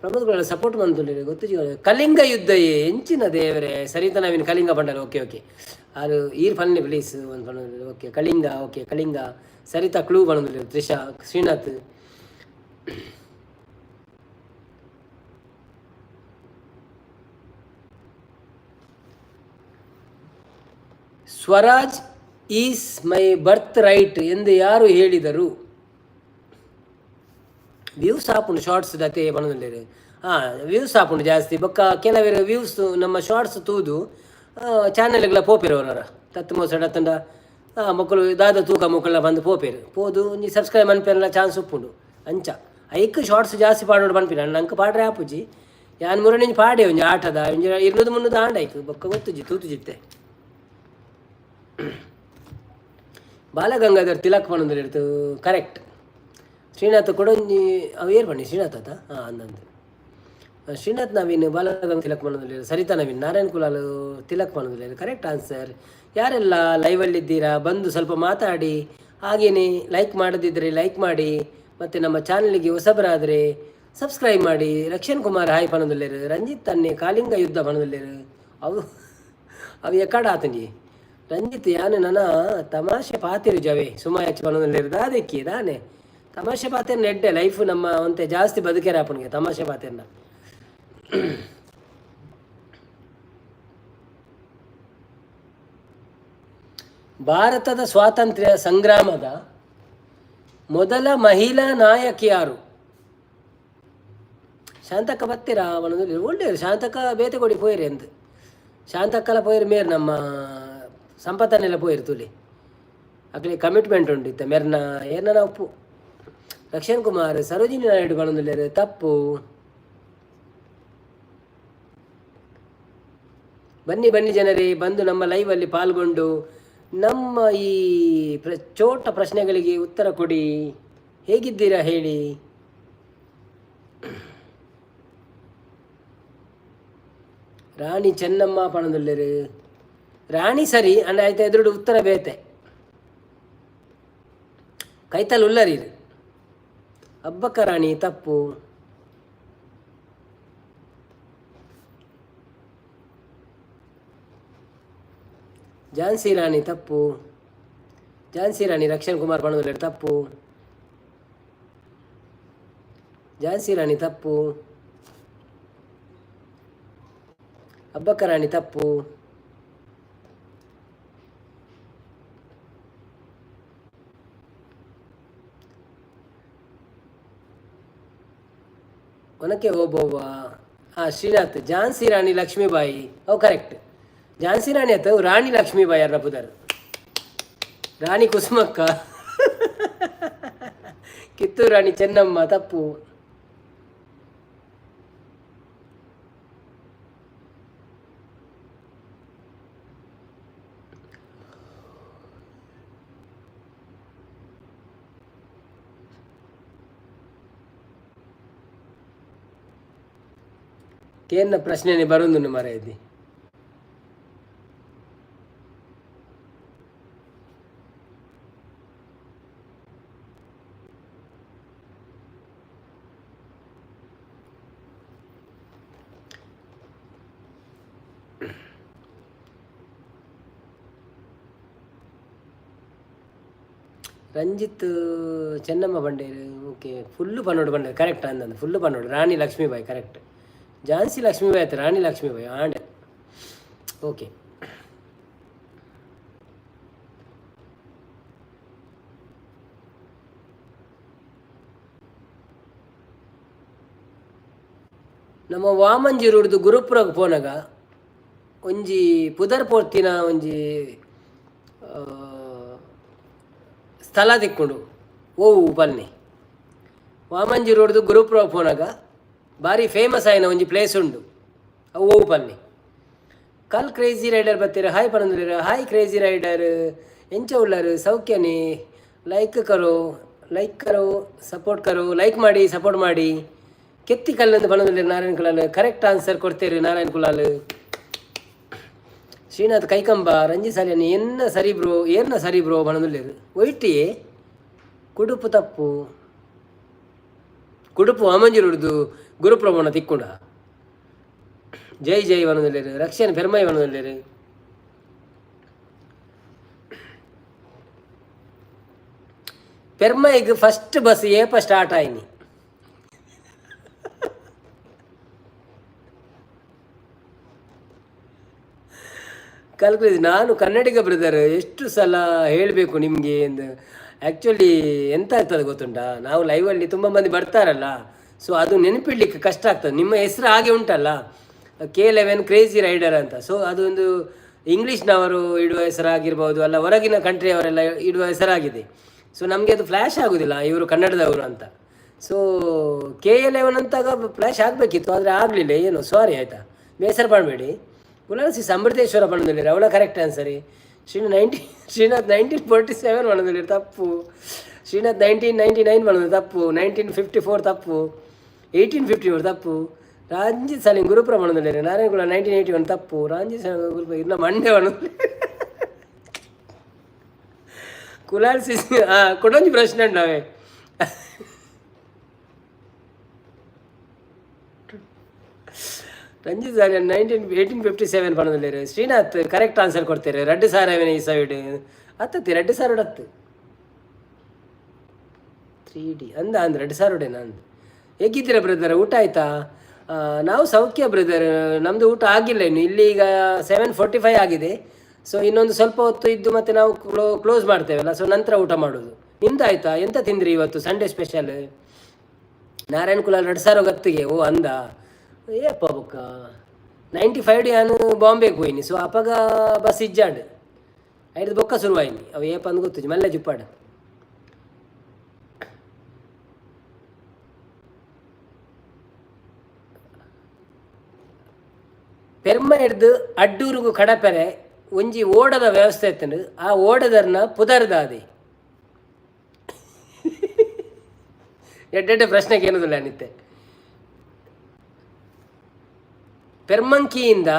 ಪ್ರಮೋದ್ ಕುಲಾಲ್ ಸಪೋರ್ಟ್ ಮಂತುಲ್ಲೆರ್. ಗೊತ್ತುಜಿ. ಕಲಿಂಗ ಯುದ್ಧ ಎಂಚಿನ ದೇವರೇ. ಸರಿತ ನವೀನ್ ಕಲಿಂಗ ಪಂಡಲ್. ಓಕೆ ಓಕೆ, ಅದು ಈರ್ ಪನ್ಲೆ ಪ್ಲೀಸ್ ಒಂದು ಪನೊಂದುಲ್ಲೆರ್. Okay Kalinga, okay Kalinga. Saritha clue ಪನೊಂದುಲ್ಲೆರ್. Trisha Srinath. Swaraj is my birth right ಎಂದು ಯಾರು ಹೇಳಿದರು? ವ್ಯೂಸ್ ಆಪುಂಡು ಶಾರ್ಟ್ಸ್ ದತೆ ಪನೊಂದುಲ್ಲೆರ್. ಹಾಂ, ವ್ಯೂಸ್ ಆಪುಂಡು ಜಾಸ್ತಿ. ಬೊಕ್ಕ ಕೆಲವೆರ್ ವ್ಯೂಸ್ ನಮ್ಮ ಶಾರ್ಟ್ಸ್ ತೂದು ಚಾನೆಲ್ಗ್ಲ ಪೋಪೆರ್ ಅವರವರ ತತ್ತು ಮೋಸಡ್ ಅತ್ತಂಡ ಮೊಕುಲು ದಾದ ತೂಕ ಮೊಕುಲ ಬಂದು ಪೋಪೆರ್. ಪೋದು ಒಂಜಿ ಸಬ್ಸ್ಕ್ರೈಬ್ ಮನ್ಪೆರೆಲ ಚಾನ್ಸ್ ಉಪ್ಪುಂಡು. ಅಂಚ ಐಕ್ ಶಾರ್ಟ್ಸ್ ಜಾಸ್ತಿ ಪಾಡೋಡು ಪನ್ಪಿನ. ನಂಕ್ ಪಾಡ್ರೆ ಆಪುಜಿ. ಯಾನ್ ಮುರಣಿಂಜಿ ಪಾಡೆ ಒಂಜಿ ಆಟದ ಒಂಜಿ 200 300 ಆಂಡ ಐಕ್ ಬೊಕ್ಕ ಗೊತ್ತುಜಿ ತೂತುಜಿತ್ತೆ. ಬಾಲಗಂಗಾಧರ್ ತಿಲಕ್ ಪನೊಂದುಲ್ಲೆರ್, ಕರೆಕ್ಟ್. ಶ್ರೀನಾಥ್ ಕೊಡೊಂಜಿ ಅವು ಏರ್ ಬನ್ನಿ ಶ್ರೀನಾಥ್ ಆತ. ಹಾಂ, ಅಂದಂದು ಶ್ರೀನಾಥ್ ನವೀನ್ ಬಾಲಗಂಗ ತಿಲಕ್ ಮಾಡೋದಿಲ್ಲ. ಸರಿತಾ ನವೀನ್, ನಾರಾಯಣ್ ಕುಲಾಲ್ ತಿಲಕ್ ಮಾಡೋದಿಲ್ಲ. Correct answer. ಯಾರೆಲ್ಲ ಲೈವಲ್ಲಿದ್ದೀರಾ, ಬಂದು ಸ್ವಲ್ಪ ಮಾತಾಡಿ. ಹಾಗೆಯೇ ಲೈಕ್ ಮಾಡದಿದ್ದರೆ ಲೈಕ್ ಮಾಡಿ ಮತ್ತು ನಮ್ಮ ಚಾನಲ್ಗೆ ಹೊಸಬರಾದರೆ ಸಬ್ಸ್ಕ್ರೈಬ್ ಮಾಡಿ. ರಕ್ಷಣ್ ಕುಮಾರ್ ಹಾಯ್ ಪಣದುಲ್ಲೇರು. ರಂಜಿತ್ ತನ್ನೆ ಕಾಳಿಂಗ ಯುದ್ಧ ಪಣದುಲ್ಲೇರು. ಅವು ಅವು ಎಕ್ಕಡ ಆತಂಜಿ ರಂಜಿತ್. ಯಾನು ನನ್ನ ತಮಾಷೆ ಪಾತಿರು ಜವೆ ಸುಮಾಯಚ್ ಪಣದುಲ್ಲೇರು. ದಾದೆಕ್ಕಿ ದಾನೆ ತಮಾಷೆ ಪಾತಿರ್ನ ಎಡ್ಡೆ ಲೈಫ್ ನಮ್ಮ ಒಂತೆ ಜಾಸ್ತಿ ಬದುಕೇರ ಆಪುನಿಗೆ ತಮಾಷೆ ಪಾತಿರ್ನ. ಭಾರತದ ಸ್ವಾತಂತ್ರ್ಯ ಸಂಗ್ರಾಮದ ಮೊದಲ ಮಹಿಳಾ ನಾಯಕಿ ಯಾರು? ಶಾಂತಕ್ಕ ಬತ್ತೀರಾ ಅವನದು ಒಳ್ಳೆಯರು. ಶಾಂತಕ್ಕ ಬೇತೆಕೊಡಿ ಪೋಯಿರಿ ಎಂದ್ ಶಾಂತಕ್ಕಲ ಪೋಯಿರು ಮೇರ್ ನಮ್ಮ ಸಂಪತ್ತನೆಲ್ಲ ಪೋಯಿರು ತುಲಿ. ಅಕ್ಲೆ ಕಮಿಟ್ಮೆಂಟ್ ಉಂಟು ಇತ್ತ ಮೆರ್ನ ಏರ್ನ ಉಪ್ಪು. ಲಕ್ಷಣ್ ಕುಮಾರ್ ಸರೋಜಿನಿ ನಾಯ್ಡು ಪಣೊಂದುಲ್ಲೆರ್, ತಪ್ಪು. ಬನ್ನಿ ಬನ್ನಿ ಜನರೇ, ಬಂದು ನಮ್ಮ ಲೈವಲ್ಲಿ ಪಾಲ್ಗೊಂಡು ನಮ್ಮ ಈ ಚೋಟ ಪ್ರಶ್ನೆಗಳಿಗೆ ಉತ್ತರ ಕೊಡಿ. ಹೇಗಿದ್ದೀರಾ ಹೇಳಿ. ರಾಣಿ ಚೆನ್ನಮ್ಮ ಪಣದುಲ್ಲೆರ್. ರಾಣಿ ಸರಿ ಅಂಡ ಆಯ್ತು ಎದುರುಡು ಉತ್ತರ ಬೇತೆ. ಕೈತಲ್ ಉಲ್ಲರಿ. ಅಬ್ಬಕ್ಕ ರಾಣಿ ತಪ್ಪು. ಝಾನ್ಸಿ ರಾಣಿ ತಪ್ಪು. ಝಾನ್ಸಿ ರಾಣಿ ರಕ್ಷಣ್ ಕುಮಾರ್ ಪಣದುಲ್ಲೆರ್, ತಪ್ಪು. ಝಾನ್ಸಿ ರಾಣಿ ತಪ್ಪು. ಅಬ್ಬಕ್ಕ ರಾಣಿ ತಪ್ಪು. ಒನಕೆ ಓಬವ್ವ. ಹಾಂ, ಶ್ರೀನಾಥ್ ಝಾನ್ಸಿ ರಾಣಿ ಲಕ್ಷ್ಮೀಬಾಯಿ ಅವು ಕರೆಕ್ಟ್. ಝಾನ್ಸಿ ರಾಣಿ ಆತ, ರಾಣಿ ಲಕ್ಷ್ಮೀಬಾಯಿ ಅರ್ನ ಪುದರ್. ರಾಣಿ ಕುಸುಮಕ್ಕ, ಕಿತ್ತೂರು ರಾಣಿ ಚೆನ್ನಮ್ಮ ತಪ್ಪು. ಕೇನ್ನ ಪ್ರಶ್ನೆನೆ ಬರೋದು ಮರ ಇದ್ದಿ. ರಂಜಿತ್ ಚೆನ್ನಮ್ಮ ಬಂಡೇರು ಓಕೆ. ಫುಲ್ಲು ಪನ್ನೋಡು ಬಂಡೇರು ಕರೆಕ್ಟ್ ಅಂದಂದು. ಫುಲ್ಲು ಪನ್ನೋಡು ರಾಣಿ ಲಕ್ಷ್ಮೀಬಾಯಿ ಕರೆಕ್ಟ್. ಝಾನ್ಸಿ ಲಕ್ಷ್ಮೀಬಾಯಿ ಆಯ್ತು, ರಾಣಿ ಲಕ್ಷ್ಮೀಬಾಯಿ ಆಂಡೆ. ಓಕೆ, ನಮ್ಮ ವಾಮಂಜಿರುಡ್ದು ಗುರುಪುರಗ್ ಪೋನಗ ಒಂಜಿ ಪುದರ್ ಪೋರ್ತಿನ ಒಂಜಿ ಸ್ಥಳ ತಿಕ್ಕೊಂಡು ಓವು ಪನ್ನಿ. ವಾಮಂಜಿ ರೋಡ್ದು ಗುರುಪುರ ಪೋನಗ ಭಾರಿ ಫೇಮಸ್ ಆಯಿನ ಒಂಜಿ ಪ್ಲೇಸ್ ಉಂಡು, ಅವು ಓವು ಪನ್ನಿ. ಕಲ್ ಕ್ರೇಜಿ ರೈಡರ್ ಬತ್ತೀರ, ಹಾಯ್ ಪನೊಂದುಲ್ಲೆರ್. ಹಾಯ್ ಕ್ರೇಜಿ ರೈಡರ್, ಎಂಚ ಉಲ್ಲರ್? ಸೌಖ್ಯನೇ? ಲೈಕ್ ಕರೋ, ಲೈಕ್ ಕರೋ, ಸಪೋರ್ಟ್ ಕರೋ. ಲೈಕ್ ಮಾಡಿ, ಸಪೋರ್ಟ್ ಮಾಡಿ. ಕೆತ್ತಿ ಕಲ್ಲಂದು ಪನೊಂದುಲ್ಲೆರ್ ನಾರಾಯಣ ಕುಲಾಲ್. ಕರೆಕ್ಟ್ ಆನ್ಸರ್ ಕೊಡ್ತೇರು ನಾರಾಯಣ ಕುಲಾಲ್. ಶ್ರೀನಾಥ್ ಕೈಕಂಬ, ರಂಜಿ ಸಾಲಿಯನ್ ಎನ್ನ ಸರಿ ಬ್ರೋ, ಏರ್ನ ಸರಿ ಬ್ರೋ ಪನೊಂದುಲ್ಲೆರ್. ಒಯ್ಟಿಯೇ ಕುಡುಪು ತಪ್ಪು. ಕುಡುಪು ವಾಮಂಜಿರುಡ್ದು ಗುರುಪ್ರಮೋಣ ತಿಕ್ಕುಂಡ. ಜೈ ಜೈ ಪನೊಂದುಲ್ಲೆರ್. ರಕ್ಷಣ್ ಪೆರ್ಮೈ ಪನೊಂದುಲ್ಲೆರ್. ಪೆರ್ಮೈಗ್ ಫಸ್ಟ್ ಬಸ್ ಏಪ ಸ್ಟಾರ್ಟ್ ಆಯ್ನಿ? ಕಲ್ಕ್ರೇಜ್, ನಾನು ಕನ್ನಡಿಗ ಬ್ರದರ್, ಎಷ್ಟು ಸಲ ಹೇಳಬೇಕು ನಿಮಗೆ ಎಂದು. ಆ್ಯಕ್ಚುಲಿ ಎಂತ ಆಗ್ತದೆ ಗೊತ್ತುಂಟಾ? ನಾವು ಲೈವಲ್ಲಿ ತುಂಬ ಮಂದಿ ಬರ್ತಾರಲ್ಲ, ಸೊ ಅದು ನೆನಪಿಡ್ಲಿಕ್ಕೆ ಕಷ್ಟ ಆಗ್ತದೆ. ನಿಮ್ಮ ಹೆಸರು ಹಾಗೆ ಉಂಟಲ್ಲ, K11 crazy rider ಅಂತ. ಸೊ ಅದೊಂದು ಇಂಗ್ಲೀಷ್ನವರು ಇಡುವ ಹೆಸರಾಗಿರ್ಬೋದು, ಅಲ್ಲ ಹೊರಗಿನ ಕಂಟ್ರಿಯವರೆಲ್ಲ ಇಡುವ ಹೆಸರಾಗಿದೆ. ಸೊ ನಮಗೆ ಅದು ಫ್ಲ್ಯಾಶ್ ಆಗೋದಿಲ್ಲ ಇವರು ಕನ್ನಡದವರು ಅಂತ. ಸೊ K11 ಅಂತಾಗ ಫ್ಲ್ಯಾಶ್ ಆಗಬೇಕಿತ್ತು, ಆದರೆ ಆಗಲಿಲ್ಲ ಏನು. ಸಾರಿ ಆಯಿತಾ, ಬೇಸರ ಮಾಡಬೇಡಿ. ಕುಲಾಸಿ ಸಮೃದ್ಧೇಶ್ವರ ಪಣದಲ್ಲಿ ಅವಳ ಕರೆಕ್ಟ್ ಆನ್ಸರಿ. ಶ್ರೀ ನೈನ್ಟೀನ್ ಶ್ರೀನಾಥ್ 1947 ಪಣದಲ್ಲಿ ತಪ್ಪು. ಶ್ರೀನಾಥ್ 1999 ಪನೊಂದು ತಪ್ಪು. 1954 ತಪ್ಪು. 1854 ತಪ್ಪು. ರಂಜಿತ್ ಸಾಲಿನ್ ಗುರುಪುರ ಪನೊಂದುಲ್ಲೆರ್. ನಾರಾಯಣ ಕುಲಾಲ್ 1981 ತಪ್ಪು. ರಂಜಿತ್ ಸಾಲಿನ್ ಗುರುಪುರ ಇರ್ನ ಮಂಡೆ ಪನೊಂದು ಕುಲಾಲ್ ಸಿಸ್. ಕುಡೊಂಜಿ ಪ್ರಶ್ನೆ ಉಂಡು ಅವೇ. ರಂಜಿತ್ ಸಾಲಿನ್ 1857 ಪನೊಂದುಲ್ಲೆರ್. ಶ್ರೀನಾಥ್ ಕರೆಕ್ಟ್ ಆನ್ಸರ್ ಕೊಡ್ತಾರೆ. ರಡ್ಡ್ ಸಾರ ಈ ಸೈಡ್ ಅತ್ತತ್ತಿ 2000 ಹತ್ತು 3D ಅಂದ ಅಂದ್ 2000 ಅಂದ್. ಹೇಗಿದ್ದೀರಾ ಬ್ರದರ್? ಊಟ ಆಯ್ತಾ? ನಾವು ಸೌಖ್ಯ ಬ್ರದರ್. ನಮ್ಮದು ಊಟ ಆಗಿಲ್ಲ ಇನ್ನು. ಇಲ್ಲಿ ಈಗ 7:45 ಆಗಿದೆ. ಸೊ ಇನ್ನೊಂದು ಸ್ವಲ್ಪ ಹೊತ್ತು ಇದ್ದು ಮತ್ತೆ ನಾವು ಕ್ಲೋಸ್ ಮಾಡ್ತೇವಲ್ಲ, ಸೊ ನಂತರ ಊಟ ಮಾಡೋದು. ನಿಮ್ದು ಆಯ್ತಾ? ಎಂತ ತಿಂದ್ರಿ ಇವತ್ತು ಸಂಡೇ ಸ್ಪೆಷಲ್? ನಾರಾಯಣ್ ಕುಲಾಲ್ 2000 ಗತ್ತಿಗೆ. ಓ ಅಂದ ಏಪ್ಪ ಬೊಕ್ಕ 95 ಡ್ ಯಾನು ಬಾಂಬೆಗೆ ಹೋಯ್ನಿ. ಸೊ ಅಪಗ ಬಸ್ ಇಜ್ಜಾಂಡ್. ಐದು ಬೊಕ್ಕ ಶುರುವಾಯಿನಿ. ಅವು ಏಪ ಅಂದ್ ಗೊತ್ತುಜಿ. ಮಲ್ಲೆ ಜುಪ್ಪಾಡು ಪೆರ್ಮ ಹಿಡ್ದು ಅಡ್ಡೂರುಗು ಕಡಪೆರೆ ಒಂಜಿ ಓಡದ ವ್ಯವಸ್ಥೆ ಇತ್ತಂಡು. ಆ ಓಡದರ್ನ ಪುದರ್ದಾದಿ. ಎಡ್ಡೆಡ್ಡೆ ಪ್ರಶ್ನೆಗೆ ಏನದಿಲ್ಲ ನಿತ್ತೆ. ಪೆರ್ಮಂಕಿಯಿಂದ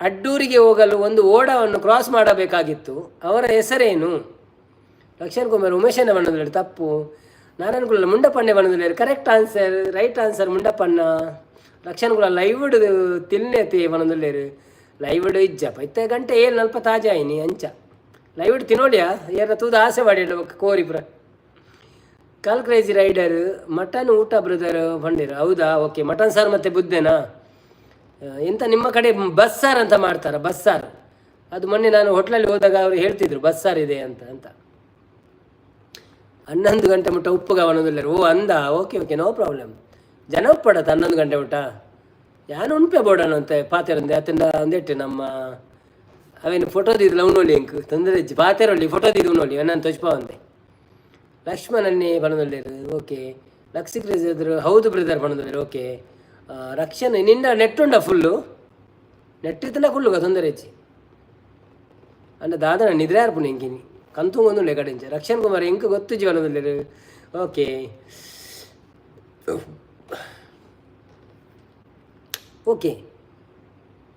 ಅಡ್ಡೂರಿಗೆ ಹೋಗಲು ಒಂದು ಓಡವನ್ನು ಕ್ರಾಸ್ ಮಾಡಬೇಕಾಗಿತ್ತು. ಅವರ ಹೆಸರೇನು? ಲಕ್ಷಣ್ ಕುಮಾರ್ ಉಮೇಶನ ಬಣ್ಣದಲ್ಲಿ ತಪ್ಪು. ನಾರಾಯಣ ಕುಲ ಮುಂಡಪಣ್ಣೆ ಬಣ್ಣದಲ್ಲಿ ಕರೆಕ್ಟ್ ಆನ್ಸರ್, ರೈಟ್ ಆನ್ಸರ್ ಮುಂಡಪಣ್ಣ. ಲಕ್ಷಣ್ ಕುಲ ಲೈವ್ಡ್ ತಿನ್ನೇತಿ ಬಣ್ಣದಲ್ಲೇರು. ಲೈವ್ಡ್ ಇಜ್ಜಪ್ಪ. ಇತ್ತೆ ಗಂಟೆ 7:40 ತಾಜಾ ಆಯ್ನಿ. ಅಂಚ ಲೈವ್ಡ್ ತಿನ್ನೋಡಿಯಾ ಏರ ತೂದು ಆಸೆ ಮಾಡಿ ಕೋರಿ ಪುರ. ಕಾಲ್ ಕ್ರೇಜಿ ರೈಡರ್ ಮಟನ್ ಊಟ ಬ್ರದರ್ ಬಂದಿರ. ಹೌದಾ? ಓಕೆ. ಮಟನ್ ಸಾರು ಮತ್ತೆ ಬುದ್ದೆನಾ? ಎಂತ ನಿಮ್ಮ ಕಡೆ ಬಸ್ ಸಾರು ಅಂತ ಮಾಡ್ತಾರ? ಬಸ್ ಸಾರು ಅದು ಮೊನ್ನೆ ನಾನು ಹೋಟ್ಲಲ್ಲಿ ಹೋದಾಗ ಅವರು ಹೇಳ್ತಿದ್ರು ಬಸ್ ಸಾರು ಇದೆ ಅಂತ ಅಂತ. 11 ಗಂಟೆ ಮುಟ್ಟ ಉಪ್ಪುಗ ಅನ್ನೋದಿಲ್ಲ. ಓ ಅಂದ. Okay okay, no problem. ಜನ ಉಪ್ಪಡತ್ತ 11 ಗಂಟೆ ಮುಟ್ಟ ಯಾನು ಉಣ್ಪೆ ಬೋಡಣ ಅಂತ ಪಾತೆರಂದೆ ಅತ್ತಿಂದ ಒಂದೆಟ್ಟು ನಮ್ಮ ಅವೇನು ಫೋಟೋ ದಿದ್ಲ ಉಣ್ಣೋಲಿ. ಎಂಕ್ ತೊಂದರೆ ಇಜ್ಜಿ. ಪಾತೆರೊಳ್ಳಿ ಫೋಟೋ ದಿದ್ದು ಉಣ್ಣೋಲಿ. ನಾನು ತೊಜ್ಪ ಅಂದೆ. ಲಕ್ಷ್ಮಣನ್ನೇ ಬಣದಲ್ಲಿರು. ಓಕೆ. ಲಕ್ಸಿ ಕ್ರೇಜ್ ಹೌದು ಬ್ರದರ್ ಬಣದಲ್ಲಿರು. ಓಕೆ. ರಕ್ಷಣೆ ನಿನ್ನ ನೆಟ್ ಉಂಡ? ಫುಲ್ಲು ನೆಟ್ ಇತ್ತಂಡ ಕುಳ್ಳುಗ ತೊಂದರೆ ಹೆಚ್ಚಿ ಅಂಡ ದಾದನ ನಿದ್ರೆ ಆರ್ಪುಂಡು ಎಂಕಿನಿ ಕಂತು ಕಡೆಂಚ. ರಕ್ಷಣ್ ಕುಮಾರ್ ಎಂಕ್ ಗೊತ್ತು ಜೀವನದಲ್ಲಿ. Okay okay.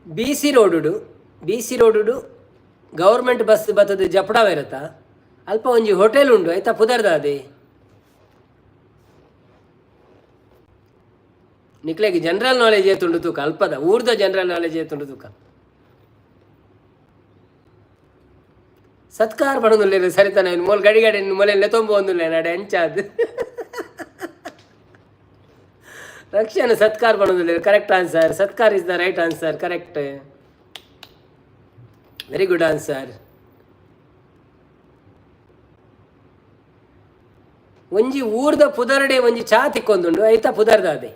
ಬಿ ಸಿ ರೋಡುಡು, ಬಿ ಸಿ ರೋಡುಡು ಗೌರ್ಮೆಂಟ್ ಬಸ್ ಬತ್ತದ ಜಪಡಾವ ಇರತ್ತಾ, ಅಲ್ಪ ಒಂಜಿ ಹೋಟೆಲ್ ಉಂಡು. ಆಯ್ತಾ? ಪುದರ್ದ ಅದೇ. ನಿಕ್ಲೆಗ್ ಜನರಲ್ ನಾಲೆಜ್ ಏತುಂಡು ತೂಕ. ಅಲ್ಪದ ಊರ್ದ ಜನರಲ್ ನಾಲೆಜ್ ಏತುಂಡು ತೂಕ. ಸತ್ಕಾರ ಪಡೊಂದುಲ್ಲೆರ್ ಸರಿತಾನ. ಮೋಲ್ ಗಡಿ ಗಡಿ ಮೊಲೆ ಲೆತೊಂಬೊಂದುಲ್ಲೆ ನಡೆ ಅಂಚಾದ್. ರಕ್ಷಣ ಸತ್ಕಾರ ಪಡೊಂದುಲ್ಲೆರ್. Correct answer. Satkar is the right answer. Correct, very good answer. ಒಂಜಿ ಊರ್ದ ಪುದರ್ಡೆ ಒಂಜಿ ಚಾ ತಿಕ್ಕೊಂದುಂಡು. ಐತ ಪುದರ್ದ ಅದೇ.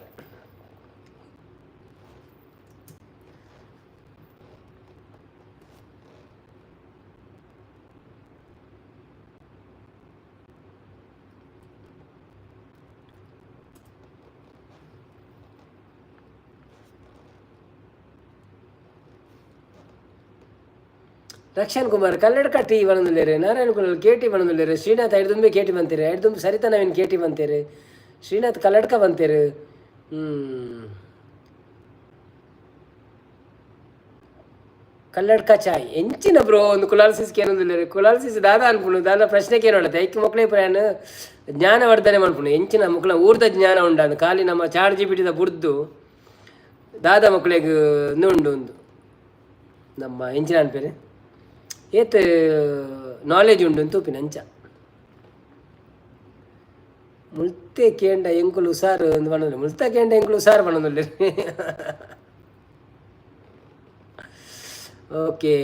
ರಕ್ಷಣ್ ಕುಮಾರ್ ಕಲ್ಲಡ್ಕ ಟಿ ಬನೊಂದುಲ್ಲೆರ್. ನಾರಾಯಣ ಕುಲಾಲ್ ಕೆ ಟಿ ಬನೊಂದುಲ್ಲೆರ್. ಶ್ರೀನಾಥ್ ಐಡ್ದುಂಬೆ ಕೆ ಟಿ ಬಂತೀರಿ. ಐಡ್ದುಂಬೆ ಸರಿತಾ ನವೀನ್ ಕೆ ಟಿ ಬಂತೀರಿ. ಶ್ರೀನಾಥ್ ಕಲ್ಲಡ್ಕ ಬಂತೀರಿ. ಕಲ್ಲಡ್ಕ ಚಾಯ್ ಎಂಚಿನ ಬ್ರೋ ಒಂದು ಕುಲಾಲ್ ಸಿಸ್ ಕೇನೊಂದುಲ್ಲೆರ್. ಕುಲಾಲ್ ಸಿಸ್ ದಾದ ಅನ್ಪುಂಡು? ದಾದ ಪ್ರಶ್ನೆ ಕೇನೋಡತ್ತೆ. ಐಕ್ ಮೊಕ್ಲೆ ಪ್ರಯಾಣ ಜ್ಞಾನವರ್ಧನೆ ಮನ್ಪುಂಡು. ಎಂಚಿನ ಮೊಕ್ಲ ಊರ್ದ ಜ್ಞಾನ ಉಂಡಾಂದ್ ಖಾಲಿ ನಮ್ಮ ಚಾಟ್ ಜಿಪಿಟಿದ ಬುಡ್ದು ದಾದ ಮಕ್ಕಳಿಗೆ ಉಂಡು ಒಂದು ನಮ್ಮ ಎಂಚಿನ ಅನ್ಪೇರು ಏತ್ ನಾಲೆಜ್ ಉಂಡು ತೂಪಿನ ಅಂಚ. ಮುಲ್ತೆ ಕೇಂಡ ಎಂಕುಲು ಉಸಾರು ಅಂದ್ ಪನೊಂದುಲ್ಲೆ. ಮುಲ್ತ ಕೇಂಡ ಎಂಕುಲು ಉಸಾರು ಪನೊಂದುಲ್ಲೆರ್. Okay.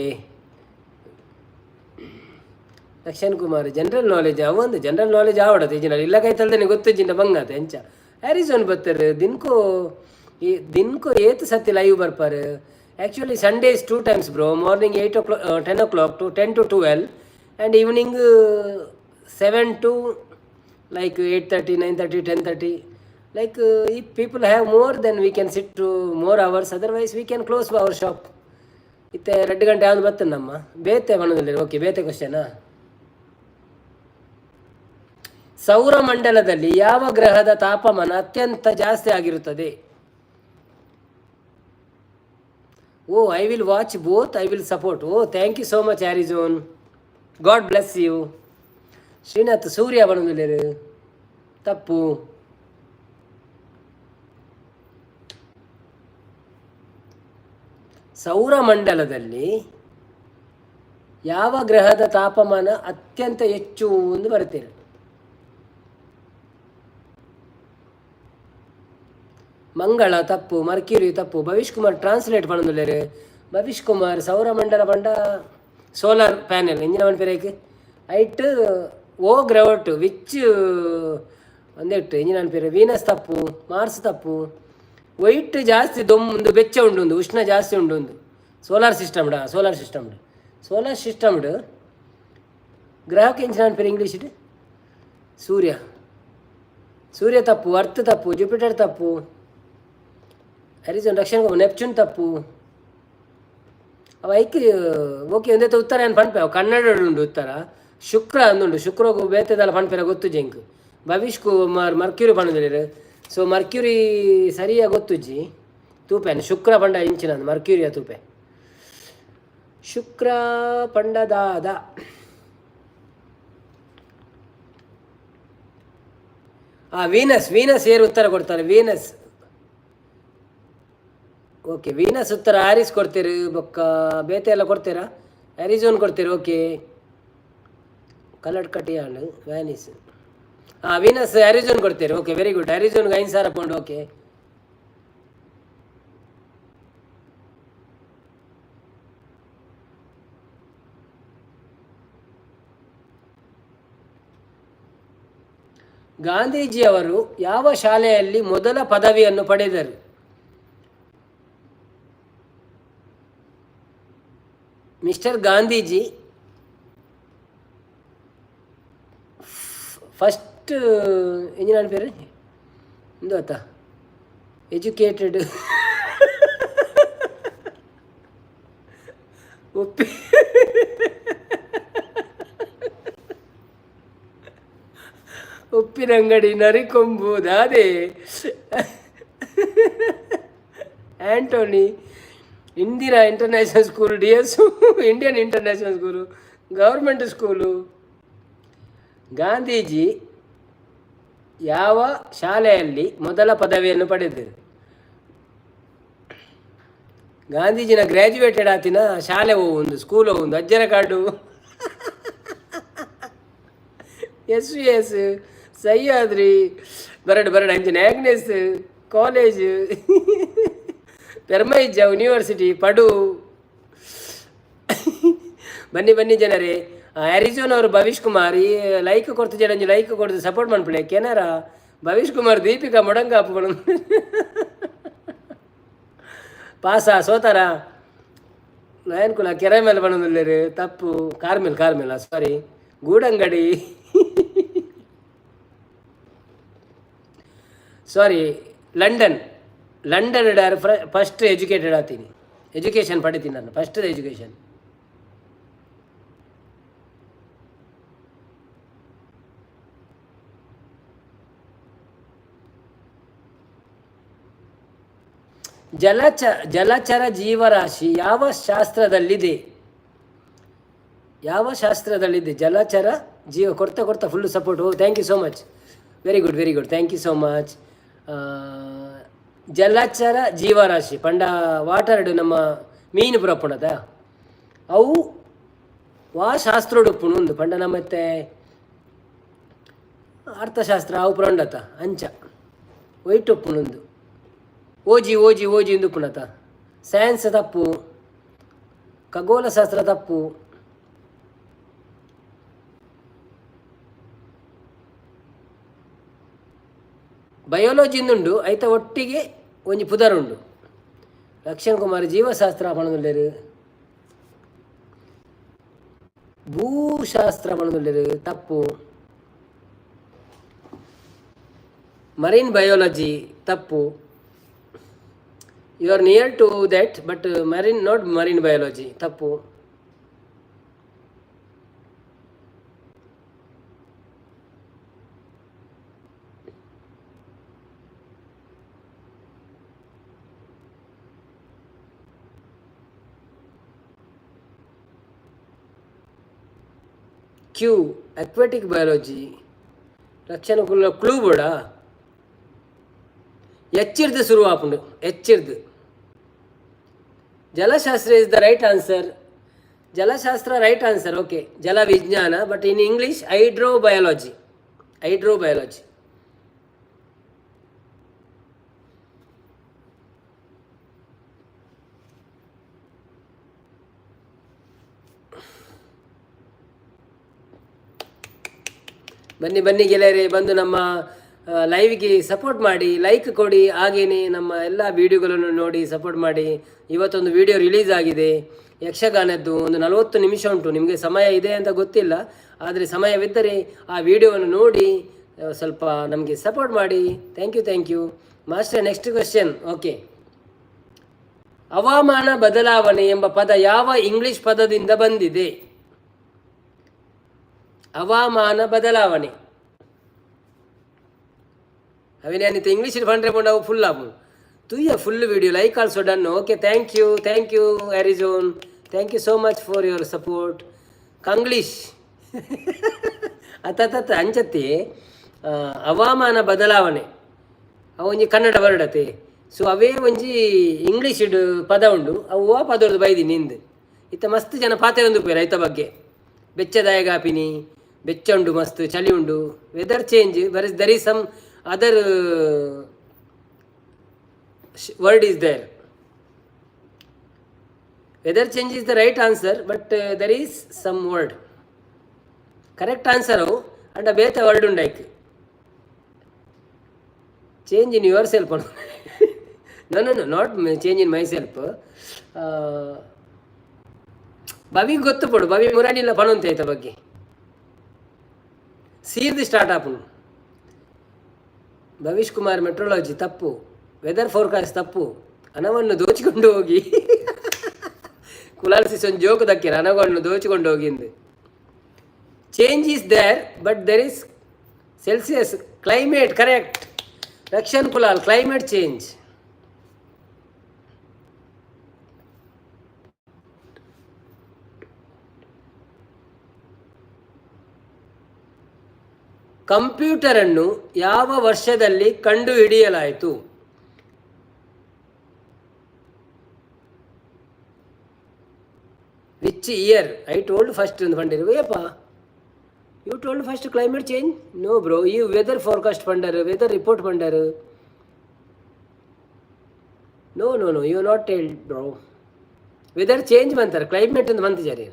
Lakshan Kumar general knowledge ಅವೊಂದು ಜನರಲ್ ನಾಲೆಜ್ ಆವಡತ್ತೆ ಇಜ್ಜಿಂಡ ಇಲ್ಲ ಕೈತಲ್ದೇನೆ ಗೊತ್ತಿಜ್ಜಿಂಡ ಬಂಗಾತೆ ಅಂಚ. ಹ್ಯಾರಿಸನ್ ಬತ್ತೆರ್. ದಿನ್ಕೋ ಈ ದಿನ್ಕೋ ಏತ್ ಸತಿ live ಬರ್ಪಾರ್? Actually Sundays two times bro. Morning 8 o'clock, 10 o'clock to 10 to 12 and evening 7 to like 8:30, 9:30, 10:30. Like if people have more, then we can sit to more hours. Otherwise we can close our shop. ಇತ್ತೆ 2 ಗಂಟೆ ಯಾವ್ದು ಬರ್ತದೆ ನಮ್ಮ ಬೇತೆ ಬಣ್ಣದಲ್ಲಿ. Okay, ಬೇತೆ ಕ್ವಶನಾ? ಸೌರಮಂಡಲದಲ್ಲಿ ಯಾವ ಗ್ರಹದ ತಾಪಮಾನ ಅತ್ಯಂತ ಜಾಸ್ತಿ ಆಗಿರುತ್ತದೆ? Oh, I will watch both, I will support. Oh, thank you so much Arizona, God bless you. Srinath Surya ಬಂದಿಲ್ಲೇರು, ತಪ್ಪು. ಸೌರಮಂಡಲದಲ್ಲಿ ಯಾವ ಗ್ರಹದ ತಾಪಮಾನ ಅತ್ಯಂತ ಹೆಚ್ಚು ಎಂದು ಬರುತ್ತೀರಿ? ಮಂಗಳ ತಪ್ಪು, ಮರ್ಕ್ಯೂರಿ ತಪ್ಪು. ಭವಿಷ್ ಕುಮಾರ್ ಟ್ರಾನ್ಸ್ಲೇಟ್ ಪಣೊಂದುಲ್ಲೆರ್. ಭವಿಷ್ ಕುಮಾರ್, ಸೌರಮಂಡಲ ಪಂಡ ಸೋಲಾರ್ ಪ್ಯಾನೆಲ್ ಇಂಜಿನ ಪನ್ಪೆರ್ ಐಟ್ ಓ ಗ್ರಹಟ್ which ಒಂದೆಟ್ಟು ಇಂಜಿನ ಪನ್ಪೆರ್? ವೀನಸ್ ತಪ್ಪು, ಮಾರ್ಸ್ ತಪ್ಪು. ವೈಟ್ ಜಾಸ್ತಿ ದೊಮ್ ಒಂದು ಬೆಚ್ಚ ಉಂಡು, ಉಷ್ಣ ಜಾಸ್ತಿ ಉಂಡು. ಒಂದು ಸೋಲಾರ್ ಸಿಸ್ಟಮ್ಡ ಸೋಲಾರ್ ಸಿಸ್ಟಮ್ಡ್ ಸೋಲಾರ್ ಸಿಸ್ಟಮ್ಡ್ ಗ್ರಹಕ್ಕೆ ಎಂಚಿನ ಪನ್ಪೆರ್ ಇಂಗ್ಲೀಷ್? ಸೂರ್ಯ. ಸೂರ್ಯ ತಪ್ಪು, ಅರ್ತ್ ತಪ್ಪು, ಜುಪಿಟರ್ ತಪ್ಪು, ಅರಿಜೋನ್ ರಕ್ಷಣ್ ನೆಪ್ಚೂನ್ ತಪ್ಪು. ಅವ ಐಕ್ ಓಕೆ ಒಂದೇತ ಉತ್ತರ ಏನು ಪನ್ಪೆ, ಅವು ಕನ್ನಡ ಉಂಡು ಉತ್ತರ. ಶುಕ್ರ ಅಂದುಂಡು. ಶುಕ್ರಗು ಬೇತೆದಲ್ಲ ಪನ್ಪೆರ ಗೊತ್ತುಜ್ಜಿ ಎಂಕ್. ಭವಿಷ್ಕು ಮರ್ಕ್ಯೂರಿ ಪನೊಂದುಲ್ಲೆರ್. ಸೊ ಮರ್ಕ್ಯೂರಿ ಸರಿಯಾ ಗೊತ್ತುಜ್ಜಿ, ತೂಪೆನ್. ಶುಕ್ರ ಪಂಡ ಇಂಚಿನ ಮರ್ಕ್ಯೂರಿಯ ತೂಪೆ. ಶುಕ್ರ ಪಂಡ ದಾದ? ಆ ವೀನಸ್. ವೀನಸ್ ಏರು ಉತ್ತರ ಕೊಡ್ತಾರೆ? Venus, okay. ವೀನಸ್ ಉತ್ತರ ಆರಿಸ್ ಕೊಡ್ತೀರಿ. ಬೊಕ್ಕ ಬೇತೆ ಎಲ್ಲ ಕೊಡ್ತೀರಾ? ಅರಿಜೋನ್ ಕೊಡ್ತೀರಿ. ಓಕೆ, ಕಲ್ಲಡ್ ಕಟಿಯಾನ್ ವ್ಯಾನಿಸ್. ಹಾಂ, ವೀನಸ್ ಅರಿಜೋನ್ ಕೊಡ್ತೀರಿ. Okay, very good. ಅರಿಜೋನ್ಗೆ 5000 ಪೌಂಡ್. ಓಕೆ. ಗಾಂಧೀಜಿಯವರು ಯಾವ ಶಾಲೆಯಲ್ಲಿ ಮೊದಲ ಪದವಿಯನ್ನು ಪಡೆದರು? ಮಿಸ್ಟರ್ ಗಾಂಧೀಜಿ ಫಸ್ಟ್ ಎಂಜಿನ ಪೇರು ಇಂದು ಆತ ಎಜುಕೇಟೆಡ್ ಒಪ್ಪಿ ಉಪ್ಪಿನಂಗಡಿ ನರಿಕೊಂಬು ದಾದೆ Antony, Indira international school, DS Indian international school, government school. Gandhiji ಯಾವ ಶಾಲೆಯಲ್ಲಿ ಮೊದಲ ಪದವಿಯನ್ನು ಪಡೆದರು? ಗಾಂಧೀಜಿನ ಗ್ರ್ಯಾಜುಯೇಟೆಡ್ ಆತಿನ ಶಾಲೆ ಒಂದು ಸ್ಕೂಲ್ ಒಂದು Ajjarakadu, S V S, Sahyadri, ಬರಡ್ ಬರಡ್ ಅಂಚಿನ ಆಗ್ನೆಸ್ ಕಾಲೇಜ್, ಪೆರ್ಮೈಜ ಯೂನಿವರ್ಸಿಟಿ, ಪಡು. ಬನ್ನಿ ಬನ್ನಿ ಜನರೇ. ಅರಿಜೋನ್ ಅವರು ಭವಿಷ್ ಕುಮಾರ್ ಈ ಲೈಕ್ ಕೊಡ್ತು ಜನ, ಲೈಕ್ ಕೊಡ್ತು ಸಪೋರ್ಟ್ ಮಾಡ್ಬಿಡಿ. ಕೆನರಾ ಭವಿಷ್ ಕುಮಾರ್, ದೀಪಿಕಾ ಮೊಡಂಗಾಪು ಪಾಸ ಸೋತಾರ ನಯನ್ ಕುಲ ಕೆರೆ ಮೇಲೆ ಬಣ್ಣದಲ್ಲಿರಿ ತಪ್ಪು. ಕಾರ್ಮೆಲ್ ಕಾರ್ಮೆಲ್ ಸಾರಿ, ಗೂಡಂಗಡಿ sorry, London. London first educated ಆತೀನಿ, ಎಜುಕೇಷನ್ ಪಡಿತೀನಿ ನಾನು, ಫಸ್ಟ್ ಎಜುಕೇಷನ್. ಜಲಚರ ಜೀವರಾಶಿ ಯಾವ ಶಾಸ್ತ್ರದಲ್ಲಿದೆ? ಯಾವ ಶಾಸ್ತ್ರದಲ್ಲಿದೆ ಜಲಚರ ಜೀವ? ಕೊಡ್ತಾ ಕೊಡ್ತಾ full support. Oh, thank you so much. Very good, very good, thank you so much. ಜಲಚರ ಜೀವರಾಶಿ ಪಂಡ ವಾಟರ್ಡ್ ನಮ್ಮ ಮೀನು ಪುರಪ್ಪುಣದ ಅವು ವಾ ಶಾಸ್ತ್ರೊಡು ಉಂದು ಪಂಡ ನಮ್ಮತ್ತೆ ಅರ್ಥಶಾಸ್ತ್ರ ಅವು ಪುರಂಡತ ಅಂಚ ವೈಟ್ ಉಪ್ಪುನುಂದು ಓಜಿ ಓಜಿ ಓಜಿ ಇಂದು ಪುಣತ. ಸೈನ್ಸ್ ತಪ್ಪು, ಖಗೋಳಶಾಸ್ತ್ರ ತಪ್ಪು. ಬಯೋಲಜಿ ಉಂಡು ಐತ ಒಟ್ಟಿಗೆ ಒಂಜಿ ಪುದರುಂಡು. ಲಕ್ಷ್ಮಣ್ ಕುಮಾರ್ ಜೀವಶಾಸ್ತ್ರ ಪಣೊಂದುಲ್ಲೆರ್, ಭೂಶಾಸ್ತ್ರ ಪಣೊಂದುಲ್ಲೆರ್, ತಪ್ಪು. ಮರೀನ್ ಬಯೋಲಜಿ ತಪ್ಪು. You are near to that, but marine, not marine biology ತಪ್ಪು. Q aquatic biology. ರಕ್ಷಣ ಕುಲ್ಲ ಕ್ಲೂ ಬೋಡ. ಎಚ್ಚಿರ್ದು ಶುರು ಆಪುಂಡು, ಎಚ್ಚಿರ್ದು. ಜಲಶಾಸ್ತ್ರ is the right answer. ಜಲಶಾಸ್ತ್ರ right answer, okay. ಜಲ ವಿಜ್ಞಾನ, but in English hydrobiology, hydrobiology. ಬನ್ನಿ ಬನ್ನಿ ಗೆಳೆಯರೇ, ಬಂದು ನಮ್ಮ ಲೈವ್ಗೆ ಸಪೋರ್ಟ್ ಮಾಡಿ, ಲೈಕ್ ಕೊಡಿ, ಹಾಗೆಯೇ ನಮ್ಮ ಎಲ್ಲ ವೀಡಿಯೋಗಳನ್ನು ನೋಡಿ ಸಪೋರ್ಟ್ ಮಾಡಿ. ಇವತ್ತೊಂದು ವಿಡಿಯೋ ರಿಲೀಸ್ ಆಗಿದೆ ಯಕ್ಷಗಾನದ್ದು, ಒಂದು 40 ನಿಮಿಷ ಉಂಟು. ನಿಮಗೆ ಸಮಯ ಇದೆ ಅಂತ ಗೊತ್ತಿಲ್ಲ, ಆದರೆ ಸಮಯವಿದ್ದರೆ ಆ ವಿಡಿಯೋವನ್ನು ನೋಡಿ ಸ್ವಲ್ಪ ನಮಗೆ ಸಪೋರ್ಟ್ ಮಾಡಿ. Thank you, thank you master. Next question, okay. ಹವಾಮಾನ ಬದಲಾವಣೆ ಎಂಬ ಪದ ಯಾವ ಇಂಗ್ಲಿಷ್ ಪದದಿಂದ ಬಂದಿದೆ? ಹವಾಮಾನ ಬದಲಾವಣೆ ಅವಿನಾನಿತ ಇಂಗ್ಲೀಷ್ ಪಂಡ್ರೆ ಪಂಡ ಅವು ಫುಲ್ ಆಪುಂಡು. ತೂಯ full video, like also done. Okay, thank you, thank you Arizon, thank you so much for your support. Kanglish ಅತ್ತ ಅಂಚತ್ತಿ ಹವಾಮಾನ ಬದಲಾವಣೆ ಅವು ಒಂಜಿ ಕನ್ನಡ ವರ್ಡತೆ. ಸೊ ಅವೇ ಒಂಜಿ ಇಂಗ್ಲೀಷ್ ಪದ ಉಂಡು, ಅವು ಆ ಪದೊರ್ದು ಬೈದಿ ನಿಂದು. ಇತ್ತ ಮಸ್ತ್ ಜನ ಪಾತೆರೊಂದು ಪೇರ ಐತ ಬಗ್ಗೆ. ಬೆಚ್ಚದಾಯಗಾಪಿನಿ, ಬೆಚ್ಚ ಉಂಡು, ಮಸ್ತ್ ಚಳಿ ಉಂಡು, ವೆದರ್ ಚೇಂಜ್ ಬರ್ there is some other word is there. Weather change is the right answer, but there is some word. Correct answer ಅವು ಅಂಡ ಬೇತೆ word ಉಂಡಾಯ್ತು. Change in yourself. No no no, not change in myself. Bhavi ಗೊತ್ತು ಪಡು, ಭವಿ ಮುರಾಣಿಲ್ಲ ಪಣಂತ ಆಯ್ತ ಬಗ್ಗೆ ಸೀರ್ದು start ಆಪುಂಡು. Bhavish Kumar metrology ತಪ್ಪು, weather forecast ತಪ್ಪು. ಹಣವನ್ನು ದೋಚಿಕೊಂಡು ಹೋಗಿ ಕುಲಾಲ್ಸಿ ಒಂದು ಜೋಕು ದಕ್ಕಿರ, ಹಣವನ್ನು ದೋಚಿಕೊಂಡು ಹೋಗಿಂದು. Change is there, but there is Celsius climate correct. Rakshan Kulal climate change. ಕಂಪ್ಯೂಟರನ್ನು ಯಾವ ವರ್ಷದಲ್ಲಿ ಕಂಡುಹಿಡಿಯಲಾಯಿತು? Which year? I told first ಒಂದು ಪಂಡಿರು. You told first climate change? No bro, ಈ ವೆದರ್ ಫೋರ್ಕಾಸ್ಟ್ ಪಂಡರು, ವೆದರ್ ರಿಪೋರ್ಟ್ ಪಂಡರು. No no no, you not tell bro. Weather change ಬಂತಾರೆ, climate ಅಂತ ಬಂತಿದ್ದಾರೆ.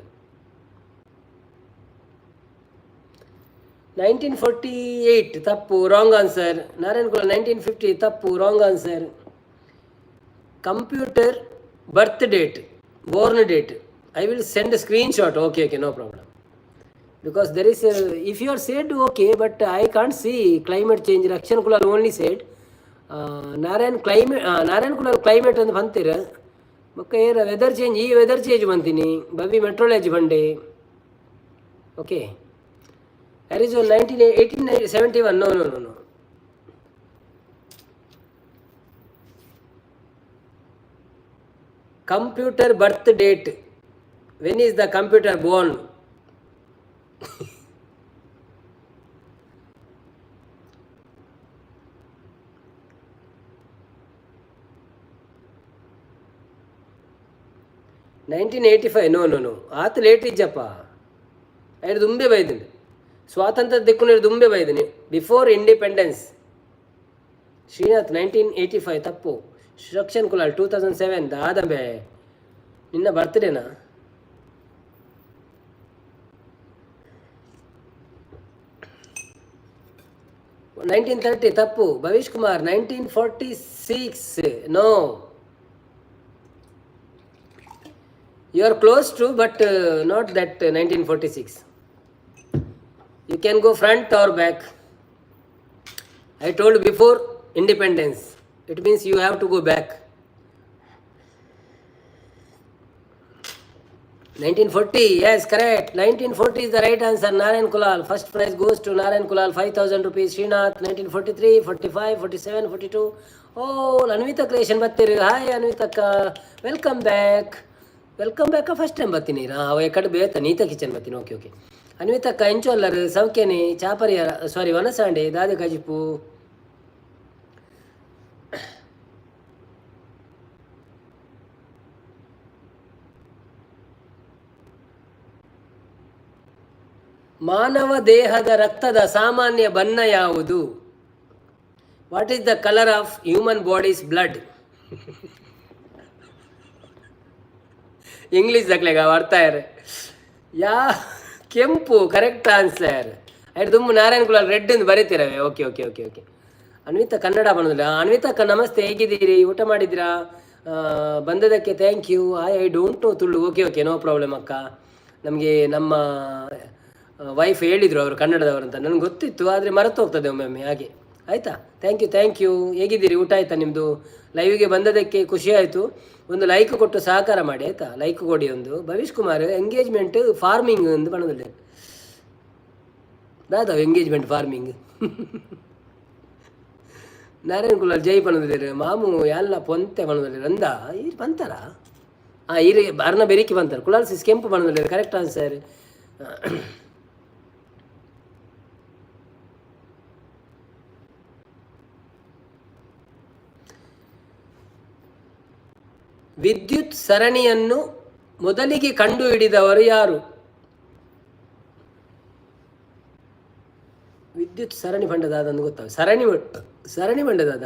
1948 ತಪ್ಪು, ರಾಂಗ್ ಆನ್ಸರ್. ನಾರಾಯಣ್ ಕುಲ 1950 ತಪ್ಪು, wrong answer. Computer birth date, born date, I will send screenshot. Okay okay, no problem. Because there is if you are said okay, but I can't see climate change. Rakshan Kulal only said. Narayan climate, Narayan Kulal climate ಅಂತ ಬಂತೀರ. ಬೊಕ್ಕ ಏರ weather change, ಈ weather change ಬಂತೀನಿ. ಬವಿ metrology ಬಂಡೆ. Okay. Arizona 1871. No no no no. Computer birth date. When is the computer born? 1985. No no no, ಆತ late ಇಜ್ಜಪ್ಪ. ಐದು ದುಂಬೆ ಬೈದಿನಿ, ಸ್ವಾತಂತ್ರ್ಯ ದಿಕ್ಕುನ ದುಂಬೆ ಬೈದಿನಿ, before independence. Srinath 1985 ತಪ್ಪು. ರಕ್ಷನ್ ಕುಲಾಲ್ 2007. ದಾದಂಬೆ ನಿನ್ನ ಬರ್ತ್ಡೇನಾ? 1930 ತಪ್ಪು. Bhavish Kumar 1946. No, you are close to, but not that 1946. You can go front or back. I told before independence. It means you have to go back. 1940, yes, correct. 1940 is the right answer. Narayan Kulal. First prize goes to Narayan Kulal, 5,000 rupees. Srinath, 1943, 45, 47, 42. Oh, Anvita Creation battiru. Hi, Anvita. Welcome back. Welcome back. First time battini. Ava ekadu beta Neeta Kitchen battini. Okay, okay. ಅನ್ವಿತಕ್ಕ ಎಂಚೊಲ್ಲರು ಸೌಖ್ಯನೆ ಚಾಪರಿಯರ ಸಾರಿ ವನಸಾಂಡೆ ದಾದೆ ಕಜಿಪು. ಮಾನವ ದೇಹದ ರಕ್ತದ ಸಾಮಾನ್ಯ ಬಣ್ಣ ಯಾವುದು? What is the colour of human body's blood? English ದಕ್ಲೆಗ ಅರ್ಥ ಯಾ ಕೆಂಪು ಕರೆಕ್ಟ್ ಆನ್ಸರ್. ಆಯ್ತು ದುಮ್ಮು ನಾರಾಯಣ ಕುಲಾಲ್ ರೆಡ್ ಎಂದು ಬರೀತಿರವೆ. Okay okay okay okay. Anvita Kannada ಬಂದಿಲ್ಲ. ಅನ್ವಿತಕ್ಕ ನಮಸ್ತೆ, ಹೇಗಿದ್ದೀರಿ? ಊಟ ಮಾಡಿದ್ದೀರಾ? ಬಂದದಕ್ಕೆ thank you. I don't know Tulu. Okay okay, no problem ಅಕ್ಕ. ನಮಗೆ ನಮ್ಮ ವೈಫ್ ಹೇಳಿದರು ಅವರು ಕನ್ನಡದವರು ಅಂತ, ನನಗೆ ಗೊತ್ತಿತ್ತು ಆದರೆ ಮರೆತು ಹೋಗ್ತದೆ ಒಮ್ಮೊಮ್ಮೆ ಹಾಗೆ. ಆಯಿತಾ, thank you thank you. ಹೇಗಿದ್ದೀರಿ? ಊಟ ಆಯಿತಾ ನಿಮ್ಮದು? ಲೈವಿಗೆ ಬಂದದಕ್ಕೆ ಖುಷಿ ಆಯಿತು. ಒಂದು ಲೈಕ್ ಕೊಟ್ಟು ಸಹಕಾರ ಮಾಡಿ ಆಯಿತಾ, ಲೈಕ್ ಕೊಡಿ ಒಂದು. ಭವಿಷ್ ಕುಮಾರ್ ಎಂಗೇಜ್ಮೆಂಟ್ ಫಾರ್ಮಿಂಗ್ ಎಂದು ಬಣ್ಣದಲ್ಲಿ ದಾದವ್ ಎಂಗೇಜ್ಮೆಂಟ್ ಫಾರ್ಮಿಂಗ್. ನಾರಾಯಣ ಕುಲಾಲ್ ಜೈ ಪಣದಿರು ಮಾಮು ಎಲ್ಲ ಪೊಂತೆ ಪಣದಿರು ಅಂದ ಈರ್ ಬಂತಾರ. ಆ ಈರು ಅರ್ನ ಬೆರಿಕಿ ಬಂತಾರೆ. ಕುಲಾಲ್ ಸಿಸ್ ಕೆಂಪು ಬಣ್ಣದಲ್ಲಿ ಕರೆಕ್ಟ್ ಆನ್ಸರ್. ವಿದ್ಯುತ್ ಸರಣಿಯನ್ನು ಮೊದಲಿಗೆ ಕಂಡುಹಿಡಿದವರು ಯಾರು? ವಿದ್ಯುತ್ ಸರಣಿ ಬಂಡದಾದ ಅಂತ ಗೊತ್ತಾಗ ಸರಣಿ ಸರಣಿ ಬಂಡದಾದ.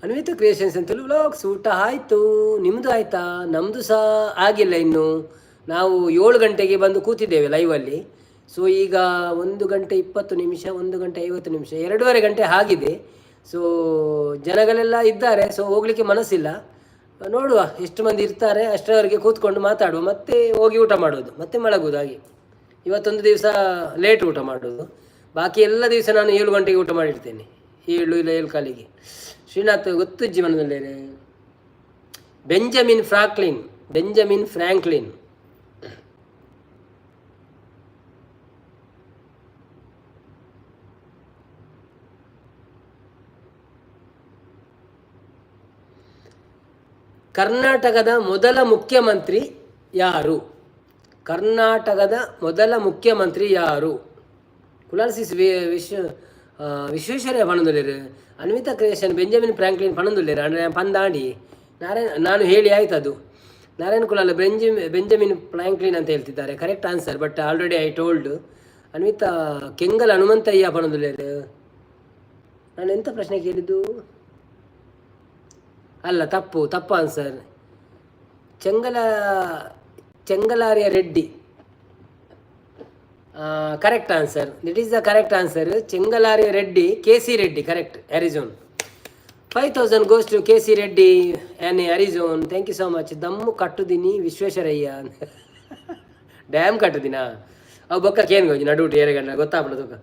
ಅನ್ವಿತ ಕ್ರಿಯೇಷನ್ಸ್ ಅಂತಲೂ ವ್ಲಾಗ್ಸ್. ಊಟ ಆಯಿತು, ನಿಮ್ಮದು ಆಯಿತಾ? ನಮ್ಮದು ಸಹ ಆಗಿಲ್ಲ ಇನ್ನು. ನಾವು 7 ಗಂಟೆಗೆ ಬಂದು ಕೂತಿದ್ದೇವೆ ಲೈವಲ್ಲಿ. ಸೊ ಈಗ 1 ಗಂಟೆ 20 ನಿಮಿಷ, 1 ಗಂಟೆ 50 ನಿಮಿಷ, 2.5 ಗಂಟೆ ಆಗಿದೆ. ಸೊ ಜನಗಳೆಲ್ಲ ಇದ್ದಾರೆ, ಸೊ ಹೋಗಲಿಕ್ಕೆ ಮನಸ್ಸಿಲ್ಲ. ನೋಡುವ ಎಷ್ಟು ಮಂದಿ ಇರ್ತಾರೆ, ಅಷ್ಟರವರೆಗೆ ಕೂತ್ಕೊಂಡು ಮಾತಾಡುವ, ಮತ್ತೆ ಹೋಗಿ ಊಟ ಮಾಡೋದು, ಮತ್ತೆ ಮಲಗುವುದು. ಹಾಗೆ ಇವತ್ತೊಂದು ದಿವಸ ಲೇಟ್ ಊಟ ಮಾಡೋದು, ಬಾಕಿ ಎಲ್ಲ ದಿವಸ ನಾನು 7 ಗಂಟೆಗೆ ಊಟ ಮಾಡಿರ್ತೇನೆ, 7 ಇಲ್ಲ 7 ಕಾಲಿಗೆ. ಶ್ರೀನಾಥ್ ಗೊತ್ತು ಜೀವನದಲ್ಲಿ. Benjamin Franklin, Benjamin Franklin. ಕರ್ನಾಟಕದ ಮೊದಲ ಮುಖ್ಯಮಂತ್ರಿ ಯಾರು? ಕರ್ನಾಟಕದ ಮೊದಲ ಮುಖ್ಯಮಂತ್ರಿ ಯಾರು? ಕುಲಾಲ್ಸಿಸ್ ವಿಶ್ವೇಶ್ವರಯ್ಯ ಪಣಂದುಲ್ಲೇರು. ಅನ್ವಿತಾ ಕ್ರಿಯೇಷನ್ ಬೆಂಜಮಿನ್ ಫ್ರಾಂಕ್ಲಿನ್ ಪಣಂದುಲ್ಲೇರು. ಅಂದರೆ ಪಂದಾಂಡಿ ನಾರಾಯಣ ನಾನು ಹೇಳಿ ಆಯ್ತು ಅದು. ನಾರಾಯಣ ಕುಲಾಲ್ ಬೆಂಜಮಿನ್ ಫ್ರಾಂಕ್ಲಿನ್ ಅಂತ ಹೇಳ್ತಿದ್ದಾರೆ. Correct answer, but already I told. Anvita Kengal Hanumanthaiah ಪಣಂದುಲ್ಲೇರು. ನಾನು ಎಂಥ ಪ್ರಶ್ನೆ ಕೇಳಿದ್ದು? ಅಲ್ಲ, ತಪ್ಪು ತಪ್ಪು answer. Chengalarya Reddy correct answer. That is the correct answer. Chengalarya Reddy, K C Reddy correct. Arizona 5000 goes to K C Reddy an Arizona. Thank you so much. ದಮ್ಮು ಕಟ್ಟುದಿನಿ Visvesvaraya dam ಕಟ್ಟುದಿನ ಅವು ಬೊಕ್ಕ ಕೇನ್ ಗೋಜಿ ನಡುಟು ಏರೆಗಂಡ ಗೊತ್ತಾಗ್ಬಿಡೋದು.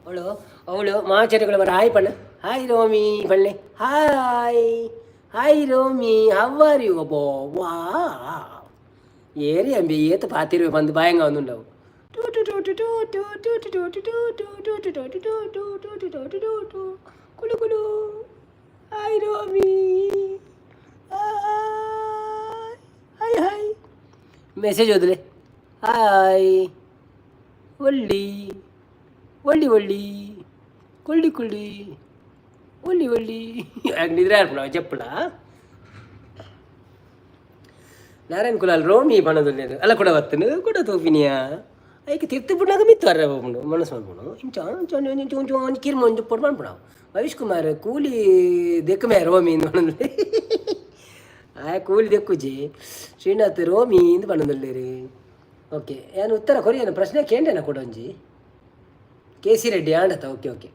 ಅವಳು ಅವಳು ಮಾಚರಿಗಳು ಬರ ಹಾಯ್ ಪಣ್ಣ. ಹಾಯ್ ರೋಮಿ ಪಳ್ಳೆ, hi hi Romi, how are you? ಅಬ್ಬೋ ವಾ ಏರಿ ಅಂಬಿ ಏತ ಪಾತಿರುವೆ ಬಂದು ಬಾಯಂಗ ಒಂದುಂಡವು. ಕುಳು ಕುಳು. Hi Romi, hi hi. Message ಓದಲೆ. Hi ಒಳ್ಳಿ ಒಳ್ಳಿ ಒಳ್ಳಿ ಕೊಳ್ಳಿ ಕೊಳ್ಳಿ ಒಳ್ಳಿ ಒಳ್ಳಿ ನಿದ್ರೆ ಆರ್ಪಣ ಜಪ್ಪಳ. ನಾರಾಯಣ ಕುಲಾಲ್ ರೋಮಿ ಬಣದೊಲ್ಲೇರು ಅಲ್ಲ ಕೂಡ ಬತ್ತನು ಕೂಡ ತೋಪಿನಿಯಾ ಐಕೆ ತಿರ್ತು ಪುಣ್ಣಾಗ ಮಿತ್ತು ಅರ್ರ ಹೋಗ್ಬಿಡು ಮನಸ್ಸು ಮಾಡ್ಬಿಡು ಇಂಚ ಇಂಚ ಇಂಚ ಒಂಜಿ ಕಿರ್ಮ ಒಂಜಿ ಪೊಟ್ಟು ಮಾಡ್ಬಿಡ. ಭವಿಷ್ ಕುಮಾರ್ ಕೂಲಿ ದೆಕ್ಕಮೆ ರೋಮಿ ಇಂದು ಬಣದಲ್ಲಿ ಆಯ ಕೂಲಿ ದೆಕ್ಕುಜಿ. ಶ್ರೀನಾಥ್ ರೋಮಿ ಇಂದು ಬಣದಲ್ಲೇರು. ಓಕೆ, ಏನು ಉತ್ತರ ಕೊರಿಯನ ಪ್ರಶ್ನೆ ಕೇಂದ್ರನ ಕೂಡ ಒಂಜಿ ಕೆ ಸಿ ರೆಡ್ಡಿ ಆಂಡತ. Okay okay.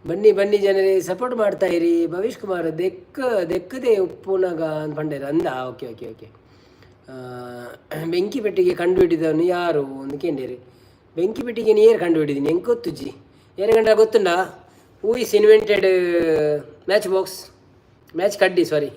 ಬನ್ನಿ ಬನ್ನಿ ಜನರೇ, ಸಪೋರ್ಟ್ ಮಾಡ್ತಾ ಇರಿ. ಭವಿಷ್ ಕುಮಾರ್ ದೆಕ್ ದೆಕ್ಕದೆ ಉಪ್ಪುನಗ ಅಂತ ಪಂಡೇರು ಅಂದ. Okay okay okay. ಬೆಂಕಿ ಪೆಟ್ಟಿಗೆ ಕಂಡು ಹಿಡಿದವನು ಯಾರು ಒಂದು ಕೇಂಡೇರಿ. ಬೆಂಕಿ ಪೆಟ್ಟಿಗೆ ಏರು ಕಂಡು ಹಿಡಿದೀನಿ ಎಂಕ್ ಗೊತ್ತುಜ್ಜಿ. ಏರು ಕಂಡ ಗೊತ್ತುಂಡ? Who is invented match box, match ಕಡ್ಡಿ, ಸಾರಿ.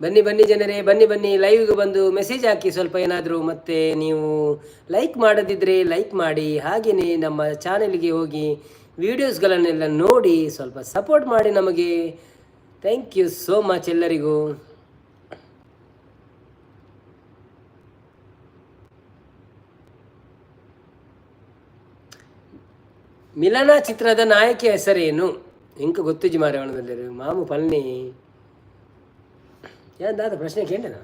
ಬನ್ನಿ ಬನ್ನಿ ಜನರೇ, ಬನ್ನಿ ಬನ್ನಿ. ಲೈವ್ಗೆ ಬಂದು ಮೆಸೇಜ್ ಹಾಕಿ ಸ್ವಲ್ಪ ಏನಾದರೂ. ಮತ್ತು ನೀವು ಲೈಕ್ ಮಾಡದಿದ್ದರೆ ಲೈಕ್ ಮಾಡಿ. ಹಾಗೆಯೇ ನಮ್ಮ ಚಾನೆಲ್ಗೆ ಹೋಗಿ ವೀಡಿಯೋಸ್ಗಳನ್ನೆಲ್ಲ ನೋಡಿ ಸ್ವಲ್ಪ ಸಪೋರ್ಟ್ ಮಾಡಿ ನಮಗೆ. Thank you so much ಎಲ್ಲರಿಗೂ. ಮಿಲನ ಚಿತ್ರದ ನಾಯಕಿಯ ಹೆಸರೇನು? ಎಂಕ ಗೊತ್ತುಜಿ ಮಾರೆ. ಮಾಮು ಪಲ್ನಿ ದಾದ ಪ್ರಶ್ನೆ ಕೇಳಿನ.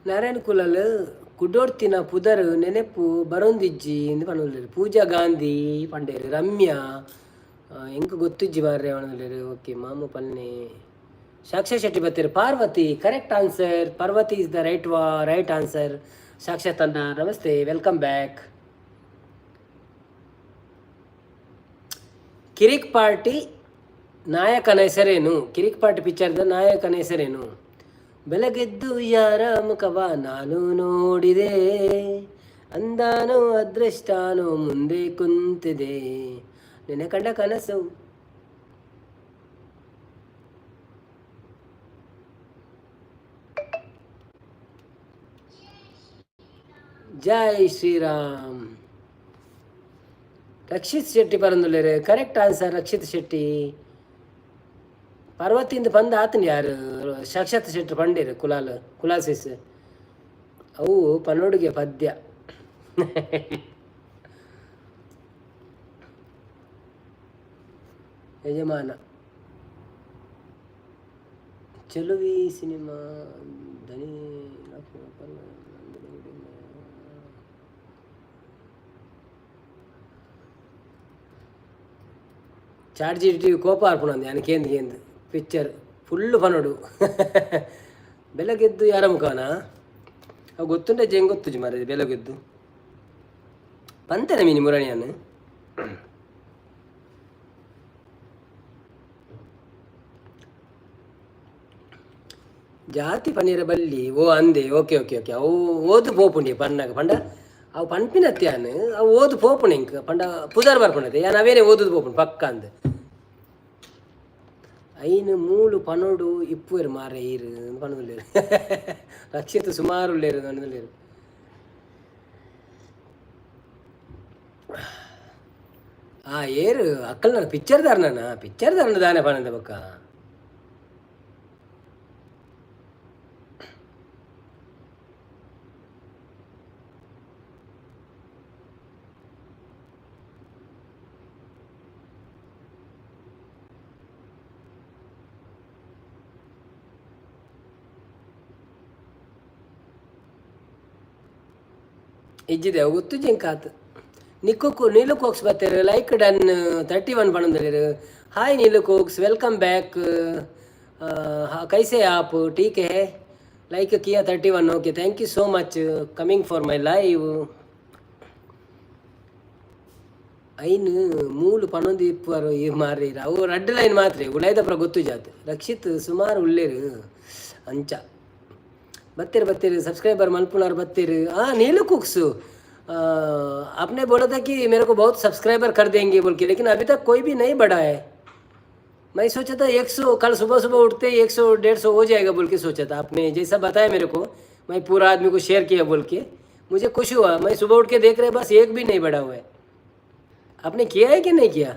ನಾರಾಯಣ ಕುಲಲ್ ಕುಡೋರ್ತಿನ ಪುದರ್ ನೆನೆಪು ಬರೊಂದಿಜ್ಜಿ ಇಂದು ಪನೊಂದುಲ್ಲೆರ್. ಪೂಜಾ ಗಾಂಧಿ ಪಂಡೇರು, ರಮ್ಯಾ ಎಂಕ್ ಗೊತ್ತಿಜ್ಜಿ ಮಾರ್ರೆ ಪನೊಂದುಲ್ಲೆರ್. ಓಕೆ, ಮಾಮು ಪಲ್ನೆ ಸಾಕ್ಷಾ ಶೆಟ್ಟಿ ಬತ್ತೆರ್. Parvathi correct answer. Parvathi is the right ವಾ ರೈಟ್ ಆನ್ಸರ್. ಸಾಕ್ಷಾತ್ ಅಣ್ಣ namaste, welcome back. Kirik party ನಾಯಕನ ಹೆಸರೇನು? ಕಿರಿಕ್ ಪಾರ್ಟಿ ಪಿಕ್ಚರ್ದ ನಾಯಕನ ಹೆಸರೇನು? ಬೆಳಗೆದ್ದು ಯಾರ ಮುಖವ ನಾನು ನೋಡಿದೆ, ಅಂದಾನೋ ಅದೃಷ್ಟಾನೋ ಮುಂದೆ ಕುಂತಿದೆ, ನಿನ್ನ ಕಂಡ ಕನಸು. ಜೈ ಶ್ರೀರಾಮ್. ರಕ್ಷಿತ್ ಶೆಟ್ಟಿ ಪರಂದುಲ್ಲೇರು, ಕರೆಕ್ಟ್ ಆನ್ಸರ್ ರಕ್ಷಿತ್ ಶೆಟ್ಟಿ. ಪರ್ವತಿಂದ ಬಂದು ಆತನ ಯಾರು ಸಾಕ್ಷಾತ್ ಶೆಟ್ರು ಪಂಡೇರು ಕುಲಾಲ್ ಕುಲಾಸಿಸ್ ಅವು ಪನೋಡುಗೆ ಪದ್ಯ. ಯಜಮಾನ ಚೆಲುವಿ ಸಿನಿಮಾ ಧನಿ. ಚಾಟ್ ಜಿ ಕೋಪ ಆರ್ಪುಣಂದು ಯಾನ್ ಕೇಂದ್ ಕೇಂದ್ ಪಿಕ್ಚರ್ ಫುಲ್ಲು ಪನೋಡು. ಬೆಳಗೆದ್ದು ಯಾರ ಮುಖಾನ ಅವು ಗೊತ್ತುಂಡೆ ಜೆಂಗ್ ಗೊತ್ತುಜಿ ಮಾರೆ. ಬೆಳಗೆದ್ದು ಪಂತೆನ ಮೀನಿ ಮುರಣಿಯನ್. ಜಾತಿ ಪನ್ನೀರ ಬಲ್ಲಿ ಓ ಅಂದೆ. Okay okay okay. ಅವು ಓದು ಪೋಪುಂಡಿ ಪನ್ನಾಗ ಪಂಡ ಅವು ಪನ್ಪಿನತ್ಯಾನ್ ಅವು ಓದು ಪೋಪುಂಡು ಇಂಕ್ ಪಂಡ ಪುದರ್ ಬರ್ಪುಂಡತೆ ಯಾನ್ ಅವೇನೆ ಓದುದು ಪೋಪುಂಡು ಪಕ್ಕ ಅಂದ್. ಐನು ಮೂಲು ಪನೋಡು ಇಪ್ಪುವೆರ್ ಮಾರೆ ಈರು ಪನೊಂದುಲ್ಲೆರ್. ರಕ್ಷಿತ್ ಸುಮಾರು ಉಲ್ಲೆರ್ ಪನೊಂದುಲ್ಲೆರ್. ಆ ಏರು ಅಕ್ಕಲ್ನ ಪಿಕ್ಚರ್ ದಾರನ ಪಿಕ್ಚರ್ ದಾರನ ದಾನೆ ಪನಂದ ಬೊಕ್ಕ. ಇಜ್ಜಿದೆ ಗೊತ್ತು ಜಿಂಕಾತ್. ನಿಕ್ಕು ನೀಲು ಕೋಕ್ಸ್ ಬತ್ತೇರು ಲೈಕ್ ಡನ್ 31 ಪನೊಂದುಲ್ಲೆರ್. ಹಾಯ್ ನೀಲು ಕೋಕ್ಸ್, welcome back. ಕೈಸೆ ಆಪ್? ठीक है. Like Kia 31. Okay, thank you so much coming for my live. ಐನ್ ಮೂಲು ಪನೊಂದು ಇಪ್ಪುವರು ಈ ಮಾರ್ರೆ. ಅವು ರಡ್ಡ್ ಲೈನ್ ಮಾತ್ರೆ ಉಲಾಯ್ದಪ್ರ ಗೊತ್ತು ಜಾತ್. ರಕ್ಷಿತ್ ಸುಮಾರು ಉಲ್ಲೇರು ಅಂಚ बत्तेर बत्तेर सब्सक्राइबर मलपुनार बत्तेर. हाँ नीलू कुक्स, आपने बोला था कि मेरे को बहुत सब्सक्राइबर कर देंगे बोल के, लेकिन अभी तक कोई भी नहीं बढ़ा है। मैं सोचा था 100 कल सुबह सुबह उठते ही 100 150 हो जाएगा बोल के सोचा था। आपने जैसा बताया मेरे को, मैं पूरा आदमी को शेयर किया बोल के मुझे खुश हुआ। मैं सुबह उठ के देख रहे बस एक भी नहीं बढ़ा हुआ है। आपने किया है कि नहीं किया?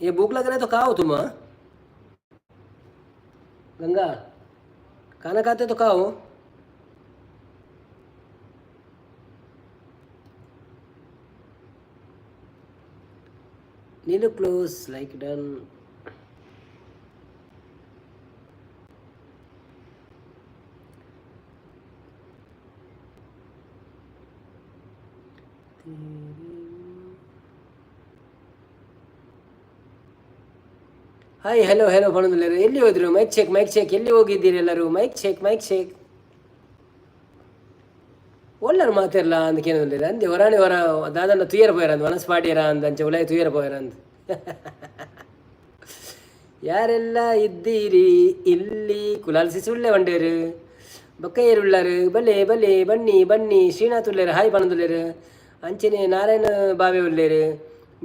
ये भूख लग रहा है तो खाओ तुम। हाँ? गंगा, खाना खाते तो खाओ। Neelu close like done. Hi, hello hello ಪಣಂದುಲ್ಲೇರು. ಎಲ್ಲಿ ಹೋದ್ರು? Mic check, mic check. ಎಲ್ಲಿ ಹೋಗಿದ್ದೀರಿ ಎಲ್ಲರೂ? Mic check, mic check. ಒಲ್ಲರು ಮಾತಿರ್ಲ ಅಂದ್ ಕೇನೊಂದಿಲ್ಲ ಅಂದೆ. ಹೊರಾಣಿ ಹೊರ ದಾದನ್ನ ತುಯ್ಯರ ಪೋಯರ ಅಂದ್, ಮನಸ್ ಪಾಡ್ಯರ ಅಂದ್, ಅಂಚೆ ಉಲಾಯಿ ತುಯ್ಯರ ಪೋಯರ ಅಂದ್. ಯಾರೆಲ್ಲ ಇದ್ದೀರಿ ಇಲ್ಲಿ? ಕುಲಾಲ್ ಸಿಸುಳ್ಳೆ ವಂಡೇರು, ಬೊಕ್ಕಯ್ಯರು ಉಳ್ಳಾರು. ಬಲೆ ಬಲೆ, ಬನ್ನಿ ಬನ್ನಿ. ಶ್ರೀನಾಥ್ ಉಳ್ಳೇರು, ಹಾಯ್ ಪಣಂದುಲ್ಲೇರು. ಅಂಚನೆ ನಾರಾಯಣ ಬಾವೆ ಉಳ್ಳೇರು,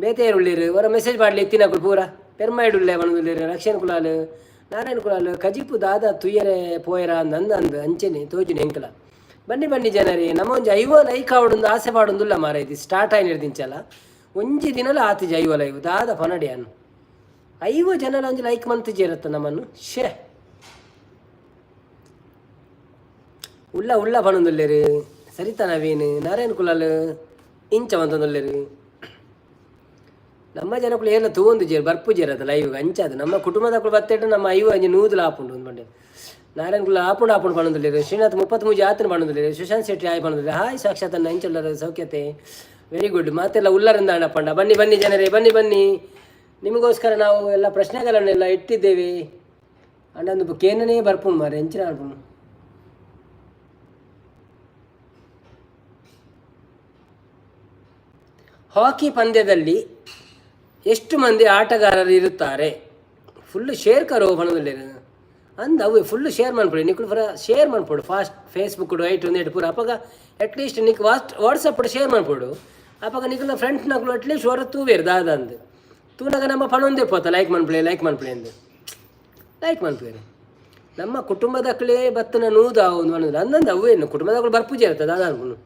ಬೇತೆಯರು ಉಳ್ಳೇರು. ಹೊರ ಮೆಸೇಜ್ ಪಾಡ್ಲಿ ಎತ್ತಿನಕುಲು ಪೂರ. ಪೆರ್ಮಾಯ್ಡು ಉಳ್ಳೆ ಪಣಂದುಲ್ಲೇರು. ರಕ್ಷಣ್ ಕುಲಾಲ್, ನಾರಾಯಣ ಕುಲಾಲ್, ಕಜಿಪು ದಾದ ತುಯ್ಯರೆ ಪೋಯರ ಅಂದ್ ಅಂದ್ ಅಂದ್. ಅಂಚನೆ ತೋಜುನ ಎಂಕಲ. ಬನ್ನಿ ಬನ್ನಿ ಜನರೇ. ನಮ್ಮ ಒಂಜಿ 50 ಲೈಕ್ ಆವಡೊಂದು ಆಸೆ ಪಾಡೊಂದುಲ್ಲ ಮಾರಾಯ್ತಿ. ಸ್ಟಾರ್ಟ್ ಆಯ್ನಿರ್ದಿಂಚಲ ಒಂಜಿ ದಿನಲ ಆತಿಜ 50 ಲೈವ್. ದಾದ ಪನಡಿ ಅನ್ನು? 50 ಜನಲ ಒಂಜಿ ಲೈಕ್ ಮಂತಿಜೇರತ್ತ ನಮ್ಮನ್ನು. ಶೇ, ಉಳ್ಳ ಉಳ್ಳ ಪಣೊಂದುಲ್ಲೆರ್. ಸರಿತಾ ನವೀನ್, ನಾರಾಯಣ ಕುಲಾಲ್ ಇಂಚ ಮಂತೊಂದುಲ್ಲೆರ್. ನಮ್ಮ ಜನಕುಲು ಏರ್ಲ ತೂವೊಂದುಜೆರ್, ಬರ್ಪುಜೆರ್ ಅದ ಲೈವ್. ಅಂಚಾದ್ ನಮ್ಮ ಕುಟುಂಬದಕುಲು ಬತ್ತೆಟ್ ನಮ್ಮ 50 ಒಂಜಿ ನೂದುಲ ಆಪುಂಡು. ಒಂದು ಪಂಡೆ ನಾರಾಯಣ ಕುಲಾಲ್ ಆಪುಂಡು ಆಪುಂಡು ಪಣೊಂದುಲ್ಲೆರ್. ಶ್ರೀನಾಥ್ 33 ಆತನ ಪಣೊಂದುಲ್ಲೆರ್. ಸುಶಾಂತ್ ಶೆಟ್ಟಿ ಹಾಯ್ ಪಣೊಂದುಲ್ಲೆರ್. ಹಾಯ್ ಸಾಕ್ಷಾತ್ ಅಣ್ಣ, ಇಂಚ ಸೌಖ್ಯತೆ? Very good. ಮಾತೆಲ್ಲ ಉಲ್ಲರಿಂದ ಪಂಡ. ಬನ್ನಿ ಬನ್ನಿ ಜನರೇ, ಬನ್ನಿ ಬನ್ನಿ. ನಿಮಗೋಸ್ಕರ ನಾವು ಎಲ್ಲ ಪ್ರಶ್ನೆಗಳನ್ನೆಲ್ಲ ಇಟ್ಟಿದ್ದೇವೆ. ಅಂಡ ಕೇನನೇ ಬರ್ಪುಂಡು ಮಾರೆ, ಎಂಚಿನ ಆಪುಂಡು? ಹಾಕಿ ಪಂದ್ಯದಲ್ಲಿ ಎಷ್ಟು ಮಂದಿ ಆಟಗಾರರು ಇರುತ್ತಾರೆ? ಫುಲ್ ಶೇರ್ ಕರೋ ಪಣೊಂದುಲ್ಲೆರ್ ಅಂದ್. ಅವು ಫುಲ್ ಶೇರ್ ಮನ್ಪೊಡು ನಿಕುಲು. ಪೂರ ಶೇರ್ ಮನ್ಪೊಡು ಫಾಸ್ಟ್. ಫೇಸ್ಬುಕ್ ಐಟ್ ಒಂದೆಟ್ ಪೂರ. ಅಪಗ ಅಟ್ಲೀಸ್ಟ್ ನಿಕ್ ವಾಟ್ಸಪ್ ಶೇರ್ ಮನ್ಪೊಡು. ಅಪಗ ನಿಕುಲ್ನ ಫ್ರೆಂಡ್ಸ್ನಕುಲು ಅಟ್ಲೀಸ್ಟ್ ಹೊರ ತೂವೇರು ದಾದ ಅಂದ್. ತೂನಗ ನಮ್ಮ ಪಣೊಂದೇ ಪೋತ, ಲೈಕ್ ಮನ್ಪುಲೆ, ಲೈಕ್ ಮನ್ಪುಲೆ ಅಂದ್. ಲೈಕ್ ಮನ್ಪುವೆರ್. ನಮ್ಮ ಕುಟುಂಬದಕ್ಲೇ ಬತ್ತನ ನೂದು ಒಂದು ಪನೊಂದು ಅಂದಂದು. ಅವು ಏನು ಕುಟುಂಬದಕುಲು ಬರ್ಪುಜಿ ಅತ್ತ ದಾದ ಅನ್ಪುನು.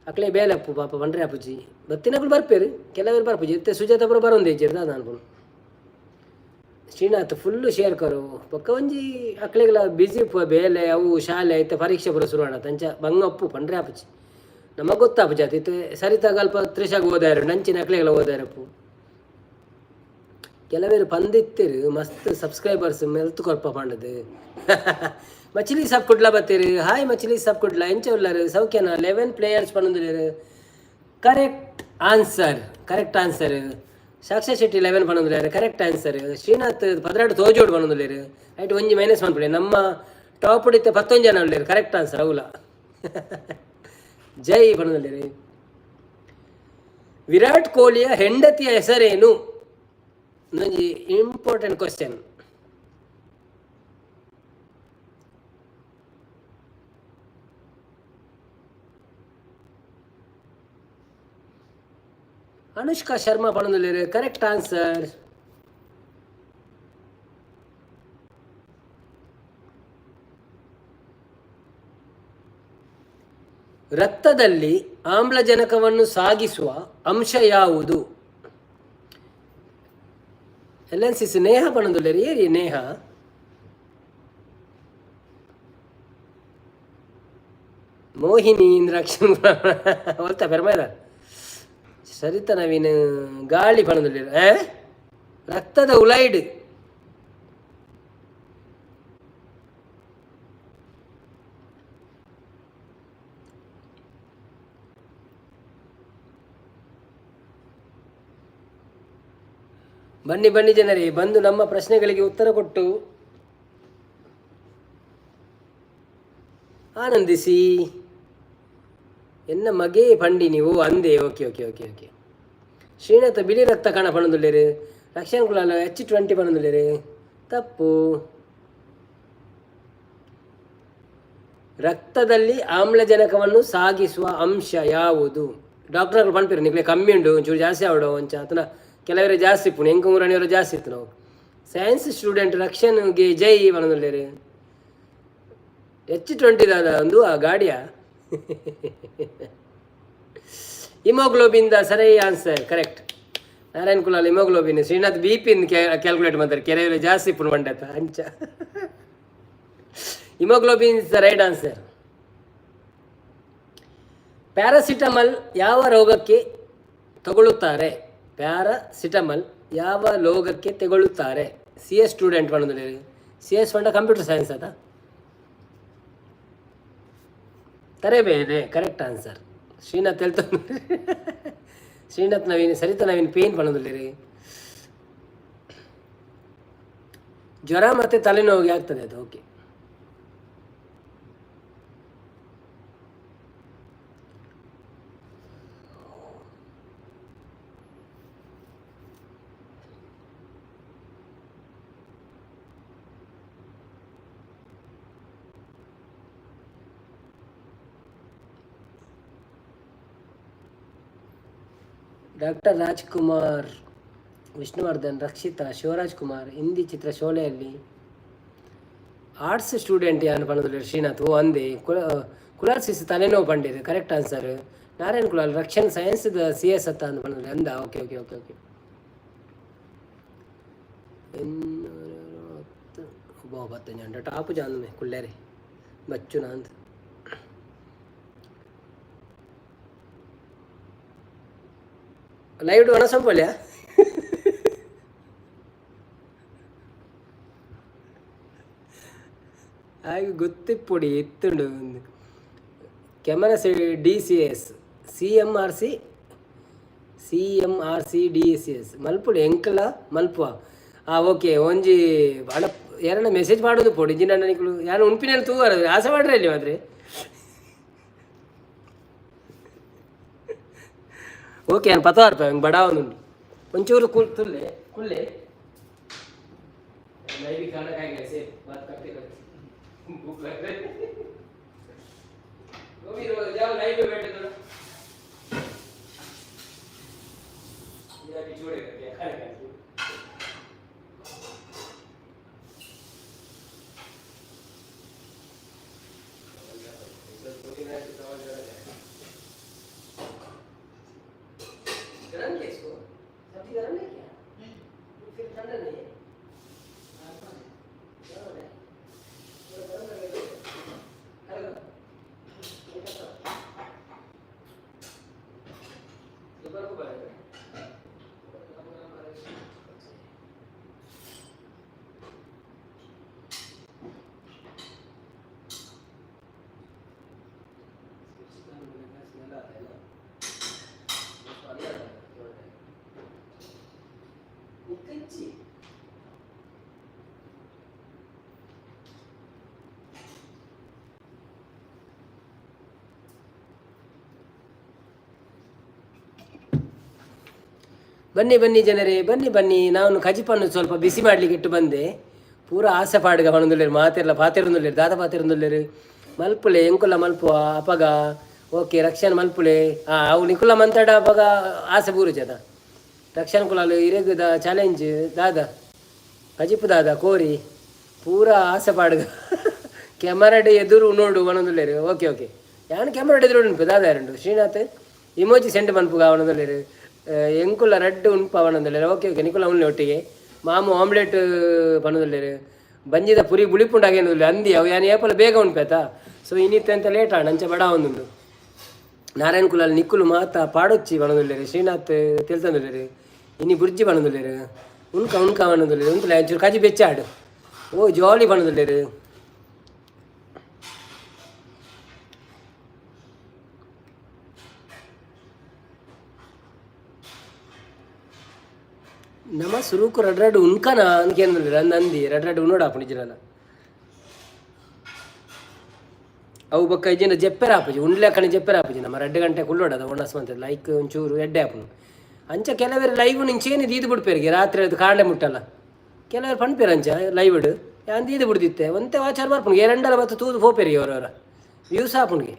ಅಕ್ಲೆ ಬೇಲಪ್ಪು ಪಾಪ ಪಂಡ್ರೆ ಆಪುಜಿ. ಬತ್ತಿನಕುಲು ಬರ್ಪೇರು, ಕೆಲವರು ಬರ್ಪುಜಿ. ಇತ್ತೆ ಸುಜಾತ ಪೂರ ಬರೋಂದೇ ಇಜ್ಜೆರ್, ದಾದ ಅನ್ಪುನು? ಶ್ರೀನಾಥ್ ಫುಲ್ಲು ಶೇರ್ ಕರು. ಬೊಕ್ಕ ಒಂಜಿ ಅಕ್ಲೆಗ್ಲ ಬಿಸಿ ಉಪ್ಪು, ಬೇಲೆ, ಅವು ಶಾಲೆ, ಇತ್ತೆ ಪರೀಕ್ಷೆ ಪೂರ ಶುರು ಆಂಡ. ಅಂಚ ಬಂಗ ಉಪ್ಪು ಪಂಡ್ರೆ ಆಪುಜಿ. ನಮಗೆ ಗೊತ್ತಾಪುಜಿ ಅತ್. ಇತ್ತೆ ಸರಿತಾಗ ಅಲ್ಪ ತ್ರಿಷಾಗ್ ಓದಾರು, ನಂಚಿನ ಅಕ್ಲೆಗ್ಲ ಓದಾರಪ್ಪು. ಕೆಲವರು ಪಂದಿತ್ತೆರು, ಮಸ್ತ್ ಸಬ್ಸ್ಕ್ರೈಬರ್ಸ್ ಮೆಲ್ತ್ ಕೊರ್ಪ ಪಂಡದು. ಮಚಿಲಿ ಸಾಬ್ ಕುಡ್ಲ ಬತ್ತೀರು. ಹಾಯ್ ಮಚಿಲಿ ಸಾಬ್ ಕುಡ್ಲ, ಎಂಚ ಉಲ್ಲರು? ಸೌಖ್ಯನ? 11 ಪ್ಲೇಯರ್ಸ್ ಪನೊಂದುಲ್ಲೆರ್. Correct answer, correct answer. Saksha Shetty 11 ಪನೊಂದುಲ್ಲೆರ್, ಕರೆಕ್ಟ್ ಆನ್ಸರ್. ಶ್ರೀನಾಥ್ 12 ತೋಜೋಡು ಪನೊಂದುಲ್ಲೆರ್. ಐಟ್ ಒಂಜಿ ಮೈನಸ್ ಮನ್ಪುಲೆ. ನಮ್ಮ ಟಾಪ್ ಇತ್ತೆ 11 ಜನ ಉಲ್ಲೆರ್. ಕರೆಕ್ಟ್ ಆನ್ಸರ್ ಅವುಲ. ಜೈ ಪನೊಂದುಲ್ಲೆರ್. ವಿರಾಟ್ ಕೊಹ್ಲಿಯ ಹೆಂಡತಿಯ ಹೆಸರೇನು? ಒಂಜಿ ಇಂಪಾರ್ಟೆಂಟ್ ಕ್ವಶನ್. ಅನುಷ್ಕಾ ಶರ್ಮಾ ಪನೊಂದುಲ್ಲೆರ್, ಕರೆಕ್ಟ್ ಆನ್ಸರ್. ರಕ್ತದಲ್ಲಿ ಆಮ್ಲಜನಕವನ್ನು ಸಾಗಿಸುವ ಅಂಶ ಯಾವುದು? ಎಲ್ ಎನ್ ಸಿ ನೇಹ ಪನೊಂದುಲ್ಲೆರ್. ಏರಿ ನೇಹ? ಮೋಹಿನಿ ಇಂದ್ರಾಕ್ಷನ್ ಒಲ್ತ ಪೆರ್ಮದ? ಸರಿತ ನವೀನ್ ಗಾಳಿ ಪನೊಂದುಲ್ಲೆರ್. ರಕ್ತದ ಉಲೈಡ್. ಬನ್ನಿ ಬನ್ನಿ ಜನರೇ, ಬಂದು ನಮ್ಮ ಪ್ರಶ್ನೆಗಳಿಗೆ ಉತ್ತರ ಕೊಟ್ಟು ಆನಂದಿಸಿ. ಎನ್ನ ಮಗೆ ಪಂಡಿ ನೀವು ಅಂದೆ. Okay okay okay okay. Srinatha ಬಿಳಿ ರಕ್ತ ಕಣ ಪಣೊಂದುಲ್ಲೆರ್. ರಕ್ಷಣ್ ಕುಲಾಲ್ ಎಚ್ 20 ಪಣೊಂದುಲ್ಲೆರ್, ತಪ್ಪು. ರಕ್ತದಲ್ಲಿ ಆಮ್ಲಜನಕವನ್ನು ಸಾಗಿಸುವ ಅಂಶ ಯಾವುದು? ಡಾಕ್ಟರ್ ಪನ್ಪೆರ್, ನಿಕ್ಲೆ ಕಮ್ಮಿ ಉಂಡು, ಒಂಚೂರು ಜಾಸ್ತಿ ಆವಡು ಒಂಚ ಅತನ. ಕೆಲವರೆ ಜಾಸ್ತಿ ಇಪ್ಪುಂಡು, ಎಂಕ್ ಊರಣಿಯವರು ಜಾಸ್ತಿ ಇತ್ತು. ನಾವು ಸೈನ್ಸ್ ಸ್ಟೂಡೆಂಟ್ ರಕ್ಷಣ್ಗೆ ಜೈ ಪನೊಂದುಲ್ಲೆರ್. ಎಚ್ 20 ದಾದ ಒಂದು ಆ ಗಾಡಿಯ? ಹಿಮೋಗ್ಲೋಬಿನ್ the ಸರಿ answer, correct. Narayan Kulal haemoglobin. Srinath BP calculate ಮಾಡ್ತಾರೆ, ಕೆರೆ ಜಾಸ್ತಿ ಪುಣ್ ಮಂಡತ ಅಂಚ. Haemoglobin is the right answer. Paracetamol ಯಾವ ರೋಗಕ್ಕೆ ತಗೊಳ್ಳುತ್ತಾರೆ? ಪ್ಯಾರಾಸಿಟಮಲ್ ಯಾವ ರೋಗಕ್ಕೆ ತಗೊಳ್ಳುತ್ತಾರೆ? ಸಿ ಎಸ್ ಸ್ಟೂಡೆಂಟ್ ಪಂಡೊಂದುಲ್ಲೆರ್. ಸಿ ಎಸ್ ಪಂಡ ಕಂಪ್ಯೂಟರ್ ಸೈನ್ಸ್ ಅದ ತರೆಬೇನೆ. Correct answer. Srinath ಹೇಳ್ತ, ಶ್ರೀನಾಥ್ ನವೀನ್, ಸರಿತಾ ನವೀನ್ ಪೇನ್ ಪಂಡೊಂದುಲ್ಲೆರ್. ಜ್ವರ ಮತ್ತು ತಲೆನೋವಿಗೆ ಆಗ್ತದೆ ಅದು. ಓಕೆ. ಡಾಕ್ಟರ್ ರಾಜ್ಕುಮಾರ್, ವಿಷ್ಣುವರ್ಧನ್, ರಕ್ಷಿತಾ, ಶಿವರಾಜ್ ಕುಮಾರ್ ಹಿಂದಿ ಚಿತ್ರ ಶೋಲೆಯಲ್ಲಿ. ಆರ್ಟ್ಸ್ ಸ್ಟೂಡೆಂಟ್ ಯಾನ್ ಪಂಡೊಂದುಲ್ಲೆರ್ ಶ್ರೀನಾಥ್. ಓ ಅಂದೆ ಕುಲಾರ್ಸಿಸ್ ತಲೆನೋವು ಪಂಡೇರು. Correct answer. Narayan Kulal, Rakshan science C S ಅತ್ತ ಅಂದ್ ಪಂಡೊಂದುಲ್ಲೆರ್. ಅಂದ, okay okay okay okay. ಬತ್ತಂಜ top ಜಾನ್ ಕುಲ್ಲೇರೆ ಬಚ್ಚು ನಾಂದ್. ಲೈವ್ ಒಣ ಸಂಪಲ್ಯ. ಆಗ ಗೊತ್ತಿಪ್ಪೊಡಿ ಎತ್ತುಂಡು. Camera C D C S C M R C C M R C D C S ಮಲ್ಪುಡು ಎಂಕಲ ಮಲ್ಪುವ. ಆ ಓಕೆ, ಒಂಜಿ ಬಾಳ ಯಾರನ್ನ ಮೆಸೇಜ್ ಮಾಡೋದು ಪೋಡಿ ಜಿನ್ನ ನಿಕುಲು ಯಾರು ಉಣ್ಪಿನಲ್ಲಿ ತೂವರ ಆಸೆ ಮಾಡ್ರಿ ಅಲ್ಲಿ ಮಾತ್ರ. ಓಕೆ, ನಾನು ಪತವಾರ್ಪ ಬಡ ಉಂಟು ಒಂಚೂರು ತುಲ್ಲೆ ಕುಲ್ಲೆ. मैं भी खाना खाएंगे, ऐसे बात करते करते भूख लग रही है। वो भी जाओ, लाइव में बैठे थोड़ा। मेरा भी छोड़ेगा क्या खाने का? गरम किया इसको? सब्जी गरम है क्या? फिर ठंडा नहीं है? गरम है, थोड़ा गरम करके दो। हेलो, दोपहर को बनाएगा। स्मेल आता है ना, पानी आता है थोड़ा टाइम निकच्ची। ಬನ್ನಿ ಬನ್ನಿ ಜನರೇ, ಬನ್ನಿ ಬನ್ನಿ. ನಾನು ಕಜಿಪನ್ನು ಸ್ವಲ್ಪ ಬಿಸಿ ಮಾಡಲಿಕ್ಕೆ ಇಟ್ಟು ಬಂದೆ. ಪೂರ ಆಸೆ ಪಾಡ್ಗ ಪಣೊಂದುಲ್ಲೆರ್ ಮಾತೆರ್ಲ. ಪಾತೆರೊಂದುಲ್ಲೆರ್, ದಾದ ಪಾತೆರೊಂದುಲ್ಲೆರ್? ಮಲ್ಪುಲೆ, ಎಂಕುಲ ಮಲ್ಪುವ ಅಪಗ. ಓಕೆ ರಕ್ಷಣ್ ಮಲ್ಪುಲೆ. ಅವು ನಿಕುಲ ಮಂತಾಡ ಅಪಗ ಆಸೆ ಬೂರುಜದ. ರಕ್ಷಣ್ ಕುಲಾಲು ಇರೆಗುದ ಚಾಲೆಂಜ್ ದಾದ? ಕಜಿಪು ದಾದ ಕೋರಿ? ಪೂರ ಆಸೆ ಪಾಡ್ಗ. ಕ್ಯಾಮರಾಡ್ ಎದುರು ನೋಡು ಪಣೊಂದುಲ್ಲೆರ್. ಓಕೆ ಓಕೆ, ಯಾನ್ ಕ್ಯಾಮರಾಡ್ ಎದುರು ಉಂಟು ದಾದ ಎರಡು. ಶ್ರೀನಾಥ್ ಇಮೋಜಿ ಸೆಂಡ್ ಮನ್ಪುಗ ಪಣೊಂದುಲ್ಲೆರ್. ಎಂಕುಲ ರಡ್ಡ್ ಉನ್ಪ ಪಣೊಂದುಲ್ಲೆರ್. ಓಕೆ ಓಕೆ, ನಿಕುಲ ಉನ್ಲೆ ಒಟ್ಟಿಗೆ. ಮಾಮು ಆಮ್ಲೆಟ್ ಪಣೊಂದುಲ್ಲೆರ್. ಬಂಜಿದ ಪುರಿ ಬುಳಿಪುಂಡಾಗೇನುಲ್ಲೆ. ಅಂದಿ ಅವು ಯಾನ್ ಏಪಲ ಬೇಗ ಉನ್ಪೇತ, ಸೊ ಇನ್ನಿತ್ತೆ ಅಂತ ಲೇಟ್ ಆಂಡ್, ಅಂಚ ಬಡ ಒಂದುಂಡು. ನಾರಾಯಣ ಕುಲಾಲ್ ನಿಕ್ಕುಲು ಮಾತ ಪಾಡೊಚ್ಚಿ ಪಣೊಂದುಲ್ಲೆರ್. ಶ್ರೀನಾಥ್ ತೆಲ್ತೊಂದುಲ್ಲೆರ್. ಇನಿ ಬುರ್ಜಿ ಪಣೊಂದುಲ್ಲೆರ್. ಉನ್ಕ ಉನ್ಕ ಪಣೊಂದುಲ್ಲೆರ್. ಉಂತುಲೆ, ಒಂಚೂರು ಕಜಿ ಬೆಚ್ಚಾಡು. ಓ ಜಾಲಿ ಪಣೊಂದುಲ್ಲೆರ್. ನಮ ಸುರುಕು ರಡ್ ರಡ್ ಉನ್ಕನ ಅನ್ಕೇನುಲ್ಲೆರ್. ಅಂದ್ ಅಂದಿ ರಡ್ ರಡ್ ಉನ್ನೋಡಾಪುಂಡು ಇಜ್ಜಿಡಲ. ಅವು ಬೊಕ್ಕ ಇಜ್ಜಿಂಡ ಜೆಪ್ಪೆರೆ ಆಪುಜಿ, ಉಂಡ್ಲೆಕ್ಕನೆ ಜೆಪ್ಪೆರೆ ಆಪುಜಿ. ನಮ್ಮ 2 ಗಂಟೆ ಕುಲ್ಲೋಡದ ಒಣಸ್ ಮಂತದ ಲೈಕ್ ಒಂಚೂರು ಎಡ್ಡೆ ಆಪುಂಡು. ಅಂಚ ಕೆಲವರು ಲೈವ್ ನಿಂಚೇನೆ ದೀದ್ ಬಿಡ್ಪೇರಿಗೆ ರಾತ್ರಿ ಅದು ಕಾಂಡೆ ಮುಟ್ಟಲ್ಲ. ಕೆಲವರು ಪನ್ಪೇರು ಅಂಚ ಲೈವ್ ಯಾನ್ ದೀದ್ ಬಿಡ್ದಿತ್ತೆ. ಒಂತೆ ವಾಚಾರ ಬರ್ಪುಂಡು, ಎರಡಲ ಬತ್ತು ತೂದು ಪೋಪೇರಿಗೆ ಅವರವರ ವ್ಯೂಸ್ ಆಪುಂಡಿಗೆ.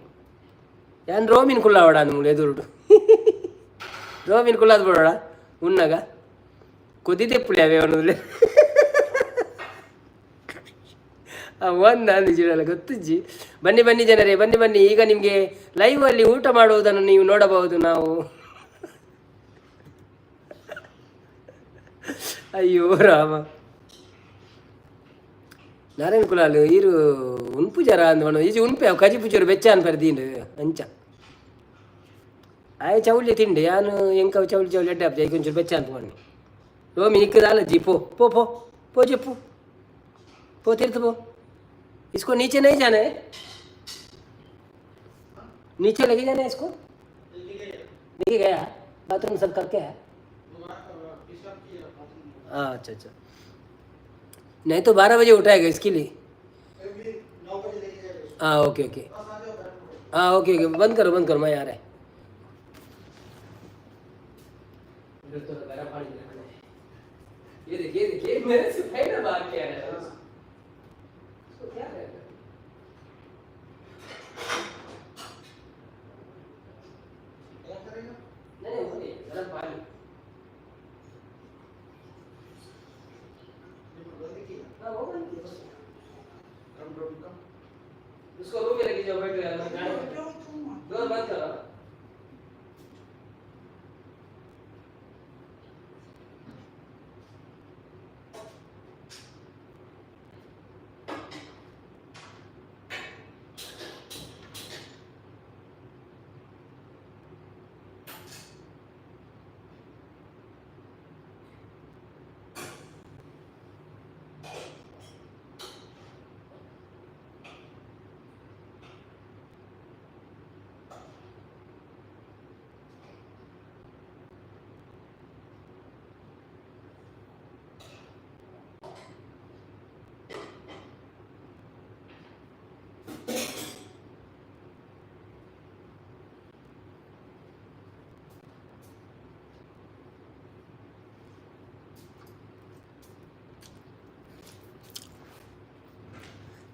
ಯಾನ್ ರೋಮಿನ್ ಕುಲ್ಲಾವಡ ಅಂದ್ ಎದುರುಡು ರೋಮಿನ್ ಕುಲ್ಲಾದ್ ಬಿಡೋಣ. ಉನ್ನಗ ಕೊದಿದೆಪ್ಪುಲೆ ಅವೇ ಅವನದಲ್ಲಿ ಒಂದು ಅಂದಿಜಿರಲ್ಲ ಗೊತ್ತಿಜ್ಜಿ. ಬನ್ನಿ ಬನ್ನಿ ಜನರೇ, ಬನ್ನಿ ಬನ್ನಿ. ಈಗ ನಿಮಗೆ ಲೈವ್ ಅಲ್ಲಿ ಊಟ ಮಾಡುವುದನ್ನು ನೀವು ನೋಡಬಹುದು. ನಾವು ಅಯ್ಯೋ ರಾಮ. ನಾರಾಯಣ ಕುಲಾಲ್ ಈರು ಉನ್ಪುಜಾರ ಅಂದ್ ಮನ ಈಜಿ ಉನ್ಪೆ ಅವು ಕಜಿ ಪುಜರು ಬೆಚ್ಚ ಅನ್ಪರ್ ದೀಂಡ್ ಅಂಚ. ಆಯೆ ಚೌಲಿ ತಿಂಡೆ ಯಾನು ಎಂಕ ಚೌಲಿ ಚೌಲಿ ಎಡ್ಡೆ ಆಪ್ಜೆ ಐಕೊಂಚೂರು ಬೆಚ್ಚ ಅನ್ಪು. ರೋಮಿ ನಿಕ್ಕದಾಲಜ್ಜಿ. ಪೋ ಪೋ ಪೋ ಪೋ ಜಪ್ಪು पो तीर्थ पो. इसको नीचे नहीं जाना है, नीचे लेके जाना है इसको. लेके गया, बाथरूम सब करके है. हाँ, अच्छा अच्छा, नहीं तो 12 बजे उठाएगा इसके लिए. हाँ, ओके ओके. हाँ, ओके ओके. बंद करो, बंद करो, मैं आ रहा है. इधर तो गर्म पानी रखना है. ये देखिए, ये देखिए, मेरे से ना बाहर क्या है उसको, क्या है? नहीं नहीं, वो नहीं, गर्म पानी. हाँ, वो बंद किया. उसको रूम में लेके जाओ. बैठ गया. डोर बंद करो.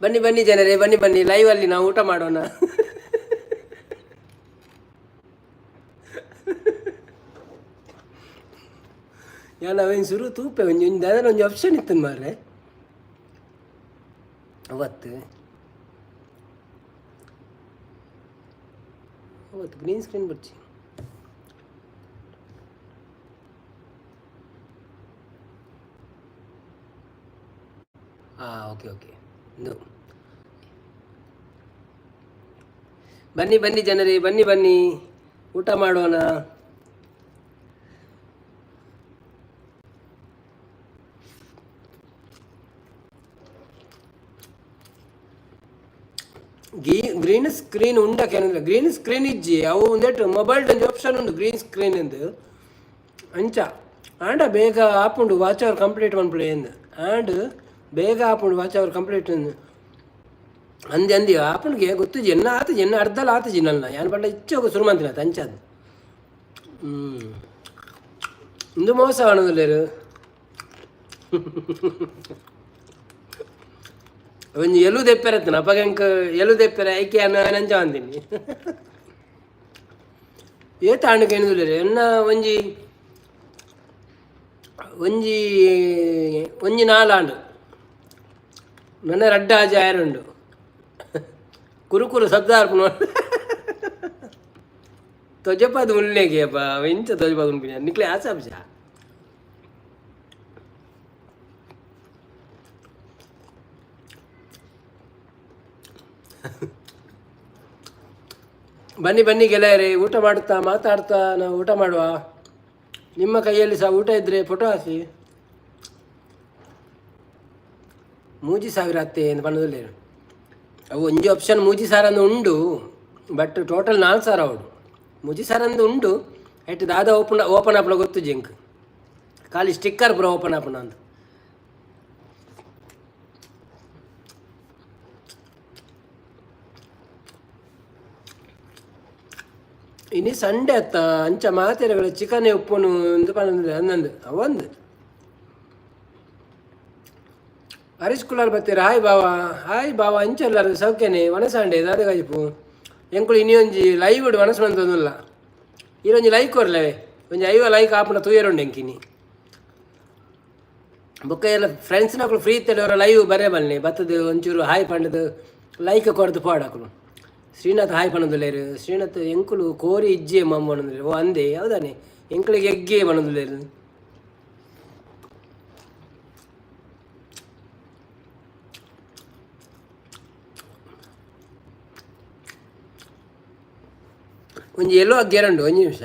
ಬನ್ನಿ ಬನ್ನಿ ಜನರೇ, ಬನ್ನಿ ಬನ್ನಿ. ಲೈವ್ ಅಲ್ಲಿ ನಾವು ಊಟ ಮಾಡೋಣ. ಯಾನ್ ಅವೇನು ಸುರು ತೂಪೆ ಒಂಜಿ ಒಂಜಿ ದಾದನ ಒಂಜಿ ಆಪ್ಷನ್ ಇತ್ತು ಮಾರ್ರೆ ಅವತ್ತು. ಅವತ್ತು ಗ್ರೀನ್ ಸ್ಕ್ರೀನ್ ಬರ್ಚಿ. ಹಾಂ, ಓಕೆ ಓಕೆ. ಇದು ಬನ್ನಿ ಬನ್ನಿ ಜನರೇ, ಬನ್ನಿ ಬನ್ನಿ, ಊಟ ಮಾಡೋಣ. ಗ್ರೀನ್ ಸ್ಕ್ರೀನ್ ಉಂಡಕ್ಕೆ ಗ್ರೀನ್ ಸ್ಕ್ರೀನ್ ಇಜ್ಜಿ. ಅವು ಒಂದೆಟ್ಟು ಮೊಬೈಲ್ ಒಂಜಿ ಆಪ್ಷನ್ ಉಂಡು ಗ್ರೀನ್ ಸ್ಕ್ರೀನ್ ಎಂದು ಅಂಚ. ಆಂಡ ಬೇಗ ಆಪುಂಡು ವಾಚ್ ಅವರ್ ಕಂಪ್ಲೀಟ್ ಮನ್ಪುಲೆ ಎಂದ್. ಆಂಡ್ ಬೇಗ ಆಪುಂಡು ವಾಚ್ ಅವರ್ ಕಂಪ್ಲೀಟ್ ಅಂದೆ ಅಂದಿ ಆಪುಂಡಿಗೆ ಗೊತ್ತುಜಿ. ಎನ್ನ ಆತುಜಿ, ಎನ್ನ ಅರ್ಧಲ ಆತುಜಿ. ನನ್ನ ಯಾನ್ ಪಂಡ ಇಚ್ಚೆ ఒక ಸುರು ಮಂತಿನ ಅಂಚಾದ್. ಇಂದು ಮೋಸ ಆಣುದಿಲ್ಲೆರ್. ಒಂಜಿ ಎಲು ದೆಪ್ಪೆರತ್ತನ ಅಪಗ ಎಂಕ್ ಎಲು ದೆಪ್ಪೆರೆ ಐಕೆ ಅನ್ನ ನಂಜ ಅಂದಿನಿ. ಏತ್ ಆಂಡ್ ಕೇನುದಿಲ್ಲೆರ್. ಎನ್ನ ಒಂಜಿ ಒಂಜಿ ಒಂಜಿ ನಾಲಾಂಡ್, ನನ್ನ ರಡ್ಡ್ ಆಜಿ ಆಯರುಂಡು. ಕುರು ಕುರು ಶಬ್ದ ಆರ್ಪುನು. ತೊಜಪಾದ ಉಲ್ಲೆಗೆ ಅಪ್ಪ ಇಂಚ ತೊಜಪಾದ ಉನ್ಪಿನ ನಿಕ್ಲೆ ಆಸೆ ಅಂಶ. ಬನ್ನಿ ಬನ್ನಿ ಗೆಳೆಯರೇ, ಊಟ ಮಾಡುತ್ತಾ ಮಾತಾಡ್ತಾ ನಾವು ಊಟ ಮಾಡುವ. ನಿಮ್ಮ ಕೈಯಲ್ಲಿ ಸಹ ಊಟ ಇದ್ದರೆ ಫೋಟೋ ಹಾಕಿ. 3000 ಅತ್ತೆ ಎಂದು ಪನ್ನೊಂದುಲ್ಲೆರ್. ಅವು ಒಂಜಿ ಆಪ್ಷನ್ 3000 ಅಂದ್ ಉಂಡು, ಬಟ್ ಟೋಟಲ್ 4000 ಅವಡು. 3000 ಅಂದ್ ಉಂಡು. ಐಟ್ ದಾದ ಓಪನ್ ಓಪನ್ ಆಪುನ ಗೊತ್ತುಜಿ ಎಂಕ್. ಖಾಲಿ ಸ್ಟಿಕ್ಕರ್ ಪೂರ ಓಪನ್ ಆಪುನ ಅಂದ್. ಇನಿ ಸಂಡೆ ಅತ್ತ, ಅಂಚ ಮಾತೆರೆಗಳ ಚಿಕನ್ ಉಪ್ಪುನು ಅಂದ್ ಪನೊಂದು ಅಂದಂದು ಅವೊಂದು. ಹರೀಶ್ ಕುಲಾಲ್ ಬತ್ತೀರ. ಹಾಯ್ ಬಾವ, ಹಾಯ್ ಬಾವ. ಅಂಚೆಲ್ಲಾರು ಸೌಖ್ಯನೆ? ವನಸಾಂಡೆ ದಾದ ಕಾಜಿಪು ಎಂಕುಲು? ಇನಿ ಒಂಜಿ ಲೈವ್ ವನಸ್ ಮಂತೊಂದುಲ್ಲ. ಈರೊಂಜಿ ಲೈಕ್ ಕೊರ್ಲವೆ. ಒಂಜಿ 50 ಲೈಕ್ ಆಪುನ ತೂಯರುಂಡು ಎಂಕಿನಿ. ಬೊಕ್ಕ ಎಲ್ಲ ಫ್ರೆಂಡ್ಸ್ನಕುಲು ಫ್ರೀ ಇತ್ತಲ್ಲ, ಲೈವ್ ಬರೇ ಬನ್ನಿ. ಬತ್ತದು ಒಂಚೂರು ಹಾಯ್ ಪಂಡದು ಲೈಕ್ ಕೊರ್ದು ಪೋಡಕುಲು. ಶ್ರೀನಾಥ್ ಹಾಯ್ ಪನೊಂದುಲ್ಲೆರ್. ಶ್ರೀನಾಥ್ ಎಂಕುಲು ಕೋರಿ ಇಜ್ಜೆ ಮಮ್ಮ ಪನೊಂದುಲ್ಲೆರ್. ಓ ಅಂದೆ, ಹೌದಾನೆ? ಎಂಕುಲಿಗೆ ಎಗ್ಗೆ ಪನೊಂದುಲ್ಲೆರ್. ಒಂಜಿ ಎಲ್ಲೋ ಅಗ್ಗೇರಂಡು ಒಂಜಿ ನಿಮಿಷ.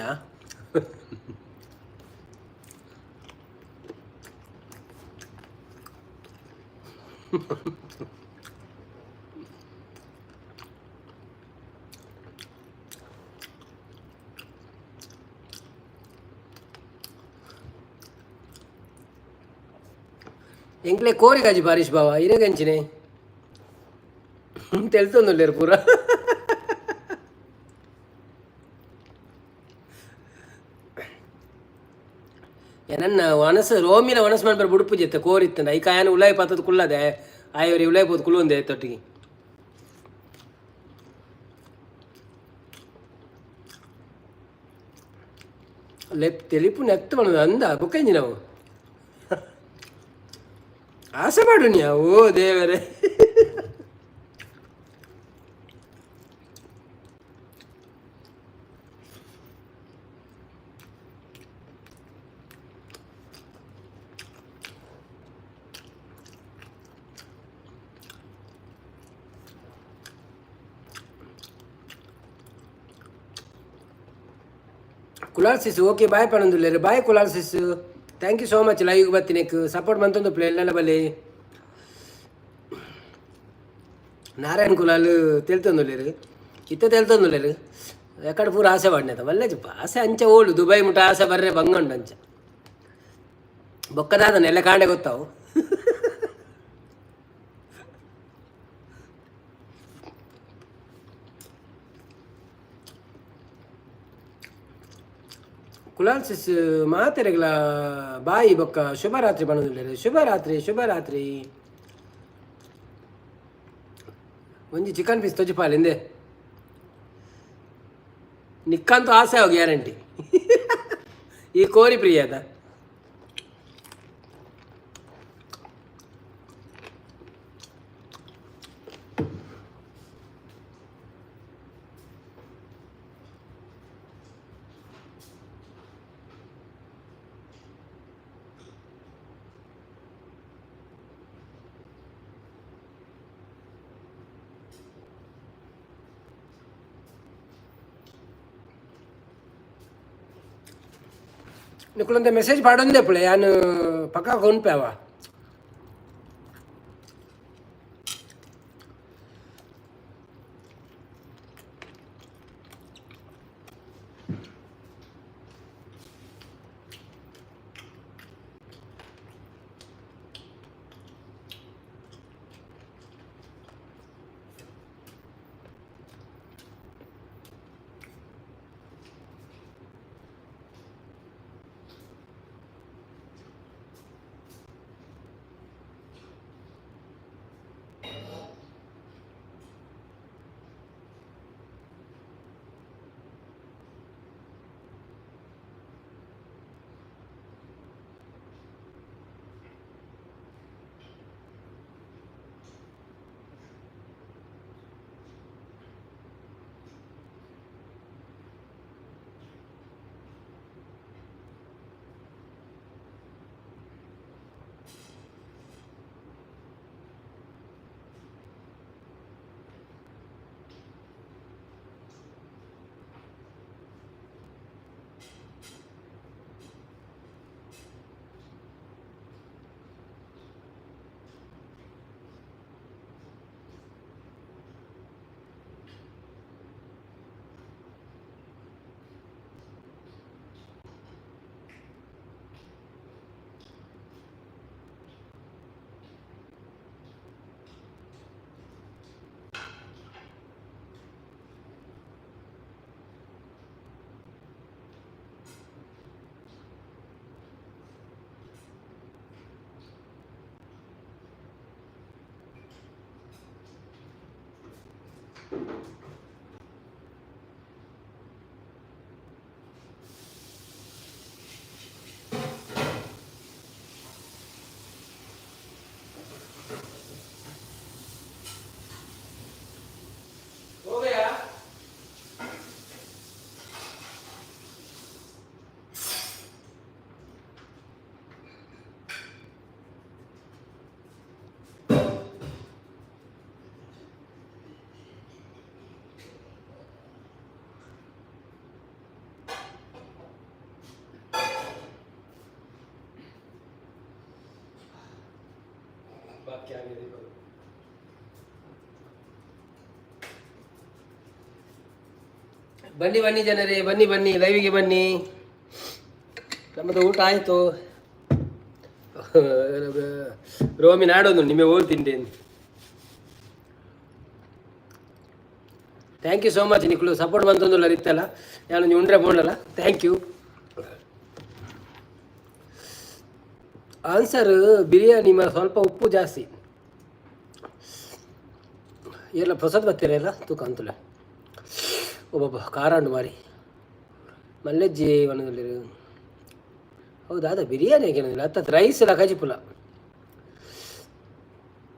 ಎಂಕ್ಲೆ ಕೋರಿಗಾಜಿ ಬಾರೀಶ್ ಬಾವ ಇರೆಗಂಚಿನೆ ತೆಲ್ತೊಂದುಲ್ಲೆರ್ ಪೂರ. ಎನನ್ನ ವನಸ್ ರೋಮಿನ ವನಸ್ ಮನ್ಪರ ಬುಡುಪು ಜೆತ್ತ ಕೋರಿತ್ತಂಡ ಐಕ ಆಯನ ಉಲಾಯಿ ಪತ್ತದ ಕುಲ್ಲದೆ ಆಯವರಿ ಉಲಾಯಿ ಪೋದು ಕುಲ್ಲೊಂದೆ ತೊಟ್ಟಿಗೆ. ಲೆಪ್ ತೆಲಿಪು ನೆತ್ತ ಬಣ್ಣದ ಅಂದ ಬೊಕ್ಕಂಜಿ ನಾವು ಆಸೆ ಮಾಡು ಓ ದೇವರೇ. ಕುಲಾಲ್ ಸಿಸ್ ಓಕೆ ಬಾಯ್ ಪಣಂದುಲ್ಲೇರು. Bye Kulal sis, thank you so much live ಬತ್ತಿನೆಕ್ support ಮಂತೊಂದು play ಎಲ್ಲ ಬಲೆ. ನಾರಾಯಣ್ ಕುಲಾಲ್ ತೆಲ್ತೊಂದುಲ್ಲೇರು, ಇತ್ತ ತೆಲ್ತೊಂದುಲ್ಲೇರು. ಎಕಡೆ ಪೂರ ಆಸೆ ಪಡ್ನೆತ ಮಲ್ಲೆ ಆಸೆ ಅಂಚ ಓಳು ದುಬೈ ಮುಟ ಆಸೆ ಬರ್ರೆ ಬಂಗ ಉಂಡು ಅಂಚ ಬೊಕ್ಕದಾದ ನೆಲ್ಲ ಕಾಂಡೆ ಗೊತ್ತಾವು. ಕುಲಾಲ್ ಸಿಸ್ ಮಾತೆರೆಗ್ಲ ಬಾಯಿ ಬೊಕ್ಕ ಶುಭರಾತ್ರಿ ಪನೊಂದುಲ್ಲೆರ್. ಶುಭರಾತ್ರಿ, ಶುಭರಾತ್ರಿ. ಒಂಜಿ ಚಿಕನ್ ಪೀಸ್ ತೊಜಿಪಾಲ್ ಇಂದೆ ನಿಕ್ಕಂತೂ ಆಸೆ ಅವು ಗ್ಯಾರಂಟಿ. ಈ ಕೋರಿ ಪ್ರಿಯದ ನಿಕುಲೊಂದು ಮೆಸೇಜ್ ಪಾಡೊಂದೆ ಪುಳೆ ಯಾನ್ ಪಕ್ಕ ಕೊನ್ಪೆವ. हो गया. आपके आगे देखो। ಬನ್ನಿ ಬನ್ನಿ ಜನರೇ, ಬನ್ನಿ ಬನ್ನಿ, ಲೈವಿಗೆ ಬನ್ನಿ. ನಮ್ಮದು ಊಟ ಆಯಿತು. ರೋಮಿ ನಾಡೋದು ನಿಮಗೆ ಓಲ್ ತಿಂಡಿ. Thank you so much ನಿಕ್ಲು ಸಪೋರ್ಟ್ ಬಂತಂದುಲ್ಲ ಇತ್ತಲ್ಲ, ಯಾನು ನೀವು ಉಂಡ್ರೆ ಬೋಂಡಲ್ಲ. Thank you. Answer biryani ಸ್ವಲ್ಪ ಉಪ್ಪು ಜಾಸ್ತಿ. ಎಲ್ಲ ಪ್ರಸಾದ್ ಬರ್ತೀರ ಎಲ್ಲ ತೂಕ ಅಂತಲ್ಲ. ಒಬ್ಬೊಬ್ಬ ಖಾರ ಉಂಡು ಮಾರಿ ಮಲ್ಲೆಜ್ಜಿ ಒಣದಲ್ಲಿ. ಹೌದಾ? ಅದ ಬಿರಿಯಾನಿ ಏನಿಲ್ಲ, ಹತ್ತತ್ತು ರೈಸ್ ಎಲ್ಲ ಕಜಿಪುಲ.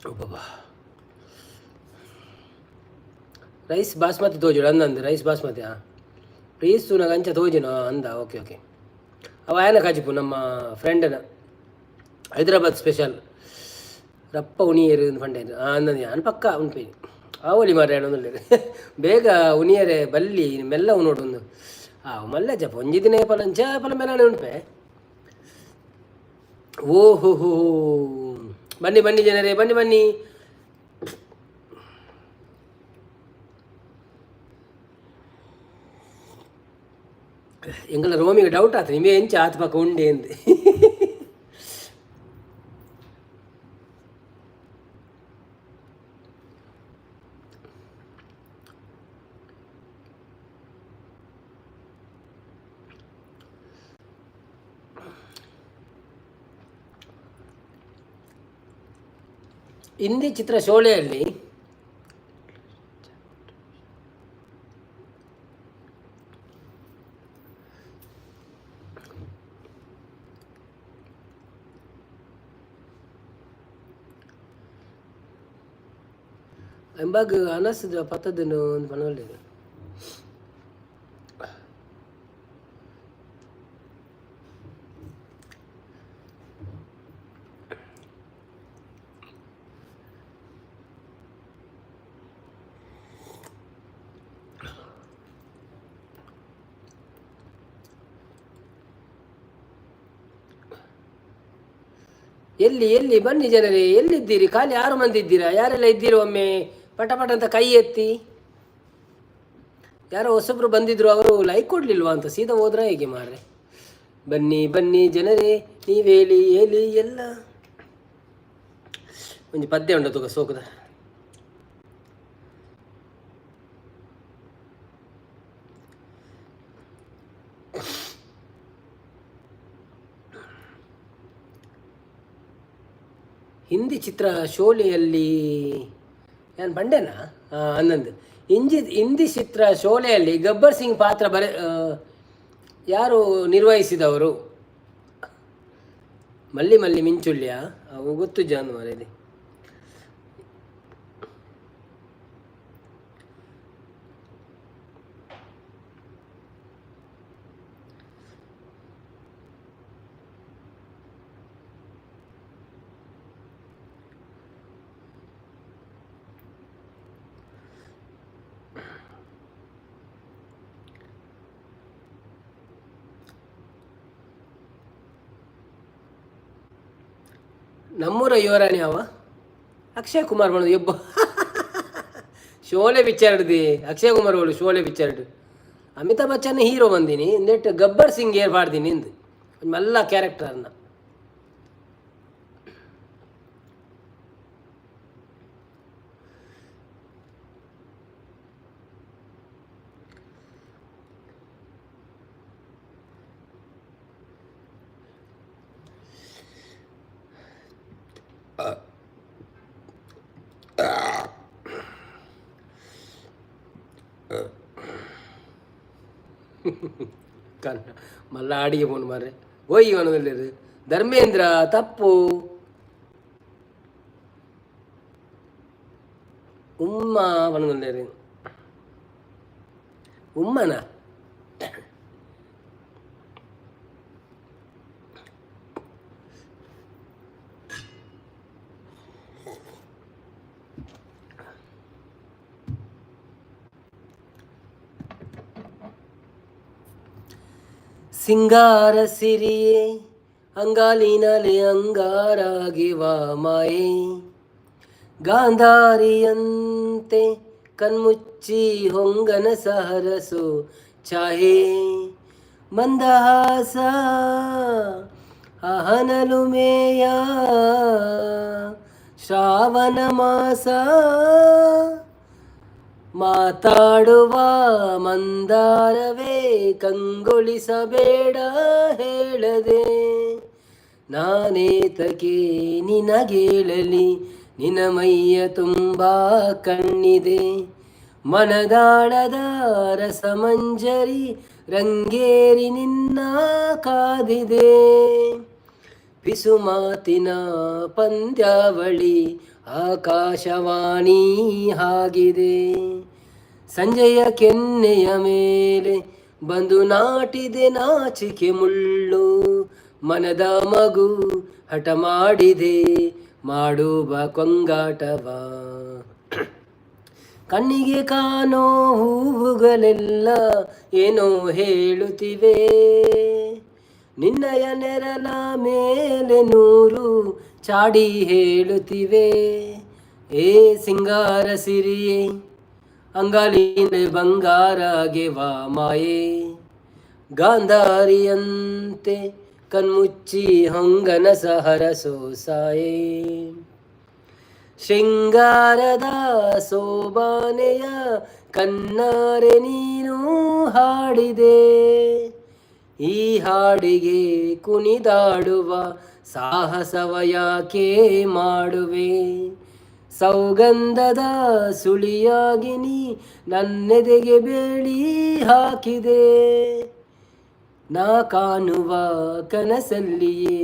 ಒಬ್ಬೊಬ್ಬ ರೈಸ್ ಬಾಸ್ಮತಿ ತೋಜುಡು ಅಂದಂದು ರೈಸ್ ಬಾಸ್ಮತಿ. ಹಾಂ, ಪ್ಲೀಸ್ ತೂನಾಗ ಅಂಚ ತೋಜಿನ ಅಂದ. ಓಕೆ ಓಕೆ, ಅವ ಆಯನ ಕಾಜಿಪು ನಮ್ಮ ಫ್ರೆಂಡನ ಹೈದರಾಬಾದ್ ಸ್ಪೆಷಲ್ ರಪ್ಪ ಉಣಿಯರು ಪಂಡೆ ಅಂದಂದು. ನಾನು ಪಕ್ಕ ಉಣ್ಪೇನಿ ಆವೊಲಿ ಮಾರ್ರೆ ಹೇಳೊಂದುಲ್ಲೆರ್. ಬೇಗ ಉನಿಯರೆ ಬಲ್ಲಿ ಮೆಲ್ಲ ಉನೋಡು ಒಂದು. ಆ ಮಲ್ಲ ಜಪ ಒಂಜಿ ದಿನ ಏಪಲ ಅಂಚ ಏಪಲ ಮೆಲ್ಲನೆ ಉಣ್ಪೆ. ಓಹೋ ಹೋ, ಬನ್ನಿ ಬನ್ನಿ ಜನರೇ, ಬನ್ನಿ ಬನ್ನಿ. ಎಂಗಲ ರೋಮಿಗೆ ಡೌಟ್ ಆತು, ನಿಮೆ ಎಂಚ ಆತ್ ಪಕ್ಕ ಉಂಡೆ ಅಂದ್. ಹಿಂದಿ ಚಿತ್ರ ಶೋಲೆಯಲ್ಲಿ ಎಂಬಾಗ ಅನಸ್ದ ಪತ್ತದನ್ನು ಒಂದು ಪನವಲ್ಲಿದೆ. ಎಲ್ಲಿ ಎಲ್ಲಿ ಬನ್ನಿ ಜನರೇ, ಎಲ್ಲಿದ್ದೀರಿ? ಖಾಲಿ 6 ಮಂದಿ ಇದ್ದೀರಾ? ಯಾರೆಲ್ಲ ಇದ್ದೀರಿ? ಒಮ್ಮೆ ಪಟ ಪಟ ಅಂತ ಕೈ ಎತ್ತಿ. ಯಾರೋ ಹೊಸಬ್ರು ಬಂದಿದ್ರು, ಅವರು ಲೈಕ್ ಕೊಡಲಿಲ್ವಾ ಅಂತ ಸೀದಾ ಹೋದ್ರ ಹೇಗೆ ಮಾರ್ರೆ? ಬನ್ನಿ ಬನ್ನಿ ಜನರೇ, ನೀವೇಳಿ ಹೇಳಿ ಎಲ್ಲ. ಒಂಜಿ ಪದ್ಯ ಉಂಟು ತುಗ ಸೋಕುದ. ಹಿಂದಿ ಚಿತ್ರ ಶೋಲೆಯಲ್ಲಿ ನಾನು ಬಂಡೆನಾ ಹನ್ನೊಂದು ಹಿಂದಿ ಹಿಂದಿ ಚಿತ್ರ ಶೋಲೆಯಲ್ಲಿ ಗಬ್ಬರ್ ಸಿಂಗ್ ಪಾತ್ರ ಬರೆ ಯಾರು ನಿರ್ವಹಿಸಿದವರು? ಮಲ್ಲಿ ಮಲ್ಲಿ ಮಿಂಚುಳ್ಳಿಯ ಅವು ಗೊತ್ತು ಜಾನು ಮಾರೇದಿ. ನಮ್ಮೂರ ಯುವರಾಣಿ ಅವ ಅಕ್ಷಯ್ ಕುಮಾರ್ ಬಣ್ಣದ ಎಬ್ಬ ಶೋಲೆ ಪಿಕ್ಚರ್ಡ್ದಿ ಅಕ್ಷಯ್ ಕುಮಾರ್ ಅವಳು ಶೋಲೆ ಪಿಕ್ಚರ್ಡ್. ಅಮಿತಾಬ್ ಬಚ್ಚನ್ ಹೀರೋ ಬಂದೀನಿ ನೆಟ್ ಗಬ್ಬರ್ ಸಿಂಗ್ ಏರ್ ಪಾಡ್ದೀನಿ ಇಂದು ಮಲ್ಲ ಕ್ಯಾರೆಕ್ಟರ್ನ. ಕನ್ನ ಮಲ್ಲ ಆಡಿಗೆ ಫೋನ್ ಮಾರ್ರೆ ಓಯ್ ಇವನದಲ್ಲಿರು. ಧರ್ಮೇಂದ್ರ ತಪ್ಪು. ಉಮ್ಮ ಪನೊಂದುಲ್ಲೆರ್ ಉಮ್ಮನ. ಸಿಂಗಾರ ಸಿರಿಯೇ ಅಂಗಾಲಿನಲೆ ಅಂಗಾರಾಗಿ ವಾ ಮಾಯೆ. ಗಾಂಧಾರಿಯಂತೆ ಕಣ್ಮುಚ್ಚಿ ಹೊಂಗನಸ ಹರಸೋ ಛಾಯೆ, ಮಂದಹಾಸ ಅಹನಲುಮೆಯ ಶ್ರಾವಣ ಮಾಸ, ಮಾತಾಡುವ ಮಂದಾರವೇ ಕಂಗೊಳಿಸಬೇಡ ಹೇಳದೆ, ನಾನೇತಕೆ ನಿನಗೇಳಲಿ ನಿನ ಮೈಯ ತುಂಬ ಕಣ್ಣಿದೆ, ಮನದಾಳದ ರಸಮಂಜರಿ ರಂಗೇರಿ ನಿನ್ನ ಕಾದಿದೆ, ಪಿಸುಮಾತಿನ ಪಂದ್ಯಾವಳಿ ಆಕಾಶವಾಣಿ ಆಗಿದೆ, ಸಂಜೆಯ ಕೆನ್ನೆಯ ಮೇಲೆ ಬಂದು ನಾಟಿದೆ ನಾಚಿಕೆ ಮುಳ್ಳು, ಮನದ ಮಗು ಹಠ ಮಾಡಿದೆ ಮಾಡುವ ಕೊಂಗಾಟವ, ಕಣ್ಣಿಗೆ ಕಾಣೋ ಹೂವುಗಳೆಲ್ಲ ಏನೋ ಹೇಳುತ್ತಿವೆ, ನಿನ್ನಯ ನೆರಳ ಮೇಲೆ ನೂರು ಚಾಡಿ ಹೇಳುತ್ತಿವೆ, ಏ ಸಿಂಗಾರ ಸಿರಿಯೇ ಅಂಗಾಲಿನ ಬಂಗಾರಗೆವಾ ಮಾಯೆ, ಗಾಂಧಾರಿಯಂತೆ ಕಣ್ಮುಚ್ಚಿ ಹೊಂಗನಸ ಹರಸೋ ಸಾಯೇ, ಶೃಂಗಾರದ ಸೋಬಾನೆಯ ಕಣ್ಣಾರೆ ನೀನು ಹಾಡಿದೆ, ಈ ಹಾಡಿಗೆ ಕುಣಿದಾಡುವ ಸಾಹಸವ ಯಾಕೆ ಮಾಡುವೆ, ಸೌಗಂಧದ ಸುಳಿಯಾಗಿ ನೀ ನನ್ನೆದೆಗೆ ಬೇಳಿ ಹಾಕಿದೆ, ನಾ ಕಾಣುವ ಕನಸಲ್ಲಿಯೇ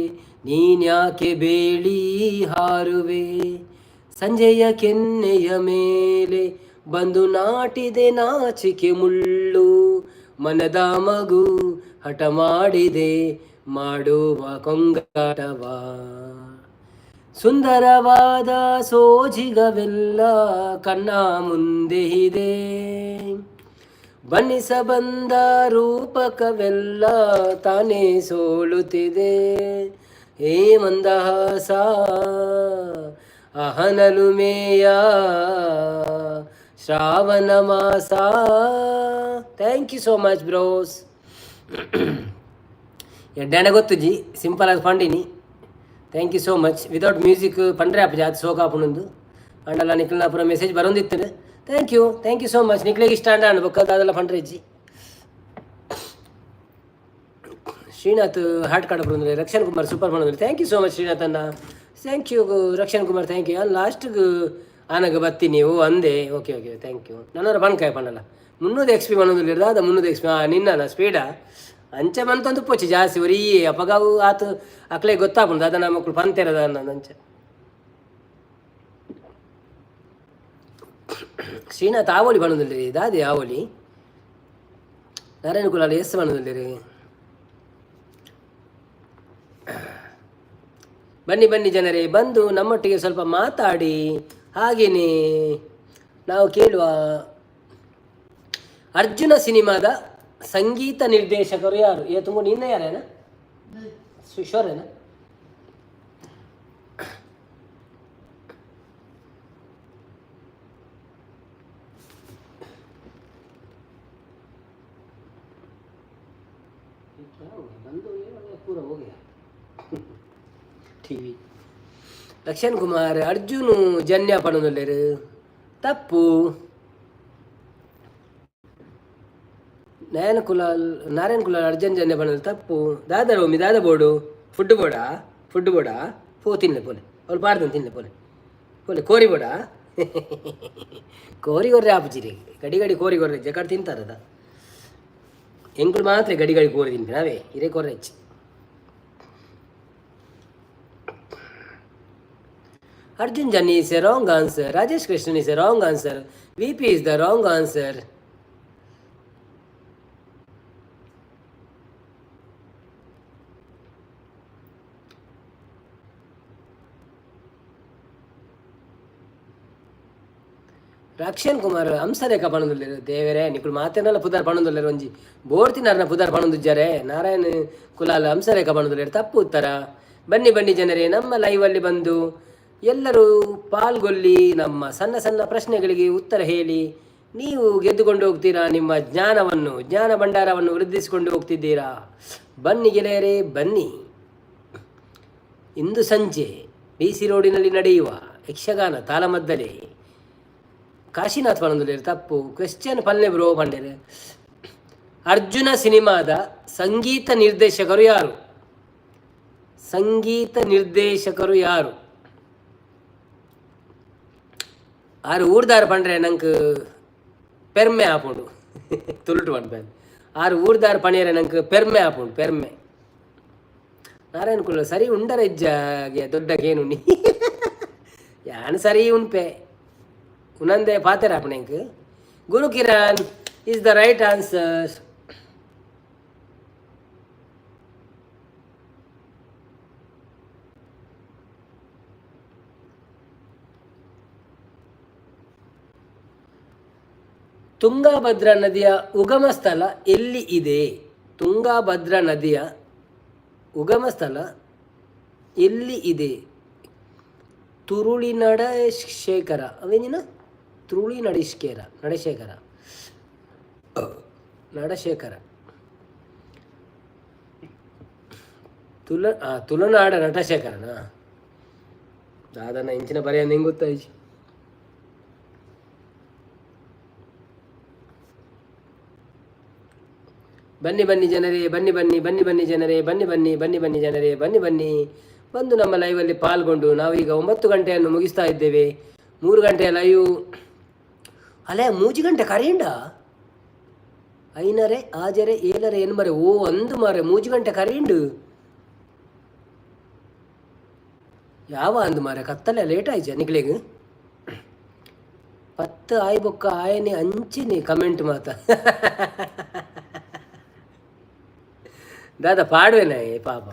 ನೀನ್ಯಾಕೆ ಬೇಳಿ ಹಾರುವೆ, ಸಂಜೆಯ ಕೆನ್ನೆಯ ಮೇಲೆ ಬಂದು ನಾಟಿದೆ ನಾಚಿಕೆ ಮುಳ್ಳು, ಮನದ ಮಗು ಹಠ ಮಾಡಿದೆ ಮಾಡುವ ಕೊಂಗಾಟವ, ಸುಂದರವಾದ ಸೋಜಿಗವೆಲ್ಲ ಕಣ್ಣ ಮುಂದೆ ಇದೆ, ಬಣ್ಣಿಸ ಬಂದ ರೂಪಕವೆಲ್ಲ ತಾನೇ ಸೋಲುತ್ತಿದೆ, ಹೇ ಮಂದಹಾಸ ಅಹನಲುಮೇಯ ಶ್ರಾವಣ ಮಾಸ. Thank you so much bros. ಎಡ್ಡಾಣ ಗೊತ್ತುಜಿ simple ಆಗಿ ಪಂಡಿನಿ. Thank you so much. Without music ಪಂಡ್ರೆ ಆಪುಜಿ ಅದು ಸೋಕ್ ಆಪುನೊಂದು ಅಂಡಲ ನಿಕ್ಲ್ನ ಪೂರ message ಬರೋಂದಿತ್ತು. Thank you, thank you so much. ನಿಕ್ಲೆಗ್ ಇಷ್ಟ ಅಂಡ ಬೊಕ್ಕ ದಾದಲ ಪಂಡ್ರೆ ಇಜ್ಜಿ. ಶ್ರೀನಾಥ್ ಹಾಟ್ ಕಾರ್ಡ್ ಬರೋಂದ್ರೆ ರಕ್ಷಣ್ ಕುಮಾರ್ ಸೂಪರ್ ಪಂಡೊಂದುಲ್ಲೆ. Thank you so much Srinath ಅಣ್ಣ. Thank you Rakshan Kumar, thank you. ಲಾಸ್ಟ್ಗೆ ಆನಗ ಬತ್ತೀನಿ ಓ ಅಂದೆ. Okay okay thank you. ನನ್ನವರ ಪನ್ಕಾಯ ಪಂಡಲ 300 ಎಕ್ಸ್ ಪಿ ಪನ್ನೊಂದುಲ್ಲೆರ್ ದಾದ 300 ಎಕ್ಸ್ ಪಿ ನಿನ್ನನ ಸ್ಪೀಡಾ ಅಂಚೆ ಮಂತೊಂದು ಪೋಚಿ ಜಾಸ್ತಿ ಒರಿ ಅಪಗ ಅವು ಆತ್ ಅಕ್ಲೆ ಗೊತ್ತಾಪುಂಡು ದಾದ ನಮಕ್ಲು ಪಂತೆರದ ಅಂಚೆ. ಶ್ರೀನಾಥ್ ಆವೊಲಿ ಪನ್ನೊಂದುಲ್ಲೆರ್ ದಾದೆ ಆವೊಲಿ ನಾರಾಯಣ ಕುಲಾಲ್ ಎಸ್ ಪನ್ನೊಂದುಲ್ಲೆರ್. ಬನ್ನಿ ಬನ್ನಿ ಜನರೇ, ಬಂದು ನಮ್ಮೊಟ್ಟಿಗೆ ಸ್ವಲ್ಪ ಮಾತಾಡಿ. ಹಾಗೆಯೇ ನಾವು ಕೇಳುವ ಅರ್ಜುನ ಸಿನಿಮಾದ ಸಂಗೀತ ನಿರ್ದೇಶಕರು ಯಾರು? ಏ ತುಂಬ ನಿನ್ನ ಯಾರೇನ ಶೋರೇನಾ? ಟಿವಿ ಲಕ್ಷಣ್ ಕುಮಾರ್ ಅರ್ಜುನ್ ಜನ್ಯ ಪಣೊಂದುಲ್ಲೆರ್ ತಪ್ಪು. ನಯನ ಕುಲಾಲ್ ನಾರಾಯಣ ಕುಲಾಲ್ ಅರ್ಜುನ್ ಜನ್ಯ ಪಣೊಂದು ತಪ್ಪು. ದಾದ ರೋಮಿ ದಾದ ಬೋಡು ಫುಡ್ ಬೋಡಾ ಫುಡ್ ಬೋಡಾ ಪೋ ತಿನ್ಲೆ ಪೋಲೆ ಅವ್ಳು ಪಾಡ್ದನ್ ತಿನ್ಲೆ ಪೋಲೆ ಪೋಲೆ ಕೋರಿ ಬೋಡಾ ಕೋರಿ ಕೊರ್ರೆ ಆಪುಜಿರಿ ಗಡಿ ಗಡಿ ಕೋರಿ ಕೊರ್ರೆ ಜಕಡ್ ತಿಂತಾರದ ಎಂಕುಲು ಮಾತ್ರ ಗಡಿ ಗಡಿ ಕೋರಿ ತಿನ್ಪಿ ನಾವೇ ಇರೇ ಕೊರ್ರೆ ಹೆಚ್ಚು. Arjun Janya is a wrong answer. Rajesh Krishnan is a wrong answer. VP is the wrong answer. Rakshan Kumar Hamsalekha ಪಣೊಂದುಲ್ಲೆರ್ ದೇವೆರೆ ನಿಕುಲು ಮಾತೆರ್ನಲ ಪುದರ್ ಪಣೊಂದುಲ್ಲೆರ್ ಒಂಜಿ ಬೋರ್ತಿನಾರ್ನ ಪುದರ್ ಪಣೊಂದುಜ್ಜರೆ. ನಾರಾಯಣ ಕುಲಾಲ್ ಹಂಸಲೇಖ ಪಣೊಂದುಲ್ಲೆರ್ ತಪ್ಪು ಉತ್ತರ. ಬನ್ನಿ ಬನ್ನಿ ಜನರೇ, ನಮ್ಮ ಲೈವಲ್ಲಿ ಬಂದು ಎಲ್ಲರೂ ಪಾಲ್ಗೊಳ್ಳಿ, ನಮ್ಮ ಸಣ್ಣ ಸಣ್ಣ ಪ್ರಶ್ನೆಗಳಿಗೆ ಉತ್ತರ ಹೇಳಿ. ನೀವು ಗೆದ್ದುಕೊಂಡು ಹೋಗ್ತೀರಾ, ನಿಮ್ಮ ಜ್ಞಾನವನ್ನು, ಜ್ಞಾನ ಭಂಡಾರವನ್ನು ವೃದ್ಧಿಸಿಕೊಂಡು ಹೋಗ್ತಿದ್ದೀರಾ. ಬನ್ನಿ ಗೆಳೆಯರೇ, ಬನ್ನಿ. ಇಂದು ಸಂಜೆ ಬಿ ಸಿ ರೋಡಿನಲ್ಲಿ ನಡೆಯುವ ಯಕ್ಷಗಾನ ತಾಳಮದ್ದಲೆ. ಕಾಶಿನಾಥ್ ಪನೊಂದುಲ್ಲೆರ್, ತಪ್ಪು. ಕ್ವೆಶ್ಚನ್ ಪಲ್ಲೆ ಬ್ರೋ ಪಂಡೆರ್. ಅರ್ಜುನ ಸಿನಿಮಾದ ಸಂಗೀತ ನಿರ್ದೇಶಕರು ಯಾರು? ಸಂಗೀತ ನಿರ್ದೇಶಕರು ಯಾರು? ಆರು ಊರ್ದಾರ್ ಪಂಡ್ರೆ ನಂಕ್ ಪೆರ್ಮೆ ಆಪುಂಡು. ತುಳುಟು ಪನ್ಪೆ. ಆರು ಊರ್ದಾರ್ ಪಣಿಯರೆ ನಂಕ್ ಪೆರ್ಮೆ ಆಪುಂಡು, ಪೆರ್ಮೆ. ನಾರಾಯಣ ಕುಲ್ಲ ಸರಿ ಉಂಡರ ಇಜ್ಜ ದೊಡ್ಡ ಕೇನುನಿ. ಯಾನ್ ಸರಿ ಉನ್ಪೆ, ಉನಂದೆ ಪಾತೆರ ಆಪುಣೆಂಕ್. Guru Kiran is the right answer. Tungabhadra ನದಿಯ ಉಗಮ ಸ್ಥಳ ಎಲ್ಲಿ ಇದೆ? ತುಂಗಾಭದ್ರಾ ನದಿಯ ಉಗಮ ಸ್ಥಳ ಎಲ್ಲಿ ಇದೆ? ತುರುಳಿನಡ ಶೇಖರ ಅವೇನಿನ ತುರುಳಿ ನಡಿಶೇಖರ ನಡಶೇಖರ ನಡಶೇಖರ ತುಲ ತುಳುನಾಡ ನಟಶೇಖರನ ದಾದನ ಇಂಚಿನ ಬರೆಯ ನಿಂಗೆ ಗೊತ್ತಾಯ್ತು. ಬನ್ನಿ ಬನ್ನಿ ಜನರೇ, ಬನ್ನಿ ಬನ್ನಿ ಬನ್ನಿ ಬನ್ನಿ ಜನರೇ, ಬನ್ನಿ ಬನ್ನಿ ಬನ್ನಿ ಬನ್ನಿ ಜನರೇ, ಬನ್ನಿ ಬನ್ನಿ. ಬಂದು ನಮ್ಮ ಲೈವಲ್ಲಿ ಪಾಲ್ಗೊಂಡು ನಾವೀಗ 9 ಗಂಟೆಯನ್ನು ಮುಗಿಸ್ತಾ ಇದ್ದೇವೆ. 3 ಗಂಟೆಯ ಲೈವ್ ಅಲ್ಲೇ 3 ಗಂಟೆ ಕರೆಯುಂಡ ಐನರೆ ಆಜರೆ ಏಳರೆ ಎನ್ಮರೆ ಓ ಅಂದು ಮಾರೆ 3 ಗಂಟೆ ಕರೆಯುಂಡು ಯಾವ ಅಂದು ಮಾರೆ ಕತ್ತಲೆ ಲೇಟ್ ಆಯ್ತು ನಿಕ್ಲೆಗ್ ಪತ್ತು ಆಯ್ ಬೊಕ್ಕ ಆಯನೆ ಅಂಚಿನಿ ಕಮೆಂಟ್ ಮಾತ ದಾದ ಪಾಡುವೆನ ಪಾಪ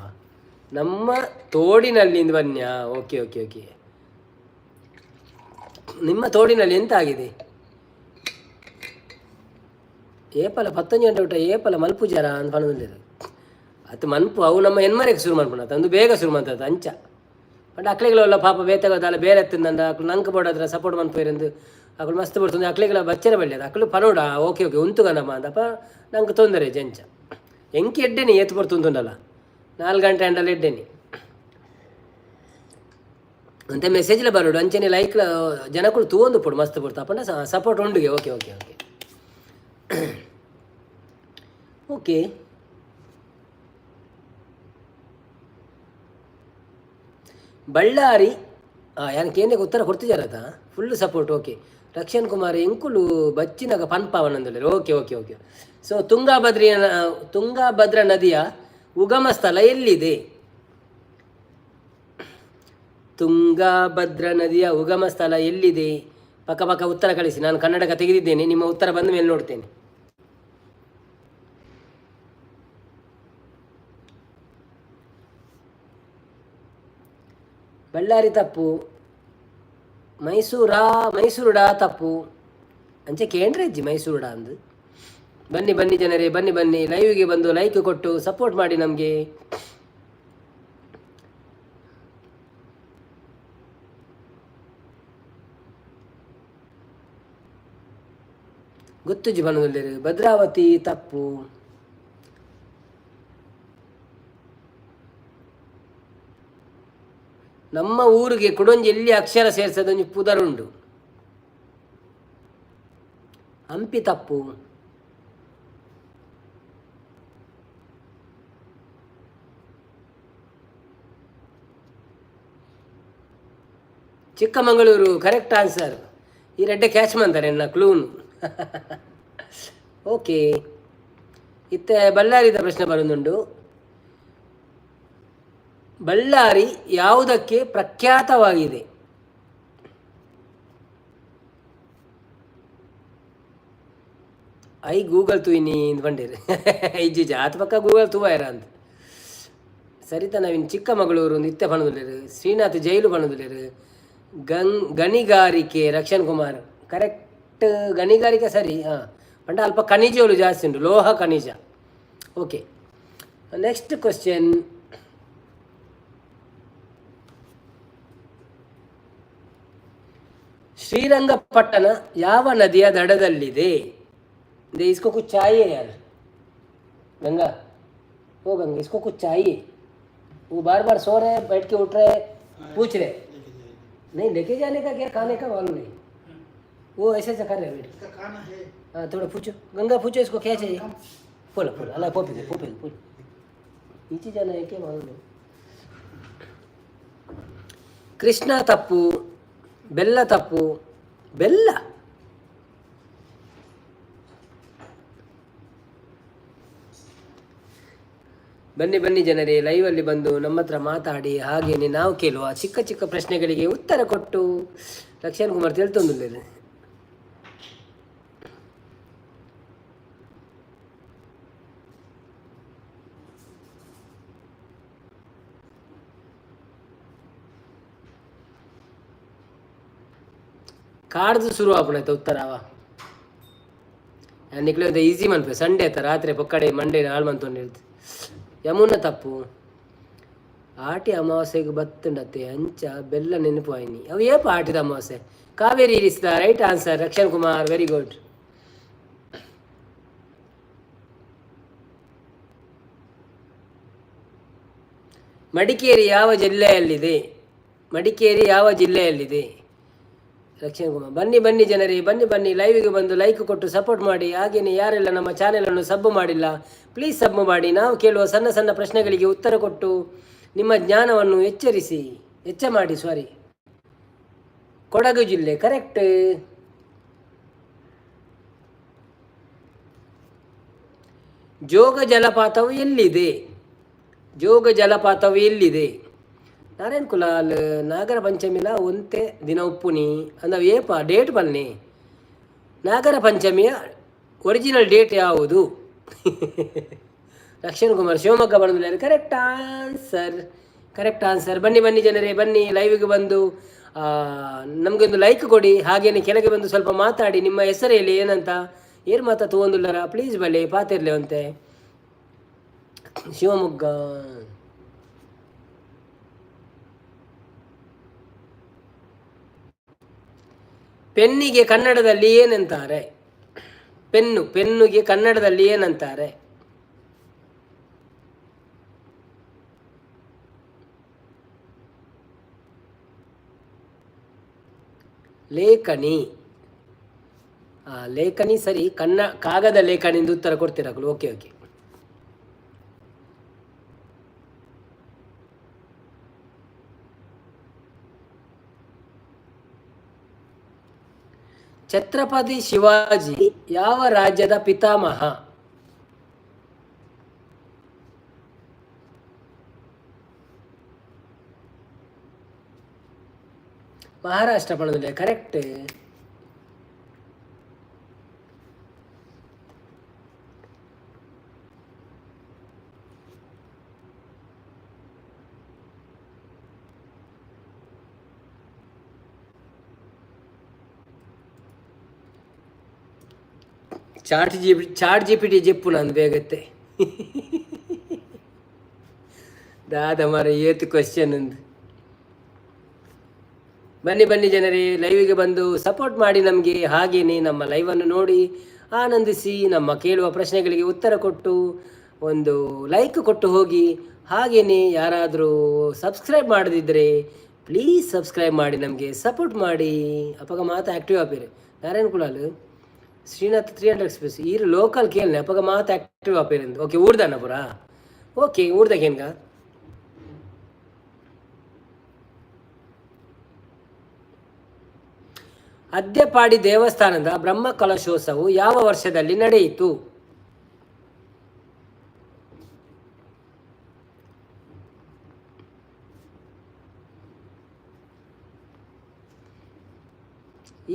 ನಮ್ಮ ತೋಡಿನಲ್ಲಿ ಬನ್ಯ. ಓಕೆ ಓಕೆ ಓಕೆ, ನಿಮ್ಮ ತೋಡಿನಲ್ಲಿ ಎಂತ ಆಗಿದೆ? ಏಪಲ ಪತ್ತೊಂಜಿ ಗಂಟೆ ಊಟ ಏಪಲ ಮಲ್ಪುಜಾರ ಅಂತ ಪನೊಂದುಲ್ಲೆರ್. ಅತ್ ಮನ್ಪು ಅವು ನಮ್ಮ ಎನ್ಮರೆಗೆ ಶುರು ಮನ್ಪುನ ಅಂದು ಬೇಗ ಶುರು ಮಂತದ ಅಂಚ. ಬಟ್ ಅಕ್ಲೆಗಳ ಪಾಪ ಬೇತಗದಾಲ ಬೇರೆ ಎತ್ತಿಂದಂಡ ಅಕ್ಲು ನಂಕ್ ಬೋಡಾದ್ರ ಸಪೋರ್ಟ್ ಮನ್ಪುವೆರಂದು ಅಕುಲು ಮಸ್ತ್ ಬರ್ತುಂದು. ಅಕ್ಲೆಗಳ ಬಚ್ಚರೆ ಬಳ್ಳಿ ಅದು ಅಕ್ಲು ಪನೋಡ ಓಕೆ ಓಕೆ ಉಂತುಗನಮ್ಮ ಅಂದಪ್ಪ ನಂಗೆ ತೊಂದರೆ ಜಂಚ ಎಂಕಿ ಎಡ್ಡೆನಿ ಏತ್ ಬರ್ತುಂದುಂಡಲ್ಲ 4 ಗಂಟೆ ಅಂಡಲ ಎಡ್ಡೆನಿ ಅಂತೆ ಮೆಸೇಜ್ಲ ಬರೋಡು ಅಂಚನೆ ಲೈಕ್ ಜನಕುಲು ತೂವೊಂದು ಪೋಡು ಮಸ್ತ್ ಪೊರ್ತು ಅಪಂಡ support ಉಂಡುಗೆ. Okay okay okay okay. Ballari ಯಾನ್ ಕೇಂದ್ರಕ್ಕೆ ಉತ್ತರ ಕೊಡ್ತಿದ್ದಾರತ full support. Okay Rakshan Kumar ಎಂಕುಲು ಬಚ್ಚಿನಾಗ ಪನ್ಪಾವನಂದುಲ್ಲೆರ್. Okay okay okay. So Tungabhadra ನದಿಯ ಉಗಮ ಸ್ಥಳ ಎಲ್ಲಿದೆ? ತುಂಗಾಭದ್ರಾ ನದಿಯ ಉಗಮ ಸ್ಥಳ ಎಲ್ಲಿದೆ? ಪಕ್ಕ ಪಕ್ಕ ಉತ್ತರ ಕಳಿಸಿ. ನಾನು ಕನ್ನಡಕ ತೆಗೆದಿದ್ದೇನೆ, ನಿಮ್ಮ ಉತ್ತರ ಬಂದ ಮೇಲೆ ನೋಡ್ತೇನೆ. ಬಳ್ಳಾರಿ ತಪ್ಪು, ಮೈಸೂರಾ ಮೈಸೂರುಡಾ ತಪ್ಪು, ಅಂಚೆ ಕೇಂದ್ರ ಅಜ್ಜಿ ಮೈಸೂರುಡಾ ಅಂದು. ಬನ್ನಿ ಬನ್ನಿ ಜನರೇ, ಬನ್ನಿ ಬನ್ನಿ, ಲೈವ್ಗೆ ಬಂದು ಲೈಕ್ ಕೊಟ್ಟು ಸಪೋರ್ಟ್ ಮಾಡಿ ನಮಗೆ. ಗೊತ್ತು ಜೀವನದಲ್ಲಿ ಭದ್ರಾವತಿ ತಪ್ಪು. ನಮ್ಮ ಊರಿಗೆ ಕುಡೊಂಜಿ ಎಲ್ಲಿ ಅಕ್ಷರ ಸೇರ್ಸದೊಂಜಿ ಪುದರುಂಡು. ಹಂಪಿ ತಪ್ಪು. Chikkamagaluru correct answer. ಈ ರೆಡ್ಡೆ ಕ್ಯಾಚ್ ಮಂತಾರೆ ಎನ್ನ ಕ್ಲೂನ್. ಓಕೆ, ಇತ್ತೆ ಬಳ್ಳಾರಿದ ಪ್ರಶ್ನೆ ಬರೋದುಂಡು. ಬಳ್ಳಾರಿ ಯಾವುದಕ್ಕೆ ಪ್ರಖ್ಯಾತವಾಗಿದೆ? I Google ತೂಯಿನಿ ಬಂಡೇರು ಇಜ್ಜಿ ಆತ ಪಕ್ಕ ಗೂಗಲ್ ತೂವಾಯರ ಅಂತ. ಸರಿತಾ ನವೀನ್ ಚಿಕ್ಕಮಗಳೂರು ನಿತ್ಯ ಪಣದುಲ್ಲೆರ್, ಶ್ರೀನಾಥ್ ಜೈಲು ಪಣದುಲ್ಲೆರ್, ಗಣಿಗಾರಿಕೆ ರಕ್ಷಣ್ ಕುಮಾರ್ ಕರೆಕ್ಟ್, ಗಣಿಗಾರಿಕೆ ಸರಿ. ಹಾಂ ಪಂಡ ಅಲ್ಪ ಖನಿಜಗಳು ಜಾಸ್ತಿ ಉಂಟು, ಲೋಹ ಖನಿಜ. Okay, next question. ಶ್ರೀರಂಗಪಟ್ಟಣ ಯಾವ ನದಿಯ ದಡದಲ್ಲಿದೆ? दे इसको कुछ चाहिए यार। गंगा, ओ गंगा, इसको कुछ चाहिए। वो बार बार सो रहे हैं, बैठ के उठ रहे हैं, पूछ रहे। लेके जाएंगे। नहीं, लेके जाने का क्या, खाने का मालूम नहीं। वो ऐसे ऐसे कर रहे हैं बैठ के। इसका खाना है। हाँ, थोड़ा पूछो गंगा, पूछो इसको क्या चाहिए। बोलो बोलो, अल्लाह पोपी पोपी बोलो। नीचे जाना है क्या, मालूम नहीं। ಕೃಷ್ಣ ತಪ್ಪು, ಬೆಲ್ಲ ತಪ್ಪು, ಬೆಲ್ಲ. ಬನ್ನಿ ಬನ್ನಿ ಜನರೇ, ಲೈವಲ್ಲಿ ಬಂದು ನಮ್ಮ ಹತ್ರ ಮಾತಾಡಿ. ಹಾಗೇನೆ ನಾವು ಕೇಳುವ ಚಿಕ್ಕ ಚಿಕ್ಕ ಪ್ರಶ್ನೆಗಳಿಗೆ ಉತ್ತರ ಕೊಟ್ಟು. ಲಕ್ಷಣ್ ಕುಮಾರ್ ತಿಳ್ತೊಂದಿಲ್ಲ. ಕಾಡ್ದು ಶುರು ಆಪುಣೈತೆ ಉತ್ತರ ಅವ ನಿಕ್ಲೆ ಈಸಿ ಮನ್ಪೆ. ಸಂಡೇ ಆತ ರಾತ್ರಿ ಪೊಕ್ಕಡೆ ಮಂಡೇ ಹಾಳು ಮಂತೊಂದು. ಯಮುನ ತಪ್ಪು. ಆಟಿ ಅಮಾವಾಸ್ಯೆಗೆ ಬತ್ತುಂಡತ್ತೆ ಅಂಚ ಬೆಲ್ಲ ನೆನಪು ಆಯ್ನಿ. ಅವು ಏಪ ಆಟಿದ ಅಮಾವಾಸ್ಯೆ? Kaveri is the right answer. Rakshan Kumar, very good. Madikeri ಯಾವ ಜಿಲ್ಲೆಯಲ್ಲಿದೆ? ಮಡಿಕೇರಿ ಯಾವ ಜಿಲ್ಲೆಯಲ್ಲಿದೆ? ರಕ್ಷಣ್ ಕುಮಾರ್. ಬನ್ನಿ ಬನ್ನಿ ಜನರೇ, ಬನ್ನಿ ಬನ್ನಿ, ಲೈವಿಗೆ ಬಂದು ಲೈಕ್ ಕೊಟ್ಟು ಸಪೋರ್ಟ್ ಮಾಡಿ. ಹಾಗೆಯೇ ಯಾರೆಲ್ಲ ನಮ್ಮ ಚಾನೆಲನ್ನು ಸಬ್ ಮಾಡಿಲ್ಲ, ಪ್ಲೀಸ್ ಸಬ್ ಮಾಡಿ. ನಾವು ಕೇಳುವ ಸಣ್ಣ ಸಣ್ಣ ಪ್ರಶ್ನೆಗಳಿಗೆ ಉತ್ತರ ಕೊಟ್ಟು ನಿಮ್ಮ ಜ್ಞಾನವನ್ನು ಎಚ್ಚರಿಸಿ, ಹೆಚ್ಚ ಮಾಡಿ, ಸಾರಿ. ಕೊಡಗು ಜಿಲ್ಲೆ ಕರೆಕ್ಟ್. ಜೋಗ ಜಲಪಾತವು ಎಲ್ಲಿದೆ? ಜೋಗ ಜಲಪಾತವು ಎಲ್ಲಿದೆ? ನಾರಾಯಣ್ ಕುಲಾಲ್, ನಾಗರ ಪಂಚಮಿಲ ಒಂತೆ ದಿನ ಉಪ್ಪುನಿ ಅಂದ ಏಪ ಡೇಟ್ ಬನ್ನಿ. ನಾಗರ ಪಂಚಮಿಯ ಒರಿಜಿನಲ್ ಡೇಟ್ ಯಾವುದು? ಲಕ್ಷಣ್ ಕುಮಾರ್ ಶಿವಮೊಗ್ಗ ಬಂದಿದ್ದಾರೆ. Correct answer, correct answer. ಬನ್ನಿ ಬನ್ನಿ ಜನರೇ, ಬನ್ನಿ ಲೈವಿಗೆ ಬಂದು ನಮಗೊಂದು ಲೈಕ್ ಕೊಡಿ. ಹಾಗೇನೆ ಕೆಳಗೆ ಬಂದು ಸ್ವಲ್ಪ ಮಾತಾಡಿ. ನಿಮ್ಮ ಹೆಸರು ಹೇಳಿ, ಏನಂತ ಏರ್ ಮಾತಾ ತಗೊಂದುಲ್ಲರ, ಪ್ಲೀಸ್ ಬಲ್ಲೆ ಪಾತಿರ್ಲಿ ಅಂತೆ. ಶಿವಮೊಗ್ಗ. ಪೆನ್ನಿಗೆ ಕನ್ನಡದಲ್ಲಿ ಏನಂತಾರೆ? ಪೆನ್ನು, ಪೆನ್ನುಗೆ ಕನ್ನಡದಲ್ಲಿ ಏನಂತಾರೆ? ಲೇಖನಿ. ಲೇಖನಿ ಸರಿ. ಕಾಗದ ಲೇಖನಿಂದ ಉತ್ತರ ಕೊಡ್ತೀರಾ? Okay okay. Chhatrapati Shivaji ಯಾವ ರಾಜ್ಯದ ಪಿತಾಮಹ? Maharashtra ಪಣದಲ್ಲಿ correct. Chat G P T Jeppu ನಂದು ಬೇಗತ್ತೆ. ದಾದ ಮರ ಏತು ಕ್ವಶನ್ ಅಂದು. ಬನ್ನಿ ಬನ್ನಿ ಜನರೇ, ಲೈವಿಗೆ ಬಂದು ಸಪೋರ್ಟ್ ಮಾಡಿ ನಮಗೆ. ಹಾಗೇನೆ ನಮ್ಮ ಲೈವನ್ನು ನೋಡಿ ಆನಂದಿಸಿ, ನಮ್ಮ ಕೇಳುವ ಪ್ರಶ್ನೆಗಳಿಗೆ ಉತ್ತರ ಕೊಟ್ಟು ಒಂದು ಲೈಕ್ ಕೊಟ್ಟು ಹೋಗಿ. ಹಾಗೆಯೇ ಯಾರಾದರೂ ಸಬ್ಸ್ಕ್ರೈಬ್ ಮಾಡದಿದ್ದರೆ ಪ್ಲೀಸ್ ಸಬ್ಸ್ಕ್ರೈಬ್ ಮಾಡಿ, ನಮಗೆ ಸಪೋರ್ಟ್ ಮಾಡಿ. ಅಪ್ಪಗ ಮಾತು ಆ್ಯಕ್ಟಿವ್ ಆಪೇರು. ನಾರಾಯಣ್ ಕುಲಾಲ್, ಶ್ರೀನಾಥ್ 300 ಎಕ್ಸ್ಪ್ರೆಸ್ ಈರು ಲೋಕಲ್ ಕೇಳನೆ ಅಪ್ಪಗ ಮಾತು ಆ್ಯಕ್ಟಿವ್ ಆಪೇರಂದು. ಓಕೆ, ಊರ್ದಾನ ಪುರ? ಓಕೆ, ಊರ್ದಾಗ ಏನ್ಗ? ಅದ್ಯಪಾಡಿ ದೇವಸ್ಥಾನದ ಬ್ರಹ್ಮ ಕಲಶೋತ್ಸವವು ಯಾವ ವರ್ಷದಲ್ಲಿ ನಡೆಯಿತು?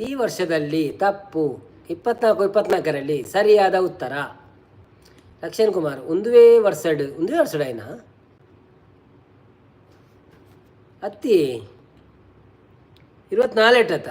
ಈ ವರ್ಷದಲ್ಲಿ ತಪ್ಪು. 24 24ರಲ್ಲಿ ಸರಿಯಾದ ಉತ್ತರ. ಲಕ್ಷಣ್ ಕುಮಾರ್, ಒಂದುವೇ ವರ್ಷಡ್, ಒಂದುವೇ ವರ್ಷಡ್ ಆಯ್ನಾ? ಅತ್ತಿ 24 ಎಟ್ಟತ್ತ?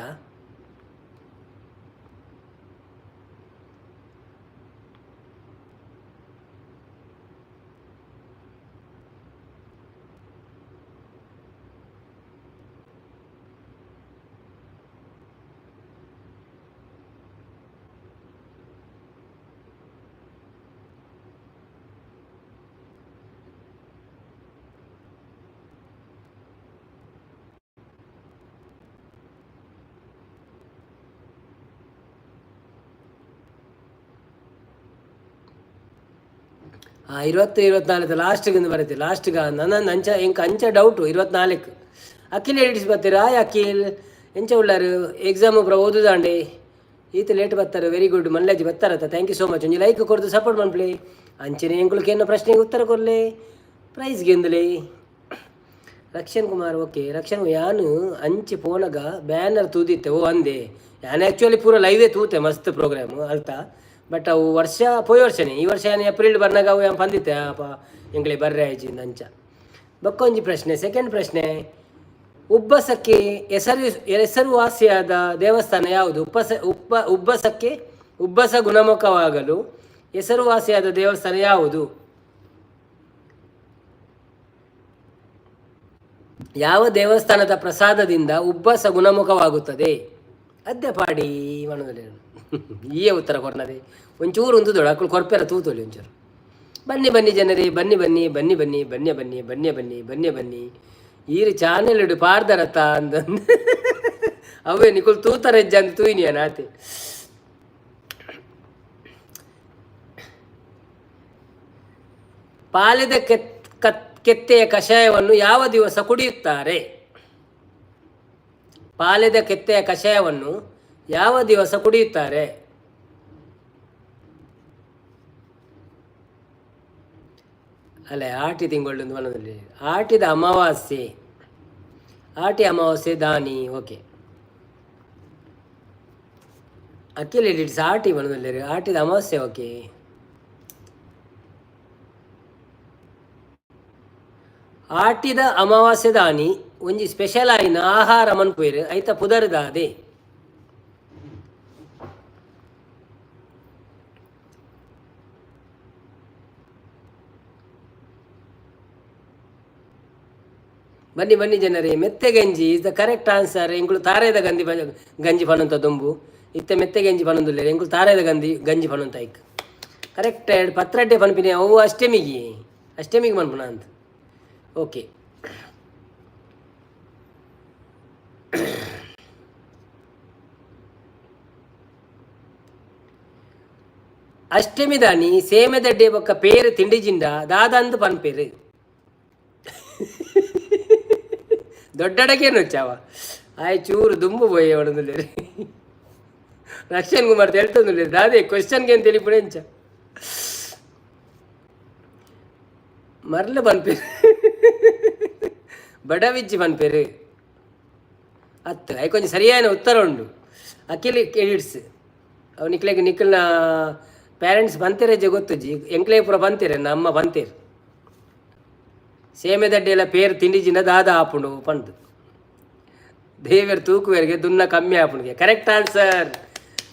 20 24 ಲಾಸ್ಟ್ಗೆ ಬರುತ್ತೆ. ಲಾಸ್ಟ್ಗೆ ನನ್ನ ಅಂಚ ಎಂಕ್ ಅಂಚ ಡೌಟು. 24ಕ್ಕೆ ಅಖಿಲ್ ಎಡಿಟ್ಸ್ ಬರ್ತೀರಾ? ಆಯ್ ಅಖಿಲ್, ಎಂಚ ಉಳ್ಳಾರು? ಎಕ್ಸಾಮ್ ಪೂರ ಓದುದಾಂಡೆ, ಈತ ಲೇಟ್ ಬರ್ತಾರೆ. Very good. ಮಲ್ಲಾಜಿ ಬರ್ತಾರತ್ತ. Thank you so much. ಒಂಜಿ ಲೈಕ್ ಕೊರ್ದು ಸಪೋರ್ಟ್ ಮನ್ಪುಲೆ. ಅಂಚನೆ ಎಂಕುಲು ಕೇನ್ನ ಪ್ರಶ್ನೆಗೆ ಉತ್ತರ ಕೊರ್ಲೆ, ಪ್ರೈಸ್ ಗೆಂದಲೆ. ರಕ್ಷಣ್ ಕುಮಾರ್, ಓಕೆ. ರಕ್ಷಣ್, ಯಾನು ಅಂಚಿ ಪೋನಗ ಬ್ಯಾನರ್ ತೂದಿತ್ತೆ. ಓ ಅಂದೆ, ಯಾನು ಆ್ಯಕ್ಚುಲಿ ಪೂರ ಲೈವೇ ತೂತೆ, ಮಸ್ತ್ ಪ್ರೋಗ್ರಾಮ್ ಅಲ್ತ. ಬಟ್ ಅವು ವರ್ಷ ಪೋಯಿ ವರ್ಷನೇ, ಈ ವರ್ಷ ಏನು ಏಪ್ರಿಲ್ ಬರ್ನಾಗ ಅವು ಏನು ಬಂದಿತ್ತೆ ಅಪ್ಪ ಎಂಗ್ಲೆ ಬರ್ರೆ ಆಯ್ಜಿ ಅಂಚ. ಬಕ್ಕೊಂಜಿ ಪ್ರಶ್ನೆ, ಸೆಕೆಂಡ್ ಪ್ರಶ್ನೆ. ಉಬ್ಬಸಕ್ಕೆ ಹೆಸರುವಾಸಿಯಾದ ದೇವಸ್ಥಾನ ಯಾವುದು? ಉಪ್ಪಸ ಉಪ್ಪ ಉಬ್ಬಸಕ್ಕೆ, ಉಬ್ಬಸ ಗುಣಮುಖವಾಗಲು ಹೆಸರುವಾಸಿಯಾದ ದೇವಸ್ಥಾನ ಯಾವುದು? ಯಾವ ದೇವಸ್ಥಾನದ ಪ್ರಸಾದದಿಂದ ಉಬ್ಬಸ ಗುಣಮುಖವಾಗುತ್ತದೆ? ಅದ್ದೆ ಪಾಡಿ ಮನದಲ್ಲಿ ಈಯೇ ಉತ್ತರ ಕೊರ್ನದೆ. ಒಂಚೂರು ಒಂದು ದೊಡ ಅಕ್ಕಳು ಕೊರ್ಪೆರ ತೂತೊಲಿ ಒಂಚೂರು. ಬನ್ನಿ ಬನ್ನಿ ಜನರೇ, ಬನ್ನಿ ಬನ್ನಿ ಬನ್ನಿ ಬನ್ನಿ ಬನ್ನಿ ಬನ್ನಿ ಬನ್ನಿ ಬನ್ನಿ ಬನ್ನಿ ಬನ್ನಿ. ಈರು ಚಾನೆಲ್ ಇಡು ಪಾರ್ದರತ್ತ ಅಂದ ಅವೇ ನಿಕುಲ್ ತೂತರ ಹೆಜ್ಜೆ ಅಂತ ತೂಯಿನಿಯ ನಾತೆ. ಪಾಲಿದ ಕೆತ್ತೆಯ ಕಷಾಯವನ್ನು ಯಾವ ದಿವಸ ಕುಡಿಯುತ್ತಾರೆ? ಪಾಲೆದ ಕೆತ್ತೆಯ ಕಷಾಯವನ್ನು ಯಾವ ದಿವಸ ಕುಡಿಯುತ್ತಾರೆ? ಅಲ್ಲ, ಆಟಿ ತಿಂಗಳು ಮನದಲ್ಲಿ ಆಟಿದ ಅಮಾವಾಸ್ಯೆ, ಆಟಿ ಅಮಾವಾಸ್ಯೆ ದಾನಿ. ಓಕೆ, ಅಖಿಲ್ ಎಡಿಟ್ಸ್ ಆಟಿ ಮನದಲ್ಲಿ ಆಟಿದ ಅಮಾವಾಸ್ಯೆ. ಓಕೆ, ಆಟಿದ ಅಮಾವಾಸ್ಯೆ ದಾನಿ ಒಂಜಿ ಸ್ಪೆಷಲ್ ಆಯಿನ ಆಹಾರ ಮನ್ಪುವೆರ್, ಐತ ಪುದರ್ ದಾದೆ? ಬನ್ನಿ ಬನ್ನಿ ಜನರೇ. ಮೆತ್ತೆ ಗಂಜಿ is the correct answer. ಎಂಕುಲು ತಾರೇದ ಗಂಜಿ ಗಂಜಿ ಪನಂತ ದುಂಬು. ಇತ್ತೆ ಮೆತ್ತೆ ಗಂಜಿ ಪನೊಂದುಲ್ಲೆರ್. ಎಂಕುಲು ತಾರೇದ ಗಂಜಿ ಗಂಜಿ ಪನೊಂತ ಐಕ್. ಕರೆಕ್ಟ್. ಪತ್ರಡ್ಡೆ ಪನ್ಪಿನಿ, ಅವು ಅಷ್ಟಮಿಗೆ, ಅಷ್ಟಮಿಗೆ ಮನ್ಪುನ ಅಂತ. ಓಕೆ, ಅಷ್ಟಮಿ ದಾನಿ ಸೇಮೆದಡ್ಡೆ ಬೊಕ್ಕ ಪೇರು ತಿಂಡಿಜಿಂಡ ದಾದಂದು ಪನ್ಪೇರು? ದೊಡ್ಡಡಕೇನು ಚಾವ ಆಯ್ ಚೂರು ದುಂಬು ಪೋಯೆ ಒಡಂದುಲ್ಲೆರ್. ರಕ್ಷಣ್ ಕುಮಾರ್ ತೆಳ್ತೊಂದುಲ್ಲೆರ್, ದಾದೆ ಕ್ವಶನ್ಗೆ ಅಂತ ತಿಳಿಪುಣೆ ಎಂಚ ಮರ್ಲ ಪನ್ಪೇರು? ಬಡವಿಜ್ಜಿ ಪನ್ಪೇರು ಅತ್ತು. ಐಕೊಂಚ ಕೊಂಚ ಸರಿಯಾದ ಉತ್ತರ ಉಂಡು. ಅಖಿಲ್ ಎಡಿಟ್ಸ್, ಅವು ನಿಕ್ಲೆಗ್ ನಿಕ್ಕಲ್ನ ಪೇರೆಂಟ್ಸ್ ಬಂತೇರೆಜ್ಜೆ ಗೊತ್ತುಜ್ಜಿ. ಎಂಕ್ಲೆ ಪೂರ ಬಂತೇರೆ, ನಮ್ಮ ಬಂತೇರು. ಸೇಮೆದಡ್ಡೆಲ್ಲ ಪೇರು ತಿಂಡಿಜಿನ ದಾದ ಆಪುಂಡು ಪಂದು. ದೇವೆರ್ ತೂಕುವೆರ್ಗೆ ದುನ್ನ ಕಮ್ಮಿ ಆಪುಂಡಿಗೆ. Correct answer.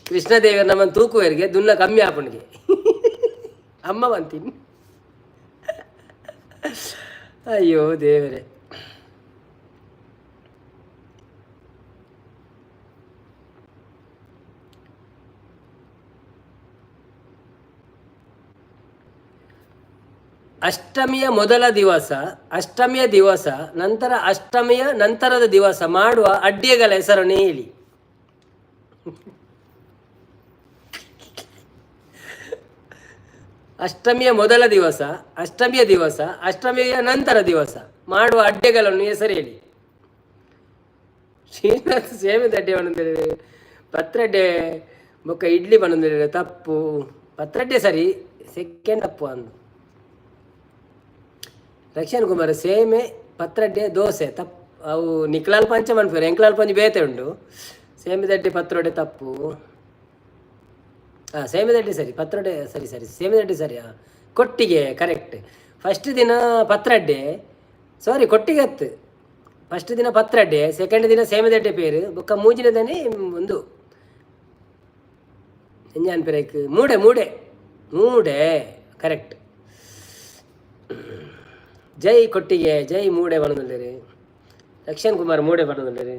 Krishna ದೇವೆರ್ ನಮ್ಮನ್ನು ತೂಕುವೆರ್ಗೆ ದುನ್ನ ಕಮ್ಮಿ ಆಪುಂಡಿಗೆ. ಅಮ್ಮ ಬಂತೀನಿ. ಅಯ್ಯೋ ದೇವರೇ. ಅಷ್ಟಮಿಯ ಮೊದಲ ದಿವಸ, ಅಷ್ಟಮಿಯ ದಿವಸ, ನಂತರ ಅಷ್ಟಮಿಯ ನಂತರದ ದಿವಸ ಮಾಡುವ ಅಡ್ಡಿಗಳ ಹೆಸರನ್ನು ಹೇಳಿ. ಅಷ್ಟಮಿಯ ಮೊದಲ ದಿವಸ, ಅಷ್ಟಮಿಯ ದಿವಸ, ಅಷ್ಟಮಿಯ ನಂತರ ದಿವಸ ಮಾಡುವ ಅಡ್ಡೆಗಳನ್ನು ಹೆಸರು ಹೇಳಿ. ಶ್ರೀನಾಥ್ ಸೇಮದ ಅಡ್ಡೆ ಪನೊಂದು, ಪತ್ರಡ್ಡೆ ಬೊಕ್ಕ ಇಡ್ಲಿ ಪನೊಂದು ತಪ್ಪು. ಪತ್ರಡ್ಡೆ ಸರಿ, ಸೆಕೆಂಡ್ ತಪ್ಪು ಅಂದು. ರಕ್ಷಣ್ ಕುಮಾರ್ ಸೇಮೆ ಪತ್ರಡ್ಡೆ ದೋಸೆ ತಪ್ಪು. ಅವು ನಿಕ್ಲಾಲ್ ಪಂಚ ಮನ್ಪುವೆರ್, ಎಂಕ್ಲಾಲ್ ಪಂಚ ಬೇತೆ ಉಂಡು. ಸೇಮೆದಡ್ಡೆ ಪತ್ರೊಡೆ ತಪ್ಪು. ಹಾಂ, ಸೇಮೆದಡ್ಡೆ ಸರಿ, ಪತ್ರೊಡೆ ಸರಿ ಸರಿ, ಸೇಮೆದಡ್ಡೆ ಸರಿ. ಹಾಂ, ಕೊಟ್ಟಿಗೆ ಕರೆಕ್ಟ್. ಫಸ್ಟ್ ದಿನ ಪತ್ರಡ್ಡೆ, ಸಾರಿ, ಕೊಟ್ಟಿಗೆ ಹತ್ತು. ಫಸ್ಟ್ ದಿನ ಪತ್ರಡ್ಡೆ, ಸೆಕೆಂಡ್ ದಿನ ಸೇಮೆದಡ್ಡೆ ಪೇರು, ಬೊಕ್ಕ ಮೂಜಿನದನೆ ಒಂದು ಎಂಜಾನ್ ಪೆರೇಕ್ ಮೂಡೆ ಮೂಡೆ ಮೂಡೆ ಕರೆಕ್ಟ್. ಜೈ ಕೊಟ್ಟಿಗೆ, ಜೈ ಮೂಡೆ ಬಣ್ಣದಲ್ಲಿರಿ. ಲಕ್ಷಣ್ ಕುಮಾರ್ ಮೂಡೆ ಬಣ್ಣದಲ್ಲಿರಿ.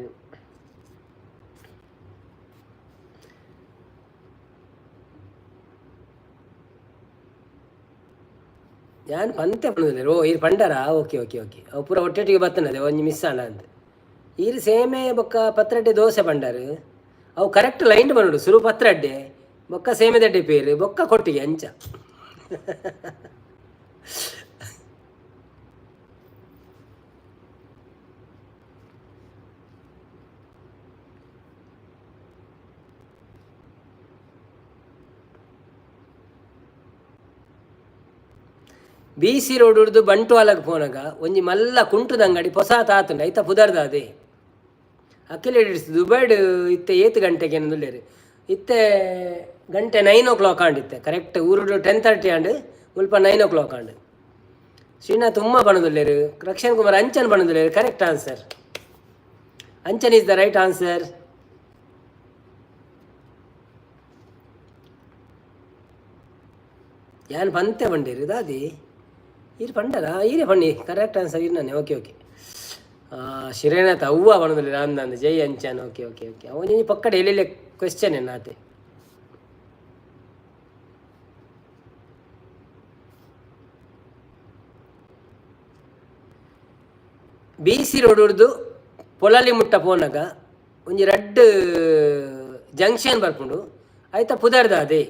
ಯಾನ್ ಪಂತೆ ಪಣ್ಣದಿಲ್ಲ. ಓ, ಈರ್ ಪಂಡರಾ? ಓಕೆ ಓಕೆ ಓಕೆ, ಅವು ಪೂರ ಒಟ್ಟೊಟ್ಟಿಗೆ ಬರ್ತನದೆ, ಒಂಜಿ ಮಿಸ್ ಆಂಡ ಅಂತ. ಈರ್ ಸೇಮೆ ಬೊಕ್ಕ ಪತ್ರಡ್ಡೆ ದೋಸೆ ಪಂಡರು. ಅವು ಕರೆಕ್ಟ್ ಲೈನ್ ಬಂಡು. ಸುರು ಪತ್ರಡ್ಡೆ, ಬೊಕ್ಕ ಸೇಮೆದಡ್ಡೆ ಪೇರು, ಬೊಕ್ಕ ಕೊಟ್ಟಿಗೆ ಅಂಚ. B C road ಉಡ್ದು ಬಂಟ್ವಾಲಗ್ ಪೋನಗ ಒಂಜಿ ಮಲ್ಲ ಕುಂಟುದ ಅಂಗಡಿ ಪೊಸ ತಾತುಂಡು ಐತ ಪುದರ್ದ ಅದೇ. ಅಖಿಲ್ ಎಡಿಟ್ಸ್ ದುಬೈಡ್ ಇತ್ತೆ ಏತ್ ಗಂಟೆಗೆ ಏನಂದುಲ್ಲೇರು? ಇತ್ತೆ ಗಂಟೆ 9 ಓ ಕ್ಲಾಕ್ ಆಂಡಿತ್ತೆ ಕರೆಕ್ಟ್. ಊರುಡು 10:30 ಆಂಡ್, ಮುಲ್ಪ 9 ಓ ಕ್ಲಾಕ್ ಆಂಡ್. ಶ್ರೀನಾಥ್ ಉಮ್ಮ ಪನೊಂದುಲ್ಲೇರು. ರಕ್ಷಣ್ ಕುಮಾರ್ ಅಂಚನ್ ಪನೊಂದುಲ್ಲೇರು. Correct answer. Anchan is the right answer. ಯಾನ್ ಪಂತೆ ಪಂಡೇರು ದಾದಿ ಈರ್ ಪಂಡರ ಈರೆ ಪಣ್ಣಿ. ಕರೆಕ್ಟ್ ಆನ್ಸರ್ ಇರ್ನಾನೆ. ಓಕೆ ಓಕೆ, ಶಿರೇನಾಥ್ ಅವ್ವ ಪನೊಂದುಲ್ಲೇರು. ಅಂದಂದು ಜೈ ಅಂಚನ್. Okay okay okay, ಅವು ಪಕ್ಕಡೆ ಎಲ್ಲೆಲ್ಲಿ ಕ್ವೆಶ್ಚನ್ ಎನ್ನಾತೆ. B C road ಉಡ್ದು ಪೊಳಲಿ ಮುಟ್ಟ ಪೋನಗ ಒಂಜಿ ರಡ್ಡ್ ಜಂಕ್ಷನ್ ಬರ್ಪುಂಡು, ಐತ ಪುದರ್ದ ಅದೇ.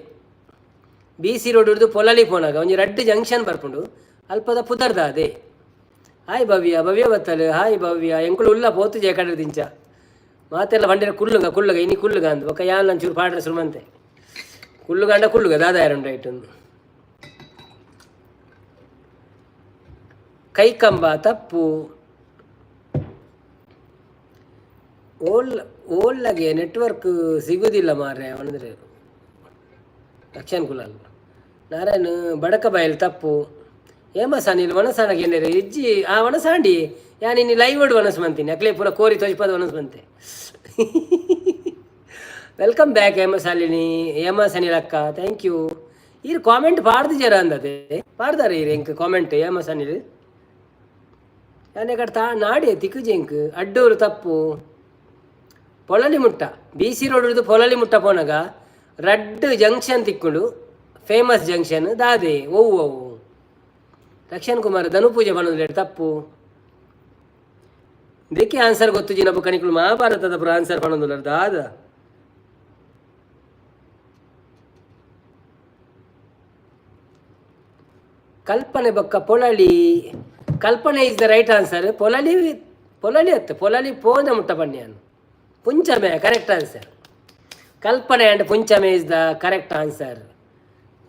B C road ಉಡ್ದು ಪೊಳಲಿ ಪೋನಗ ಒಂಜಿ ರಡ್ಡ್ ಜಂಕ್ಷನ್ ಬರ್ಪುಂಡು, ಅಲ್ಪದ ಪುದರ್ದ ಅದೇ. ಹಾಯ್ ಭವ್ಯ, ಭವ್ಯ ಬತ್ತಲು. ಹಾಯ್ ಭವ್ಯ. ಎಂಕುಲು ಉಲ್ಲ ಪೋತು ಜಯ ಕಡೆ ದಿಂಚ ಮಾತೆಲ್ಲ ಬಂಡಿರ ಕುಳ್ಳುಗ ಕುಳ್ಳುಗ ಇನಿ ಕುಳ್ಳುಗ ಅಂದ್ ಬೊಕ ಯಾನ್ ಒಂಚೂರು ಪಾಡ್ರೆ ಸುರುಮಂತೆ. ಕುಳ್ಳುಗಂಡ ಕುಳ್ಳುಗ ದಾದ ಯಾರುಂಡು ರೈಟ್ ಒಂದು. ಕೈಕಂಬ ತಪ್ಪು. ಓಲ್ ಓಲ್ಲಗೆ ನೆಟ್ವರ್ಕ್ ಸಿಗುದಿಲ್ಲ ಮಾರ್ರೆ ಅಂದ್ರೆ ಲಕ್ಷನ್ ಕುಲಾಲ್. ನಾರಾಯಣ್ ಬಡಕ ಬಯಲ್ ತಪ್ಪು. ಏಮ ಸನಿಲ್ ವನಸಾನಗೆ ಏನೇರೆ ಇಜ್ಜಿ. ಆ ವನಸಾಂಡಿ ಯಾನ್ ಇನಿ ಲೈವ್ ವನಸ್ ಮಂತೀನಿ. ಅಕ್ಲೆ ಪೂರ ಕೋರಿ ತೋಜ್ಪದ ವನಸ್ ಮಂತೆ. Welcome back Hema Shalini, Hema Sanil ಅಕ್ಕ, thank you. ಈರ್ ಕಾಮೆಂಟ್ ಪಾಡ್ದು ಜರ ಅಂದದೆ ಪಾಡ್ದಾರೆ ಈರ್ ಎಂಕ್ ಕಾಮೆಂಟ್. ಹೇಮ ಸನಿಲ್ ಯಾನ್ ಎಕಡೆ ತಾ ನಾಡಿ ತಿಕ್ಕುಜಿ ಎಂಕ್. ಅಡ್ಡೂರು ತಪ್ಪು. ಪೊಳಲಿ ಮುಟ್ಟ, B C road ಹಿಡಿದು ಪೊಳಲಿ ಮುಟ್ಟ ಪೋನಗ ರಡ್ಡ್ ಜಂಕ್ಷನ್ ತಿಕ್ಕುಂಡು, ಫೇಮಸ್ ಜಂಕ್ಷನ್ ದಾದೆ ಒವು ಅವು? ರಕ್ಷಣ್ ಕುಮಾರ್ ಧನು ಪೂಜೆ ಪನೊಂದುಲ್ಲೆರ್, ತಪ್ಪು. ದೇಕೆ ಆನ್ಸರ್ ಗೊತ್ತುಜಿ ಬೊಕ್ಕ ನಿಕುಲು ಮಹಾಭಾರತದ ಪೂರ ಆನ್ಸರ್ ಪನೊಂದುಲ್ಲೆರ್ ದಾದ? ಕಲ್ಪನೆ ಬೊಕ್ಕ ಪೊಳಲಿ. ಕಲ್ಪನೆ is the right answer. Polali, Polali ಅತ್ತು, ಪೊಳಲಿ ಪೋನ ಮುಟ್ಟ ಪನ್ಯಾನ್. ಪುಂಚಮೆ correct answer. Kalpane and Punchame is the correct answer.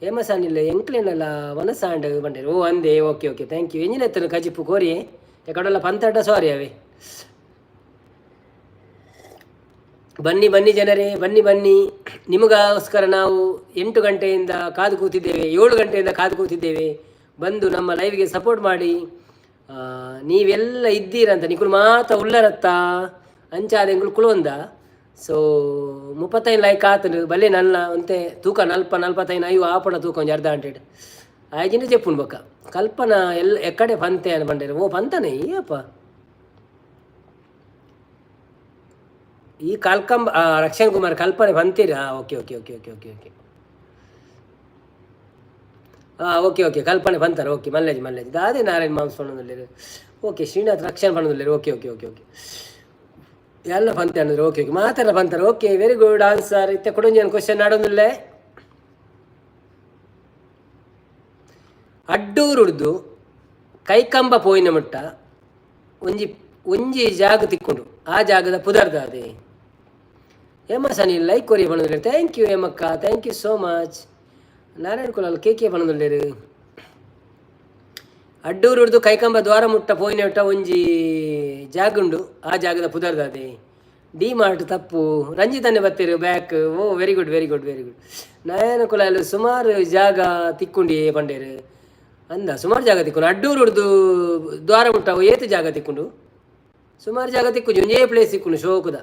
ಹೇಮಸಾನಿಲ್ಲ ಎಂಕ್ಲೇನಲ್ಲ ವನಸಾಂಡ್ ಬಂಡೇರು. ಓ ಅಂದೆ. Okay okay, thank you. ಎಂಜಿನ ಎತ್ತನು ಕಜಿಪು ಕೋರಿ ಎಕಡಲ್ಲ ಪಂತಡ್ಡ ಸಾರಿ ಅವೇ. ಬನ್ನಿ ಬನ್ನಿ ಜನರೇ, ಬನ್ನಿ ಬನ್ನಿ. ನಿಮಗೋಸ್ಕರ ನಾವು 8 ಗಂಟೆಯಿಂದ ಕಾದು ಕೂತಿದ್ದೇವೆ, 7 ಗಂಟೆಯಿಂದ ಕಾದು ಕೂತಿದ್ದೇವೆ. ಬಂದು ನಮ್ಮ ಲೈವ್ಗೆ ಸಪೋರ್ಟ್ ಮಾಡಿ. ನೀವೆಲ್ಲ ಇದ್ದೀರಂತ ನಿಕುಲು ಮಾತ ಉಲ್ಲರತ್ತ ಅಂಚಾದ ಎಂಕುಲು ಕುಲೊಂದ. ಸೊ 35 ಲೈಕ್ ಆತನು ಬಲೆ ನಲ್ಲ ಅಂತೆ ತೂಕ ನಲ್ಪ 45 ಐವ ಆಪಣ ತೂಕ ಒಂಜಿ ಅರ್ಧ ಹಂಡ್ರೆಡ್ ಆಯ್ಜಿಂದ ಚೆಪ್ಪುನ್ ಬೊಕ್ಕ. ಕಲ್ಪನಾ ಎಲ್ಲ ಎಕ್ಕಡೆ ಪಂತೆ అని ಬಂಡೇರು. ಓ ಪಂತನೆ ಅಪ್ಪ ಈ ಕಲ್ಕಂಬ. ರಕ್ಷಣ್ ಕುಮಾರ್ ಕಲ್ಪನೆ ಬಂತೀರಾ? Okay okay okay okay okay okay ಹಾಂ ಓಕೆ ಓಕೆ, ಕಲ್ಪನೆ ಬಂತಾರೆ. ಓಕೆ, ಮಲ್ಲೇಜ್ ಮಲ್ಲೇಜ್ ದಾದೆ ನಾರಾಯಣ ಮಾಂಸ ಪಣ್ಣೊಂದುಲ್ಲೆರ್. ಓಕೆ, ಶ್ರೀನಾಥ್ ರಕ್ಷಣ್ ಪಣ್ಣೊಂದುಲ್ಲೆರ್. Okay okay okay okay, ಎಲ್ಲ ಪಂತೆ ಅಂದ್ರೆ. ಓಕೆ ಓಕೆ, ಮಾತೆಲ್ಲ ಪಂತಾರೆ. Okay, very good answer. ಇತ್ತೆ ಕುಡೊಂಜಿ ಕ್ವಶನ್ ನಾಡೊಂದುಲ್ಲೆ. ಅಡ್ಡೂರುಡ್ದು ಕೈಕಂಬ ಪೋಯಿನ ಮುಟ್ಟ ಒಂಜಿ ಒಂಜಿ ಜಾಗ ತಿಕ್ಕೊಂಡು, ಆ ಜಾಗದ ಪುದರ್ದ ಅದೇ. ಹೇಮ ಸನಿ ಲೈಕ್ ಕೊರಿ ಪಣ್ಣೊಂದುಲ್ಲೆರ್. Thank you ಹೇಮಕ್ಕ, thank you so much. Narayana Kulal K K ಪಣ್ಣೊಂದುಲ್ಲೆರ್. ಅಡ್ಡೂರುಡ್ದು ಕೈಕಂಬ ದ್ವಾರ ಮುಟ್ಟ ಪೋಯಿನ ಮುಟ್ಟ ಒಂಜಿ ಜಾಗ ಉಂಡು, ಆ ಜಾಗದ ಪುದರ್ದ ಅದೇ. ಡಿ ಮಾರ್ಟ್ ತಪ್ಪು. ರಂಜಿತನ್ನೇ ಬತ್ತೀರು back. Oh, very good, very good, very good. Nayana Kulal ಸುಮಾರು ಜಾಗ ತಿಕ್కుంಡಿ ಪಂಡೇರು ಅಂದ. ಸುಮಾರು ಜಾಗ ತಿಕ್ಕೊಂಡು ಅಡ್ಡೂರುಡ್ದು ದ್ವಾರ ಮುಟ್ಟ ಏತು ಜಾಗ ತಿಕ್ಕೊಂಡು? ಸುಮಾರು ಜಾಗ ತಿಕ್ಕುಜಿ, ಒಂಜೇ ಪ್ಲೇಸ್ ತಿಕ್ಕುಂಡು ಶೋಕುದ.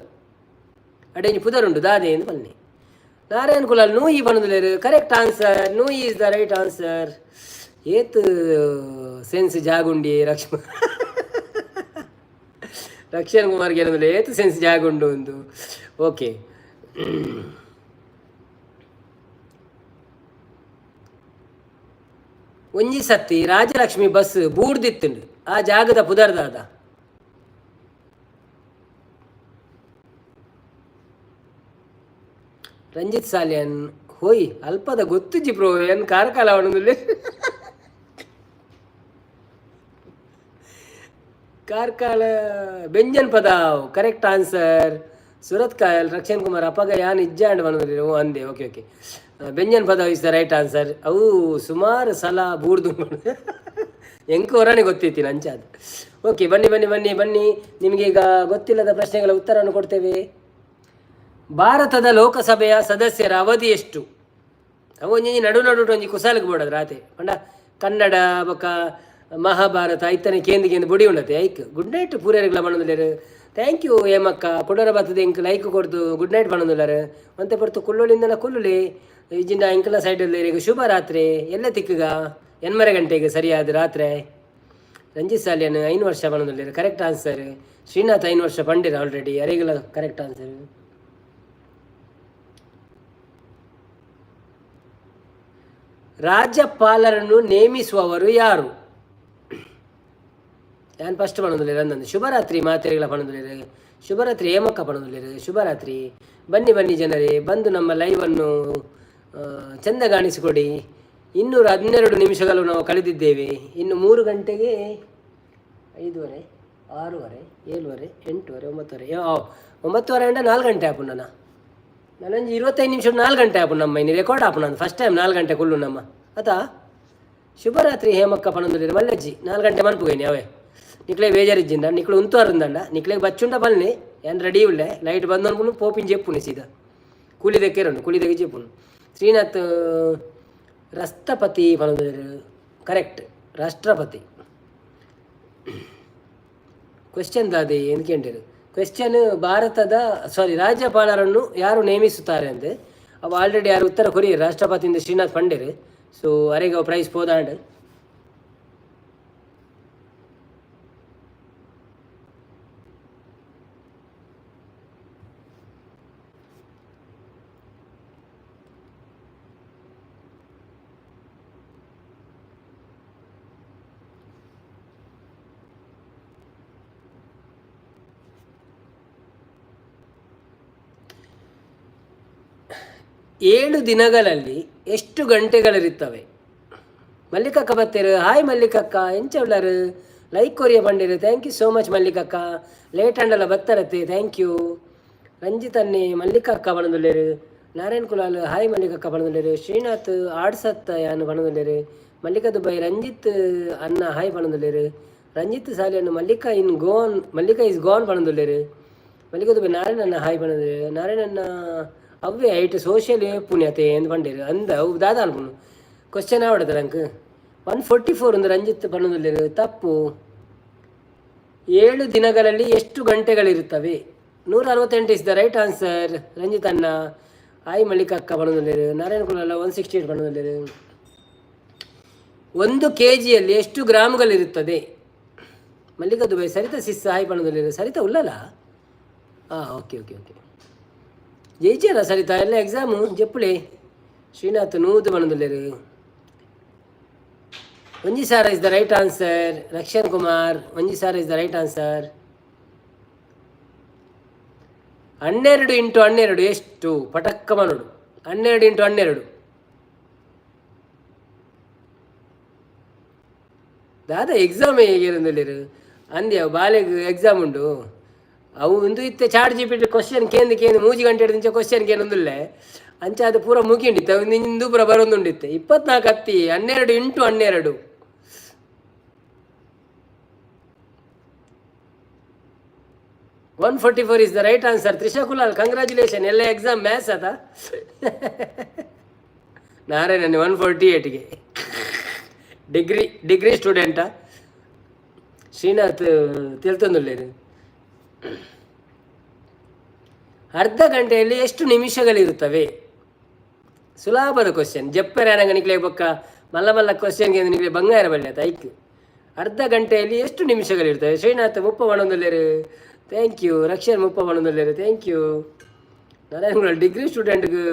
ಅಡೇಂಜಿ ಪುದರುಂಡು ದಾದೆ ಎಂದು ಪನ್ನೆ. ನಾರಾಯಣ ಕುಲಾಲ್ ನೂಯಿ ಪನೊಂದುಲ್ಲೆರ್. Correct answer. Nooyi is the right answer. ಏತ್ ಸೆನ್ಸ್ ಜಾಗುಂಡಿ ರಕ್ಷ ರಕ್ಷಣ್ ಕುಮಾರ್ಗೆ ಏನಂದ್ರೆ ಏತ್ ಸೆನ್ಸ್ ಜಾಗುಂಡು ಒಂದು. ಓಕೆ, ಒಂಜಿ ಸತ್ತಿ ರಾಜಲಕ್ಷ್ಮಿ ಬಸ್ ಬೂಡ್ದಿತ್ತುಂಡು, ಆ ಜಾಗದ ಪುದರ್ದಾದ? ರಂಜಿತ್ ಸಾಲಿಯನ್ ಹೋಯ್ ಅಲ್ಪದ ಗೊತ್ತುಜಿ ಬ್ರೋ. ಏನ್ ಕಾರ್ಕಳ ಅವನದಲ್ಲಿ ಕಾರ್ಕಳ ಬೆಂಜನ್ ಪದಾವ್ ಕರೆಕ್ಟ್ ಆನ್ಸರ್. ಸುರತ್ ಕಾಯಲ್ ರಕ್ಷಣ್ ಕುಮಾರ್ ಅಪಗ ಯಾನ್ ಇಜ್ಜಾಂಡ್ ಪನೊಂದುಲ್ಲೆರ್. ಓ ಅಂದೆ. Okay okay, Benjan Padavu is the right answer. ಅವು ಸುಮಾರು ಸಲ ಬೂರ್ದು. ಎಂಕ್ ಹೊರನೆ ಗೊತ್ತಿತ್ತೀನಿ ಅಂಚಾದ. ಓಕೆ, ಬನ್ನಿ ಬನ್ನಿ ಬನ್ನಿ ಬನ್ನಿ. ನಿಮಗೆ ಈಗ ಗೊತ್ತಿಲ್ಲದ ಪ್ರಶ್ನೆಗಳ ಉತ್ತರವನ್ನು ಕೊಡ್ತೇವೆ. ಭಾರತದ ಲೋಕಸಭೆಯ ಸದಸ್ಯರ ಅವಧಿ ಎಷ್ಟು? ಅವು ಒಂಜಿ ನಡು ನಡು ಒಂಜಿ ಕುಸಾಲಕ್ಕೆ ಬೋಡದ ರಾತೆ ಪಂಡ ಕನ್ನಡ ಬೊಕ ಮಹಾಭಾರತ ಐತನೆ ಕೇಂದ್ರ ಕೇಂದ್ರ ಬೊಡಿ ಉಂಡತೆ. ಐಕ್ ಗುಡ್ ನೈಟ್ ಪೂರೇರ್ಗಳ ಪನೊಂದುಲ್ಲೆರ್. Thank you ಹೇಮಕ್ಕ. ಕುಡರ ಬತ್ತದ ಎಂಕ್ ಲೈಕ್ ಕೊಡ್ದು ಗುಡ್ ನೈಟ್ ಪನೊಂದುಲ್ಲೆರ್. ಒಂತೆ ಪೊರ್ತು ಕುಲ್ಲೊಲಿಂದಲ ಕುಲ್ಲುಲಿ, ಇಜ್ಜಿಂಡ ಎಂಕಲ ಸೈಡ್ ಈಗ ಶುಭ ರಾತ್ರಿ. ಎಲ್ಲ ತಿಕ್ಕುಗ 8 ಗಂಟೆಗೆ ಸರಿಯಾದ ರಾತ್ರಿ. ರಂಜಿತ್ ಸಾಲಿಯನ್ 5 ವರ್ಷ ಪನೊಂದುಲ್ಲೆರ್, ಕರೆಕ್ಟ್ ಆನ್ಸರ್. ಶ್ರೀನಾಥ್ 5 ವರ್ಷ ಪಂಡಿರ ಆಲ್ರೆಡಿ, ಅರೆಗಳ ಕರೆಕ್ಟ್ ಆನ್ಸರ್. ರಾಜ್ಯಪಾಲರನ್ನು ನೇಮಿಸುವವರು ಯಾರು? ಯಾನ್ ಫಸ್ಟ್ ಪನೊಂದುಲ್ಲೆರ್ ಅಂದಂದು. ಶುಭರಾತ್ರಿ ಮಾತೆರೆಗಳ ಪನೊಂದುಲ್ಲೆರ್. ಶುಭರಾತ್ರಿ ಹೇಮಕ್ಕ ಪನೊಂದುಲ್ಲೆರ್. ಶುಭರಾತ್ರಿ. ಬನ್ನಿ ಬನ್ನಿ ಜನರೇ, ಬಂದು ನಮ್ಮ ಲೈವನ್ನು ಚಂದ ಕಾಣಿಸಿಕೊಡಿ. 212 ನಿಮಿಷಗಳು ನಾವು ಕಳೆದಿದ್ದೇವೆ. ಇನ್ನು 3 ಗಂಟೆಗೆ, 5:30, 6:30, 7:30, 8:30, 9:30, 9:30 ಅಂಡ 4 ಗಂಟೆ ಆಪುಂಡು. ನನ್ನ ನನಂಜಿ 25 ನಿಮಿಷ 4 ಗಂಟೆ ಆಪುಂಡು. ನಮ್ಮ ಇನ್ನು ರೆಕಾರ್ಡ್ ಆಪುಂಡು. ನಾನು ಫಸ್ಟ್ ಟೈಮ್ 4 ಗಂಟೆ ಕುಲ್ಲು ನಮ್ಮ ಅತಾ. ಶುಭರಾತ್ರಿ ಹೇಮಕ್ಕ ಪನೊಂದುಲ್ಲೆರ್. ಮಲ್ಲಜ್ಜಿ 4 ಗಂಟೆ ಮನ್ಪುಗೇನಿ ಅವೇ. ನಿಕ್ಲೆ ಬೇಜಾರಿಜ್ಜಿಂದ ನಿಕ್ಲು ಉಂತುವಾರುಂದಂಡ. ನಿಕ್ಲೆ ಬಚ್ಚುಂಡ ಬಲ್ನಿ, ಏನ್ ರೆಡಿ ಉಲ್ಲೆ. ಲೈಟ್ ಬಂದ್ ಅನ್ಕೊಂಡು ಪೋಪಿನ ಜೆಪ್ಪುನಿ, ಸೀದಾ ಕೂಲಿ ದಕ್ಕೆರುಂಡು, ಕೂಲಿ ದಕ್ಕೆ ಜೆಪ್ಪುನು. ಶ್ರೀನಾಥ್ ರಾಷ್ಟ್ರಪತಿ ಪನೊಂದುಲ್ಲೆರ್, ಕರೆಕ್ಟ್, ರಾಷ್ಟ್ರಪತಿ. ಕ್ವೆಶ್ಚನ್ ದಾದೆ ಎಂದ್ಕೆಂಡೇರು? ಕ್ವೆಶ್ಚನ್ ಭಾರತದ, ಸಾರಿ, ರಾಜ್ಯಪಾಲರನ್ನು ಯಾರು ನೇಮಿಸುತ್ತಾರೆ ಅಂದ್. ಅವು ಆಲ್ರೆಡಿ ಯಾರು ಉತ್ತರ ಕೊರಿಯರ್, ರಾಷ್ಟ್ರಪತಿಯಿಂದ ಶ್ರೀನಾಥ್ ಪಂಡೇರು. ಸೊ ಅರೆಗೆ ಅವು ಪ್ರೈಸ್ ಪೋದಾಂಡ್. 7 ದಿನಗಳಲ್ಲಿ ಎಷ್ಟು ಗಂಟೆಗಳಿರುತ್ತವೆ? ಮಲ್ಲಿಕಕ್ಕ ಬತ್ತೇರು. ಹಾಯ್ ಮಲ್ಲಿಕಕ್ಕ, ಎಂಚ ಉಳ್ಳಾರು? ಲೈಕ್ ಕೊರಿಯ ಪಂಡೇರು. Thank you so much ಮಲ್ಲಿಕಕ್ಕ. ಲೇಟ್ ಅಂಡಲ ಬತ್ತರತ್ತೆ, thank you. Ranjit ಅನ್ನೆ ಮಲ್ಲಿಕಕ್ಕ ಪಣದುಲ್ಲೇರು. ನಾರಾಯಣ್ ಕುಲಾಲ್ ಹಾಯ್ ಮಲ್ಲಿಕಕ್ಕ ಪಣದುಲ್ಲೇರು. ಶ್ರೀನಾಥ್ ಆಡ್ಸತ್ತ ಯಾನ್ ಪಣದುಲ್ಲೇರು. ಮಲ್ಲಿಕ ದುಬೈ ರಂಜಿತ್ ಅನ್ನ ಹಾಯ್ ಪಣದುಲ್ಲೇರು. ರಂಜಿತ್ ಸಾಲಿಯನ್ನು Mallika in gone, Mallika is gone ಪಣದುಲ್ಲೇರು. Mallika Dubai Narayana ಅನ್ನ ಹಾಯ್ ಪಣದುಲ್ಲೇರು. ನಾರಾಯಣ ಅವ್ವೆ ಐಟ್ ಸೋಷಿಯಲ್ ಪುಣ್ಯತೆ ಎಂದು ಪಂಡೇರು ಅಂದ. ಅವು ದಾದ ಅನ್ಪುನು ಕ್ವಶನ್ ಆವಡದ ಅಂಕ್. 144 ಒಂದು ರಂಜಿತ್ ಪಣದುಲ್ಲೇರು, ತಪ್ಪು. 7 ದಿನಗಳಲ್ಲಿ ಎಷ್ಟು ಗಂಟೆಗಳಿರುತ್ತವೆ? 168 is the right answer. Ranjit ಅಣ್ಣ ಹಾಯ್ ಮಲ್ಲಿಕಕ್ಕ ಪಣದುಲ್ಲೇರು. ನಾರಾಯಣ ಕುಲಾಲ 168 ಪಣದುಲ್ಲೇರು. 1 ಕೆ ಜಿಯಲ್ಲಿ ಎಷ್ಟು ಗ್ರಾಮ್ಗಳಿರುತ್ತದೆ? ಮಲ್ಲಿಕಾ ದುಬೈ ಸರಿತಾ ಸಿಸ್ ಹಾಯ್ ಪಣದುಲ್ಲೇರು. ಸರಿತಾ ಉಲ್ಲಲ್ಲ? ಹಾಂ, ಓಕೆ ಓಕೆ ಓಕೆ. ಜಯಿಚಾರ ಸರಿತಾ? ಎಲ್ಲ ಎಕ್ಸಾಮು ಜೆಪ್ಪುಳೆ. ಶ್ರೀನಾಥ್ ನೂದು ಪಣದುಲ್ಲೇರು. ಒಂಜಿ ಸಾರ is the right answer. Rakshan Kumar, ಒಂಜಿ ಸಾರ is the right answer. 12 into 12 ಎಷ್ಟು? ಪಟಕ್ಕ ಮನೋಡು. 12 ಇಂಟು 12. ದಾದಾ ಎಕ್ಸಾಮ್ ಹೇಗಿರಂದಿಲ್ಲೇರು ಅಂದೆ. ಅವು ಬಾಲೆಗ್ ಎಕ್ಸಾಮ್ ಉಂಡು. ಅವು ಒಂದು ಇತ್ತೆ ಚಾಟ್ ಜಿಪಿಟಿ ಕ್ವಶನ್ ಕೇಂದ್ರ ಕೇಂದ್ರ 3 ಗಂಟೆ ಹಿಡಿದು ಕ್ವಶನ್ ಕೇಂದ್ರಲ್ಲೇ ಅಂಚ ಅದು ಪೂರ ಮುಗಿಂಡಿತ್ತು. ಅವು ಇಂದು ಪೂರ ಬರೋದುಂಡಿತ್ತೆ. 24 ಹತ್ತಿ, 12 into 12. 144 is the right answer. Trisha Kulal, congratulation. ಎಲ್ಲ ಎಕ್ಸಾಮ್ ಮ್ಯಾಥ್ಸ್ ಅದ. ನಾರಾಯಣನ್ 148ಗೆ ಡಿಗ್ರಿ ಡಿಗ್ರಿ ಸ್ಟೂಡೆಂಟಾ. ಶ್ರೀನಾಥ್ ತಿಳ್ತಂದುಳ್ಳೇರು. ಅರ್ಧ ಗಂಟೆಯಲ್ಲಿ ಎಷ್ಟು ನಿಮಿಷಗಳಿರುತ್ತವೆ? ಸುಲಭದ ಕ್ವಶನ್. ಜಪ್ಪರೆ ನಿಕ್ಲೆ ಬೊಕ್ಕ ಮಲ್ಲ ಮಲ್ಲ ಕ್ವಶನ್ಗೆ ನಿಕ್ಲೆ ಬಂಗಾರ ಬಳ್ಳಿ ಐಕ್. ಅರ್ಧ ಗಂಟೆಯಲ್ಲಿ ಎಷ್ಟು ನಿಮಿಷಗಳಿರ್ತವೆ? ಶ್ರೀನಾಥ್ 30 ಪಣೊಂದುಲ್ಲೇರು, thank you. Rakshan 30 ಪಣೊಂದುಲ್ಲೇರು, thank you. Narayana degree ಸ್ಟೂಡೆಂಟ್ಗೆ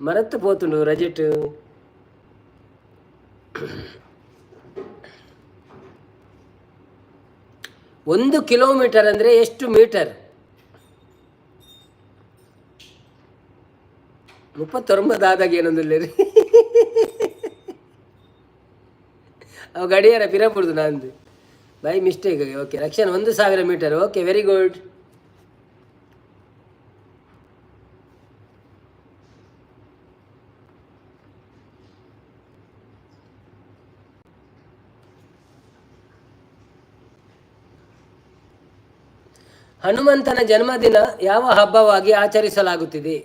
ಮರತ್ತು ಪೋತುಂಡು ರಜೆಟ್. 1 ಕಿಲೋಮೀಟರ್ ಅಂದರೆ ಎಷ್ಟು ಮೀಟರ್? 39 ಆದಾಗ ಏನೊಂದಿಲ್ಲ ರೀ. ಅವು ಗಡಿಯಾರ ಪಿರಪುಡ್ದು ನಂದು by mistake. Okay Rakshan, 1000 metre. Okay, very good. ಹನುಮಂತನ ಜನ್ಮದಿನ ಯಾವ ಹಬ್ಬವಾಗಿ ಆಚರಿಸಲಾಗುತ್ತಿದೆ?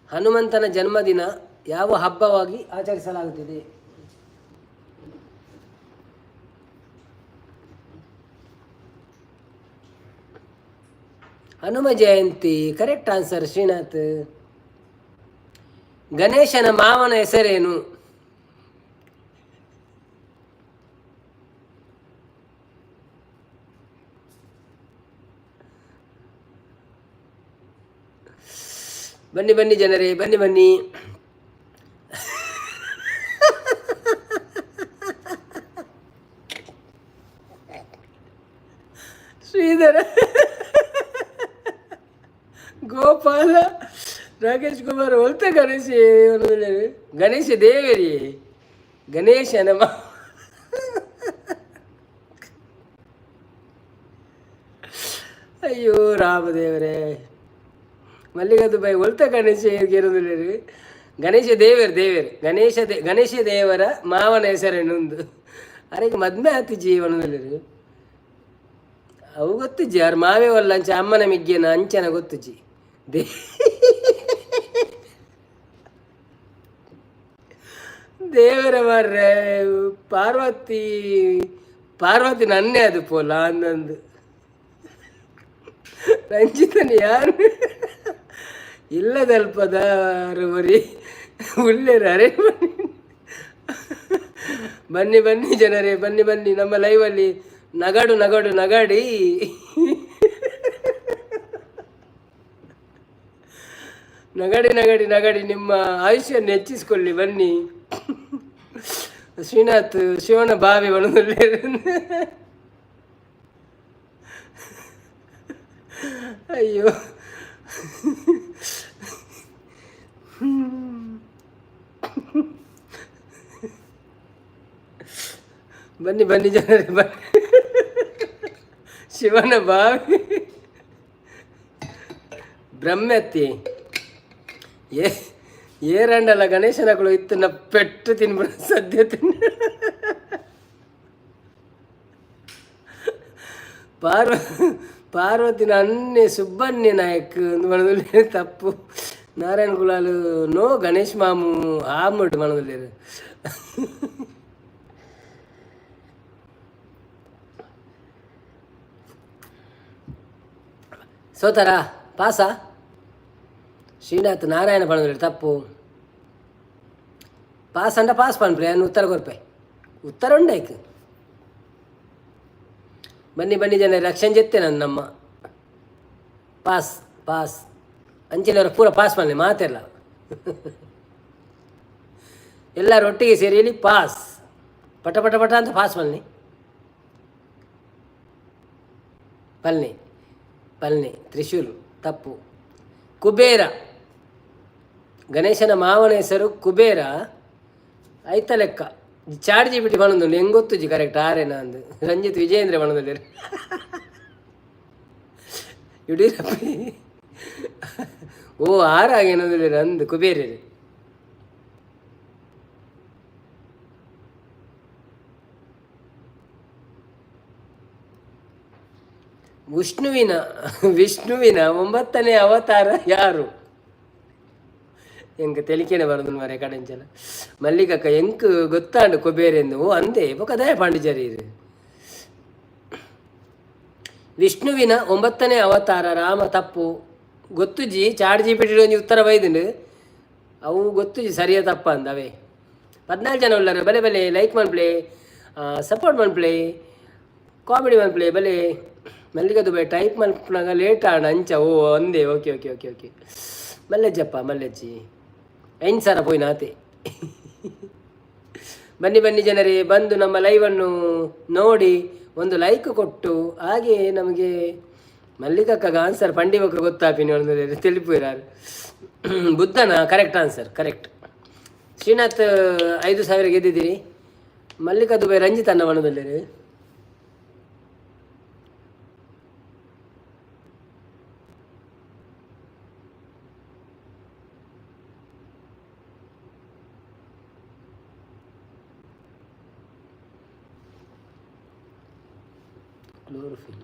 ಹನುಮಂತನ ಜನ್ಮದಿನ ಯಾವ ಹಬ್ಬವಾಗಿ ಆಚರಿಸಲಾಗುತ್ತಿದೆ? Hanuma Jayanti correct answer Srinath. ಗಣೇಶನ ಮಾವನ ಹೆಸರೇನು? ಬನ್ನಿ ಬನ್ನಿ ಜನರೇ, ಬನ್ನಿ ಬನ್ನಿ. ಶ್ರೀಧರ, ಗೋಪಾಲ, ರಾಕೇಶ್ ಕುಮಾರ್, ಒಲ್ತ ಗಣೇಶ, ಗಣೇಶ ದೇವರಿ, ಗಣೇಶನ ಅಯ್ಯೋ ರಾಮದೇವರೇ. ಮಲ್ಲಿಕಾದು ಬೈ ಒಲ್ತ ಗಣೇಶ ಇರೋದಿಲ್ಲ. ಗಣೇಶ ದೇವರು ದೇವರು ಗಣೇಶ ಗಣೇಶ ದೇವರ ಮಾವನ ಹೆಸರೇನೊಂದು ಅರೆಗೆ ಮದ್ಮೆ ಆತಿ ಜೀವನದಲ್ಲಿ ಅವು ಗೊತ್ತುಜ್ಜಿ. ಅವ್ರ ಮಾವೇ ಒಲ್ಲ ಅಂಚ ಅಮ್ಮನ ಮಿಗ್ಗೇನ ಅಂಚನ ಗೊತ್ತುಜ್ಜಿ. They ದೇವರ ಮಾರ್ರೆ, ಪಾರ್ವತಿ ಪಾರ್ವತಿ ನನ್ನೇ ಅದು ಪೋಲ ಅಂದಂದು. ರಂಜಿತನ ಯಾರು ಇಲ್ಲದಲ್ಪದ ಬರಿ ಉಲ್ಲೇರು. ಅರೆ ಬನ್ನಿ ಬನ್ನಿ ಜನರೇ, ಬನ್ನಿ ಬನ್ನಿ ನಮ್ಮ ಲೈವಲ್ಲಿ ನಗಡು ನಗಡು ನಗಡಿ. ನಗಡಿ ನಗಡಿ ನಗಡಿ ನಿಮ್ಮ ಆಯುಷ್ಯನ್ನು ಹೆಚ್ಚಿಸಿಕೊಳ್ಳಿ ಬನ್ನಿ. ಶ್ರೀನಾಥ್ ಶಿವನ ಬಾವಿ ಒಣದಲ್ಲಿ. ಅಯ್ಯೋ ಬನ್ನಿ ಬನ್ನಿ ಜನರೇ ಬನ್ನಿ. ಶಿವನ ಬಾವಿ ಬ್ರಹ್ಮತ್ತಿ ಏ ಏರಂಡಲ ಗಣೇಶನಗಳು ಇತ್ತು ನ ಪೆಟ್ಟು ತಿನ್ಬಿಡ ಸದ್ಯ ತಿನ್. ಪಾರ್ವ ಪಾರ್ವತಿನ ಅನ್ನೆ ಸುಬ್ಬಣ್ಯ ನಾಯಕ್ ಮನದಲ್ಲಿ ತಪ್ಪು. ನಾರಾಯಣ ಕುಲಾಲು ನೋ ಗಣೇಶ್ ಮಾಮು ಆಮುಡ್ ಮನದಲ್ಲಿ. ಸೋತಾರ ಪಾಸ ಶ್ರೀನಾಥ್ ನಾರಾಯಣ ಪಣದಲ್ಲಿ ತಪ್ಪು. ಪಾಸ್ ಅಂಡ ಪಾಸ್ ಪನ್ಪ್ರೆ ಉತ್ತರ ಕೊರ್ಪೆ ಉತ್ತರ ಉಂಡಾಯ್ತು. ಬನ್ನಿ ಬನ್ನಿ ಜನ ರಕ್ಷಣೆ ಜೊತೆ ನನ್ನ ನಮ್ಮ ಪಾಸ್ ಪಾಸ್ ಅಂಚಿನವರು ಪೂರ ಪಾಸ್ ಮಾಡಲಿ ಮಾತೆಲ್ಲ ಎಲ್ಲರೂ ಒಟ್ಟಿಗೆ ಸೇರಿ ಹೇಳಿ ಪಾಸ್ ಪಟ ಪಟ ಪಟ ಅಂತ ಪಾಸ್ ಮಾಡಲಿ. ಪಲ್ನಿ ಪಲ್ನಿ ತ್ರಿಶೂಲ್ ತಪ್ಪು. ಕುಬೇರ ಗಣೇಶನ ಮಾವನ ಹೆಸರು ಕುಬೇರ ಐತ ಲೆಕ್ಕ. ಚಾಟ್ ಜಿ ಬಿಟ್ಟು ಬಣ್ಣದುಂಡು ಹೆಂಗೆ ಗೊತ್ತುಜಿ ಕರೆಕ್ಟ್ ಆರೇನ ಅಂದು. ರಂಜಿತ್ ವಿಜಯೇಂದ್ರ ಬಣ್ಣದಲ್ಲಿ ಯಡಿಯೂರಪ್ಪ ಓ ಆರಾಗೇನಂದ್ರೆ ಅಂದು ಕುಬೇರರು. ವಿಷ್ಣುವಿನ ವಿಷ್ಣುವಿನ 9ನೇ ಅವತಾರ ಯಾರು? ಎಂಕ್ ತೆಲಿಕೆನೆ ಬರೋದು ಮರೆ ಕಡೆಂಚಲ ಮಲ್ಲಿಕಕ್ಕ ಎಂಕ್ ಗೊತ್ತಾಂಡು ಕುಬೇರೆಂದು. ಓ ಅಂದೆ ಬೊಕ ಪಾಂಡಿಚೇರಿ. ವಿಷ್ಣುವಿನ 9ನೇ ಅವತಾರ ರಾಮ ತಪ್ಪು. ಗೊತ್ತುಜಿ ಚಾಟ್ ಜಿ ಪಿ ಒಂಜಿ ಉತ್ತರ ಬೈದುಂಡು ಅವು ಗೊತ್ತುಜಿ ಸರಿಯ ತಪ್ಪ ಅಂದ ಅವೇ. 14 ಜನ ಉಳ್ಳಾರು ಬಲೆ ಬಲೆ ಲೈಕ್ ಮನ್ಪ್ಲೆ ಸಪೋರ್ಟ್ ಮನ್ಪ್ಲೆ ಕಾಮಿಡಿ ಮನ್ಪ್ಲೆ ಬಲೆ. ಮಲ್ಲಿಕ ದುಬೈ ಟೈಪ್ ಮಲ್ಪನಾಗ ಲೇಟ್ ಆಂಡ್ ಅಂಚ ಓ ಅಂದೆ. ಓಕೆ ಓಕೆ ಓಕೆ ಓಕೆ ಮಲ್ಲೆಜ್ಜಪ್ಪ ಮಲ್ಲೆಜ್ಜಿ ಐನ್ ಸಾರ ಪೋಯಿನಾತೆ. ಬನ್ನಿ ಬನ್ನಿ ಜನರೇ, ಬಂದು ನಮ್ಮ ಲೈವನ್ನು ನೋಡಿ ಒಂದು ಲೈಕ್ ಕೊಟ್ಟು ಹಾಗೆ ನಮಗೆ ಮಲ್ಲಿಕಕ್ಕಗ ಆನ್ಸರ್ ಪಂಡಿಬಕ್ಕ ಗೊತ್ತಾಪಿನಿ ಒಂದು ತಿಳಿಪುರಾರು. ಬುದ್ಧನ ಕರೆಕ್ಟ್ ಆನ್ಸರ್ ಕರೆಕ್ಟ್. ಶ್ರೀನಾಥ್ 5,000 ಗೆದ್ದಿದ್ದೀರಿ. ಮಲ್ಲಿಕಾ ದುಬೈ ರಂಜಿತ್ ಅನ್ನ ಮನದಲ್ಲಿ. ಕ್ಲೋರೋಫಿಲ್.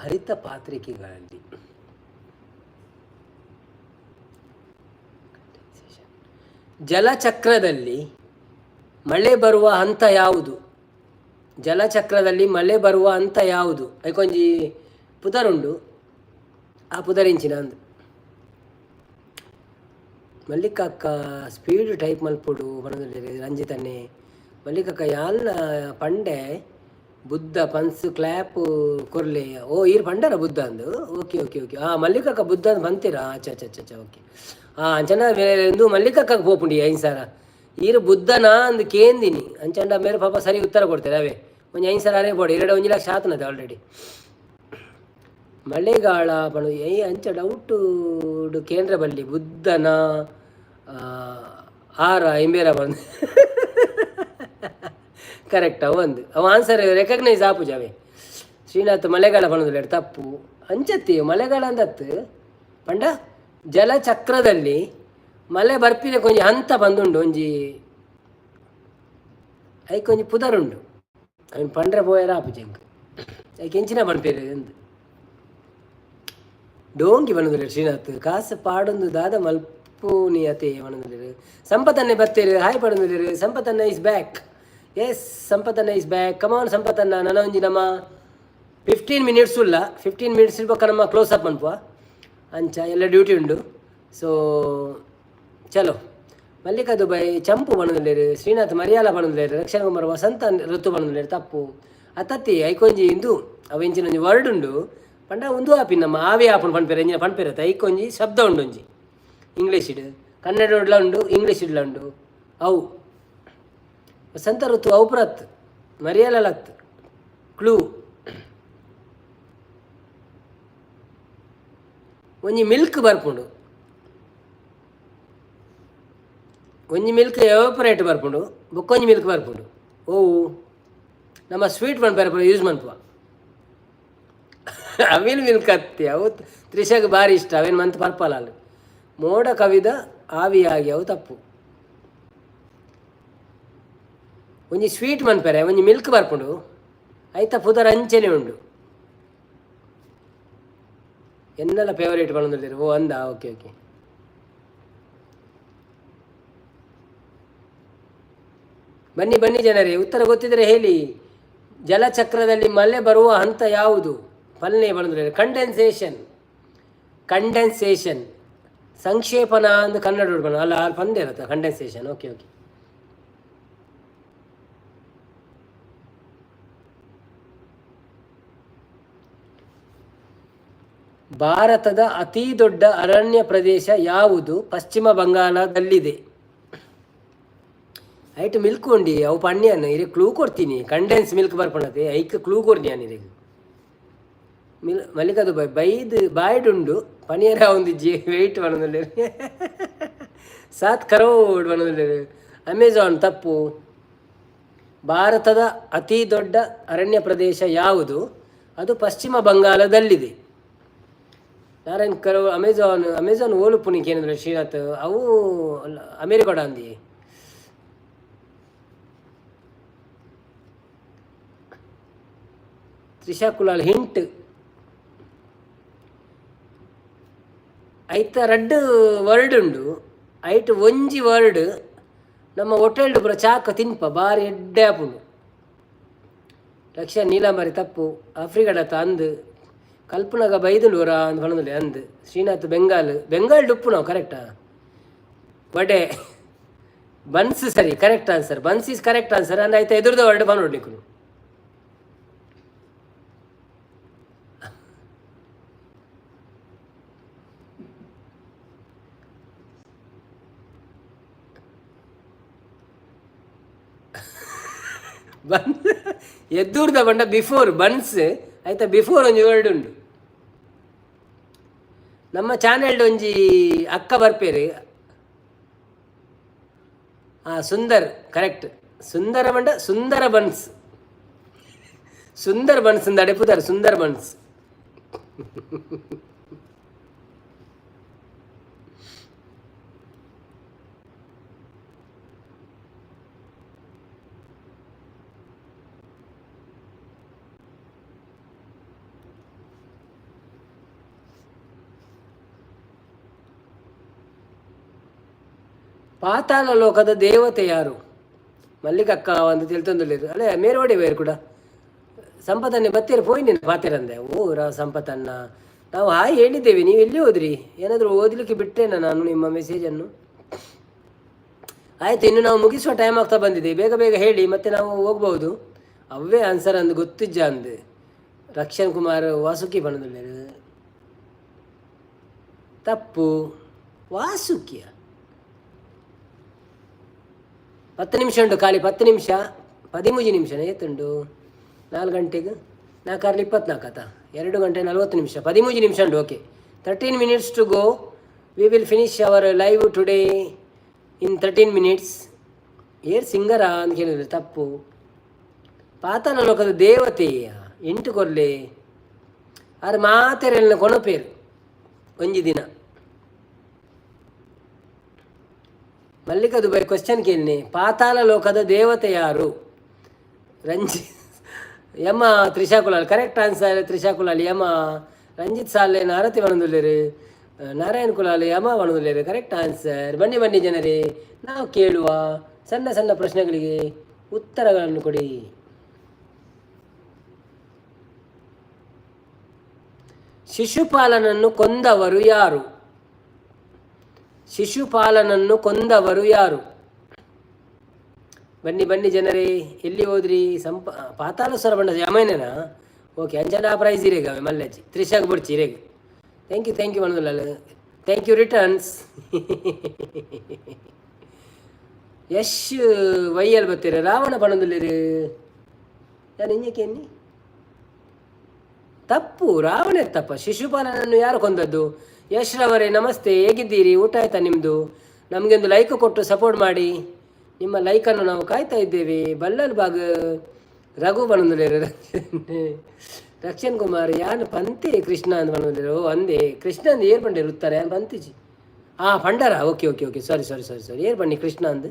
ಹರಿತ ಪಾತ್ರಿಕೆಗಳಲ್ಲಿ ಜಲಚಕ್ರದಲ್ಲಿ ಮಳೆ ಬರುವ ಹಂತ ಯಾವುದು? ಜಲಚಕ್ರದಲ್ಲಿ ಮಳೆ ಬರುವ ಹಂತ ಯಾವುದು? ಐಕೊಂಜಿ ಪುದರುಂಡು, ಆ ಪುದರಿಂಚಿನ ಅಂದು. ಮಲ್ಲಿಕಕ್ಕ ಸ್ಪೀಡ್ ಟೈಪ್ ಮಲ್ಪೊಡು ಪನೊಂದುಲ್ಲೆರ್ ರಂಜಿತನ್ನೇ. ಮಲ್ಲಿಕಕ್ಕ ಯಾಲ್ನ ಪಂಡೆ ಬುದ್ಧ ಪನ್ಸ್ ಕ್ಲ್ಯಾಪ್ ಕೊರ್ಲೆ. ಓ, ಈರ್ ಪಂಡರ ಬುದ್ಧ ಅಂದು. ಓಕೆ ಓಕೆ ಓಕೆ, ಹಾಂ, ಮಲ್ಲಿಕಕ್ಕ ಬುದ್ಧ ಅಂದ್ ಪಂತೀರಾ? ಅಚ್ಚ ಅಚ್ಚ ಅಚ್ಚ ಅಚ್ಚ, ಓಕೆ. ಹಾಂ, ಅಂಚನ ಇಂದು ಮಲ್ಲಿಕಕ್ಕಗ್ ಪೋಪುಂಡು 5,000. ಈರ್ ಬುದ್ಧನ ಅಂದ್ ಕೇಂದಿನಿ, ಅಂಚಂಡ ಮೇರೆ ಪಾಪ ಸರಿ ಉತ್ತರ ಕೊಡ್ತಾರೆ. ಅವೇ ಒಂಜಿ 5,000 ಅರೇ ಬೋಡು, 2 1 ಲಕ್ಷ ಆತನದೆ ಆಲ್ರೆಡಿ. ಮಳೆಗಾಲ ಪಣು ಏ ಅಂಚ ಡೌಟ್ ಕೇಂದ್ರ ಬಲ್ಲಿ ಬುದ್ಧನ ಆರ ಇಂಬೇರ ಬಂದು ಕರೆಕ್ಟ್ ಅವು ಒಂದು ಅವು ಆನ್ಸರ್ ರೆಕಗ್ನೈಸ್ ಆಪುಜ ಅವೇ. ಶ್ರೀನಾಥ್ ಮಳೆಗಾಲ ಪಣುದಿಲ್ಲ, ತಪ್ಪು. ಅಂಚತ್ತಿ ಮಳೆಗಾಲ ಅಂದತ್ತು ಪಂಡ ಜಲಚಕ್ರದಲ್ಲಿ ಮಳೆ ಬರ್ಪಿನ ಕೊಂಜಿ ಹಂತ ಬಂದುಂಡು, ಒಂಜಿ ಐಕ್ ಒಂಜಿ ಪುದರುಂಡು. ಅವನ್ ಪಂಡ್ರೆ ಪೋಯರ ಆಪುಜಿ ಎಂಕ್. ಐಕ್ ಎಂಚಿನ ಪನ್ಪೆರ್ ಅಂದ್. ಡೋಂಗಿ ಪನೊಂದುಲ್ಲೆರ್ ಶ್ರೀನಾಥ್. ಕಾಸು ಪಾಡೊಂದು ದಾದ ಮಲ್ಪುನಿ ಅತೆ ಪನೊಂದುಲ್ಲೆರ್. ಸಂಪತನ್ನೆ ಬತ್ತೇರು, ಹಾಯ್ ಪಡೊಂದುಲ್ಲೆರ್. ಸಂಪತನ್ನ is back. S, ಸಂಪತನ್ನ is back. ಕಮಾನ್ ಸಂಪತನ್ನ. ನನ ಒಂಜಿ ನಮ್ಮ 15 ಮಿನಿಟ್ಸ್ ಉಲ್ಲ. 15 ಮಿನಿಟ್ಸ್ ಬೊಕ್ಕ ನಮ್ಮ ಕ್ಲೋಸ್ ಅಪ್ ಮನ್ಪುವ. ಅಂಚ ಎಲ್ಲ ಡ್ಯೂಟಿ ಉಂಡು. ಸೊ ಚಲೋ. ಮಲ್ಲಿಕಾ ದುಬೈ ಚಂಪು ಪನೊಂದುಲ್ಲೆರ್. ಶ್ರೀನಾಥ್ ಮರಿಯಾಲ ಪನೊಂದುಲ್ಲೆರ್. ರಕ್ಷಣ್ ಕುಮಾರ್ ವಸಂತ ಋತು ಪನೊಂದುಲ್ಲೆರ್, ತಪ್ಪು. ಅತ್ತತ್ತಿ, ಐಕೊಂಜಿ ಇಂದು ಅವು ಎಂಚಿನ ಒಂಜಿ ವರ್ಡ್ ಉಂಡು ಪಂಡ ಉಂದು ಆಪಿ ನಮ್ಮ ಆವಿ ಆಪುಂಡು ಪನ್ಪೆರ್, ಎಂಚಿನ ಪನ್ಪೆರ್ ಅತ್ತ. ಐಕೊಂಜಿ ಶಬ್ದ ಉಂಡು ಒಂಜಿ ಇಂಗ್ಲೀಷಿಡ್, ಕನ್ನಡಡ್ಲ ಉಂಡು, ಇಂಗ್ಲೀಷಿಡ್ಲ ಉಂಡು. ಅವು ವಸಂತ ಋತು ಅವು ಪುರತ್ ಮರಿಯಾಲತ್ ಕ್ಲೂ. ಒಂಜಿ ಮಿಲ್ಕ್ ಬರ್ಪುಂಡು, ಒಂಜಿ ಮಿಲ್ಕ್ ಎವಾಪರೇಟ್ ಬರ್ಪುಂಡು, ಬೊಕ್ಕೊಂಜಿ ಮಿಲ್ಕ್ ಬರ್ಪುಂಡು. ಓ, ನಮ್ಮ ಸ್ವೀಟ್ ಪನ್ಪೆರೆ ಪೂರ ಯೂಸ್ ಮನ್ಪುವ. ಅವಿಲ್ ಮಿಲ್ಕ್ ಅತ್ತಿ, ಅವು ತ್ರಿಷಾಗ್ ಬಾರಿ ಇಷ್ಟ, ಅವೇನು ಮಂತ್ ಪರ್ಪಲ್ ಅಲ್ಲ. ಮೋಡ ಕವಿದ ಆವಿಯಾಗಿ, ಅವು ತಪ್ಪು. ಒಂಜಿ ಸ್ವೀಟ್ ಮನ್ಪೆರೆ ಒಂಜಿ ಮಿಲ್ಕ್ ಬರ್ಪುಂಡು, ಐತ ಪುದರ್ ಅಂಚೆನೆ ಉಂಡು. ಎನ್ನಲ ಫೇವರೇಟ್ ಪನೊಂದುಲ್ಲೆರ್. ಓ, ಅಂದ, ಓಕೆ ಓಕೆ. ಬನ್ನಿ ಬನ್ನಿ ಜನರೇ, ಉತ್ತರ ಗೊತ್ತಿದ್ರೆ ಹೇಳಿ. ಜಲಚಕ್ರದಲ್ಲಿ ಮಳೆ ಬರುವ ಹಂತ ಯಾವುದು? ಪಲ್ನೆ ಬಂದ್ರೆ ಕಂಡೆನ್ಸೇಷನ್. ಕಂಡೆನ್ಸೇಷನ್, ಸಂಕ್ಷೇಪಣ ಅಂದ್ ಕನ್ನಡ ಉಡ್ಬಣ ಅಲ್ಲ, ಅಲ್ಲಿ ಪಂದೆ ಇರುತ್ತೆ ಕಂಡೆನ್ಸೇಷನ್. ಓಕೆ ಓಕೆ, ಭಾರತದ ಅತಿ ದೊಡ್ಡ ಅರಣ್ಯ ಪ್ರದೇಶ ಯಾವುದು? ಪಶ್ಚಿಮ ಬಂಗಾಳದಲ್ಲಿದೆ. ಐಟ್ ಮಿಲ್ಕ್ ಉಂಡಿ, ಅವು ಪಣ್ಯಾನ ಇರೆ ಕ್ಲೂ ಕೊಡ್ತೀನಿ. ಕಂಡೆನ್ಸ್ ಮಿಲ್ಕ್ ಬರ್ಪಣತೆ, ಐಕ್ ಕ್ಲೂ ಕೊರ್ನಿ ಇರೆಗ್. ಮಿಲ್ ಮಲ್ಲಿಕದು ಬೈ ಬೈದ್ ಬಾಯ್ಡುಂಡು ಪನಿಯರ ಒಂದಿಜ್ಜಿ. ವೆಯ್ಟ್ ಪನೊಂದುಲ್ಲೆರ್. 7 ಕರೋಡ್ ಪನೊಂದುಲ್ಲೆರ್. ಅಮೆಝಾನ್ ತಪ್ಪು. ಭಾರತದ ಅತಿ ದೊಡ್ಡ ಅರಣ್ಯ ಪ್ರದೇಶ ಯಾವುದು? ಅದು ಪಶ್ಚಿಮ ಬಂಗಾಳದಲ್ಲಿದೆ. ನಾರಾಯಣ್ ಕರೋ ಅಮೆಝಾನ್. ಅಮೆಝಾನ್ ಓಲುಪುನಿಕ್ ಏನಂದ್ರೆ ಶ್ರೀನಾಥ್, ಅವು ಅಮೇರಿಕಡ ಅಂದಿ. ತ್ರಿಷಾ ಕುಲಾಲ್ ಹಿಂಟ್. ಐತ ರಡ್ಡ್ ವರ್ಡ್ ಉಂಡು. ಐಟ್ ಒಂಜಿ ವರ್ಡ್ ನಮ್ಮ ಹೋಟೆಲ್ಡ್ ಪೂರ ಚಾಕ ತಿನ್ಪ, ಬಾರಿ ಎಡ್ಡೆ ಆಪುಂಡು. ಲಕ್ಷ ನೀಲಾಂಬರಿ ತಪ್ಪು. ಆಫ್ರಿಕಾಡತ್ತ ಅಂದ್. ಕಲ್ಪನಾಗ ಬೈದುಂಡು ಊರ ಅಂದ್ ಪನೊಂದುಲ್ಲೆ ಅಂದ್. ಶ್ರೀನಾಥ್ ಬೆಂಗಾಲ್, ಬೆಂಗಾಲ್ ಡುಪ್ಪು ನಾವು ಕರೆಕ್ಟಾ? ವಡೆ, ಬನ್ಸ್ ಸರಿ, correct answer. Buns is correct answer. ಅಂದ್ ಐತ ಎದುರ್ದ ವರ್ಡ್ ಪನೊಡು ನಿಕುಲು. ಬನ್ ಎದ್ದೂರ್ದ ಬಂಡ ಬಿಫೋರ್ ಬನ್ಸ್ ಆಯ್ತಾ, ಬಿಫೋರ್ ಒಂಜಿ ವರ್ಡ್ ಉಂಡು. ನಮ್ಮ ಚಾನೆಲ್ಡ್ ಒಂಜಿ ಅಕ್ಕ ಬರ್ಪೇರು. ಆ ಸುಂದರ್ ಕರೆಕ್ಟ್. ಸುಂದರ ಬಂಡ ಸುಂದರ ಬನ್ಸ್, ಸುಂದರ್ ಬನ್ಸ್ ಅಂದ್ ಅಡೆಪುದಾರ್ ಸುಂದರ್ ಬನ್ಸ್. ಪಾತಾಳ ಲೋಕದ ದೇವತೆ ಯಾರು? ಮಲ್ಲಿಕಕ್ಕ ಒಂದು ತಿಳ್ತೊಂದುಲ್ಲೆರ್. ಅಲ್ಲೇ ಮೇರೋಡಿ ಬೇರು ಕೂಡ ಸಂಪತನ್ನೆ ಬತ್ತೀರ ಪೋಯಿನೇನು ಪಾತೆರಂದೆ. ಓ ರಾ ಸಂಪತನ್ನ, ನಾವು ಹಾಯ್ ಹೇಳಿದ್ದೇವೆ, ನೀವು ಎಲ್ಲಿ ಹೋದ್ರಿ? ಏನಾದರೂ ಓದಲಿಕ್ಕೆ ಬಿಟ್ಟೇನ ನಾನು ನಿಮ್ಮ ಮೆಸೇಜನ್ನು? ಆಯಿತು, ಇನ್ನು ನಾವು ಮುಗಿಸುವ ಟೈಮ್ ಆಗ್ತಾ ಬಂದಿದೆ. ಬೇಗ ಬೇಗ ಹೇಳಿ, ಮತ್ತೆ ನಾವು ಹೋಗ್ಬೋದು. ಅವೇ ಆನ್ಸರ್ ಅಂದು ಗೊತ್ತಿಜ್ಜ ಅಂದು. ರಕ್ಷಣ್ ಕುಮಾರ್ ವಾಸುಕಿ ಬಣ್ಣದಲ್ಲಿ ತಪ್ಪು. ವಾಸುಕಿಯ 10 ನಿಮಿಷ ಉಂಟು ಖಾಲಿ, 10 ನಿಮಿಷ, 13 ನಿಮಿಷ ಏತುಂಡು? 4 ಗಂಟೆಗೆ 4 ಆರ್ಲಿ 24 ಆತ, 2 ಗಂಟೆ 40 ನಿಮಿಷ, 13 ನಿಮಿಷ ಉಂಟು. Okay, 13 minutes to go. We will finish our live today in 13 minutes. ಏರ್ ಸಿಂಗರ ಅಂತ ಕೇಳಿದ್ರೆ ತಪ್ಪು. ಪಾತಾಳ ಲೋಕದ ದೇವತೆಯ ಎಂಟು ಕೊರ್ಲೆ ಆರು ಮಾತೆರೆಲ್ಲ ಕೊಣಪೇರು ಒಂಜಿ ದಿನ. ಮಲ್ಲಿಕಾ ದುಬೈ ಕ್ವಶನ್ ಕೇಳಿನಿ, ಪಾತಾಳ ಲೋಕದ ದೇವತೆ ಯಾರು? ರಂಜಿ ಯಮ, ತ್ರಿಷಾ ಕುಲಾಲ್ ಕರೆಕ್ಟ್ ಆನ್ಸರ್. ತ್ರಿಷಾ ಕುಲಾಲ್ ಯಮ. ರಂಜಿತ್ ಸಾಲೆ ಆರತಿ ಬಣದುಲ್ಲೇರು. ನಾರಾಯಣ್ ಕುಲಾಲ್ ಯಮ ಬಣದುಲ್ಲೇರು, ಕರೆಕ್ಟ್ ಆನ್ಸರ್. ಬನ್ನಿ ಬನ್ನಿ ಜನರೇ, ನಾವು ಕೇಳುವ ಸಣ್ಣ ಸಣ್ಣ ಪ್ರಶ್ನೆಗಳಿಗೆ ಉತ್ತರಗಳನ್ನು ಕೊಡಿ. ಶಿಶುಪಾಲನನ್ನು ಕೊಂದವರು ಯಾರು? ಶಿಶುಪಾಲನನ್ನು ಕೊಂದವರು ಯಾರು? ಬನ್ನಿ ಬನ್ನಿ ಜನರೇ, ಎಲ್ಲಿ ಹೋದ್ರಿ? ಸಂಪ ಪಾತಾಳ ಸ್ವರ ಬಣ್ಣ ಯಮನೇನಾ? ಓಕೆ, ಅಂಜನಾ ಪ್ರೈಸ್ ಇರೇಗ ಮಲ್ಲಜ್ಜಿ ತ್ರಿಷಾಗ್ ಬುಡ್ಚಿ ಇರೇಗ. Thank you, thank you ಬಣ್ಣದಲ್ಲ, thank you returns. Yash ವೈಯಲ್ ಬತ್ತೀರ. ರಾವಣ ಬಣ್ಣದಲ್ಲಿರು ನಾನು ಇಂಜಕ್ಕೆ. ತಪ್ಪು, ರಾವಣ ತಪ್ಪ. ಶಿಶುಪಾಲನನ್ನು ಯಾರು ಕೊಂದದ್ದು? ಯಶ್ ರವರೇ ನಮಸ್ತೆ, ಹೇಗಿದ್ದೀರಿ? ಊಟ ಆಯ್ತಾ ನಿಮ್ಮದು? ನಮಗೆ ಒಂದು ಲೈಕ್ ಕೊಟ್ಟು ಸಪೋರ್ಟ್ ಮಾಡಿ. ನಿಮ್ಮ ಲೈಕನ್ನು ನಾವು ಕಾಯ್ತಾ ಇದ್ದೇವೆ. ಬಲ್ಲಲ್ ಬಾಗ್ ರಘು ಬಣಂದುಲೇರು. ರಕ್ಷನ್ ಕುಮಾರ್ ಯಾನ್ ಪಂತೆ ಕೃಷ್ಣ ಅಂದ್ ಬಣಂದುಲೇರು. ಓ ಅಂದೆ ಕೃಷ್ಣ ಅಂದ್ ಏರ್ ಪಂಡೇರು ಉತ್ತರ ಯಾನ್ ಪಂತಿಜಿ. ಆ ಪಂಡರ, okay okay okay, sorry sorry sorry sorry. ಏರ್ ಬನ್ನಿ ಕೃಷ್ಣ ಅಂದ್.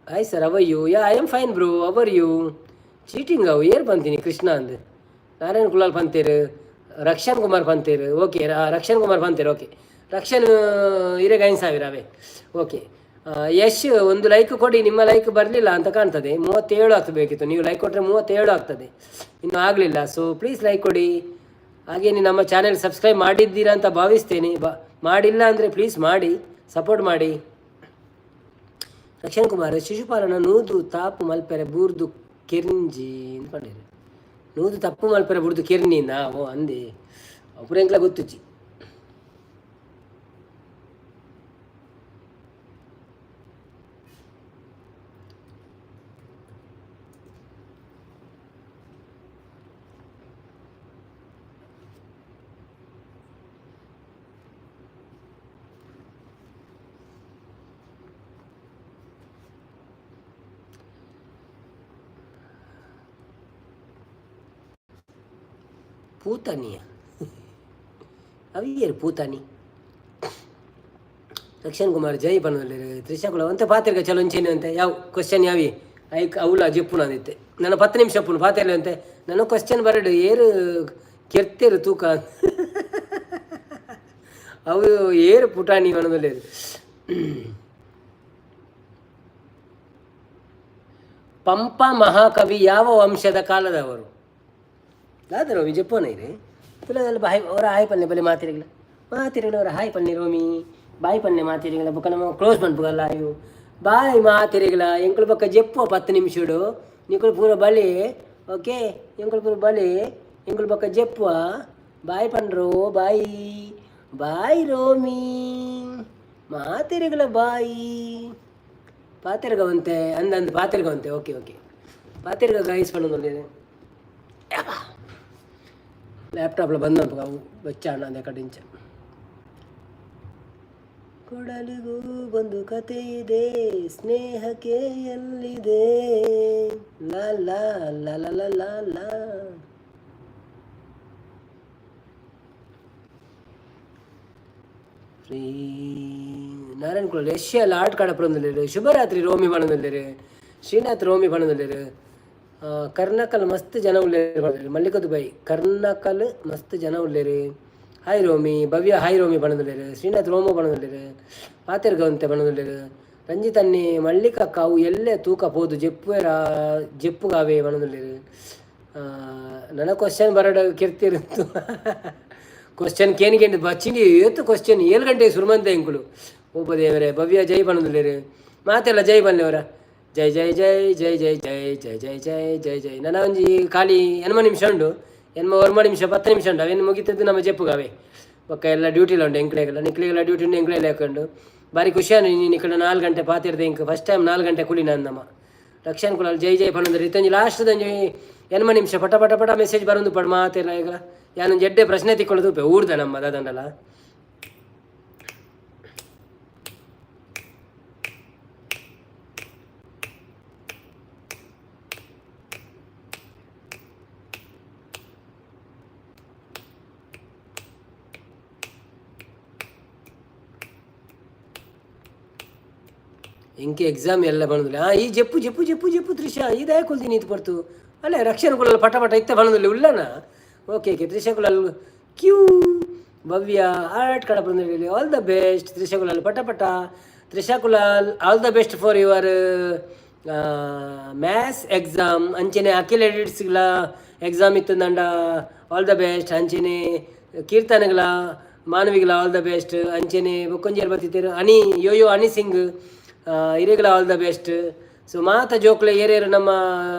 Hi sir, how are you? Yeah, I am fine bro, how are you? Cheating ಅವು ಏರ್ ಬಂತೀನಿ ಕೃಷ್ಣ ಅಂದ್. ನಾರಾಯಣ್ ಕುಲಾಲ್ ಪಂತೇರು, ರಕ್ಷನ್ ಕುಮಾರ್ ಪಂತೇರು. ಓಕೆ, ರಕ್ಷನ್ ಕುಮಾರ್ ಪಂತೇರು. ಓಕೆ ರಕ್ಷನ್ ಹಿರೇಗ 5,000 ಅವೇ. ಓಕೆ ಯಶ್, ಒಂದು ಲೈಕ್ ಕೊಡಿ. ನಿಮ್ಮ ಲೈಕ್ ಬರಲಿಲ್ಲ ಅಂತ ಕಾಣ್ತದೆ. 37 ಆಗ್ತಬೇಕಿತ್ತು, ನೀವು ಲೈಕ್ ಕೊಟ್ಟರೆ 37 ಆಗ್ತದೆ, ಇನ್ನೂ ಆಗಲಿಲ್ಲ. ಸೊ ಪ್ಲೀಸ್ ಲೈಕ್ ಕೊಡಿ. ಹಾಗೇನೆ ನಮ್ಮ ಚಾನೆಲ್ ಸಬ್ಸ್ಕ್ರೈಬ್ ಮಾಡಿದ್ದೀರಾ ಅಂತ ಭಾವಿಸ್ತೇನೆ. ಮಾಡಿಲ್ಲ ಅಂದರೆ ಪ್ಲೀಸ್ ಮಾಡಿ, ಸಪೋರ್ಟ್ ಮಾಡಿ. ರಕ್ಷಣ್ ಕುಮಾರ್, ಶಿಶುಪಾಲನ ನೂದು ತಾಪು ಮಲ್ಪೆರೆ ಬೂರ್ದು ಕಿರ್ಂಜಿ ಅಂದ್ಕೊಂಡಿರಿ. ನೂದು ತಪ್ಪು ಮಲ್ಪೆರೆ ಬುಡ್ದು ಕಿರ್ನಿಂದ. ಓ ಅಂದೆ ಅಪುರೆಂಕ್ಲ ಗೊತ್ತುಜ್ಜಿ. ಪೂತನಿಯ ಅವಿಯರು ಪೂತಾನಿ. ರಕ್ಷಣ್ ಕುಮಾರ್ ಜೈ ಪನೊಲ್ಲೆರ್. ತ್ರಿಷಾ ಕುಲ ಒಂತೆ ಪಾತೆರ್ಗ ಚಲೋ ಒಂಚೇನೆ ಅಂತೆ. ಯಾವ ಕ್ವಶನ್ ಯಾವಿ ಐಕ್ ಅವ್ಲ ಜೆಪ್ಪುನ ಅಂದಿತ್ತೆ. ನನ್ನ 10 ನಿಮಿಷ ಪುನ ಪಾತೆರ್ಲೆ ಅಂತೆ. ನನ್ನ ಕ್ವಶನ್ ಬರಡು ಏರು ಕೆರ್ತೇರು ತೂಕ ಅವು ಏರು ಪುಟಾಣಿ ಪನೊಲ್ಲೆರ್. ಪಂಪ ಮಹಾಕವಿ ಯಾವ ವಂಶದ ಕಾಲದವರು? ದಾದ ರೋಮಿ ಜೆಪ್ಪೋನ ಇರೆ ತುಲದಲ್ಲಿ ಬಾಯ್ ಅವರ ಹಾಯ್ ಪನ್ನೆ ಬಲೆ ಮಾತಿರಿಗಳ ಮಾತಿರಿಗಳ ಅವರ ಹಾಯ್ ಪನ್ನೆ ರೋಮಿ ಬಾಯ್ ಪನ್ನೆ ಮಾತಿರಿಗಳ. ಬೊಕ್ಕ ನಮ್ಮ ಕ್ಲೋಸ್ ಮನ್ಪುಗಲ್ಲ ಅಯ್ಯೋ ಬಾಯ್ ಮಾತಿರಿಗಳ. ಎಂಕುಲು ಬೊಕ್ಕ ಜೆಪ್ಪುವ 10 ನಿಮಿಷಡು ನಿಕುಲು ಪೂರ ಬಲಿ. ಓಕೆ, ಎಂಕುಲು ಪೂರ ಬಲಿ, ಎಂಕುಲು ಬೊಕ್ಕ ಜೆಪ್ಪುವ. ಬಾಯ್ ಪನ್ರೋ, ಬಾಯ್ ಬಾಯ್ ರೋಮಿ ಮಾತಿರಿಗಳ ಬಾಯ್ ಪಾತಿರ್ಗವಂತೆ ಅಂದ ಅಂದ್ ಪಾತಿರ್ಗವಂತೆ. ಓಕೆ ಓಕೆ, ಪಾತಿರ್ಗ ಗೈಸ್ ಪನ್ನೊಂದುಲ್ಲೆರ್. ಲ್ಯಾಪ್ಟಾಪ್లో ಬಂದ್ ಅವು ಬಚ್ಚ ಅಣ್ಣ ಕಡಿಂಚ. ಕೊಡಲಿಗೂ ಒಂದು ಕತೆ ಇದೆ, ಸ್ನೇಹಕ್ಕೆ ಎಲ್ಲಿದೆ? ಲಾ ಲಾ ಲಾ ಲಾ ಲಾ ಲಾ. ಶ್ರೀ ನಾರಾಯಣ ಕುಲ ಯಶ್ಯ ಆಟ ಕಾಡಪ್ರಂದಲ್ಲಿರು. ಶುಭರಾತ್ರಿ ರೋಮಿ ಬಣದಲ್ಲಿರು. ಶ್ರೀನಾಥ್ ರೋಮಿ ಬಣದಲ್ಲಿರು. ಕರ್ನಾಕಲ್ ಮಸ್ತ್ ಜನ ಉಲ್ಲೇರು. ಮಲ್ಲಿಕದು ಬೈ ಕರ್ನಾಕಲ್ ಮಸ್ತ್ ಜನ ಉಲ್ಲೇರು. ಹಾಯ್ ರೋಮಿ. ಭವ್ಯ ಹಾಯ್ ರೋಮಿ ಪಣದುಲ್ಲೆರ್. ಶ್ರೀನಾಥ್ ರೋಮೋ ಪಣದುಲ್ಲೆರ್. ಪಾತೆರ್ಗವಂತೆ ಪಣದುಲ್ಲೆರ್. ರಂಜಿತ್ ಅನ್ನಿ ಮಲ್ಲಿಕಕ್ಕ ಅವು ಎಲ್ಲೆ ತೂಕ ಪೋದು ಜೆಪ್ಪುವೆರ ಜೆಪ್ಪುಗಾವೆ ಪಣದುಲ್ಲೆರ್. ನನ್ನ ಕ್ವಶನ್ ಬರಡ ಕೆರ್ತಿರು. ಕ್ವಶನ್ ಕೇನ್ ಕೇಂದ್ ಬಚ್ಚಿಂಡಿ ಏತು ಕ್ವಶನ್. 7 ಗಂಟೆಗೆ ಸುರುಮಂತೆ ಎಂಕುಲು. ಓಪ ದೇವರೇ. ಭವ್ಯ ಜೈ ಪಣದುಲ್ಲೆರ್. ಮಾತೆಲ್ಲ ಜೈ ಪನ್ಲೆವರ. ಜೈ ಜೈ ಜೈ ಜೈ ಜೈ ಜೈ ಜೈ ಜೈ ಜೈ ಜೈ ಜೈ. ನನ್ನ ಒಂಜಿ ಖಾಲಿ 80 ನಿಮಿಷ ಉಂಡು. 89 ನಿಮಿಷ, 10 ನಿಮಿಷ ಉಂಡು. ಅವೇನು ಮುಗಿತದ್ದು ನಮ್ಮ ಜೆಪ್ಪುಗಾವೆ. ಬೊಕ್ಕ ಎಲ್ಲ ಡ್ಯೂಟಿಲ ಉಂಡು ಎಂಕ್ಲೆಗೆಲ್ಲ. ನಿಕ್ಲೆಗೆಲ್ಲ ಡ್ಯೂಟಿ ಉಂಡು, ಎಂಕ್ಲೆಲ್ಲ ಹಾಕೊಂಡು. ಬಾರಿ ಖುಷಿಯಾನು ನಿಕ್ಕಡ 4 ಗಂಟೆ ಪಾತಿರ್ದೆ. ಇಂಕ್ ಫಸ್ಟ್ ಟೈಮ್ 4 ಗಂಟೆ ಕುಲಿನ ನಮ್ಮ. ರಕ್ಷಣ್ ಕುಲಾಲ್ ಜೈ ಜೈ ಪನೊಂದು. ಇತ್ತೊಂಜಿ ಲಾಸ್ಟ್ ಒಂಜಿ 80 ನಿಮಿಷ ಪಟ ಪಟ ಪಟ ಮೆಸೇಜ್ ಬರೊಂದು ಪಡ್ ಮಾತೆಲ್ಲ. ಈಗ ಯಾನೊಂಜಿ ಎಡ್ಡೆ ಪ್ರಶ್ನೆ ತಿಕ್ಕೊಳ್ಳೋದು ಉಪ್ಪೆ ಊರ್ದ ನಮ್ಮ ದಾದಂಡಲ. ಇಂಕೆ ಎಕ್ಸಾಮ್ ಎಲ್ಲ ಬಂದಿಲ್ಲ. ಆ ಈ ಜಪ್ಪು ಜಪ್ಪು ಜಪ್ಪು ಜಪ್ಪು ತ್ರಿಷಾ ಇದೇ ಕೊಲ್ತೀನಿ ಇದು ಪಡ್ತು ಅಲ್ಲೇ. ರಕ್ಷಣೆ ಕುಲಲ್ ಪಟ ಪಟ ಇತ್ತ ಬಂದಿಲ್ಲ ಉಲ್ಲನ. ಓಕೆ ಓಕೆ ತ್ರಿಷಾ ಕುಲಲ್ ಕ್ಯೂ. ಭವ್ಯ ಆರ್ಟ್ ಕಡ ಬಂದಿಲ್ಲ. ಆಲ್ the best Trisha Kulal. ಪಟ ಪಟ Trisha Kulal, all the best for your maths exam. ಅಂಚನೆ ಅಖಿಲ್ ಎಡಿಟ್ಸ್ಗಳ ಎಕ್ಸಾಮ್ ಇತ್ತಂದಂಡ ಆಲ್ the best. ಅಂಚನೆ ಕೀರ್ತನಗಳ ಮಾನವಿಗಳ ಆಲ್ the best. ಅಂಚನೆ ಬೊಕ್ಕೊಂಜೇರು ಬತ್ತಿತ್ತೇರು ಅನಿ ಯೋಯೋ ಅನಿ ಸಿಂಗ್ ಇರೆಗಳ ಆಲ್ the best. So ಮಾತ ಜೋಕ್ಲೆ ಏರೇರು ನಮ್ಮ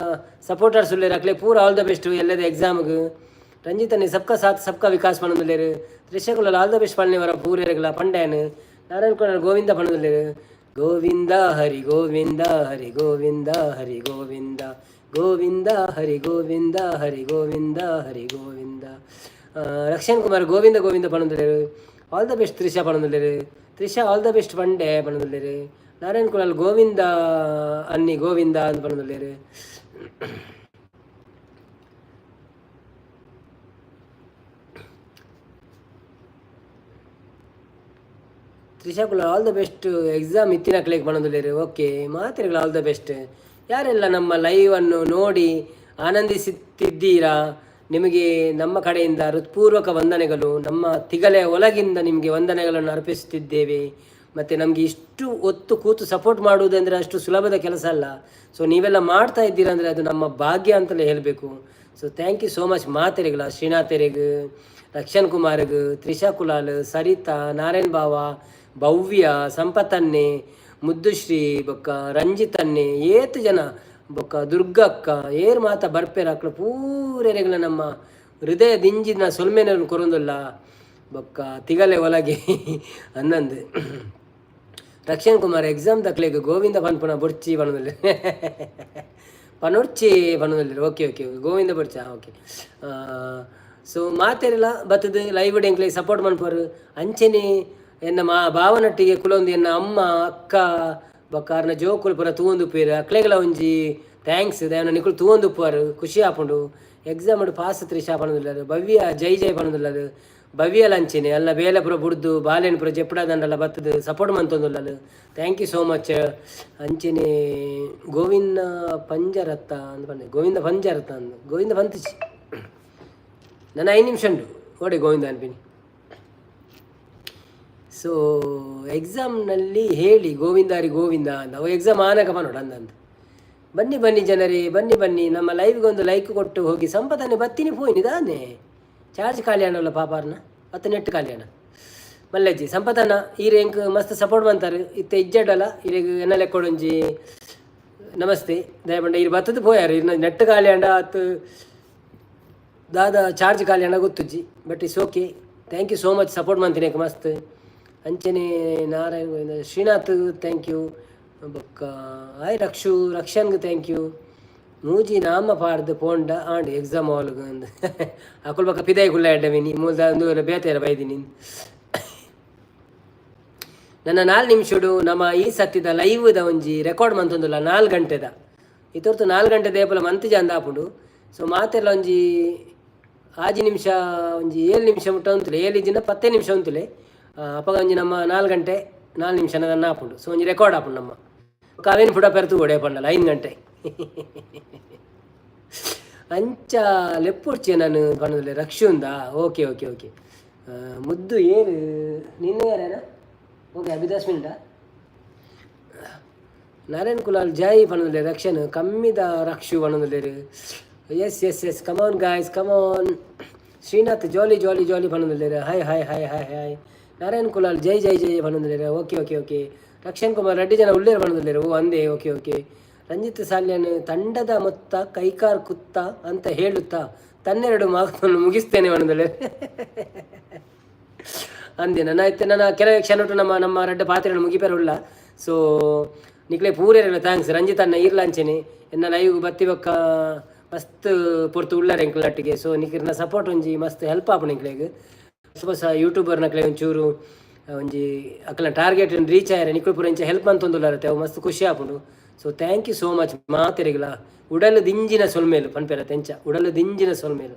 ಸಪೋರ್ಟರ್ಸ್ ಉಲ್ಲೇರು ಅಕ್ಲೆ ಪೂರ ಆಲ್ the best ಎಲ್ಲದ ಎಕ್ಸಾಮ್ಗೆ. ರಂಜಿತನೆ ಸಬ್ಕಾ ಸಾಥ್ ಸಬ್ಕಾ ವಿಕಾಸ್ ಪಣದುಲ್ಲೇರು. ತ್ರಿಷಕುಲ ಆಲ್ the best ಪಣ್ಣೆವರ ಪೂರೇರುಗಳ ಪಂಡ್ಯಾನ್. Narayana Kulal Govinda ಪಣದುಲ್ಲೇರು. Govinda Hari Govinda Hari Govinda Hari Govinda Govinda Hari Govinda Hari Govinda Hari Govinda. Rakshan Kumar Govinda Govinda ಪಣದುಲ್ಲೇರು. All the best Trisha ಪಣದುಲ್ಲೇರು. Trisha all the best ಪಂಡೆ ಪಣದುಲ್ಲೇರು. ನಾರಾಯಣ್ ಕುಲಾಲ್ ಗೋವಿಂದ ಅನ್ನಿ ಗೋವಿಂದ ಅಂತ ಪಣದುಲ್ಲೇರು. ತ್ರಿಷಾ ಕುಲಾಲ್ ಆಲ್ the best exam ಇತ್ತಿನಕ್ಲೆಗ್ ಪಣದುಲ್ಲೇರು. ಓಕೆ, ಮಾತ್ರೆಗಳು ಆಲ್ the best. ಯಾರೆಲ್ಲ ನಮ್ಮ ಲೈವ್ ಅನ್ನು ನೋಡಿ ಆನಂದಿಸುತ್ತಿದ್ದೀರಾ, ನಿಮಗೆ ನಮ್ಮ ಕಡೆಯಿಂದ ಹೃತ್ಪೂರ್ವಕ ವಂದನೆಗಳು. ನಮ್ಮ ತಿಗಲೆ ಒಳಗಿಂದ ನಿಮಗೆ ವಂದನೆಗಳನ್ನು ಅರ್ಪಿಸುತ್ತಿದ್ದೇವೆ. ಮತ್ತು ನಮಗೆ ಇಷ್ಟು ಹೊತ್ತು ಕೂತು ಸಪೋರ್ಟ್ ಮಾಡುವುದಂದರೆ ಅಷ್ಟು ಸುಲಭದ ಕೆಲಸ ಅಲ್ಲ. ಸೊ ನೀವೆಲ್ಲ ಮಾಡ್ತಾ ಇದ್ದೀರಾ ಅಂದರೆ ಅದು ನಮ್ಮ ಭಾಗ್ಯ ಅಂತಲೇ ಹೇಳಬೇಕು. So thank you so much ಮಾತೆರೆಗಳ. ಶ್ರೀನಾಥೆರೆಗ್, Rakshan ಕುಮಾರ್ಗ್, Trisha Kulal, Sarita, Narayan ಬಾವ, ಭವ್ಯ, ಸಂಪತ್ತನ್ನೆ, ಮುದ್ದುಶ್ರೀ, ಬೊಕ್ಕ ರಂಜಿತನ್ನೆ, ಏತು ಜನ, ಬೊಕ್ಕ ದುರ್ಗಕ್ಕ, ಏರ್ ಮಾತ ಬರ್ಪೇರ ಅಕ್ಲು ಪೂರೆರೆಗಳ ನಮ್ಮ ಹೃದಯ ದಿಂಜಿನ ಸೊಲ್ಮೆನ ಕೊರೊಂದುಲ್ಲ. ಬೊಕ್ಕ ತಿಗಲೆ ಒಳಗೆ ಅನ್ನಂದು. ರಕ್ಷಣ್ ಕುಮಾರ್ ಎಕ್ಸಾಮ್ ದಕ್ಲೆಗ್ ಗೋವಿಂದ ಪನ್ಪುನ ಬೊರ್ಚಿ ಪನೊಂದುಲ್ಲೆ. ಪನೊರ್ಚಿ ಪನೊಂದುಲ್ಲೆರ್. ಓಕೆ ಓಕೆ, ಗೋವಿಂದ ಬೊರ್ಚ. ಓಕೆ, ಸೊ ಮಾತೆರೆಲ ಬತ್ತದು ಲೈವ್ ಎಂಕ್ಲೆಗ್ ಸಪೋರ್ಟ್ ಮನ್ಪುವರ್. ಅಂಚೆನೆ ಎನ್ನ ಮಾ ಭಾವನೊಟ್ಟಿಗೆ ಕುಲೊಂದು ಎನ್ನ ಅಮ್ಮ, ಅಕ್ಕ, ಬೊಕ್ಕ ಅರ್ನ ಜೋಕುಲು ಪೂರ ತೂವೊಂದುಪ್ಪುವೆರ್. ಅಕ್ಲೆಗ್ಲ ಒಂಜಿ thanks. ದಾಯೆನ ನಿಕುಲು ತೂವೊಂದುಪ್ಪುವರ್, ಖುಷಿ ಆಪುಂಡು. ಎಕ್ಸಾಮ್ ಪಾಸ್ ತ್ರಿಷಾ ಪನೊಂದುಲ್ಲೆರ್. ಭವ್ಯ ಜೈ ಜೈ ಪನೊಂದುಲ್ಲೆರ್. ಭವ್ಯಲ ಅಂಚೆನೆ ಅಲ್ಲ ಬೇಲೆ ಪೂರ ಬುಡ್ದು ಬಾಲೆನ್ ಪೂರ ಜೆಪ್ಪುಡದಂಡಲ ಬತ್ತದು ಸಪೋರ್ಟ್ ಮಂತೊಂದುಲ್ಲಲ್. Thank you so much. ಅಂಚೆನೆ ಗೋವಿಂದ ಪಂಜರತ್ತ ಅಂದ್ ಪಂಡೆ. ಗೋವಿಂದ ಪಂಜರತ್ತ ಅಂದ್ ಗೋವಿಂದ ಪಂತಿಚಿ. ನನ್ನ 5 ನಿಮಿಷ ಉಂಟು ಓಡೆ ಗೋವಿಂದ ಅನ್ಪಿನಿ. ಸೊ ಎಕ್ಸಾಮ್ನಲ್ಲಿ ಹೇಳಿ ಗೋವಿಂದ ಹರಿ ಗೋವಿಂದ ಅಂತ. ಅವು ಎಕ್ಸಾಮ್ ಆನಕ ಪನೋಡು ಅಂದಂತ. ಬನ್ನಿ ಬನ್ನಿ ಜನರೇ, ಬನ್ನಿ ಬನ್ನಿ. ನಮ್ಮ ಲೈವ್ಗೆ ಒಂದು ಲೈಕ್ ಕೊಟ್ಟು ಹೋಗಿ. ಸಂಪದನೆ ಬತ್ತಿನಿ ಪೋಯಿನಿ ದಾನೆ. ಚಾರ್ಜ್ ಖಾಲಿ ಆಂಡಲ್ಲ ಪಾಪಾರ್ನ ಅತ್ತ ನೆಟ್ ಖಾಲಿ ಅಣ್ಣ ಮಲ್ಲೆಜ್ಜಿ. ಸಂಪತನ ಈರ್ ಎಂಕ್ ಮಸ್ತ್ ಸಪೋರ್ಟ್ ಮಂತಾರೆ. ಇತ್ತೆ ಇಜ್ಜಡಲ ಇರೆಗ್ ಎನ್ನ ಲೆಕ್ಕೊಡೊಂಜಿ ನಮಸ್ತೆ. ದಯಪಂಡ ಈರ್ ಬತ್ತದ ಪೋಯಾರ. ಇರ್ನ ನೆಟ್ ಖಾಲಿ ಆಂಡ ಅತ್ ದಾದ ಚಾರ್ಜ್ ಖಾಲಿ ಆಂಡ ಗೊತ್ತುಜ್ಜಿ, but it's okay. Thank you so much support ಮಂತಿನ ಮಸ್ತ್. ಅಂಚನೆ ನಾರಾಯಣ ಗೋವಿಂದ ಶ್ರೀನಾಥ್ thank you. ಬೊಕ್ಕ ಆಯ್ ರಕ್ಷು ರಕ್ಷನ್ಗೆ thank you. ಮೂಜಿ ನಾಮ ಪಾಡ್ದು ಪೋಂಡ ಆಂಡ್ ಎಕ್ಸಾಮ್ ಹಾಲ್ಗ್ ಅಂದ್. ಅಕುಲ್ ಬೊಕ್ಕ ಪಿದಾಯಿ ಕುಲ್ಲ ಎಡ್ಡೆ ಮೂಲ್ದ ಅಂದು ಬೇತೆರ ಬೈದಿನಿ. ನನ್ನ 4 ನಿಮಿಷಡು ನಮ್ಮ ಈ ಸತ್ತಿದ ಲೈವ್ದ ಒಂಜಿ ರೆಕಾರ್ಡ್ ಮಂತೊಂದುಲ್ಲ 4 ಗಂಟೆದ. ಇತೊರ್ತು 4 ಗಂಟೆ ದೇಪಲ ಮಂತಿಜ ಅಂದ ಆಪುಂಡು. ಸೊ ಮಾತೆಲ್ಲ ಒಂಜಿ 6 ನಿಮಿಷ, ಒಂಜಿ 7 ನಿಮಿಷ ಮುಟ್ಟ ಉಂತುಲೆ. 7 ದಿನ 10 ನಿಮಿಷ ಉಂತುಲೆ. ಅಪಗ ಒಂಜಿ ನಮ್ಮ 4 ಗಂಟೆ 4 ನಿಮಿಷ ನನ್ನ ಆಪುಂಡು. ಸೊ ಒಂಜಿ ರೆಕಾರ್ಡ್ ಆಪುಂಡು ನಮ್ಮ. ಅವೇನು ಫುಡ ಪೆರ್ತು ಓಡೆ ಪಂಡಲ್ಲ 5 ಗಂಟೆ ಅಂಚ ಲೆಪ್ಪುರ್ಚೆ ನಾನು ಪನ್ನೊಂದುಲ್ಲೆ. ರಕ್ಷುಂದ. Okay okay okay. ಮುದ್ದು ಏರು ನಿನ್ನ ಯಾರೇನ? ಓಕೆ, ಅಭಿ 10 ಮಿನಿಟಾ. ನಾರಾಯಣ್ ಕುಲಾಲ್ ಜೈ ಪನೊಂದುಲ್ಲೆರ್. ರಕ್ಷಣ್ ಕಮ್ಮಿದ ರಕ್ಷು ಪನೊಂದುಲ್ಲೆರ್. Yes yes yes, come on guys, come on. Srinath jolly jolly jolly ಪನೊಂದುಲ್ಲೆರ್. Hi hi hi hi hi. Narayan Kulal Jai Jai Jai ಪನೊಂದುಲ್ಲೆರ್. Okay okay okay. Rakshan Kumar ರಡ್ಡ್ ಜನ ಉಲ್ಲೆರ್ ಪನೊಂದುಲ್ಲೆರ್. ಓ ಅಂದೆ, ಓಕೆ ಓಕೆ. ರಂಜಿತ್ ಸಾಲ್ಯನ್ ತಂಡದ ಮೊತ್ತ ಕೈಕಾರ್ ಕುತ್ತ ಅಂತ ಹೇಳುತ್ತಾ ತನ್ನೆರಡು ಮಾತನ್ನು ಮುಗಿಸ್ತೇನೆ ಪನೊಂದುಲ್ಲೆರ್. ಅಂದೆ ನನ್ನ ಇತ್ತೆ ನನ್ನ ಕೆಲವೇ ಕ್ಷಣ ನಮ್ಮ ನಮ್ಮ ರಡ್ಡ ಪಾತ್ರೆಗಳು ಮುಗಿಪೆರ ಉಳ್ಳ. ಸೊ ನಿಕ್ಲೆ ಪೂರೆರೆಗ್ಲ thanks. Ranjit ಅಣ್ಣ ಈರ್ಲ ಅಂಚೆನೆ ಎನ್ನ ಲೈವ್ ಬತ್ತಿ ಬೊಕ್ಕ ಮಸ್ತ್ ಪೊರ್ತು ಉಳ್ಳಾರೆ ಎಂಕ್ಲಟ್ಟಿಗೆ. ಸೊ ನಿಕ್ಲೆನ ಸಪೋರ್ಟ್ ಒಂಜಿ ಮಸ್ತ್ ಹೆಲ್ಪ್ ಆಪುಂಡು ಎಂಕ್ಲೆಗ್. ಹೊಸ ಹೊಸ ಯೂಟ್ಯೂಬರ್ ನಕ್ಲೆ ಒಂಚೂರು ಒಂಜಿ ಅಕ್ಲೆನ ಟಾರ್ಗೆಟ್ ರೀಚ್ ಆಯರೆ ನಿಕುಲು ಪೂರ ಇಂಚ ಹೆಲ್ಪ್ ಮಂತೊಂದುಲ್ಲಾರತ್ತೆ, ಅವು ಮಸ್ತ್ ಖುಷಿ ಆಪುಂಡು. So thank you so much ಮಾತೆರೆಗ್ಲ. ಉಡಲು ದಿಂಜಿನ ಸೊಲ್ಮೇಲು ಪನ್ಪೆರ ತೆಂಚ, ಉಡಲು ದಿಂಜಿನ ಸೊಲ್ಮೇಲು.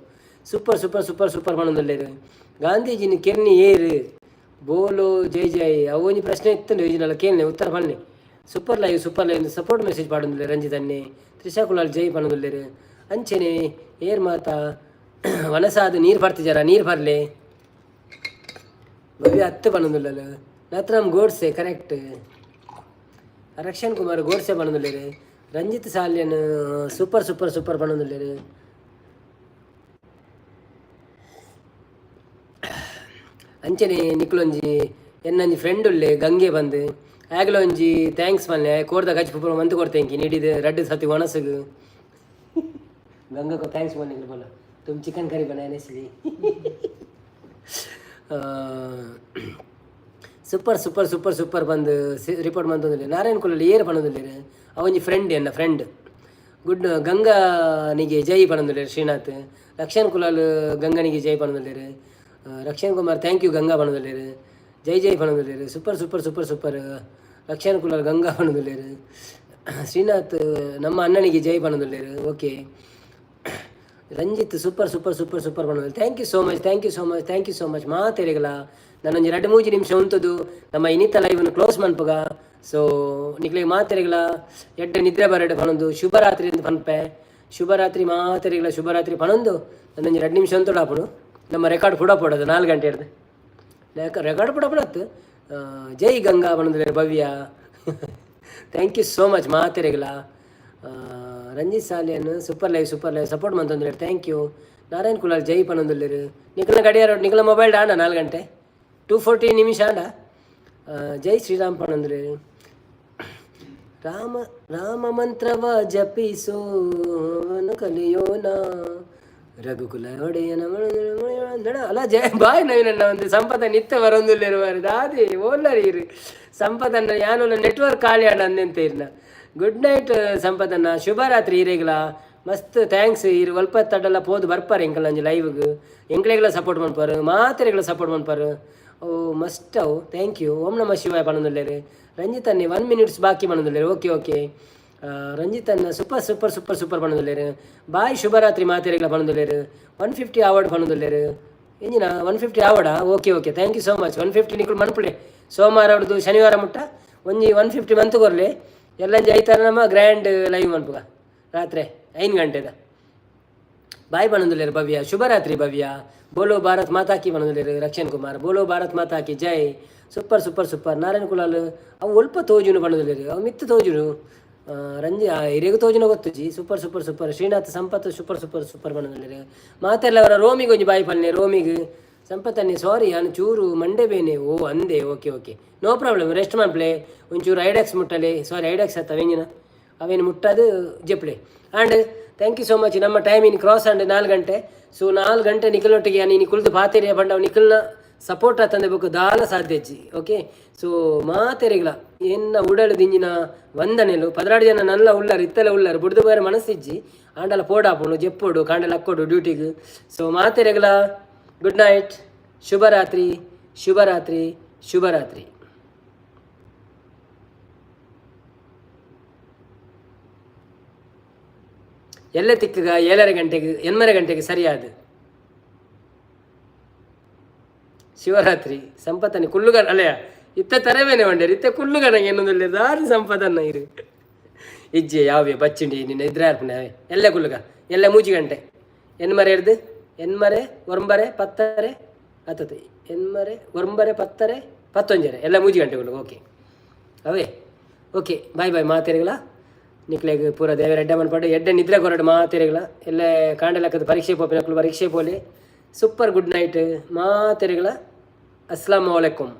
Super super super super ಪನೊಂದುಲ್ಲೆರ್. ಗಾಂಧೀಜಿನ Kearney ಏರು? ಬೋಲೋ ಜೈ ಜೈ. ಅವು ಒಂಜಿ ಪ್ರಶ್ನೆ ಇತ್ತುಂಡು, ಯೋಜನೆಲ್ಲ ಕೇಳನೆ ಉತ್ತರ ಪನ್ನೆ. Super live, super live support message ಪಾಡೊಂದುಲ್ಲೆರ್. Ranjith ಅನ್ನೆ, Trisha Kulal ಜೈ ಪನೊಂದುಲ್ಲೆರ್. ಅಂಚೆನೆ ಏರ್ ಮಾತ ವನಸಾದ ನೀರು ಪರ್ತಿಜಾರ? ನೀರು ಬರ್ಲೆ. ಭವ್ಯ ಹತ್ತು ಪನೊಂದುಲ್ಲಲ್. ನತ್ರಮ್ ಗೋಡ್ಸೆ ಕರೆಕ್ಟ್. ರಕ್ಷಣ್ ಕುಮಾರ್ ಗೋಡ್ಸೆ ಪನೊಂದುಲ್ಲೆರ್. Ranjit Salian super super super ಪನೊಂದುಲ್ಲೆರ್. ಅಂಚನೆ ನಿಕ್ಲೊಂಜಿ ಎನ್ನೊಂಜಿ ಫ್ರೆಂಡ್ ಉಲ್ಲೆ ಗಂಗೆ ಬಂದು ಆಗ್ಲ ಒಂಜಿ thanks ಪನ್ಲೆ. ಕೋರ್ದ ಕಜ್ಪು ಪೂರ ಮಂತ್ ಕೊಡ್ತೇಂಕಿ ನೀಡಿದ ರಡ್ಡು ಸತಿ ಒಣಸುಗು. गंगा को thanks बोलने के लिए बोला, तुम चिकन करी बनाने इसलिए. Super super super super ಬಂದು ರಿಪೋರ್ಟ್ ಮಂತೊಂದುಲ್ಲೆರ್. ನಾರಾಯಣ ಕುಲಲ್ಲಿ ಏರ್ ಪನೊಂದುಲ್ಲೆರ್. ಅವೊಂಜಿ ಫ್ರೆಂಡ್, ಎನ್ನ ಫ್ರೆಂಡ್. ಗುಡ್. ಗಂಗಾನಿಗೆ ಜೈ ಪನೊಂದುಲ್ಲೆರ್ ಶ್ರೀನಾಥ್. ರಕ್ಷಣ್ ಕುಲಾಲ್ ಗಂಗನಿಗೆ ಜೈ ಪನೊಂದುಲ್ಲೆರ್. Rakshan Kumar thank you Ganga ಪನೊಂದುಲ್ಲೆರ್. Jai Jai ಪನೊಂದುಲ್ಲೆರ್. Super super super super. Rakshan Kulal Ganga ಪನೊಂದುಲ್ಲೆರ್. ಶ್ರೀನಾಥ್ ನಮ್ಮ ಅಣ್ಣನಿಗೆ ಜೈ ಪನೊಂದುಲ್ಲೆರ್. Okay. Ranjith super super super super ಪನೊಂದುಲ್ಲೆರ್. Thank you so much, thank you so much, thank you so much ಮಾತೆರೆಗ್ಲ. ನಾನೊಂಜಿ ರಡ್ಡ್ ಮೂಜಿ ನಿಮಿಷ ಉಂತುದು ನಮ್ಮ ಇನಿತ ಲೈವ್ನು ಕ್ಲೋಸ್ ಮನ್ಪುಗ. ಸೊ ನಿಕ್ಲೆಗ್ ಮಾತೆರೆಗ್ಲ ಎಡ್ಡೆ ನಿದ್ರೆ ಬರಡ್ ಪನೊಂದು ಶುಭರಾತ್ರಿ ಅಂತ ಪನ್ಪೆ. ಶುಭರಾತ್ರಿ ಮಾತೆರೆಗ್ಲ, ಶುಭರಾತ್ರಿ ಪನೊಂದು ನಾನೊಂಜಿ 2 ನಿಮಿಷ ಉಂತುಡು ಆಪುಂಡು. ನಮ್ಮ ರೆಕಾರ್ಡ್ ಕೂಡ ಪೋಡದು 4 ಗಂಟೆ ಹಿಡ್ದು ರೆಕಾರ್ಡ್ ಪೂಡ ಪಡತ್ತು. ಜೈ ಗಂಗಾ ಪನೊಂದುಲ್ಲೆರ್ Bhavya. Thank you so much ಮಾತೆರೆಗ್ಲ. Ranjith Salian super live, super live support ಮಂತೊಂದುಲ್ಲೆರ್. Thank you. Narayan Kulal ಜೈ ಪನೊಂದುಲ್ಲೆರ್. ನಿಕಲ್ನ ಗಡಿಯಾರ, ನಿಕಲ್ನ ಮೊಬೈಲ್ ಆಂಡ 4 ಗಂಟೆ 2:40 ನಿಮಿಷ ಆಂಡ. ಜೈ ಶ್ರೀರಾಮ್ ಪನೊಂದುಲ್ಲೆರ್. ರಾಮ ರಾಮ ಮಂತ್ರವ ಜಪಿಸೋ ಅವನು ಕಲಿಯೋಣ ರಘುಕುಲ ಒಡೆಯನ ನಡ ಅಲ್ಲ. ಜಯ ಬಾಯ್ ನವೀನಣ್ಣ. ಒಂದು ಸಂಪದ ನಿತ್ಯ ಬರೊಂದುಲ್ಲೆರ್ ಮಾರ್ರೆ. ದಾದೆ ಓಲ್ಲರ್ ಈರ್ ಸಂಪದನ್ನ? ಯಾನುಲ ನೆಟ್ವರ್ಕ್ ಖಾಲಿ ಆಂಡ ಅಂದೆಂತ ಇರ್ನ. ಗುಡ್ ನೈಟ್ ಸಂಪದನ್ನ, ಶುಭರಾತ್ರಿ ಈರೆಗ್ಲ. ಮಸ್ತ್ thanks. ಈರ್ ಒಲ್ಪ ತಡಲ ಪೋದು ಬರ್ಪಾರೆ ಎಂಕಲ್ನ ಒಂಜಿ ಲೈವ್ಗ್. ಎಂಕ್ಲೆಗ್ಲ ಸಪೋರ್ಟ್ ಮನ್ಪಾರು, ಮಾತೆರೆಗ್ಲ ಸಪೋರ್ಟ್ ಮನ್ಪಾರು. ಓ ಮಸ್ಟ್ ಅವು. Thank you. ಓಂ ನಮ ಶಿವಾಯ ಪನೊಂದುಲ್ಲೆರ್. ರಂಜಿತ್ ಅನ್ನೆ 1 ಮಿನಿಟ್ಸ್ ಬಾಕಿ ಪನೊಂದುಲ್ಲೆರ್. Okay okay. ರಂಜಿತ್ ಅನ್ನ super super super super ಪನೊಂದುಲ್ಲೆರ್. ಬಾಯ್, ಶುಭರಾತ್ರಿ ಮಾತೆರೆಗ್ಲ ಪನೊಂದುಲ್ಲೆರ್. 150 ಆವಡ್ ಪನೊಂದುಲ್ಲೆರ್. ಇಂಜಿನ 150 ಆವಡ? Okay okay, thank you so much. 150 ನಿಕುಲು ಮನ್ಪುಲೆ. ಸೋಮವಾರ ಹೊಡ್ದು ಶನಿವಾರ ಮುಟ್ಟ ಒಂಜಿ 150 ಮಂತ್ ಕೊರ್ಲೆ. ಎಲ್ಲಂಜಿ ಐತಾರ ನಮ್ಮ ಗ್ರ್ಯಾಂಡ್ ಲೈವ್ ಮನ್ಪುಗ ರಾತ್ರಿ 5 ಗಂಟೆದ. ಬಾಯ್ ಪನೊಂದುಲ್ಲೆರ್ ಭವ್ಯ. ಶುಭರಾತ್ರಿ ಭವ್ಯ. ಬೋಲೋ ಭಾರತ್ ಮಾತಾಕಿ ಪನೊಂದುಲ್ಲೆರ್ ರಕ್ಷಣ್ ಕುಮಾರ್. ಬೋಲೋ ಭಾರತ್ ಮಾತಾಕಿ ಜೈ. Super super super. Narayan Kulal ಅವು ಒಲ್ಪ ತೋಜುನು ಪನೊಂದುಲ್ಲೆರ್. ಅವು ಮಿತ್ತು ತೋಜುನು. ರಂಜಿ ಇರೆಗ್ ತೋಜುನ ಗೊತ್ತುಜಿ. Super super super. Srinath Sampath super super super ಪನೊಂದುಲ್ಲೆರ್. ಮಾತೆರ್ಲ ಅವರ ರೋಮಿಗೆ ಒಂಜಿ ಬಾಯ್ ಪನ್ನೆ ರೋಮಿಗ್. ಸಂಪತ್ ಅನ್ನೆ ಸಾರಿ ಯಾನ್ ಚೂರು ಮಂಡೆ ಬೇನೆ. ಓ ಅಂದೆ, okay okay, no problem. Rest ಮನ್ಪ್ಲೆ ಒಂಚೂರು. ಐಡಾಕ್ಸ್ ಮುಟ್ಟಲೆ, ಸಾರಿ ಐಡಾಕ್ಸ್ ಅತ್ತ ಅವೆಂಜಿನ ಅವೇನು ಮುಟ್ಟದು ಜೆಪ್ಲೆ. And thank you so much. ನಮ್ಮ time in cross and 4 ಗಂಟೆ. ಸೊ 4 ಗಂಟೆ ನಿಖಲೊಟ್ಟಿಗೆ ನೀನು ಕುಳಿತು ಪಾತೆರಿಯ ಪಂಡ ಅವು ನಿಖಲ್ನ ಸಪೋರ್ಟ್ ಆತಂದೆ ಬೊಕ್ಕ ದಾಲ ಸಾಧ್ಯ ಇಜ್ಜಿ. ಓಕೆ, ಸೊ ಮಾತೆರೆಗ್ಲ ಎನ್ನ ಉಡಲು ದಿಂಜಿನ ವಂದನೆಲು. 12 ಜನ ನಲ್ಲ ಉಳ್ಳಾರು, ಇತ್ತಲೆ ಉಳ್ಳಾರು. ಬುಡ್ದು ಬೇರೆ ಮನಸ್ಸಿಜ್ಜಿ ಆಂಡಲ ಪೋಡಾಪುಂಡು, ಜೆಪ್ಪೋಡು, ಕಾಂಡಲ ಅಕ್ಕೋಡು ಡ್ಯೂಟಿಗೆ. ಸೊ ಮಾತೆರೆಗ್ಲ ಗುಡ್ ನೈಟ್, ಶುಭರಾತ್ರಿ, ಶುಭರಾತ್ರಿ, ಶುಭರಾತ್ರಿ. ಎಲ್ಲ ತಿಕ್ಕಗ 7:30 ಗಂಟೆಗೆ 8:30 ಗಂಟೆಗೆ ಸರಿಯಾದ. ಶಿವರಾತ್ರಿ ಸಂಪತ್ತನಿ ಕುಳ್ಳುಗ ಅಲ್ಲಯ ಇತ್ತ ತರವೇನೆ ವಂಡೇರಿ ಇತ್ತ ಕುಳ್ಳುಗನ ಎನ್ನೊಂದುಲ್ಲೆ ದಾರಿ ಸಂಪದನ್ನ ಇರು ಇಜ್ಜೆ ಯಾವೆ ಬಚ್ಚಿಂಡಿ ನಿನ್ನ ಇದ್ರೆ ಅರ್ಪಣೆ ಎಲ್ಲ ಕುಳ್ಳುಗ ಎಲ್ಲ 3 ಗಂಟೆ ಎನ್ಮರೆ ಹಿಡ್ದು ಎನ್ಮರೆ ಒಂಬರೆ ಪತ್ತರೆ ಹತ್ತತ್ತು ಎನ್ಮರೆ, ಒಂಬರೆ, ಪತ್ತರೆ, ಪತ್ತೊಂಜರೆ ಎಲ್ಲ 3 ಗಂಟೆಗಳು. ಓಕೆ, ಅವೇ. ಓಕೆ, ಬಾಯ್ ಬಾಯ್ ಮಾತೆರೆಗಳ. ನಿಕ್ಲೆಗ್ ಪೂರ ದೇವರ ಎಡ್ಡೆ ಮನ್ಪಡು, ಎಡ್ಡೆ ನಿದ್ರೆ ಕೊರಡು ಮಾತೆರೆಗಳ. ಎಲ್ಲ ಕಾಂಡೆ ಲೆಕ್ಕದ ಪರೀಕ್ಷೆ ಪೋಪಿನಕ್ಲು ಪರೀಕ್ಷೆ ಪೋಲಿ. ಸೂಪರ್, ಗುಡ್ ನೈಟ್ ಮಾತೆರೆಗಳ. ಅಸ್ಲಾಂ ವಾಲೇಕುಮ್.